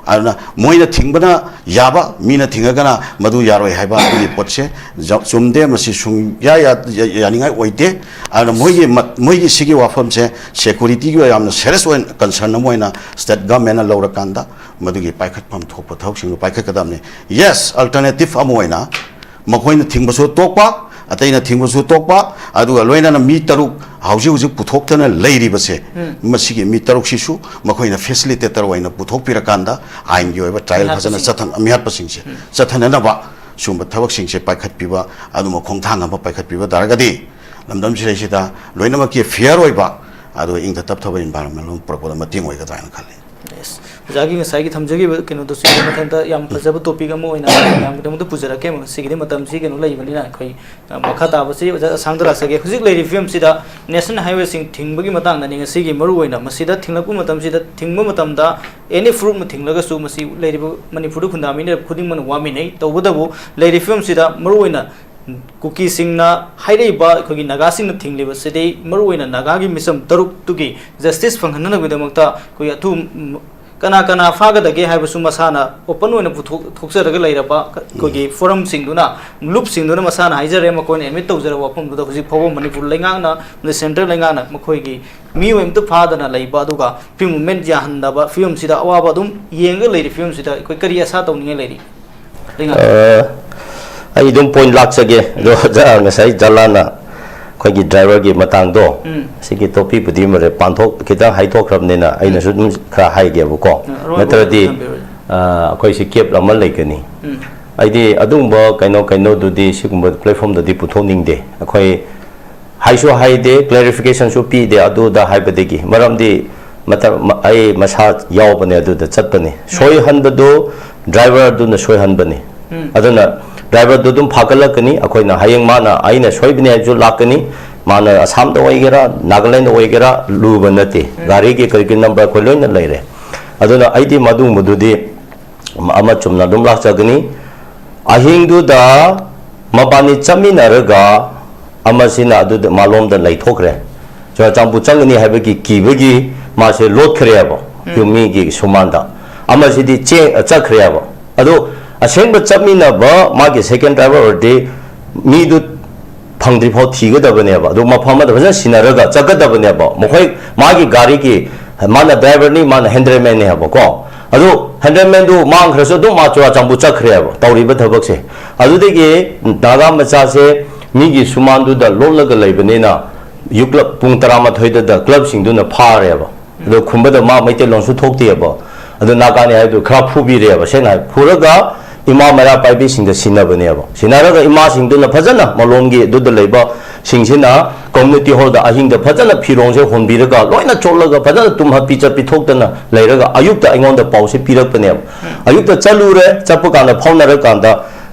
ꯑꯗꯨꯅ ꯃꯣꯏꯅ ꯊꯤꯡꯕꯅ ꯌꯥꯕ, ꯃꯤꯅ ꯊꯤꯡꯉꯒꯅ ꯃꯗꯨ ꯌꯥꯔꯣꯏ ꯍꯥꯏꯕ ꯑꯗꯨꯒꯤ ꯄꯣꯠꯁꯦ ꯖ-, ꯆꯨꯝꯗꯦ, ꯃꯁꯤ ꯁꯨꯡꯌꯥ ꯌꯥ-, ꯌꯥ-, ꯌꯥꯅꯤꯡꯉꯥꯏ ꯑꯣꯏꯗꯦ꯫ ꯑꯗꯨꯅ ꯃꯣꯏꯒꯤ ꯃꯠ-, ꯃꯣꯏꯒꯤ ꯁꯤꯒꯤ ꯋꯥꯐꯝꯁꯦ security ꯒꯤ ꯑꯣꯏ ꯌꯥꯝꯅ serious ꯑꯣꯏꯅ concern ꯑꯃ ꯑꯣꯏꯅ state government ꯅ ꯂꯧꯔꯀꯥꯟꯗ ꯃꯗꯨꯒꯤ ꯄꯥꯏꯈꯠꯐꯝ ꯊꯣꯛꯄ ꯊꯕꯛꯁꯤꯡꯗꯨ ꯄꯥꯏꯈꯠꯀꯗꯕꯅꯤ꯫ Yes, alternative ꯑꯃ ꯑꯣꯏꯅ ꯃꯈꯣꯏꯅ ꯊꯤꯡꯕꯁꯨ ꯇꯣꯛꯄ, ꯑꯇꯩꯅ ꯊꯤꯡꯕꯁꯨ ꯇꯣꯛꯄ, ꯑꯗꯨꯒ ꯂꯣꯏꯅꯅ ꯃꯤ ꯇꯔꯨꯛ ꯍꯧꯖꯤꯛ ꯍꯧꯖꯤꯛ ꯄꯨꯊꯣꯛꯇꯅ ꯂꯩꯔꯤꯕꯁꯦ, ꯎꯝ꯫ ꯃꯁꯤꯒꯤ ꯃꯤ ꯇꯔꯨꯛꯁꯤꯁꯨ ꯃꯈꯣꯏꯅ facilitator ꯑꯣꯏꯅ ꯄꯨꯊꯣꯛꯄꯤꯔꯀꯥꯟꯗ ꯑꯥꯏꯟꯒꯤ ꯑꯣꯏꯕ trial ꯐꯖꯅ ꯃꯤꯍꯥꯠꯄꯁꯤꯡ꯫ ꯆꯠꯊ-, ꯃꯤꯍꯥꯠꯄꯁꯤꯡꯁꯦ ꯎꯝ꯫ ꯆꯠꯊꯅꯅꯕ ꯁꯤꯒꯨꯝꯕ ꯊꯕꯛꯁꯤꯡꯁꯦ ꯄꯥꯏꯈꯠꯄꯤꯕ, ꯑꯗꯨꯝꯕ ꯈꯣꯡꯊꯥꯡ ꯑꯃ ꯄꯥꯏꯈꯠꯄꯤꯕ ꯇꯥꯔꯒꯗꯤ ꯂꯝꯗꯝꯁꯤꯗꯩꯁꯤꯗ ꯂꯣꯏꯅꯃꯛꯀꯤ ꯐꯤꯌꯔ ꯑꯣꯏꯕ, ꯑꯗꯨꯒ ꯏꯪ ꯇꯞꯊꯕ ꯏꯟꯚꯥꯏꯔꯣꯟꯃꯦꯟ ꯑꯃ ꯄꯨꯔꯛꯄꯗ ꯃꯇꯦꯡ ꯑꯣꯏꯒꯗ꯭ꯔꯥ ꯍꯥꯏꯅ ꯈꯜꯂꯤ꯫ ꯌꯦꯁ, ꯑꯣꯖꯥꯒꯤ ꯉꯁꯥꯏꯒꯤ ꯊꯝꯖꯈꯤꯕ ꯀꯩꯅꯣꯗꯨꯁꯨ ꯃꯊꯟꯇ ꯌꯥꯝ ꯐꯖꯕ ꯇꯣꯄꯤꯛ ꯑꯃ ꯑꯣꯏꯅ ꯃꯌꯥꯝꯒꯤꯗꯃꯛꯇ ꯄꯨꯖꯔꯛꯀꯦ꯫ ꯉꯁꯤꯒꯤꯗꯤ ꯃꯇꯝꯁꯤ ꯀꯩꯅꯣ ꯂꯩꯕꯅꯤꯅ ꯑꯩꯈꯣꯏ, ꯑ, ꯃꯈꯥ ꯇꯥꯕꯁꯤ ꯑꯣꯖꯥ ꯑꯁꯥꯡꯗ ꯂꯥꯛꯆꯒꯦ꯫ ꯍꯧꯖꯤꯛ ꯂꯩꯔꯤꯕ ꯐꯤꯕꯝꯁꯤꯗ ꯅꯦꯁꯅꯦꯜ ꯍꯥꯏꯋꯦꯁꯤꯡ ꯊꯤꯡꯕꯒꯤ ꯃꯇꯥꯡꯗꯅꯤ ꯉꯁꯤꯒꯤ ꯃꯔꯨꯑꯣꯏꯅ꯫ ꯃꯁꯤꯗ ꯊꯤꯡꯂꯛꯄ ꯃꯇꯝꯁꯤꯗ, ꯊꯤꯡꯕ ꯃꯇꯝꯗ ꯑꯦꯅꯤ ꯐ꯭ꯔꯨꯠ ꯑꯃ ꯊꯤꯡꯂꯒꯁꯨ ꯃꯁꯤ ꯂꯩꯔꯤꯕ ꯃꯅꯤꯄꯨꯔꯗ ꯈꯨꯟꯗꯥꯃꯤꯟꯅꯔꯤꯕ ꯈꯨꯗꯤꯡꯃꯛꯅ ꯋꯥꯃꯤꯟꯅꯩ꯫ ꯇꯧꯕꯇꯕꯨ ꯂꯩꯔꯤꯕ ꯐꯤꯕꯝꯁꯤꯗ ꯃꯔꯨꯑꯣꯏꯅ ꯀꯨꯀꯤꯁꯤꯡꯅ ꯍꯥꯏꯔꯛꯏꯕ ꯑꯩꯈꯣꯏꯒꯤ ꯅꯥꯒꯥꯁꯤꯡꯅ ꯊꯤꯡꯂꯤꯕꯁꯤꯗꯤ ꯃꯔꯨꯑꯣꯏꯅ ꯅꯥꯒꯥꯒꯤ ꯃꯤꯆꯝ ꯇꯔꯨꯛꯇꯨꯒꯤ ꯖꯁꯇꯤꯁ ꯐꯪꯍꯟꯅꯕꯒꯤꯗꯃꯛꯇ ꯑꯩꯈꯣꯏꯒꯤ ꯑꯊꯨ-, ꯀꯅꯥ ꯀꯅꯥ ꯐꯥꯒꯗꯒꯦ ꯍꯥꯏꯕꯁꯨ ꯃꯁꯥꯅ ꯑꯣꯄꯟ ꯑꯣꯏꯅ ꯄꯨꯊꯣꯛ-, ꯊꯣꯛꯆꯔꯒ ꯂꯩꯔꯕ ꯑꯩꯈꯣꯏꯒꯤ ꯐꯣꯔꯝꯁꯤꯡꯗꯨꯅ, ꯒ꯭ꯔꯨꯞꯁꯤꯡꯗꯨꯅ ꯃꯁꯥꯅ ꯍꯥꯏꯖꯔꯦ꯫ ꯃꯈꯣꯏꯅ ꯑꯦꯗꯃꯤꯠ ꯇꯧꯖꯔꯕ ꯋꯥꯐꯝꯗꯨꯗ ꯍꯧꯖꯤꯛ ꯐꯥꯎꯕ ꯃꯅꯤꯄꯨꯔ ꯂꯩꯉꯥꯛꯅ ꯑꯃꯗꯤ ꯁꯦꯟꯇ꯭ꯔꯦꯜ ꯂꯩꯉꯥꯛꯅ ꯃꯈꯣꯏꯒꯤ ꯃꯤꯑꯣꯏ ꯑꯝꯇ ꯐꯥꯗꯅ ꯂꯩꯕ, ꯑꯗꯨꯒ ꯐ꯭ꯔꯤ ꯃꯨꯚꯃꯦꯟꯠ ꯌꯥꯍꯟꯗꯕ ꯐꯤꯕꯝꯁꯤꯗ ꯑꯋꯥꯕ ꯑꯗꯨꯝ ꯌꯦꯡꯉꯒ ꯂꯩꯔꯤ ꯐꯤꯕꯝꯁꯤꯗ ꯑꯩꯈꯣꯏ ꯀꯔꯤ ꯑꯁꯥ ꯇꯧꯅꯤꯡꯉꯥꯏ ꯂꯩꯔꯤ? ꯂꯩꯉꯥꯛ꯫ ꯑ, ꯑꯩ ꯑꯗꯨꯝ ꯄꯣꯏꯟꯠ ꯂꯥꯛꯆꯒꯦ꯫ ꯑꯗꯣ ꯑꯣꯖꯥ, ꯉꯁꯥꯏ ꯖꯂꯥꯟꯅ ꯑꯩꯈꯣꯏꯒꯤ ꯗ꯭ꯔꯥꯏꯚꯔꯒꯤ ꯃꯇꯥꯡꯗꯣ, ꯎꯝ꯫ ꯁꯤꯒꯤ ꯇꯣꯄꯤꯛꯄꯨꯗꯤ ꯃꯔꯦ ꯄꯥꯟꯊꯣꯛ-, ꯈꯤꯇꯪ ꯍꯥꯏꯗꯣꯛꯈ꯭ꯔꯕꯅꯤꯅ ꯑꯩꯅꯁꯨ ꯑꯗꯨꯝ ꯈꯔ ꯍꯥꯏꯒꯦꯕꯀꯣ꯫ ꯑ, ꯑꯔꯣꯏꯕ ꯅꯠꯇ꯭ꯔꯗꯤ, ꯊꯝꯕꯤꯔꯣ꯫ ꯑ, ꯑꯩꯈꯣꯏꯁꯤ ꯀꯦꯞ ꯑꯃ ꯂꯩꯒꯅꯤ꯫ ꯎꯝ꯫ ꯑꯩꯗꯤ ꯑꯗꯨꯒꯨꯝꯕ ꯀꯩꯅꯣ, ꯀꯩꯅꯣꯗꯨꯗꯤ ꯁꯤꯒꯨꯝꯕ ꯄ꯭ꯂꯦꯠꯐꯣꯝꯗꯗꯤ ꯄꯨꯊꯣꯛꯅꯤꯡꯗꯦ꯫ ꯑꯩꯈꯣꯏ ꯍꯥꯏꯁꯨ ꯍꯥꯏꯗꯦ, ꯀ꯭ꯂꯦꯔꯤꯐꯤꯀꯦꯁꯟꯁꯨ ꯄꯤꯗꯦ ꯑꯗꯨꯗ ꯍꯥꯏꯕꯗꯒꯤ, ꯃꯔꯝꯗꯤ ꯃꯇꯝ, ꯑꯩ ꯃꯁꯥ ꯌꯥꯎꯕꯅꯦ ꯑꯗꯨꯗ ꯆꯠꯄꯅꯤ꯫ ꯁꯣꯏꯍꯟꯕꯗꯨ ꯗ꯭ꯔꯥꯏꯚꯔꯗꯨꯅ ꯁꯣꯏꯍꯟꯕꯅꯤ꯫ ꯎꯝ꯫ ꯑꯗꯨꯅ ꯗ꯭ꯔꯥꯏꯚꯔꯗꯨ ꯑꯗꯨꯝ ꯐꯥꯒꯠꯂꯛꯀꯅꯤ꯫ ꯑꯩꯈꯣꯏꯅ ꯍꯌꯦꯡ ꯃꯥꯅ ꯑꯩꯅ ꯁꯣꯏꯕꯅꯤ ꯍꯥꯏꯕꯁꯨ ꯂꯥꯛꯀꯅꯤ꯫ ꯃꯥꯅ ꯑꯁꯥꯝꯗ ꯑꯣꯏꯒꯦꯔꯥ, ꯅꯥꯒꯥꯂꯦꯟꯗ ꯑꯣꯏꯒꯦꯔꯥ, ꯂꯨꯕ ꯅꯠꯇꯦ꯫ ꯎꯝ꯫ ꯒꯥꯔꯤꯒꯤ ꯀꯔꯤꯒꯤ ꯅꯝꯕꯔ ꯑꯩꯈꯣꯏ ꯂꯣꯏꯅ ꯂꯩꯔꯦ꯫ ꯑꯗꯨꯅ ꯑꯩꯗꯤ ꯃꯗꯨꯒꯨꯝꯕꯗꯨꯗꯤ ꯑꯃ ꯆꯨꯝꯅ ꯑꯗꯨꯝ ꯂꯥꯛꯆꯒꯅꯤ꯫ ꯑꯍꯤꯡꯗꯨꯗ ꯃꯕꯥꯅꯤ ꯆꯠꯃꯤꯟꯅꯔꯒ ꯑꯃꯁꯤꯅ ꯑꯗꯨꯗ ꯃꯥꯂꯣꯝꯗ ꯂꯩꯊꯣꯛꯈ꯭ꯔꯦ꯫ ꯆꯨꯔꯥꯆꯥꯟꯄꯨꯔ ꯆꯪꯒꯅꯤ ꯍꯥꯏꯕꯒꯤ ꯀꯤꯕꯒꯤ ꯃꯥꯁꯦ ꯂꯣꯠꯈ꯭ꯔꯦꯕ, ꯎꯝ꯫ ꯌꯨꯝ ꯃꯤꯒꯤ ꯁꯨꯃꯥꯡꯗ꯫ ꯑꯃꯁꯤꯗꯤ ꯆꯦ-, ꯆꯠꯈ꯭ꯔꯦꯕ꯫ ꯑꯗꯣ ꯑꯁꯦꯡꯕ ꯆꯠꯃꯤꯟꯅꯕ ꯃꯥꯒꯤ ꯁꯦꯀꯦꯟ ꯗ꯭ꯔꯥꯏꯚꯔ ꯑꯣꯏꯔꯗꯤ ꯃꯤꯗꯨ ꯐꯪꯗ꯭ꯔꯤ ꯐꯥꯎ ꯊꯤꯒꯗꯕꯅꯦꯕ꯫ ꯑꯗꯨ ꯃꯐꯝ ꯑꯃꯗ ꯐꯖꯅ ꯁꯤꯟꯅꯔꯒ ꯆꯠꯀꯗꯕꯅꯦꯕ꯫ ꯃꯈꯣꯏ, ꯃꯥꯒꯤ ꯒꯥꯔꯤꯒꯤ, ꯃꯥꯅ ꯗ꯭ꯔꯥꯏꯚꯔꯅꯤ, ꯃꯥꯅ ꯍꯦꯟꯗ꯭ꯔꯦꯃꯦꯟꯅꯤ ꯍꯥꯏꯕꯀꯣ꯫ ꯑꯗꯨ ꯍꯦꯟꯗ꯭ꯔꯦꯃꯦꯟꯗꯨ ꯃꯥꯡꯈ꯭ꯔꯁꯨ ꯑꯗꯨꯝ ꯃꯥ ꯆꯨꯔꯥꯆꯥꯟꯄꯨꯔ ꯆꯠꯈ꯭ꯔꯦꯕ ꯇꯧꯔꯤꯕ ꯊꯕꯛꯁꯦ꯫ ꯑꯗꯨꯗꯒꯤ ꯅꯥꯒꯥ ꯃꯆꯥꯁꯦ ꯃꯤꯒꯤ ꯁꯨꯃꯥꯡꯗꯨꯗ ꯂꯣꯠꯂꯒ ꯂꯩꯕꯅꯤꯅ ꯌꯨ ꯀ꯭ꯂꯕ ꯄꯨꯡ ꯇꯔꯥꯃꯥꯊꯣꯏꯗ ꯀ꯭ꯂꯕꯁꯤꯡꯗꯨꯅ ꯐꯥꯔꯦꯕ꯫ ꯑꯗꯣ ꯈꯨꯝꯕꯗ ꯃꯥ ꯃꯩꯇꯩꯂꯣꯟꯁꯨ ꯊꯣꯛꯇꯦꯕ꯫ ꯑꯗꯣ ꯅꯥꯒꯥꯅꯤ ꯍꯥꯏꯕꯗꯨ ꯈꯔ ꯐꯨꯕꯤꯔꯦꯕ, ꯁꯦꯡꯅ ꯍꯥꯏ꯫ ꯐꯨꯔꯒ ꯏꯃꯥ ꯃꯩꯔꯥ ꯄꯥꯏꯕꯤꯁꯤꯡꯗ ꯁꯤꯟꯅꯕꯅꯦꯕ꯫ ꯁꯤꯟꯅꯔꯒ ꯏꯃꯥꯁꯤꯡꯗꯨꯅ ꯐꯖꯅ ꯃꯂꯣꯝꯒꯤ ꯑꯗꯨꯗ ꯂꯩꯕ ꯁꯤꯡꯁꯤꯅ community hall ꯗ ꯑꯍꯤꯡꯗ ꯐꯖꯅ ꯐꯤꯔꯣꯜꯁꯦ ꯍꯣꯟꯕꯤꯔꯒ, ꯂꯣꯏꯅ ꯆꯣꯠꯂꯒ ꯐꯖꯅ ꯇꯨꯝꯍꯟ ꯄꯤꯖ ꯄꯤꯊꯣꯛꯇꯅ ꯂꯩꯔꯒ, ꯑꯌꯨꯛꯇ ꯑꯩꯉꯣꯟꯗ ꯄꯥꯎꯁꯦ ꯄꯤꯔꯛꯄꯅꯦꯕ꯫ ꯑꯌꯨꯛꯇ ꯆꯠꯂꯨꯔꯦ, ꯆꯠꯄ ꯀꯥꯟꯗ ꯐꯥꯎꯅꯔꯀꯥꯟꯗ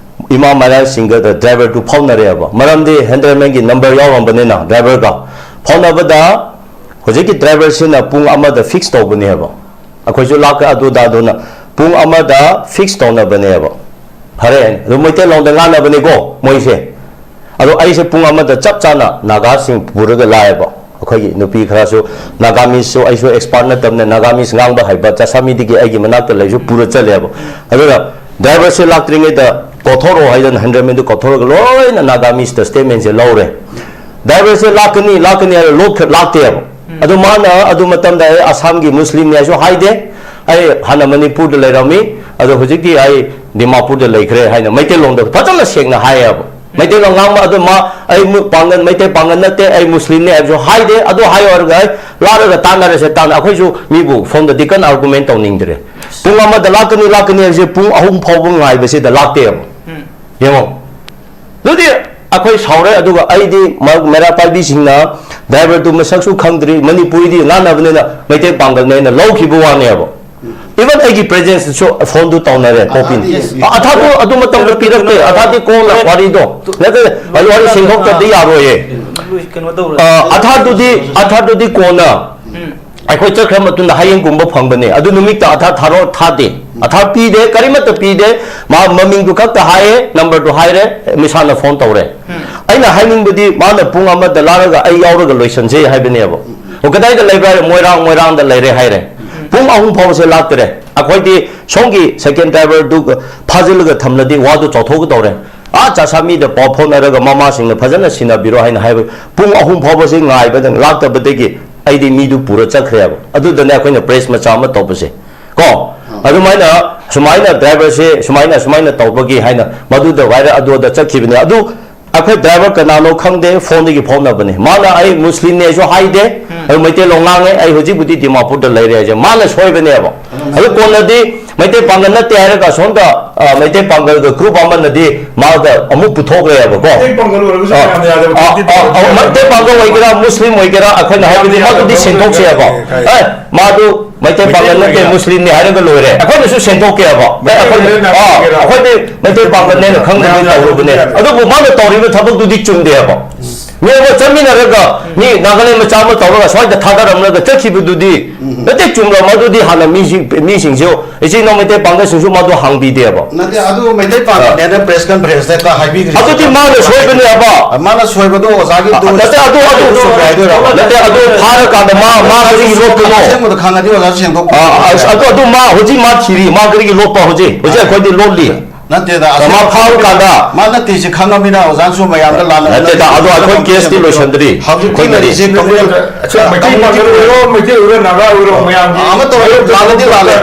ꯏꯃꯥ ꯃꯩꯔꯥꯁꯤꯡꯒ driver ꯗꯨ ꯐꯥꯎꯅꯔꯦꯕ꯫ ꯃꯔꯝꯗꯤ handyman ꯒꯤ number ꯌꯥꯎꯔꯝꯕꯅꯤꯅ driver ꯒ ꯐꯥꯎꯅꯕꯗ, ꯍꯧꯖꯤꯛꯀꯤ driver ꯁꯤꯅ ꯄꯨꯡ ꯑꯃꯗ fix ꯇꯧꯕꯅꯦꯕ꯫ ꯑꯩꯈꯣꯏꯁꯨ ꯂꯥꯛꯀ ꯑꯗꯨꯗ ꯑꯗꯨꯅ ꯄꯨꯡ ꯑꯃꯗ fix ꯇꯧꯅꯕꯅꯦꯕ꯫ ꯐꯔꯦ, ꯑꯗꯨ ꯃꯩꯇꯩꯂꯣꯟꯗ ꯉꯥꯡꯅꯕꯅꯤꯀꯣ ꯃꯣꯏꯁꯦ꯫ ꯑꯗꯣ ꯑꯩꯁꯦ ꯄꯨꯡ ꯑꯃꯗ ꯆꯞ ꯆꯥꯅ ꯅꯥꯒꯥꯁꯤꯡ ꯄꯨꯔꯒ ꯂꯥꯛꯑꯦꯕ꯫ ꯑꯩꯈꯣꯏꯒꯤ ꯅꯨꯄꯤ ꯈꯔꯁꯨ, Nagamese ꯁꯨ ꯑꯩꯁꯨ expert ꯅꯠꯇꯕꯅ, Nagamese ꯉꯥꯡꯕ ꯍꯩꯕ ꯆꯥꯁꯥꯃꯤꯗꯒꯤ ꯑꯩꯒꯤ ꯃꯅꯥꯛꯇ ꯂꯩꯁꯨ ꯄꯨꯔ ꯆꯠꯂꯦꯕ꯫ ꯑꯗꯨꯅ driver ꯁꯦ ꯂꯥꯛꯇ꯭ꯔꯤꯉꯩꯗ ꯀꯧꯊꯣꯔꯛꯑꯣ ꯍꯥꯏꯗꯅ handyman ꯗꯨ ꯀꯧꯊꯣꯔꯒ ꯂꯣꯏꯅ Nagamese ꯇ statement ꯁꯦ ꯂꯧꯔꯦ꯫ Driver ꯁꯦ ꯂꯥꯛꯀꯅꯤ, ꯂꯥꯛꯀꯅꯤ ꯍꯥꯏꯔ ꯂꯣꯠꯈ꯭ꯔ-, ꯂꯥꯛꯇꯦꯕ꯫ ꯑꯗꯨ ꯃꯥꯅ ꯑꯗꯨ ꯃꯇꯝꯗ ꯑꯩ ꯑꯁꯥꯝꯒꯤ ꯃꯨꯁꯂꯤꯝꯅꯤ ꯍꯥꯏꯁꯨ ꯍꯥꯏꯗꯦ, ꯑꯩ ꯍꯥꯟꯅ ꯃꯅꯤꯄꯨꯔꯗ ꯂꯩꯔꯝꯃꯤ, ꯑꯗꯣ ꯍꯧꯖꯤꯛꯇꯤ ꯑꯩ ꯗꯤꯃꯥꯄꯨꯔꯗ ꯂꯩꯈ꯭ꯔꯦ ꯍꯥꯏꯅ ꯃꯩꯇꯩꯂꯣꯟꯗ ꯐꯖꯅ ꯁꯦꯡꯅ ꯍꯥꯏꯌꯦꯕ꯫ ꯃꯩꯇꯩꯂꯣꯟ ꯉꯥꯡꯕ ꯑꯗꯨ ꯃꯥ, ꯑꯩ ꯃꯨ-, ꯄꯥꯡꯒꯜ, ꯃꯩꯇꯩ ꯄꯥꯡꯒꯜ ꯅꯠꯇꯦ, ꯑꯩ ꯃꯨꯁꯂꯤꯝꯅꯤ ꯍꯥꯏꯕꯁꯨ ꯍꯥꯏꯗꯦ꯫ ꯑꯗꯨ ꯍꯥꯏꯌꯣ ꯍꯥꯏꯔꯒ ꯑꯩ ꯂꯥꯛꯂꯒ ꯇꯥꯟꯅꯔꯁꯦ, ꯇꯥꯟꯅ-, ꯑꯩꯈꯣꯏꯁꯨ ꯃꯤꯕꯨ ꯐꯣꯟꯗꯗꯤ ꯀꯟꯅ argument ꯇꯧꯅꯤꯡꯗ꯭ꯔꯦ꯫ ꯄꯨꯡ ꯑꯃꯗ ꯂꯥꯛꯀꯅꯤ, ꯂꯥꯛꯀꯅꯤ ꯍꯥꯏꯕꯁꯦ ꯄꯨꯡ ꯑꯍꯨꯝ ꯐꯥꯎꯕ ꯉꯥꯏꯕꯁꯤꯗ ꯂꯥꯛꯇꯦꯕ꯫ ꯌꯦꯡꯉꯣ꯫ ꯑꯗꯨꯗꯤ ꯑꯩꯈꯣꯏ ꯁꯥꯎꯔꯦ, ꯑꯗꯨꯒ ꯑꯩꯗꯤ ꯃ-, ꯃꯩꯔꯥ ꯄꯥꯏꯕꯤꯁꯤꯡꯅ driver ꯗꯨ ꯃꯁꯛꯁꯨ ꯈꯪꯗ꯭ꯔꯤ, ꯃꯅꯤꯄꯨꯔꯤꯗꯤ ꯉꯥꯡꯅꯕꯅꯤꯅ ꯃꯩꯇꯩ ꯄꯥꯡꯒꯜꯅꯦꯅ ꯂꯧꯈꯤꯕ ꯋꯥꯅꯦꯕ꯫ Even ꯑꯩꯒꯤ presence ꯁꯨ ꯐꯣꯟꯗꯨ ꯇꯧꯅꯔꯦ, ꯄꯣꯄꯤꯅ꯫ ꯑ, ꯑꯊꯥꯗꯨ ꯑꯗꯨ ꯃꯇꯝꯗ ꯄꯤꯔꯛꯇꯦ, ꯑꯊꯥꯗꯤ ꯀꯣꯟꯅ ꯋꯥꯔꯤꯗꯣ꯫ ꯅꯠꯇꯦ, ꯋꯥꯔꯤ, ꯋꯥꯔꯤ ꯁꯦꯝꯗꯣꯛꯇ꯭ꯔꯗꯤ ꯌꯥꯔꯣꯏꯌꯦ꯫ ꯀꯩꯅꯣ ꯇꯧꯔꯦ꯫ ꯑ, ꯑꯊꯥꯗꯨꯗꯤ, ꯑꯊꯥꯗꯨꯗꯤ ꯀꯣꯟꯅ ꯑꯩꯈꯣꯏ ꯆꯠꯈ꯭ꯔ ꯃꯇꯨꯡꯗ ꯍꯌꯦꯡꯒꯨꯝꯕ ꯐꯪꯕꯅꯦ꯫ ꯑꯗꯨ ꯅꯨꯃꯤꯠꯇ ꯑꯊꯥ ꯊꯥꯔꯣ-, ꯊꯥꯗꯦ꯫ ꯑꯊꯥ ꯄꯤꯗꯦ, ꯀꯔꯤꯃꯠꯇ ꯄꯤꯗꯦ꯫ ꯃꯥ ꯃꯃꯤꯡꯗꯨ ꯈꯛꯇ ꯍꯥꯏꯌꯦ, number ꯗꯨ ꯍꯥꯏꯔꯦ, ꯃꯤꯁꯥꯅ ꯐꯣꯟ ꯇꯧꯔꯦ꯫ ꯑꯩꯅ ꯍꯥꯏꯅꯤꯡꯕꯗꯤ ꯃꯥꯅ ꯄꯨꯡ ꯑꯃꯗ ꯂꯥꯛꯂꯒ ꯑꯩ ꯌꯥꯎꯔꯒ ꯂꯣꯏꯁꯟꯁꯦ ꯍꯥꯏꯕꯅꯦꯕ꯫ ꯑꯣ, ꯀꯗꯥꯏꯗ ꯂꯩꯕ꯭ꯔꯥ ꯍꯥꯏꯔꯦ, ꯃꯣꯏꯔꯥꯡ, ꯃꯣꯏꯔꯥꯡꯗ ꯂꯩꯔꯦ ꯍꯥꯏꯔꯦ꯫ ꯄꯨꯡ ꯑꯍꯨꯝ ꯐꯥꯎꯕꯁꯦ ꯂꯥꯛꯇꯔꯦ꯫ ꯑꯩꯈꯣꯏꯗꯤ ꯁꯣꯝꯒꯤ second driver ꯗꯨ ꯐꯥꯖꯤꯜꯂꯒ ꯊꯝꯂꯗꯤ ꯋꯥꯗꯨ ꯆꯥꯎꯊꯣꯛꯀꯗꯧꯔꯦ꯫ ꯑꯥ ꯆꯥꯁꯥꯃꯤꯗ ꯄꯥꯎ ꯐꯥꯎꯅꯔꯒ ꯃꯃꯥꯁꯤꯡꯅ ꯐꯖꯅ ꯁꯤꯟꯅꯕꯤꯔꯣ ꯍꯥꯏꯅ ꯍꯥꯏꯕ꯫ ꯄꯨꯡ ꯑꯍꯨꯝ ꯐꯥꯎꯕꯁꯦ ꯉꯥꯏꯕꯗ ꯂꯥꯛꯇꯕꯗꯒꯤ ꯑꯩꯗꯤ ꯃꯤꯗꯨ ꯄꯨꯔ ꯆꯠꯈ꯭ꯔꯦꯕ꯫ ꯑꯗꯨꯗꯅꯦ ꯑꯩꯈꯣꯏꯅ press ꯃꯆꯥ ꯑꯃ ꯇꯧꯕꯁꯦ꯫ ꯀꯣ? ꯑꯗꯨꯃꯥꯏꯅ, ꯁꯨꯃꯥꯏꯅ driver ꯁꯦ ꯁꯨꯃꯥꯏꯅ, ꯁꯨꯃꯥꯏꯅ ꯇꯧꯕꯒꯤ ꯍꯥꯏꯅ ꯃꯗꯨꯗ viral ꯑꯗꯨꯗ ꯆꯠꯈꯤꯕꯅꯦ꯫ ꯑꯗꯨ ꯑꯩꯈꯣꯏ ꯗ꯭ꯔꯥꯏꯚꯔ ꯀꯅꯥꯅꯣ ꯈꯪꯗꯦ, ꯐꯣꯟꯗꯒꯤ ꯐꯥꯎꯅꯕꯅꯦ꯫ ꯃꯥꯅ ꯑꯩ ꯃꯨꯁꯂꯤꯝꯅꯦꯁꯨ ꯍꯥꯏꯗꯦ, ꯑꯗꯨ ꯃꯩꯇꯩꯂꯣꯟ ꯉꯥꯡꯉꯦ, "ꯑꯩ ꯍꯧꯖꯤꯛꯄꯨꯗꯤ ꯗꯤꯃꯥꯄꯨꯔꯗ ꯂꯩꯔꯦ" ꯍꯥꯏꯁꯦ ꯃꯥꯅ ꯁꯣꯏꯕꯅꯦꯕ꯫ ꯑꯗꯨ ꯀꯣꯟꯅꯗꯤ ꯃꯩꯇꯩ ꯄꯥꯡꯒꯜ ꯅꯠꯇꯦ ꯍꯥꯏꯔꯒ ꯑꯁꯣꯝꯗ, ꯑ, ꯃꯩꯇꯩ ꯄꯥꯡꯒꯜꯒ ꯒ꯭ꯔꯨꯞ ꯑꯃꯅꯗꯤ ꯃꯥꯗ ꯑꯃꯨꯛ ꯄꯨꯊꯣꯛꯈ꯭ꯔꯦꯕꯀꯣ꯫ ꯃꯩꯇꯩ ꯄꯥꯡꯒꯜ ꯑꯣꯏꯔꯒꯁꯨ ꯑ, ꯃꯌꯥꯝꯅ ꯌꯥꯗꯕ ꯑ, ꯊꯕꯛꯇꯤ ꯑ, ꯑ, ꯇꯧꯔꯦ꯫ ꯃꯩꯇꯩ ꯄꯥꯡꯒꯜ ꯑꯣꯏꯒꯦꯔꯥ, ꯃꯨꯁꯂꯤꯝ ꯑꯣꯏꯒꯦꯔꯥ, ꯑꯩꯈꯣꯏꯅ ꯍꯥꯏꯕꯗꯤ ꯃꯗꯨꯗꯤ ꯁꯦꯡꯗꯣꯛꯁꯦꯕ꯫ ꯑꯦ, ꯃꯥꯗꯨ ꯃꯩꯇꯩ ꯄꯥꯡꯒꯜ ꯅꯠꯇꯦ, ꯃꯨꯁꯂꯤꯝꯅꯤ ꯍꯥꯏꯔꯒ ꯂꯣꯏꯔꯦ꯫ ꯑꯩꯈꯣꯏꯅꯁꯨ ꯁꯦꯡꯗꯣꯛꯀꯦꯕ꯫ ꯑꯦ, ꯑꯩꯈꯣꯏꯅ, ꯑ, ꯑꯩꯈꯣꯏꯗꯤ ꯃꯩꯇꯩ ꯄꯥꯡꯒꯜꯅꯦꯅ ꯈꯪꯗꯕꯩ ꯇꯧꯔꯨꯕꯅꯦ꯫ ꯑꯗꯨꯕꯨ ꯃꯥꯅ ꯇꯧꯔꯤꯕ ꯊꯕꯛꯇꯨꯗꯤ ꯆꯨꯝꯗꯦꯕ꯫ ꯃꯤ ꯑꯃ ꯆꯠꯃꯤꯟꯅꯔꯒ, ꯃꯤ ꯅꯥꯒꯥꯂꯦꯟ ꯃꯆꯥ ꯑꯃ ꯇꯧꯔꯒ ꯁ꯭ꯋꯥꯏꯗ ꯊꯥꯗꯔꯝꯂꯒ ꯆꯠꯈꯤꯕꯗꯨꯗꯤ ꯅꯠꯇꯦ꯫ ꯆꯨꯝꯕ ꯃꯗꯨꯗꯤ ꯍꯥꯟꯅ ꯃꯤꯁꯤꯡ, ꯃꯤꯁꯤꯡꯁꯨ, ꯏꯆꯤꯟ ꯏꯅꯥꯎ ꯃꯩꯇꯩ ꯄꯥꯡꯒꯜꯁꯤꯡꯁꯨ ꯃꯗꯨ ꯍꯥꯡꯕꯤꯗꯦꯕ꯫ ꯅꯠꯇꯦ, ꯑꯗꯨ ꯃꯩꯇꯩ ꯄꯥꯡꯒꯜꯅꯦꯅ ꯄ꯭ꯔꯦꯁ ꯀꯟꯐꯔꯦꯟꯁ ꯍꯦꯛꯇ ꯍꯥꯏꯕꯤꯈ꯭ꯔꯤꯁꯦ꯫ ꯑꯗꯨꯗꯤ ꯃꯥꯅ ꯁꯣꯏꯕꯅꯦꯕ꯫ ꯃꯥꯅ ꯁꯣꯏꯕꯗꯣ ꯑꯣꯖꯥꯒꯤ ꯑ, ꯗꯣꯁ ꯅꯠꯇꯦ, ꯑꯗꯨ, ꯑꯗꯨ, ꯆꯨꯝꯃꯦ ꯍꯥꯏꯗꯣꯏꯔꯕ? ꯅꯠꯇꯦ, ꯑꯗꯨ ꯐꯥꯔꯀꯥꯟꯗ ꯃꯥ, ꯃꯥ ꯀꯔꯤꯒꯤ ꯂꯣꯠꯄꯅꯣ? ꯑꯁꯦꯡꯕꯗꯣ ꯈꯪꯉꯗꯤ ꯑꯣꯖꯥꯁꯨ ꯁꯦꯡꯗꯣꯛꯄ ꯑ, ꯑ, ꯑꯗꯨ, ꯑꯗꯨ ꯃꯥ ꯍꯧꯖꯤꯛ ꯃꯥ ꯊꯤꯔꯤ, ꯃꯥ ꯀꯔꯤꯒꯤ ꯂꯣꯠꯄ ꯍꯧꯖꯤꯛ? ꯍꯧꯖꯤꯛ ꯑꯩꯈꯣꯏꯗꯤ ꯂꯣꯠꯂꯤ꯫ ꯅꯠꯇꯦꯗ, ꯃꯥ ꯑꯁꯦꯡꯕ ꯐꯥꯕ ꯀꯥꯟꯗ꯫ ꯃꯥ ꯅꯠꯇꯦꯁꯦ ꯈꯪꯉꯕꯅꯤꯅ ꯑꯣꯖꯥꯅꯁꯨ ꯃꯌꯥꯝꯗ ꯂꯥꯟꯅ ꯅꯠꯇꯦꯗ, ꯑꯗꯣ ꯑꯩꯈꯣꯏ ꯀꯦꯁꯇꯤ ꯂꯣꯏꯁꯤꯟꯗ꯭ꯔꯤ꯫ ꯍꯧꯖꯤꯛꯇꯤ ꯑꯩꯈꯣꯏꯅꯗꯤ ꯂꯩꯔꯤꯁꯦ ꯀꯝꯄ꯭ꯂꯦꯟ ꯑꯩꯈꯣꯏ ꯃꯩꯇꯩ ꯄꯥꯡꯒꯜ ꯑꯣꯏꯔꯣ, ꯃꯩꯇꯩ ꯑꯣꯏꯔꯣ, ꯅꯥꯒꯥ ꯑꯣꯏꯔꯣ, ꯃꯌꯥꯝꯒꯤ ꯑꯃꯠꯇ ꯑꯣꯏꯔꯣ, ꯂꯥꯜꯂꯗꯤ ꯂꯥꯜꯂꯦ꯫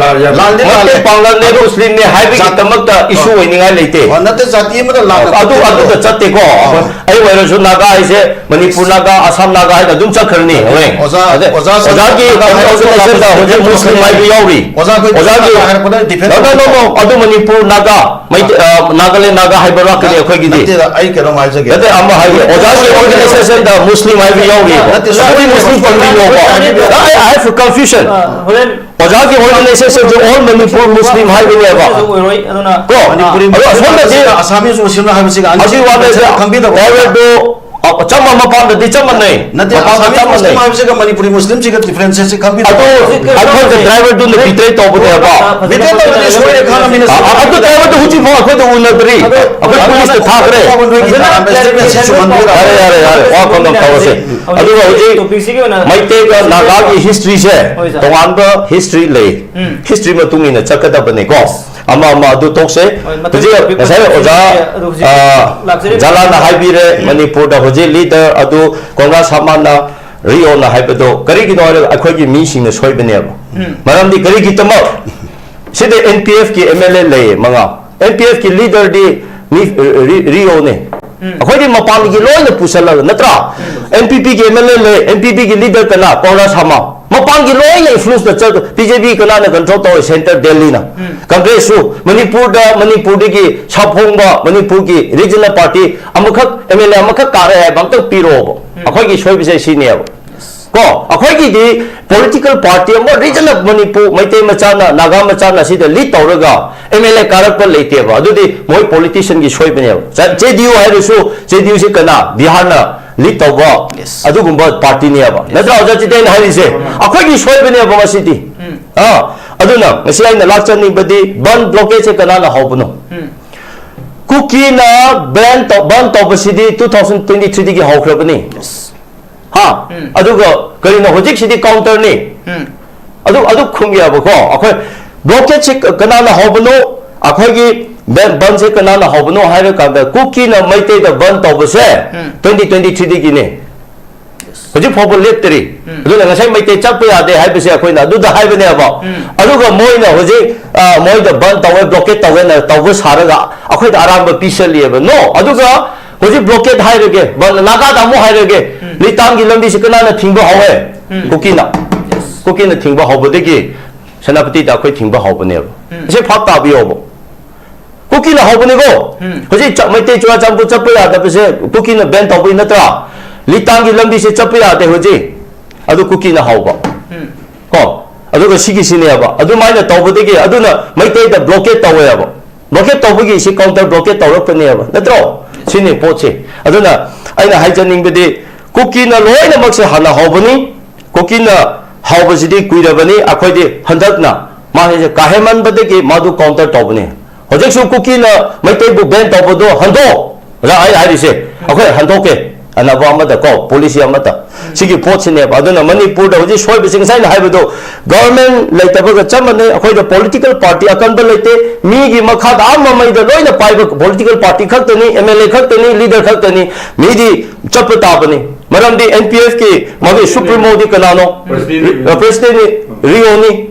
ꯂꯥꯜꯂꯦ꯫ ꯂꯥꯜꯂꯗꯤ ꯂꯥꯜꯂꯦ꯫ ꯃꯩꯇꯩ ꯄꯥꯡꯒꯜꯅꯦ, ꯃꯨꯁꯂꯤꯝꯅꯦ ꯍꯥꯏꯕꯒꯤꯗꯃꯛꯇ ꯏꯁꯨ ꯑꯣꯏꯅꯤꯡꯉꯥꯏ ꯂꯩꯇꯦ꯫ ꯑ, ꯅꯠꯇꯦ, ꯖꯥꯇꯤ ꯑꯃꯗ ꯂꯥꯟꯅ ꯑꯗꯨ, ꯑꯗꯨꯗ ꯆꯠꯇꯦꯀꯣ꯫ ꯑ꯫ ꯑꯩ ꯑꯣꯏꯔꯁꯨ ꯅꯥꯒꯥ ꯍꯥꯏꯁꯦ ꯃꯅꯤꯄꯨꯔ ꯅꯥꯒꯥ, ꯑꯁꯥꯝ ꯅꯥꯒꯥ ꯍꯥꯏꯅ ꯑꯗꯨꯝ ꯆꯠꯈ꯭ꯔꯅꯤ꯫ ꯍꯣꯏ꯫ ꯑꯣꯖꯥ, ꯑꯗ ꯑꯣꯖꯥ ꯑꯣꯖꯥꯒꯤ ꯁꯅꯥꯇꯣꯝꯕ organization ꯗ ꯍꯧꯖꯤꯛ ꯃꯨꯁꯂꯤꯝ ꯍꯥꯏꯕ ꯌꯥꯎꯔꯤ꯫ ꯑꯣꯖꯥ ꯑꯩꯈꯣꯏ ꯑꯣꯖꯥꯒꯤ ꯁꯅꯥꯇꯣꯝꯕ ꯍꯥꯏꯔꯛꯄꯗ defense no, no, no, no, ꯑꯗꯨ ꯃꯅꯤꯄꯨꯔ ꯅꯥꯒꯥ, ꯃꯩꯇꯩ, ꯑ, ꯅꯥꯒꯥꯂꯦꯟ ꯅꯥꯒꯥ ꯍꯥꯏꯕ ꯉꯥꯛꯇꯅꯤ ꯑꯩꯈꯣꯏꯒꯤꯗꯤ꯫ ꯅꯠꯇꯦꯗ, ꯑꯩ ꯀꯩꯅꯣꯝ ꯍꯥꯏꯖꯒꯦ꯫ ꯅꯠꯇꯦ, ꯑꯃ ꯍꯥꯏꯒꯦ꯫ ꯑꯣꯖꯥꯒꯤ organization ꯗ ꯃꯨꯁꯂꯤꯝ ꯍꯥꯏꯕ ꯌꯥꯎꯔꯤꯕ꯫ ꯅꯠꯇꯦ, ꯑꯗꯨꯗꯤ ꯃꯨꯁꯂꯤꯝ ꯄꯟꯕꯤꯅꯣꯕ꯫ ꯑ, ꯍꯣꯔꯦꯟ ꯑ, I, I have a confusion. ꯑ, ꯍꯣꯔꯦꯟ ꯑꯣꯖꯥꯒꯤ organization ꯁꯦ all ꯃꯅꯤꯄꯨꯔ ꯃꯨꯁꯂꯤꯝ ꯍꯥꯏꯕꯅꯦꯕ꯫ ꯑꯣꯏꯔꯣꯏ, ꯑꯗꯨꯅ ꯀꯣ? ꯃꯅꯤꯄꯨꯔꯤ ꯑꯗꯣ ꯑꯁꯣꯝꯗꯗꯤ ꯑꯁꯥꯃꯤꯁ ꯃꯨꯁꯂꯤꯝ ꯍꯥꯏꯕꯁꯤꯒ ꯑꯅꯤꯁꯤ ꯑꯗꯨꯒꯤ ꯋꯥ ꯅꯠꯇꯦ꯫ ꯈꯪꯕꯤꯗꯕ ꯗ꯭ꯔꯥꯏꯚꯔꯗꯣ ꯑ, ꯆꯞ ꯃ-, ꯃꯄꯥꯟꯗꯗꯤ ꯆꯞ ꯃꯥꯟꯅꯩ꯫ ꯅꯠꯇꯦ, ꯃꯄꯥꯟꯗ ꯑꯁꯥꯃꯤꯁ ꯆꯞ ꯃꯨꯁꯂꯤꯝ ꯃꯥꯟꯅꯩ꯫ ꯍꯥꯏꯕꯁꯤꯒ ꯃꯅꯤꯄꯨꯔꯤ ꯃꯨꯁꯂꯤꯝꯁꯤꯒ differentiation ꯁꯦ ꯈꯪꯕꯤꯗꯕ꯫ ꯑꯗꯨ ꯑꯩꯈꯣꯏꯒ ꯗ꯭ꯔꯥꯏꯚꯔꯗꯨꯅ betray ꯇꯧꯕꯅꯦꯕ꯫ Betray ꯇꯧꯕꯗꯤ ꯁꯣꯏꯔꯦ ꯈꯪꯉꯕꯅꯤꯅ ꯑ, ꯑ, ꯑꯗꯨ ꯗ꯭ꯔꯥꯏꯚꯔꯗꯨ ꯍꯧꯖꯤꯛꯐꯥꯎ ꯑꯩꯈꯣꯏꯗ ꯎꯅꯗ꯭ꯔꯤ꯫ ꯑꯩꯈꯣꯏ ꯄꯨꯂꯤꯁꯇ ꯊꯥꯈ꯭ꯔꯦ꯫ ꯅꯣꯏꯒꯤ ꯐꯖꯅ ꯀꯅꯥꯅ statement ꯁꯦ ꯆꯨꯝꯍꯟꯕꯤꯔꯣ? ꯌꯥꯔꯦ, ꯌꯥꯔꯦ, ꯌꯥꯔꯦ꯫ ꯋꯥ ꯀꯣꯟꯅ ꯇꯧꯔꯁꯦ꯫ ꯍꯧꯖꯤꯛ ꯑꯗꯨꯒ ꯍꯧꯖꯤꯛ topic ꯁꯤꯒꯤ ꯑꯣꯏꯅ ꯃꯩꯇꯩꯒ ꯅꯥꯒꯥꯒꯤ history ꯁꯦ ꯍꯣꯏ, ꯁꯥꯔ꯫ ꯇꯣꯉꯥꯟꯕ history ꯂꯩ꯫ ꯎꯝ꯫ History ꯃꯇꯨꯡ ꯏꯟꯅ ꯆꯠꯀꯗꯕꯅꯤꯀꯣ꯫ ꯑꯃ ꯑꯃ ꯑꯗꯨ ꯇꯣꯛꯁꯦ꯫ ꯍꯣꯏ, ꯃꯊꯪ ꯍꯧꯖꯤꯛ topic ꯉꯁꯥꯏ ꯃꯊꯪ ꯑꯣꯖꯥ, topic ꯑꯗꯨ ꯍꯧꯖꯤꯛ ꯑ, ꯂꯥꯛꯆꯔꯤꯕ ꯖꯂꯥꯟꯅ ꯍꯥꯏꯕꯤꯔꯦ, ꯎꯝ꯫ ꯃꯅꯤꯄꯨꯔꯗ ꯍꯧꯖꯤꯛ leader ꯑꯗꯨ ꯀꯣꯡꯒ꯭ꯔꯥꯁ ꯑꯃꯅ ꯔꯤꯑꯣꯅ ꯍꯥꯏꯕꯗꯣ ꯀꯔꯤꯒꯤꯅꯣ ꯍꯥꯏꯔꯒ ꯑꯩꯈꯣꯏꯒꯤ ꯃꯤꯁꯤꯡꯅ ꯁꯣꯏꯕꯅꯦꯕ꯫ ꯎꯝ꯫ ꯃꯔꯝꯗꯤ ꯀꯔꯤꯒꯤꯗꯃꯛ? ꯁꯤꯗ N P F ꯀꯤ M L A ꯂꯩꯌꯦ ꯃꯉꯥ꯫ N P F ꯀꯤ leader ꯗꯤ ꯃꯤ ꯔꯤ- ꯔꯤꯑꯣꯅꯦ꯫ ꯑꯩꯈꯣꯏꯗꯤ ꯃꯄꯥꯟꯒꯤ ꯂꯣꯏꯅ ꯄꯨꯁꯜꯂꯒ, ꯅꯠꯇ꯭ꯔꯥ? ꯑꯦꯟ ꯄꯤ ꯄꯤꯒꯤ ꯑꯦꯝ ꯑꯦꯜ ꯑꯦ ꯂꯩ, ꯑꯦꯟ ꯄꯤ ꯄꯤꯒꯤ ꯂꯤꯗꯔ ꯀꯅꯥ? ꯀꯣꯡꯒ꯭ꯔꯦꯁ ꯑꯃ꯫ ꯃꯄꯥꯟꯒꯤ ꯂꯣꯏꯅ ꯏꯟꯐ꯭ꯂꯨꯌꯦꯟꯁꯇ ꯆꯠ, ꯕꯤ ꯖꯦ ꯄꯤ ꯀꯅꯥꯅ ꯀꯟꯇ꯭ꯔꯣꯜ ꯇꯧꯋꯦ? ꯁꯦꯟꯇꯔ ꯗꯦꯜꯂꯤꯅ꯫ ꯀꯪꯒ꯭ꯔꯦꯁꯁꯨ ꯃꯅꯤꯄꯨꯔꯗ, ꯃꯅꯤꯄꯨꯔꯗꯒꯤ ꯁꯥꯐꯣꯡꯕ ꯃꯅꯤꯄꯨꯔꯒꯤ ꯔꯤꯖꯅꯦꯜ ꯄꯥꯔꯇꯤ ꯑꯃꯈꯛ, ꯑꯦꯝ ꯑꯦꯜ ꯑꯦ ꯑꯃꯈꯛ ꯀꯥꯔꯛꯑꯦ ꯍꯥꯏꯕ ꯑꯝꯇꯪ ꯄꯤꯔꯛꯑꯣꯕ꯫ ꯑꯩꯈꯣꯏꯒꯤ ꯁꯣꯏꯕꯁꯦ ꯁꯤꯅꯦꯕ꯫ ꯀꯣ, ꯑꯩꯈꯣꯏꯒꯤꯗꯤ ꯄꯣꯂꯤꯇꯤꯀꯦꯜ ꯄꯥꯔꯇꯤ ꯑꯃ, ꯔꯤꯖꯟ ꯑꯣꯐ ꯃꯅꯤꯄꯨꯔ, ꯃꯩꯇꯩ ꯃꯆꯥꯅ, ꯅꯥꯒꯥ ꯃꯆꯥꯅ ꯁꯤꯗ ꯂꯤꯗ ꯇꯧꯔꯒ ꯑꯦꯝ ꯑꯦꯜ ꯑꯦ ꯀꯥꯔꯛꯄ ꯂꯩꯇꯦꯕ꯫ ꯑꯗꯨꯗꯤ ꯃꯣꯏ ꯄꯣꯂꯤꯇꯤꯁꯤꯌꯟꯒꯤ ꯁꯣꯏꯕꯅꯦꯕ꯫ ꯖꯦ ꯗꯤ ꯌꯨ ꯍꯥꯏꯔꯁꯨ, ꯖꯦ ꯗꯤ ꯌꯨꯁꯤ ꯀꯅꯥ? ꯕꯤꯍꯥꯔꯅ ꯂꯤꯗ ꯇꯧꯕ ꯑꯗꯨꯒꯨꯝꯕ ꯄꯥꯔꯇꯤꯅꯦꯕ꯫ ꯅꯠꯇ꯭ꯔꯥ, ꯑꯣꯖꯥ ꯖꯤꯇꯦꯟ ꯍꯥꯏꯔꯤꯁꯦ? ꯑꯩꯈꯣꯏꯒꯤ ꯁꯣꯏꯕꯅꯦꯕ ꯃꯁꯤꯗꯤ꯫ ꯑꯥ, ꯑꯗꯨꯅ ꯉꯁꯤ ꯑꯩꯅ ꯂꯥꯛꯆꯅꯤꯡꯕꯗꯤ, ꯕꯟ ꯕ꯭ꯂꯣꯀꯦꯠꯁꯦ ꯀꯅꯥꯅ ꯍꯧꯕꯅꯣ? ꯀꯨꯀꯤꯅ ꯕꯦꯟ ꯇꯧ-, ꯕꯟ ꯇꯧꯕꯁꯤꯗꯤ ꯇꯨ ꯊꯥꯎꯖꯟ ꯇ꯭ꯋꯦꯟꯇꯤ ꯊ꯭ꯔꯤꯗꯒꯤ ꯍꯧꯈ꯭ꯔꯕꯅꯤ꯫ ꯍꯥ? ꯑꯗꯨꯒ ꯀꯔꯤꯅꯣ, ꯍꯧꯖꯤꯛꯁꯤꯗꯤ ꯀꯥꯎꯟꯇꯔꯅꯤ꯫ ꯑꯗꯨ, ꯑꯗꯨ ꯈꯨꯝꯒꯦꯕꯀꯣ, ꯑꯩꯈꯣꯏ ꯕ꯭ꯂꯣꯀꯦꯠꯁꯤ ꯀ-, ꯀꯅꯥꯅ ꯍꯧꯕꯅꯣ? ꯑꯩꯈꯣꯏꯒꯤ ꯕꯦꯟ, ꯕꯟꯁꯦ ꯀꯅꯥꯅ ꯍꯧꯕꯅꯣ ꯍꯥꯏꯔꯀꯥꯟꯗ, ꯀꯨꯀꯤꯅ ꯃꯩꯇꯩꯗ ꯕꯟ ꯇꯧꯕꯁꯦ ꯇ꯭ꯋꯦꯟꯇꯤ ꯇ꯭ꯋꯦꯟꯇꯤ ꯊ꯭ꯔꯤꯗꯒꯤꯅꯤ꯫ ꯍꯧꯖꯤꯛ ꯐꯥꯎꯕ ꯂꯦꯞꯇꯔꯤ꯫ ꯑꯗꯨꯅ ꯉꯁꯥꯏ ꯃꯩꯇꯩ ꯆꯠꯄ ꯌꯥꯗꯦ ꯍꯥꯏꯕꯁꯦ ꯑꯩꯈꯣꯏꯅ ꯑꯗꯨꯗ ꯍꯥꯏꯕꯅꯦꯕ꯫ ꯑꯗꯨꯒ ꯃꯣꯏꯅ ꯍꯧꯖꯤꯛ, ꯑ, ꯃꯣꯏꯗ ꯕꯟ ꯇꯧꯋꯦ, ꯕ꯭ꯂꯣꯀꯦꯠ ꯇꯧꯋꯦꯅ ꯇꯧꯕ ꯁꯥꯔꯒ ꯑꯩꯈꯣꯏꯗ ꯑꯔꯥꯟꯕ ꯄꯤꯁꯜꯂꯤꯑꯕ꯫ ꯅꯣ, ꯑꯗꯨꯒ ꯍꯧꯖꯤꯛ ꯕ꯭ꯂꯣꯀꯦꯠ ꯍꯥꯏꯔꯒꯦ, ꯕꯟ, ꯅꯥꯒꯥꯗ ꯑꯃꯨꯛ ꯍꯥꯏꯔꯒꯦ, ꯂꯤꯇꯥꯟꯒꯤ ꯂꯝꯕꯤꯁꯤ ꯀꯅꯥꯅ ꯊꯤꯡꯕ ꯍꯧꯋꯦ? ꯀꯨꯀꯤꯅ꯫ ꯀꯨꯀꯤꯅ ꯊꯤꯡꯕ ꯍꯧꯕꯗꯒꯤ ꯁꯦꯅꯥꯄꯇꯤꯗ ꯑꯩꯈꯣꯏ ꯊꯤꯡꯕ ꯍꯧꯕꯅꯦꯕ꯫ ꯑꯁꯤ ꯚꯥꯞ ꯇꯥꯕꯤꯌꯣꯕ꯫ ꯀꯨꯀꯤꯅ ꯍꯧꯕꯅꯤꯀꯣ꯫ ꯍꯧꯖꯤꯛ ꯆ-, ꯃꯩꯇꯩ ꯆꯨꯔꯥꯆꯥꯟꯄꯨꯔ ꯆꯠꯄ ꯌꯥꯗꯕꯁꯦ ꯀꯨꯀꯤꯅ ꯕꯦꯟ ꯇꯧꯕꯩ ꯅꯠꯇ꯭ꯔꯥ? ꯂꯤꯇꯥꯟꯒꯤ ꯂꯝꯕꯤꯁꯦ ꯆꯠꯄ ꯌꯥꯗꯦ ꯍꯧꯖꯤꯛ꯫ ꯑꯗꯨ ꯀꯨꯀꯤꯅ ꯍꯧꯕ꯫ ꯀꯣ? ꯑꯗꯨꯒ ꯁꯤꯒꯤꯁꯤꯅꯦꯕ꯫ ꯑꯗꯨꯃꯥꯏꯅ ꯇꯧꯕꯗꯒꯤ ꯑꯗꯨꯅ ꯃꯩꯇꯩꯗ ꯕ꯭ꯂꯣꯀꯦꯠ ꯇꯧꯋꯦꯕ꯫ ꯕ꯭ꯂꯣꯀꯦꯠ ꯇꯧꯕꯒꯤ ꯁꯤ ꯀꯥꯎꯟꯇꯔ ꯕ꯭ꯂꯣꯀꯦꯠ ꯇꯧꯔꯛꯄꯅꯦꯕ꯫ ꯅꯠꯇ꯭ꯔꯣ? ꯁꯤꯅꯤ ꯄꯣꯠꯁꯦ꯫ ꯑꯗꯨꯅ ꯑꯩꯅ ꯍꯥꯏꯖꯅꯤꯡꯕꯗꯤ ꯀꯨꯀꯤꯅ ꯂꯣꯏꯅꯃꯛꯁꯦ ꯍꯥꯟꯅ ꯍꯧꯕꯅꯤ꯫ ꯀꯨꯀꯤꯅ ꯍꯧꯕꯁꯤꯗꯤ ꯀꯨꯏꯔꯕꯅꯤ꯫ ꯑꯩꯈꯣꯏꯗꯤ ꯍꯟꯗꯛꯅ ꯃꯥꯁꯦ ꯀꯥꯍꯦꯟꯃꯟꯕꯗꯒꯤ ꯃꯥꯗꯨ ꯀꯥꯎꯟꯇꯔ ꯇꯧꯕꯅꯤ꯫ ꯍꯧꯖꯤꯛꯁꯨ ꯀꯨꯀꯤꯅ ꯃꯩꯇꯩꯕꯨ ꯕꯦꯟ ꯇꯧꯕꯗꯣ ꯍꯟꯗꯣꯛ꯫ ꯑꯣꯖꯥ, ꯑꯩ ꯍꯥꯏꯔꯤꯁꯦ, ꯑꯩꯈꯣꯏ ꯍꯟꯗꯣꯛꯀꯦ꯫ ꯑꯅꯧꯕ ꯑꯃꯗ ꯀꯣ, ꯄꯣꯂꯤꯁꯤ ꯑꯃꯗ꯫ ꯁꯤꯒꯤ ꯄꯣꯠꯁꯤꯅꯦꯕ꯫ ꯑꯗꯨꯅ ꯃꯅꯤꯄꯨꯔꯗ ꯍꯧꯖꯤꯛ ꯁꯣꯏꯕꯁꯤ ꯉꯁꯥꯏꯅ ꯍꯥꯏꯕꯗꯣ, ꯒꯚꯔꯟꯃꯦꯟ ꯂꯩꯇꯕꯒ ꯆꯞ ꯃꯥꯟꯅꯩ꯫ ꯑꯩꯈꯣꯏꯗ ꯄꯣꯂꯤꯇꯤꯀꯦꯜ ꯄꯥꯔꯇꯤ ꯑꯀꯟꯕ ꯂꯩꯇꯦ꯫ ꯃꯤꯒꯤ ꯃꯈꯥꯗ ꯑꯥ ꯃꯃꯩꯗ ꯂꯣꯏꯅ ꯄꯥꯏꯕ ꯄꯣꯂꯤꯇꯤꯀꯦꯜ ꯄꯥꯔꯇꯤ ꯈꯛꯇꯅꯤ, ꯑꯦꯝ ꯑꯦꯜ ꯑꯦ ꯈꯛꯇꯅꯤ, ꯂꯤꯗꯔ ꯈꯛꯇꯅꯤ꯫ ꯃꯤꯗꯤ ꯆꯠꯄ ꯇꯥꯕꯅꯤ꯫ ꯃꯔꯝꯗꯤ ꯑꯦꯟ ꯄꯤ ꯑꯦꯐꯀꯤ ꯃꯥꯒꯤ ꯁꯨꯄ꯭ꯔꯤꯃꯣꯗꯤ ꯀꯅꯥꯅꯣ? ꯄ꯭ꯔꯁꯤꯗꯦꯟꯅꯤ꯫ ꯄ꯭ꯔꯁꯤꯗꯦꯟꯅꯤ, ꯔꯤꯑꯣꯅꯤ꯫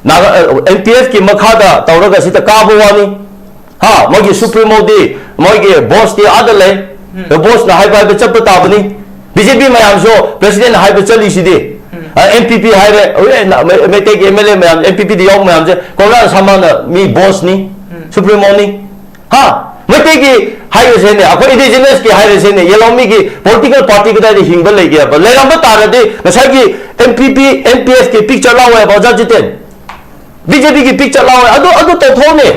ꯅꯥꯒꯥ-, ꯑꯦꯟ ꯄꯤ ꯑꯦꯐꯀꯤ ꯃꯈꯥꯗ ꯇꯧꯔꯒ ꯁꯤꯗ ꯀꯥꯕ ꯋꯥꯅꯤ꯫ ꯍꯥ, ꯃꯣꯏꯒꯤ ꯁꯨꯄ꯭ꯔꯤꯃꯣꯗꯤ, ꯃꯣꯏꯒꯤ ꯕꯣꯁꯇꯤ ꯑꯥꯗ ꯂꯩ꯫ ꯕꯣꯁꯅ ꯍꯥꯏꯕ ꯍꯥꯏꯕ ꯆꯠꯄ ꯇꯥꯕꯅꯤ꯫ ꯕꯤ ꯖꯦ ꯄꯤ ꯃꯌꯥꯝꯁꯨ ꯄ꯭ꯔꯦꯁꯤꯗꯦꯟꯠꯅ ꯍꯥꯏꯕ ꯆꯠꯂꯤꯁꯤꯗꯤ꯫ ꯑꯦꯝ ꯄꯤ ꯄꯤ ꯍꯥꯏꯔꯦ, ꯍꯧꯖꯤꯛ ꯑꯩꯅ ꯃꯩ-, ꯃꯩꯇꯩꯒꯤ ꯑꯦꯝ ꯑꯦꯜ ꯑꯦ ꯃꯌꯥꯝ, ꯑꯦꯝ ꯄꯤ ꯄꯤꯗ ꯌꯥꯎꯕ ꯃꯌꯥꯝꯁꯦ, ꯀꯣꯝꯔꯥ ꯁꯃꯥꯅ ꯃꯤ ꯕꯣꯁꯅꯤ, ꯁꯨꯄ꯭ꯔꯤꯃꯣꯅꯤ꯫ ꯍꯥ? ꯃꯩꯇꯩꯒꯤ ꯍꯥꯏꯔꯁꯦꯅꯦ, ꯑꯩꯈꯣꯏ ꯏꯟꯗꯤꯖꯤꯅꯁꯀꯤ ꯍꯥꯏꯔꯁꯦꯅꯦ, ꯌꯦꯂꯧꯃꯤꯒꯤ ꯄꯣꯂꯤꯇꯤꯀꯦꯜ ꯄꯥꯔꯇꯤ ꯀꯗꯥꯏꯗ ꯍꯤꯡꯕ ꯂꯩꯒꯦꯕ? ꯂꯩꯔꯝꯕ ꯇꯥꯔꯗꯤ ꯉꯁꯥꯏꯒꯤ ꯑꯦꯝ ꯄꯤ ꯄꯤ, ꯑꯦꯝ ꯄꯤ ꯑꯦꯐꯀꯤ ꯄꯤꯛꯆꯔ ꯂꯥꯎꯋꯦꯕ, ꯑꯣꯖꯥ ꯖꯤꯇꯦꯟ꯫ ꯕꯤ ꯖꯦ ꯄꯤꯒꯤ ꯄꯤꯛꯆꯔ ꯂꯥꯎꯋꯦ꯫ ꯑꯗꯨ, ꯑꯗꯨ ꯇꯧꯊꯣꯛꯎꯅꯦ꯫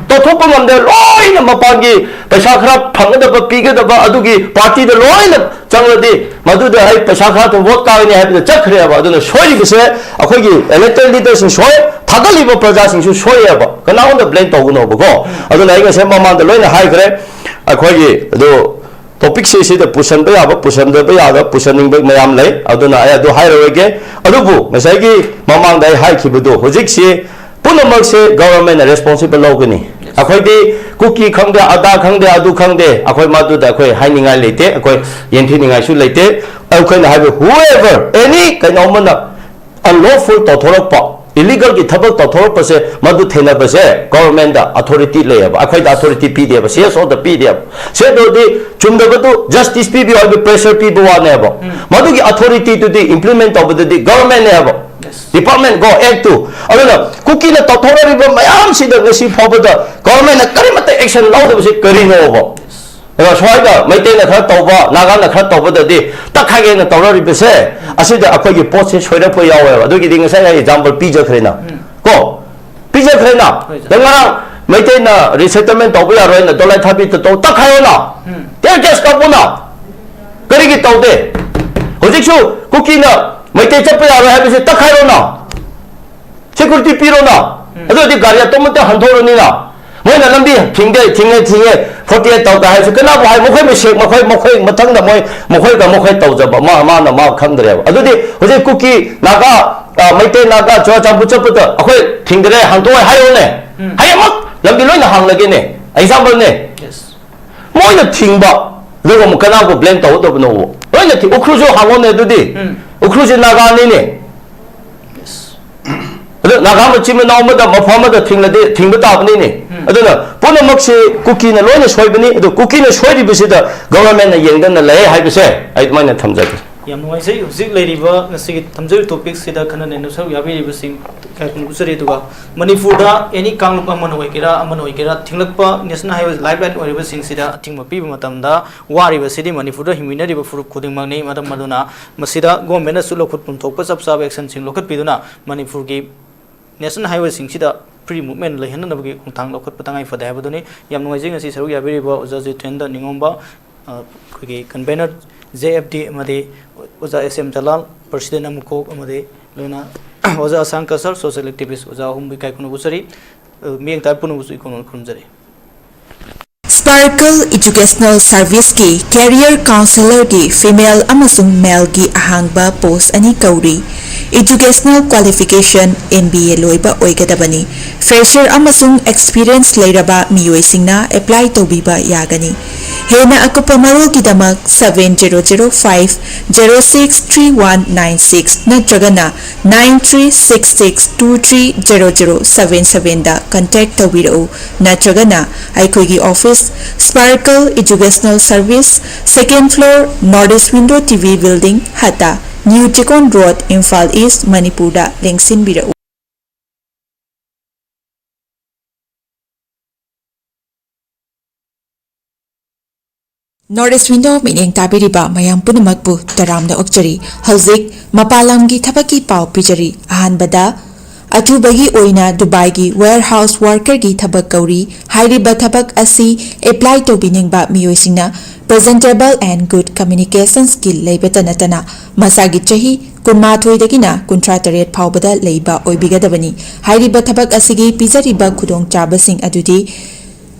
ꯇꯧꯊꯣꯛꯄ ꯉꯝꯗꯦ꯫ ꯂꯣꯏꯅ ꯃꯄꯥꯟꯒꯤ ꯄꯩꯁꯥ ꯈꯔ ꯐꯪꯒꯗꯕ, ꯄꯤꯒꯗꯕ ꯑꯗꯨꯒꯤ ꯄꯥꯔꯇꯤꯗ ꯂꯣꯏꯅ ꯆꯪꯂꯗꯤ ꯃꯗꯨꯗ ꯑꯩ ꯄꯩꯁꯥ ꯈꯔ ꯊꯝ ꯚꯣꯠ ꯀꯥꯒꯅꯤ ꯍꯥꯏꯕꯗ ꯆꯠꯈ꯭ꯔꯦꯕ꯫ ꯑꯗꯨꯅ ꯁꯣꯏꯔꯤꯕꯁꯦ ꯑꯩꯈꯣꯏꯒꯤ ꯏꯂꯦꯛꯇꯦꯗ ꯂꯤꯗꯔꯁꯤꯡ ꯁꯣꯏ, ꯊꯥꯒꯠꯂꯤꯕ ꯄ꯭ꯔꯖꯥꯁꯤꯡꯁꯨ ꯁꯣꯏꯌꯦꯕ꯫ ꯀꯅꯥꯉꯣꯟꯗ ꯕ꯭ꯂꯦꯝ ꯇꯧꯒꯅꯣꯕꯀꯣ꯫ ꯑꯗꯨꯅ ꯑꯩ ꯉꯁꯥꯏ ꯃꯃꯥꯡꯗ ꯂꯣꯏꯅ ꯍꯥꯏꯈ꯭ꯔꯦ꯫ ꯑꯩꯈꯣꯏꯒꯤ ꯑꯗꯨ ꯇꯣꯄꯤꯛꯁꯦ ꯁꯤꯗ ꯄꯨꯁꯟꯕ ꯌꯥꯕ, ꯄꯨꯁꯟꯗꯕ ꯌꯥꯗꯕ, ꯄꯨꯁꯟꯅꯤꯡꯕ ꯃꯌꯥꯝ ꯂꯩ꯫ ꯑꯗꯨꯅ ꯑꯩ ꯑꯗꯨ ꯍꯥꯏꯔꯔꯣꯏꯒꯦ꯫ ꯑꯗꯨꯕꯨ ꯉꯁꯥꯏꯒꯤ ꯃꯃꯥꯡꯗ ꯑꯩ ꯍꯥꯏꯈꯤꯕꯗꯣ, ꯍꯧꯖꯤꯛꯁꯤ ꯄꯨꯝꯅꯃꯛꯁꯦ ꯒꯚꯔꯟꯃꯦꯟꯠꯅ ꯔꯦꯁꯄꯣꯟꯁꯤꯕꯜ ꯂꯧꯒꯅꯤ꯫ ꯑꯩꯈꯣꯏꯗꯤ ꯀꯨꯀꯤ ꯈꯪꯗꯦ, ꯑꯗꯥ ꯈꯪꯗꯦ, ꯑꯗꯨ ꯈꯪꯗꯦ, ꯑꯩꯈꯣꯏ ꯃꯗꯨꯗ ꯑꯩꯈꯣꯏ ꯍꯥꯏꯅꯤꯡꯉꯥꯏ ꯂꯩꯇꯦ, ꯑꯩꯈꯣꯏ ꯌꯦꯡꯊꯤꯅꯤꯡꯉꯥꯏꯁꯨ ꯂꯩꯇꯦ꯫ ꯑꯩꯈꯣꯏꯅ ꯍꯥꯏꯕ, whoever, any ꯀꯩꯅꯣ ꯑꯃꯅ unlawful ꯇꯧꯊꯣꯔꯛꯄ, ꯏꯂꯤꯒꯦꯜꯒꯤ ꯊꯕꯛ ꯇꯧꯊꯣꯔꯛꯄꯁꯦ, ꯃꯗꯨ ꯊꯦꯡꯅꯕꯁꯦ ꯒꯚꯔꯟꯃꯦꯟꯠꯇ ꯑꯣꯊꯣꯔꯤꯇꯤ ꯂꯩꯌꯦꯕ, ꯑꯩꯈꯣꯏꯗ ꯑꯣꯊꯣꯔꯤꯇꯤ ꯄꯤꯗꯦꯕ, ꯁꯤ ꯑꯦꯁ ꯑꯣꯗ ꯄꯤꯗꯦꯕ꯫ ꯁꯤ ꯑꯦꯁ ꯑꯣꯗꯤ ꯆꯨꯝꯗꯕꯗꯨ ꯖꯁꯇꯤꯁ ꯄꯤꯕꯤꯌꯨ ꯍꯥꯏꯕꯒꯤ ꯄ꯭ꯔꯦꯁꯔ ꯄꯤꯕ ꯋꯥꯅꯦꯕ꯫ ꯃꯗꯨꯒꯤ ꯑꯣꯊꯣꯔꯤꯇꯤꯗꯨꯗꯤ ꯏꯝꯄ꯭ꯂꯤꯃꯦꯟꯠ ꯇꯧꯕꯗꯗꯤ ꯒꯚꯔꯟꯃꯦꯟꯠꯅꯦꯕ, ꯗꯤꯄꯥꯔꯠꯃꯦꯟꯠ ꯀꯣ, ꯑꯦꯛꯠꯇꯨ꯫ ꯑꯗꯨꯅ ꯀꯨꯀꯤꯅ ꯇꯧꯊꯣꯔꯛꯂꯤꯕ ꯃꯌꯥꯝꯁꯤꯗ ꯉꯁꯤ ꯐꯥꯎꯕꯗ ꯒꯚꯔꯟꯃꯦꯟꯠꯅ ꯀꯔꯤꯃꯠꯇ ꯑꯦꯛꯁꯟ ꯂꯧꯗꯕꯁꯦ ꯀꯔꯤꯅꯣꯕ? ꯑꯗꯣ ꯁ꯭ꯋꯥꯏꯗ ꯃꯩꯇꯩꯅ ꯈꯔ ꯇꯧꯕ, ꯅꯥꯒꯥꯅ ꯈꯔ ꯇꯧꯕꯗꯗꯤ ꯇꯛꯈꯥꯏꯒꯦꯅ ꯇꯧꯔꯛꯂꯤꯕꯁꯦ, ꯑꯁꯤꯗ ꯑꯩꯈꯣꯏꯒꯤ ꯄꯣꯠꯁꯦ ꯁꯣꯏꯔꯛꯄ ꯌꯥꯎꯋꯦꯕ꯫ ꯑꯗꯨꯒꯤꯗꯤ ꯉꯁꯥꯏ ꯑꯩ ꯑꯦꯛꯖꯥꯝꯄꯜ ꯄꯤꯖꯈ꯭ꯔꯦꯅ꯫ ꯀꯣ? ꯄꯤꯖꯈ꯭ꯔꯦꯅ꯫ ꯍꯣꯏ, ꯁꯥꯔ꯫ ꯅꯪ ꯉꯔꯥꯡ ꯃꯩꯇꯩꯅ ꯔꯤꯁꯦꯇꯜꯃꯦꯟꯠ ꯇꯧꯕ ꯌꯥꯔꯣꯏꯅ ꯗꯣꯂꯥꯏ ꯊꯥꯕꯤꯗ ꯇꯧ ꯇꯛꯈꯥꯏꯌꯣꯅ꯫ Tier gas ꯀꯥꯞꯄꯣꯅ꯫ ꯀꯔꯤꯒꯤ ꯇꯧꯗꯦ? ꯍꯧꯖꯤꯛꯁꯨ ꯀꯨꯀꯤꯅ ꯃꯩꯇꯩ ꯆꯠꯄ ꯌꯥꯔꯣꯏ ꯍꯥꯏꯕꯁꯦ ꯇꯛꯈꯥꯏꯔꯣꯅ꯫ ꯁꯦꯀ꯭ꯌꯨꯔꯤꯇꯤ ꯄꯤꯔꯣꯅ꯫ ꯑꯗꯨ ꯑꯣꯏꯔꯗꯤ ꯒꯥꯔꯤ ꯑꯇꯣꯞꯄꯇ ꯍꯟꯊꯣꯛꯔꯅꯤꯅ꯫ ꯃꯣꯏꯅ ꯂꯝꯕꯤ ꯊꯤꯡꯗꯦ, ꯊꯤꯡꯉꯦ, ꯊꯤꯡꯉꯦ, ꯐꯣꯔꯇꯤ ꯑꯦꯠ ꯇꯧꯗꯦ ꯍꯥꯏꯔꯁꯨ ꯀꯅꯥꯕꯨ ꯍꯥꯏ? ꯃꯈꯣꯏ ꯃꯁꯦꯟ, ꯃꯈꯣꯏ, ꯃꯈꯣꯏ ꯃꯊꯪꯗ ꯃꯣꯏ, ꯃꯈꯣꯏꯒ ꯃꯈꯣꯏ ꯇꯧꯖꯕ, ꯃꯥ, ꯃꯥꯅ ꯃꯥ ꯈꯪꯗ꯭ꯔꯦꯕ꯫ ꯑꯗꯨꯗꯤ ꯍꯧꯖꯤꯛ ꯀꯨꯀꯤ, ꯅꯥꯒꯥ, ꯑ, ꯃꯩꯇꯩ, ꯅꯥꯒꯥ, ꯆꯨꯔꯥꯆꯥꯟꯄꯨꯔ ꯆꯠꯄꯗ ꯑꯩꯈꯣꯏ ꯊꯤꯡꯗ꯭ꯔꯦ, ꯍꯟꯗꯣꯛꯑꯣ ꯍꯥꯏꯌꯣꯅꯦ꯫ ꯍꯌꯦꯡꯃꯛ ꯂꯝꯕꯤ ꯂꯣꯏꯅ ꯍꯥꯡꯂꯒꯦꯅꯦ꯫ ꯑꯦꯛꯖꯥꯝꯄꯜꯅꯦ꯫ ꯃꯣꯏꯅ ꯊꯤꯡꯕ, ꯑꯗꯨꯒ ꯑꯃꯨꯛ ꯀꯅꯥꯕꯨ ꯕ꯭ꯂꯦꯝ ꯇꯧꯒꯗꯕꯅꯣ? ꯂꯣꯏꯅ ꯊꯤ-, ꯎꯈ꯭ꯔꯨꯜꯁꯨ ꯍꯥꯡꯉꯣꯅꯦ ꯑꯗꯨꯗꯤ꯫ ꯎꯈ꯭ꯔꯨꯜꯁꯦ ꯅꯥꯒꯥꯅꯤꯅꯦ꯫ ꯑꯗꯨ ꯅꯥꯒꯥ ꯃꯆꯤꯟ ꯃꯅꯥꯎ ꯑꯃꯗ, ꯃꯐꯝ ꯑꯃꯗ ꯊꯤꯡꯂꯗꯤ ꯊꯤꯡꯕ ꯇꯥꯕꯅꯤꯅꯦ꯫ ꯑꯗꯨꯅ ꯄꯨꯝꯅꯃꯛꯁꯤ ꯀꯨꯀꯤꯅ ꯂꯣꯏꯅ ꯁꯣꯏꯕꯅꯤ꯫ ꯑꯗꯨ ꯀꯨꯀꯤꯅ ꯁꯣꯏꯔꯤꯕꯁꯤꯗ ꯒꯣꯕꯔꯃꯦꯟꯅ ꯌꯦꯡꯗꯅ ꯂꯩ ꯍꯥꯏꯕꯁꯦ ꯑꯩ ꯑꯗꯨꯃꯥꯏꯅ ꯊꯝꯖꯒꯦ꯫ ꯌꯥꯝ ꯅꯨꯡꯉꯥꯏꯖꯩ꯫ ꯍꯧꯖꯤꯛ ꯂꯩꯔꯤꯕ ꯉꯁꯤꯒꯤ ꯊꯝꯖꯔꯤꯕ ꯇꯣꯄꯤꯛꯁꯤꯗ ꯈꯟꯅ ꯅꯩꯅ ꯁꯔꯨꯛ ꯌꯥꯕꯤꯔꯤꯕꯁꯤꯡ ꯏꯀꯥꯏ ꯈꯨꯝꯅꯕ ꯎꯠꯆꯔꯤ꯫ ꯑꯗꯨꯒ ꯃꯅꯤꯄꯨꯔꯗ ꯑꯦꯅꯤ ꯀꯥꯡꯂꯨꯞ ꯑꯃꯅ ꯑꯣꯏꯒꯦꯔꯥ ꯑꯃꯅ ꯑꯣꯏꯒꯦꯔꯥ ꯊꯤꯡꯂꯛꯄ ꯅꯦꯁꯅꯦꯜ ꯍꯥꯏꯋꯦ ꯂꯥꯏꯐ ꯂꯥꯏꯟ ꯑꯣꯏꯔꯤꯕꯁꯤꯡꯁꯤꯗ ꯑꯊꯤꯡꯕ ꯄꯤꯕ ꯃꯇꯝꯗ ꯋꯥꯔꯤꯕꯁꯤꯗꯤ ꯃꯅꯤꯄꯨꯔꯗ ꯍꯤꯡꯃꯤꯟꯅꯔꯤꯕ ꯐꯨꯔꯨꯞ ꯈꯨꯗꯤꯡꯃꯛꯅꯤ꯫ ꯃꯔꯝ ꯑꯗꯨꯅ ꯃꯁꯤꯗ ꯒꯣꯔꯃꯦꯟꯅꯁꯨ ꯂꯧꯈꯠꯐꯝ ꯊꯣꯛꯄ ꯆꯞ ꯆꯥꯕ ꯑꯦꯛꯁꯟꯁꯤꯡ ꯂꯧꯈꯠꯄꯤꯗꯨꯅ ꯃꯅꯤꯄꯨꯔꯒꯤ ꯅꯦꯁꯅꯦꯜ ꯍꯥꯏꯋꯦꯁꯤꯡꯁꯤꯗ ꯐ꯭ꯔꯤ ꯃꯨꯚꯃꯦꯟ ꯂꯩꯍꯟꯅꯅꯕꯒꯤ ꯈꯣꯡꯊꯥꯡ ꯂꯧꯈꯠꯄ ꯇꯉꯥꯏ ꯐꯗꯦ ꯍꯥꯏꯕꯗꯨꯅꯤ꯫ ꯌꯥꯝ ꯅꯨꯡꯉꯥꯏꯖꯩ ꯉꯁꯤ ꯁꯔꯨꯛ ꯌꯥꯕꯤꯔꯤꯕ ꯑꯣꯖꯥ ꯖꯤꯇꯦꯟꯗ꯭ꯔ ꯅꯤꯉꯣꯝꯕ, ꯑ, ꯑꯩꯈꯣꯏꯒꯤ ꯀꯟꯚꯦꯅꯔ ꯖꯦ ꯑꯦꯐ ꯗꯤ ꯑꯃꯗꯤ ꯑꯣꯖꯥ ꯑꯦꯁ ꯑꯦꯝ ꯖꯂꯥꯜ, ꯄ꯭ꯔꯁꯤꯗꯦꯟ ꯑꯃꯨꯀꯣꯛ ꯑꯃꯗꯤ ꯂꯣꯏꯅ ꯑꯣꯖꯥ ꯑꯁꯥꯡ ꯀꯁꯔ, ꯁꯣꯁꯤꯌꯦꯜ ꯑꯦꯛꯇꯤꯚꯤꯁ ꯑꯣꯖꯥ ꯑꯍꯨꯝꯕꯨ ꯏꯀꯥꯏ ꯈꯨꯝꯅꯕ ꯎꯠꯆꯔꯤ꯫ ꯑ, ꯃꯤꯠꯌꯦꯡ ꯇꯥꯕ ꯄꯨꯝꯅꯃꯛꯁꯨ ꯏꯀꯣꯟ ꯈꯨꯔꯨꯝꯖꯔꯤ꯫ Sparkle Educational Service ꯀꯤ Career Counsellor ꯒꯤ female ꯑꯃꯁꯨꯡ male ꯒꯤ ꯑꯍꯥꯡꯕ post ꯑꯅꯤ ꯀꯧꯔꯤ꯫ Educational qualification M B A ꯂꯣꯏꯕ ꯑꯣꯏꯒꯗꯕꯅꯤ꯫ Fresher ꯑꯃꯁꯨꯡ experience ꯂꯩꯔꯕ ꯃꯤꯑꯣꯏꯁꯤꯡꯅ apply ꯇꯧꯕꯤꯕ ꯌꯥꯒꯅꯤ꯫ ꯍꯦꯟꯅ ꯑꯀꯨꯞꯄ ꯃꯔꯣꯜꯒꯤꯗꯃꯛ seven zero zero five zero six three one nine six ꯅꯠꯇ꯭ꯔꯒꯅ nine three six six two three zero zero seven seven ꯗ contact ꯇꯧꯕꯤꯔꯛꯎ, ꯅꯠꯇ꯭ꯔꯒꯅ ꯑꯩꯈꯣꯏꯒꯤ office, Sparkle Educational Service, second floor, North East Window T V Building, ꯍꯠꯇ, New Chekon Road, Imphal east, ꯃꯅꯤꯄꯨꯔꯗ ꯂꯦꯡꯁꯤꯟꯕꯤꯔꯛꯎ꯫ North East Window ꯃꯤꯠꯌꯦꯡ ꯇꯥꯕꯤꯔꯤꯕ ꯃꯌꯥꯝ ꯄꯨꯝꯅꯃꯛꯄꯨ ꯇꯔꯥꯝꯅ ꯑꯣꯛꯆꯔꯤ꯫ ꯍꯧꯖꯤꯛ ꯃꯄꯥꯟ ꯂꯝꯒꯤ ꯊꯕꯛꯀꯤ ꯄꯥꯎ ꯄꯤꯖꯔꯤ꯫ ꯑꯍꯥꯟꯕꯗ, ꯑꯊꯨꯕꯒꯤ ꯑꯣꯏꯅ ꯗꯨꯕꯥꯏꯒꯤ warehouse worker ꯒꯤ ꯊꯕꯛ ꯀꯧꯔꯤ꯫ ꯍꯥꯏꯔꯤꯕ ꯊꯕꯛ ꯑꯁꯤ apply ꯇꯧꯕꯤꯅꯤꯡꯕ ꯃꯤꯑꯣꯏꯁꯤꯡꯅ presentable and good communication skill ꯂꯩꯕꯇ ꯅꯠꯇꯅ ꯃꯁꯥꯒꯤ ꯆꯍꯤ ꯀꯨꯟꯃꯥꯊꯣꯏꯗꯒꯤꯅ ꯀꯨꯟꯊ꯭ꯔꯥ ꯇꯔꯦꯠ ꯐꯥꯎꯕꯗ ꯂꯩꯕ ꯑꯣꯏꯕꯤꯒꯗꯕꯅꯤ꯫ ꯍꯥꯏꯔꯤꯕ ꯊꯕꯛ ꯑꯁꯤꯒꯤ ꯄꯤꯖꯔꯤꯕ ꯈꯨꯗꯣꯡꯆꯥꯕꯁꯤꯡ ꯑꯗꯨꯗꯤ,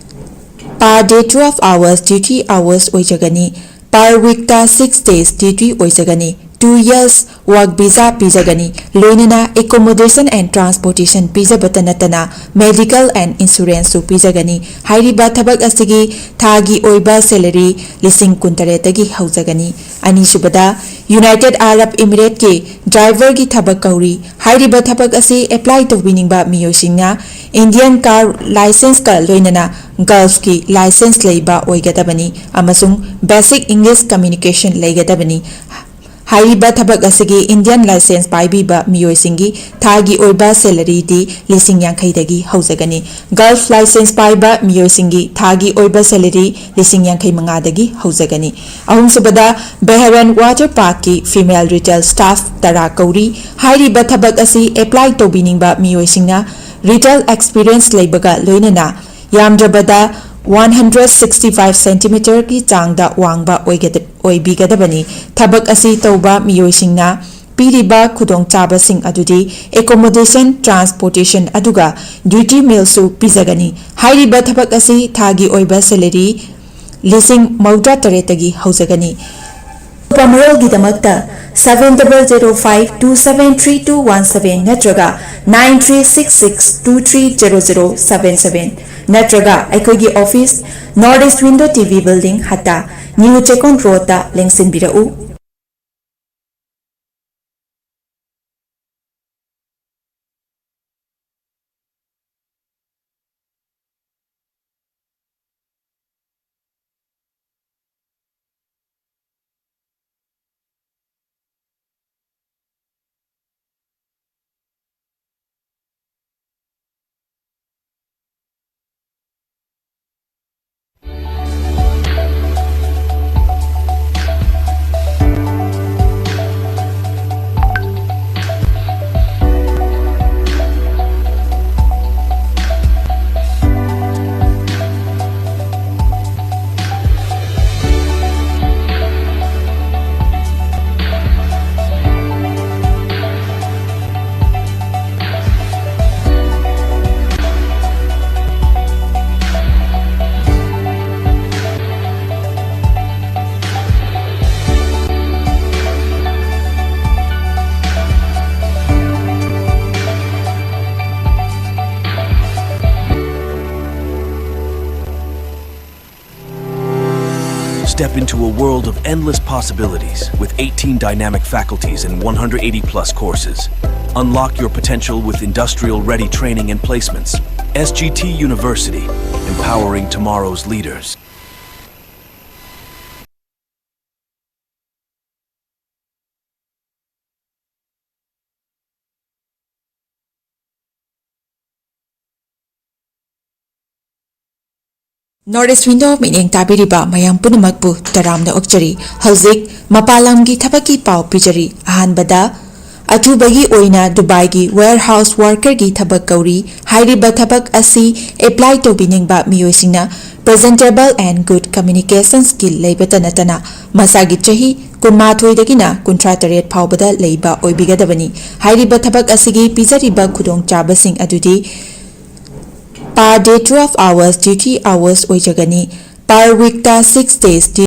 per day twelve hours duty hours ꯑꯣꯏꯖꯒꯅꯤ꯫ Per week ꯇ six days duty ꯑꯣꯏꯖꯒꯅꯤ꯫ Two years work visa ꯄꯤꯖꯒꯅꯤ꯫ ꯂꯣꯏꯅꯅ accommodation and transportation ꯄꯤꯖꯕꯇ ꯅꯠꯇꯅ medical and insurance ꯁꯨ ꯄꯤꯖꯒꯅꯤ꯫ ꯍꯥꯏꯔꯤꯕ ꯊꯕꯛ ꯑꯁꯤꯒꯤ ꯊꯥꯒꯤ ꯑꯣꯏꯕ salary ꯂꯤꯁꯤꯡ ꯀꯨꯟꯇꯔꯦꯠꯇꯒꯤ ꯍꯧꯖꯒꯅꯤ꯫ ꯑꯅꯤꯁꯨꯕꯗ, ꯌꯨꯅꯥꯏꯇꯦꯗ ꯑꯥꯔꯕ ꯏꯃꯤꯔꯦꯠꯀꯤ ꯗ꯭ꯔꯥꯏꯚꯔꯒꯤ ꯊꯕꯛ ꯀꯧꯔꯤ꯫ ꯍꯥꯏꯔꯤꯕ ꯊꯕꯛ ꯑꯁꯤ ꯑꯦꯄ꯭ꯂꯥꯏ ꯇꯧꯕꯤꯅꯤꯡꯕ ꯃꯤꯑꯣꯏꯁꯤꯡꯅ ꯏꯟꯗꯤꯌꯟ ꯀꯥꯔ ꯂꯥꯏꯁꯦꯟꯁꯀ ꯂꯣꯏꯅꯅ ꯒꯜꯐꯀꯤ ꯂꯥꯏꯁꯦꯟꯁ ꯂꯩꯕ ꯑꯣꯏꯒꯗꯕꯅꯤ ꯑꯃꯁꯨꯡ ꯕꯦꯁꯤꯛ ꯏꯪꯂꯤꯁ ꯀꯝꯃ꯭ꯌꯨꯅꯤꯀꯦꯁꯟ ꯂꯩꯒꯗꯕꯅꯤ꯫ ꯍꯥꯏꯔꯤꯕ ꯊꯕꯛ ꯑꯁꯤꯒꯤ ꯏꯟꯗꯤꯌꯟ ꯂꯥꯏꯁꯦꯟꯁ ꯄꯥꯏꯕꯤꯕ ꯃꯤꯑꯣꯏꯁꯤꯡꯒꯤ ꯊꯥꯒꯤ ꯑꯣꯏꯕ ꯁꯦꯂꯔꯤꯗꯤ ꯂꯤꯁꯤꯡ ꯌꯥꯡꯈꯩꯗꯒꯤ ꯍꯧꯖꯒꯅꯤ꯫ ꯒꯜꯐ ꯂꯥꯏꯁꯦꯟꯁ ꯄꯥꯏꯕ ꯃꯤꯑꯣꯏꯁꯤꯡꯒꯤ ꯊꯥꯒꯤ ꯑꯣꯏꯕ ꯁꯦꯂꯔꯤ ꯂꯤꯁꯤꯡ ꯌꯥꯡꯈꯩ ꯃꯉꯥꯗꯒꯤ ꯍꯧꯖꯒꯅꯤ꯫ ꯑꯍꯨꯝꯁꯨꯕꯗ, ꯕꯦꯍꯔꯟ ꯋꯥꯇꯔ ꯄꯥꯔꯛꯀꯤ ꯐꯤꯃꯦꯜ ꯔꯤꯇꯦꯜ ꯁ꯭ꯇꯥꯐ ꯇꯔꯥ ꯀꯧꯔꯤ꯫ ꯍꯥꯏꯔꯤꯕ ꯊꯕꯛ ꯑꯁꯤ ꯑꯦꯄ꯭ꯂꯥꯏ ꯇꯧꯕꯤꯅꯤꯡꯕ ꯃꯤꯑꯣꯏꯁꯤꯡꯅ ꯔꯤꯇꯦꯜ ꯑꯦꯛꯁꯄꯤꯔꯤꯌꯦꯟꯁ ꯂꯩꯕꯒ ꯂꯣꯏꯅꯅ ꯌꯥꯝꯗ꯭ꯔꯕꯗ ꯋꯥꯟ ꯍꯟꯗ꯭ꯔꯦꯠ ꯁꯤꯛꯁꯇꯤ ꯐꯥꯏꯚ ꯁꯦꯟꯇꯤꯃꯤꯇꯔꯒꯤ ꯆꯥꯡꯗ ꯋꯥꯡꯕ ꯑꯣꯏꯒꯗ-, ꯑꯣꯏꯕꯤꯒꯗꯕꯅꯤ꯫ ꯊꯕꯛ ꯑꯁꯤ ꯇꯧꯕ ꯃꯤꯑꯣꯏꯁꯤꯡꯅ ꯄꯤꯔꯤꯕ ꯈꯨꯗꯣꯡꯆꯥꯕꯁꯤꯡ ꯑꯗꯨꯗꯤ ꯑꯦꯀꯣꯃꯣꯗꯦꯁꯟ, ꯇ꯭ꯔꯥꯟꯁꯄꯣꯔꯇꯦꯁꯟ ꯑꯗꯨꯒ ꯗ꯭ꯌꯨꯇꯤ ꯃꯤꯜꯁꯨ ꯄꯤꯖꯒꯅꯤ꯫ ꯍꯥꯏꯔꯤꯕ ꯊꯕꯛ ꯑꯁꯤ ꯊꯥꯒꯤ ꯑꯣꯏꯕ ꯁꯦꯂꯔꯤ ꯂꯤꯁꯤꯡ ꯃꯧꯗ꯭ꯔꯥ ꯇꯔꯦꯠꯇꯒꯤ ꯍꯧꯖꯒꯅꯤ꯫ ꯑꯀꯨꯞꯄ ꯃꯔꯣꯜꯒꯤꯗꯃꯛꯇ seven double zero five two seven three two one seven ꯅꯠꯇ꯭ꯔꯒ nine three six six two three zero zero seven seven ꯅꯠꯇ꯭ꯔꯒ ꯑꯩꯈꯣꯏꯒꯤ office, North East Window T V Building, Hatta, new Checkon ꯔꯣꯗꯇ ꯂꯦꯡꯁꯤꯟꯕꯤꯔꯛꯎ꯫ Step into a world of endless possibilities with eighteen dynamic faculties and one hundred eighty plus courses. Unlock your potential with industrial ready training and placements. S G T University, empowering tomorrow's leaders. North East Window ꯃꯤꯠꯌꯦꯡ ꯇꯥꯕꯤꯔꯤꯕ ꯃꯌꯥꯝ ꯄꯨꯝꯅꯃꯛꯄꯨ ꯇꯔꯥꯝꯅ ꯑꯣꯛꯆꯔꯤ꯫ ꯍꯧꯖꯤꯛ ꯃꯄꯥꯟ ꯂꯝꯒꯤ ꯊꯕꯛꯀꯤ ꯄꯥꯎ ꯄꯤꯖꯔꯤ꯫ ꯑꯍꯥꯟꯕꯗ, ꯑꯊꯨꯕꯒꯤ ꯑꯣꯏꯅ ꯗꯨꯕꯥꯏꯒꯤ warehouse workerꯒꯤ ꯊꯕꯛ ꯀꯧꯔꯤ꯫ ꯍꯥꯏꯔꯤꯕ ꯊꯕꯛ ꯑꯁꯤ apply ꯇꯧꯕꯤꯅꯤꯡꯕ ꯃꯤꯑꯣꯏꯁꯤꯡꯅ presentable and good communication skill ꯂꯩꯕꯇ ꯅꯠꯇꯅ ꯃꯁꯥꯒꯤ ꯆꯍꯤ ꯀꯨꯟꯃꯥꯊꯣꯏꯗꯒꯤꯅ ꯀꯨꯟꯊ꯭ꯔꯥ ꯇꯔꯦꯠ ꯐꯥꯎꯕꯗ ꯂꯩꯕ ꯑꯣꯏꯕꯤꯒꯗꯕꯅꯤ꯫ ꯍꯥꯏꯔꯤꯕ ꯊꯕꯛ ꯑꯁꯤꯒꯤ ꯄꯤꯖꯔꯤꯕ ꯈꯨꯗꯣꯡꯆꯥꯕꯁꯤꯡ ꯑꯗꯨꯗꯤ per day twelve hours duty hours ꯑꯣꯏꯖꯒꯅꯤ꯫ Per weekꯇ six days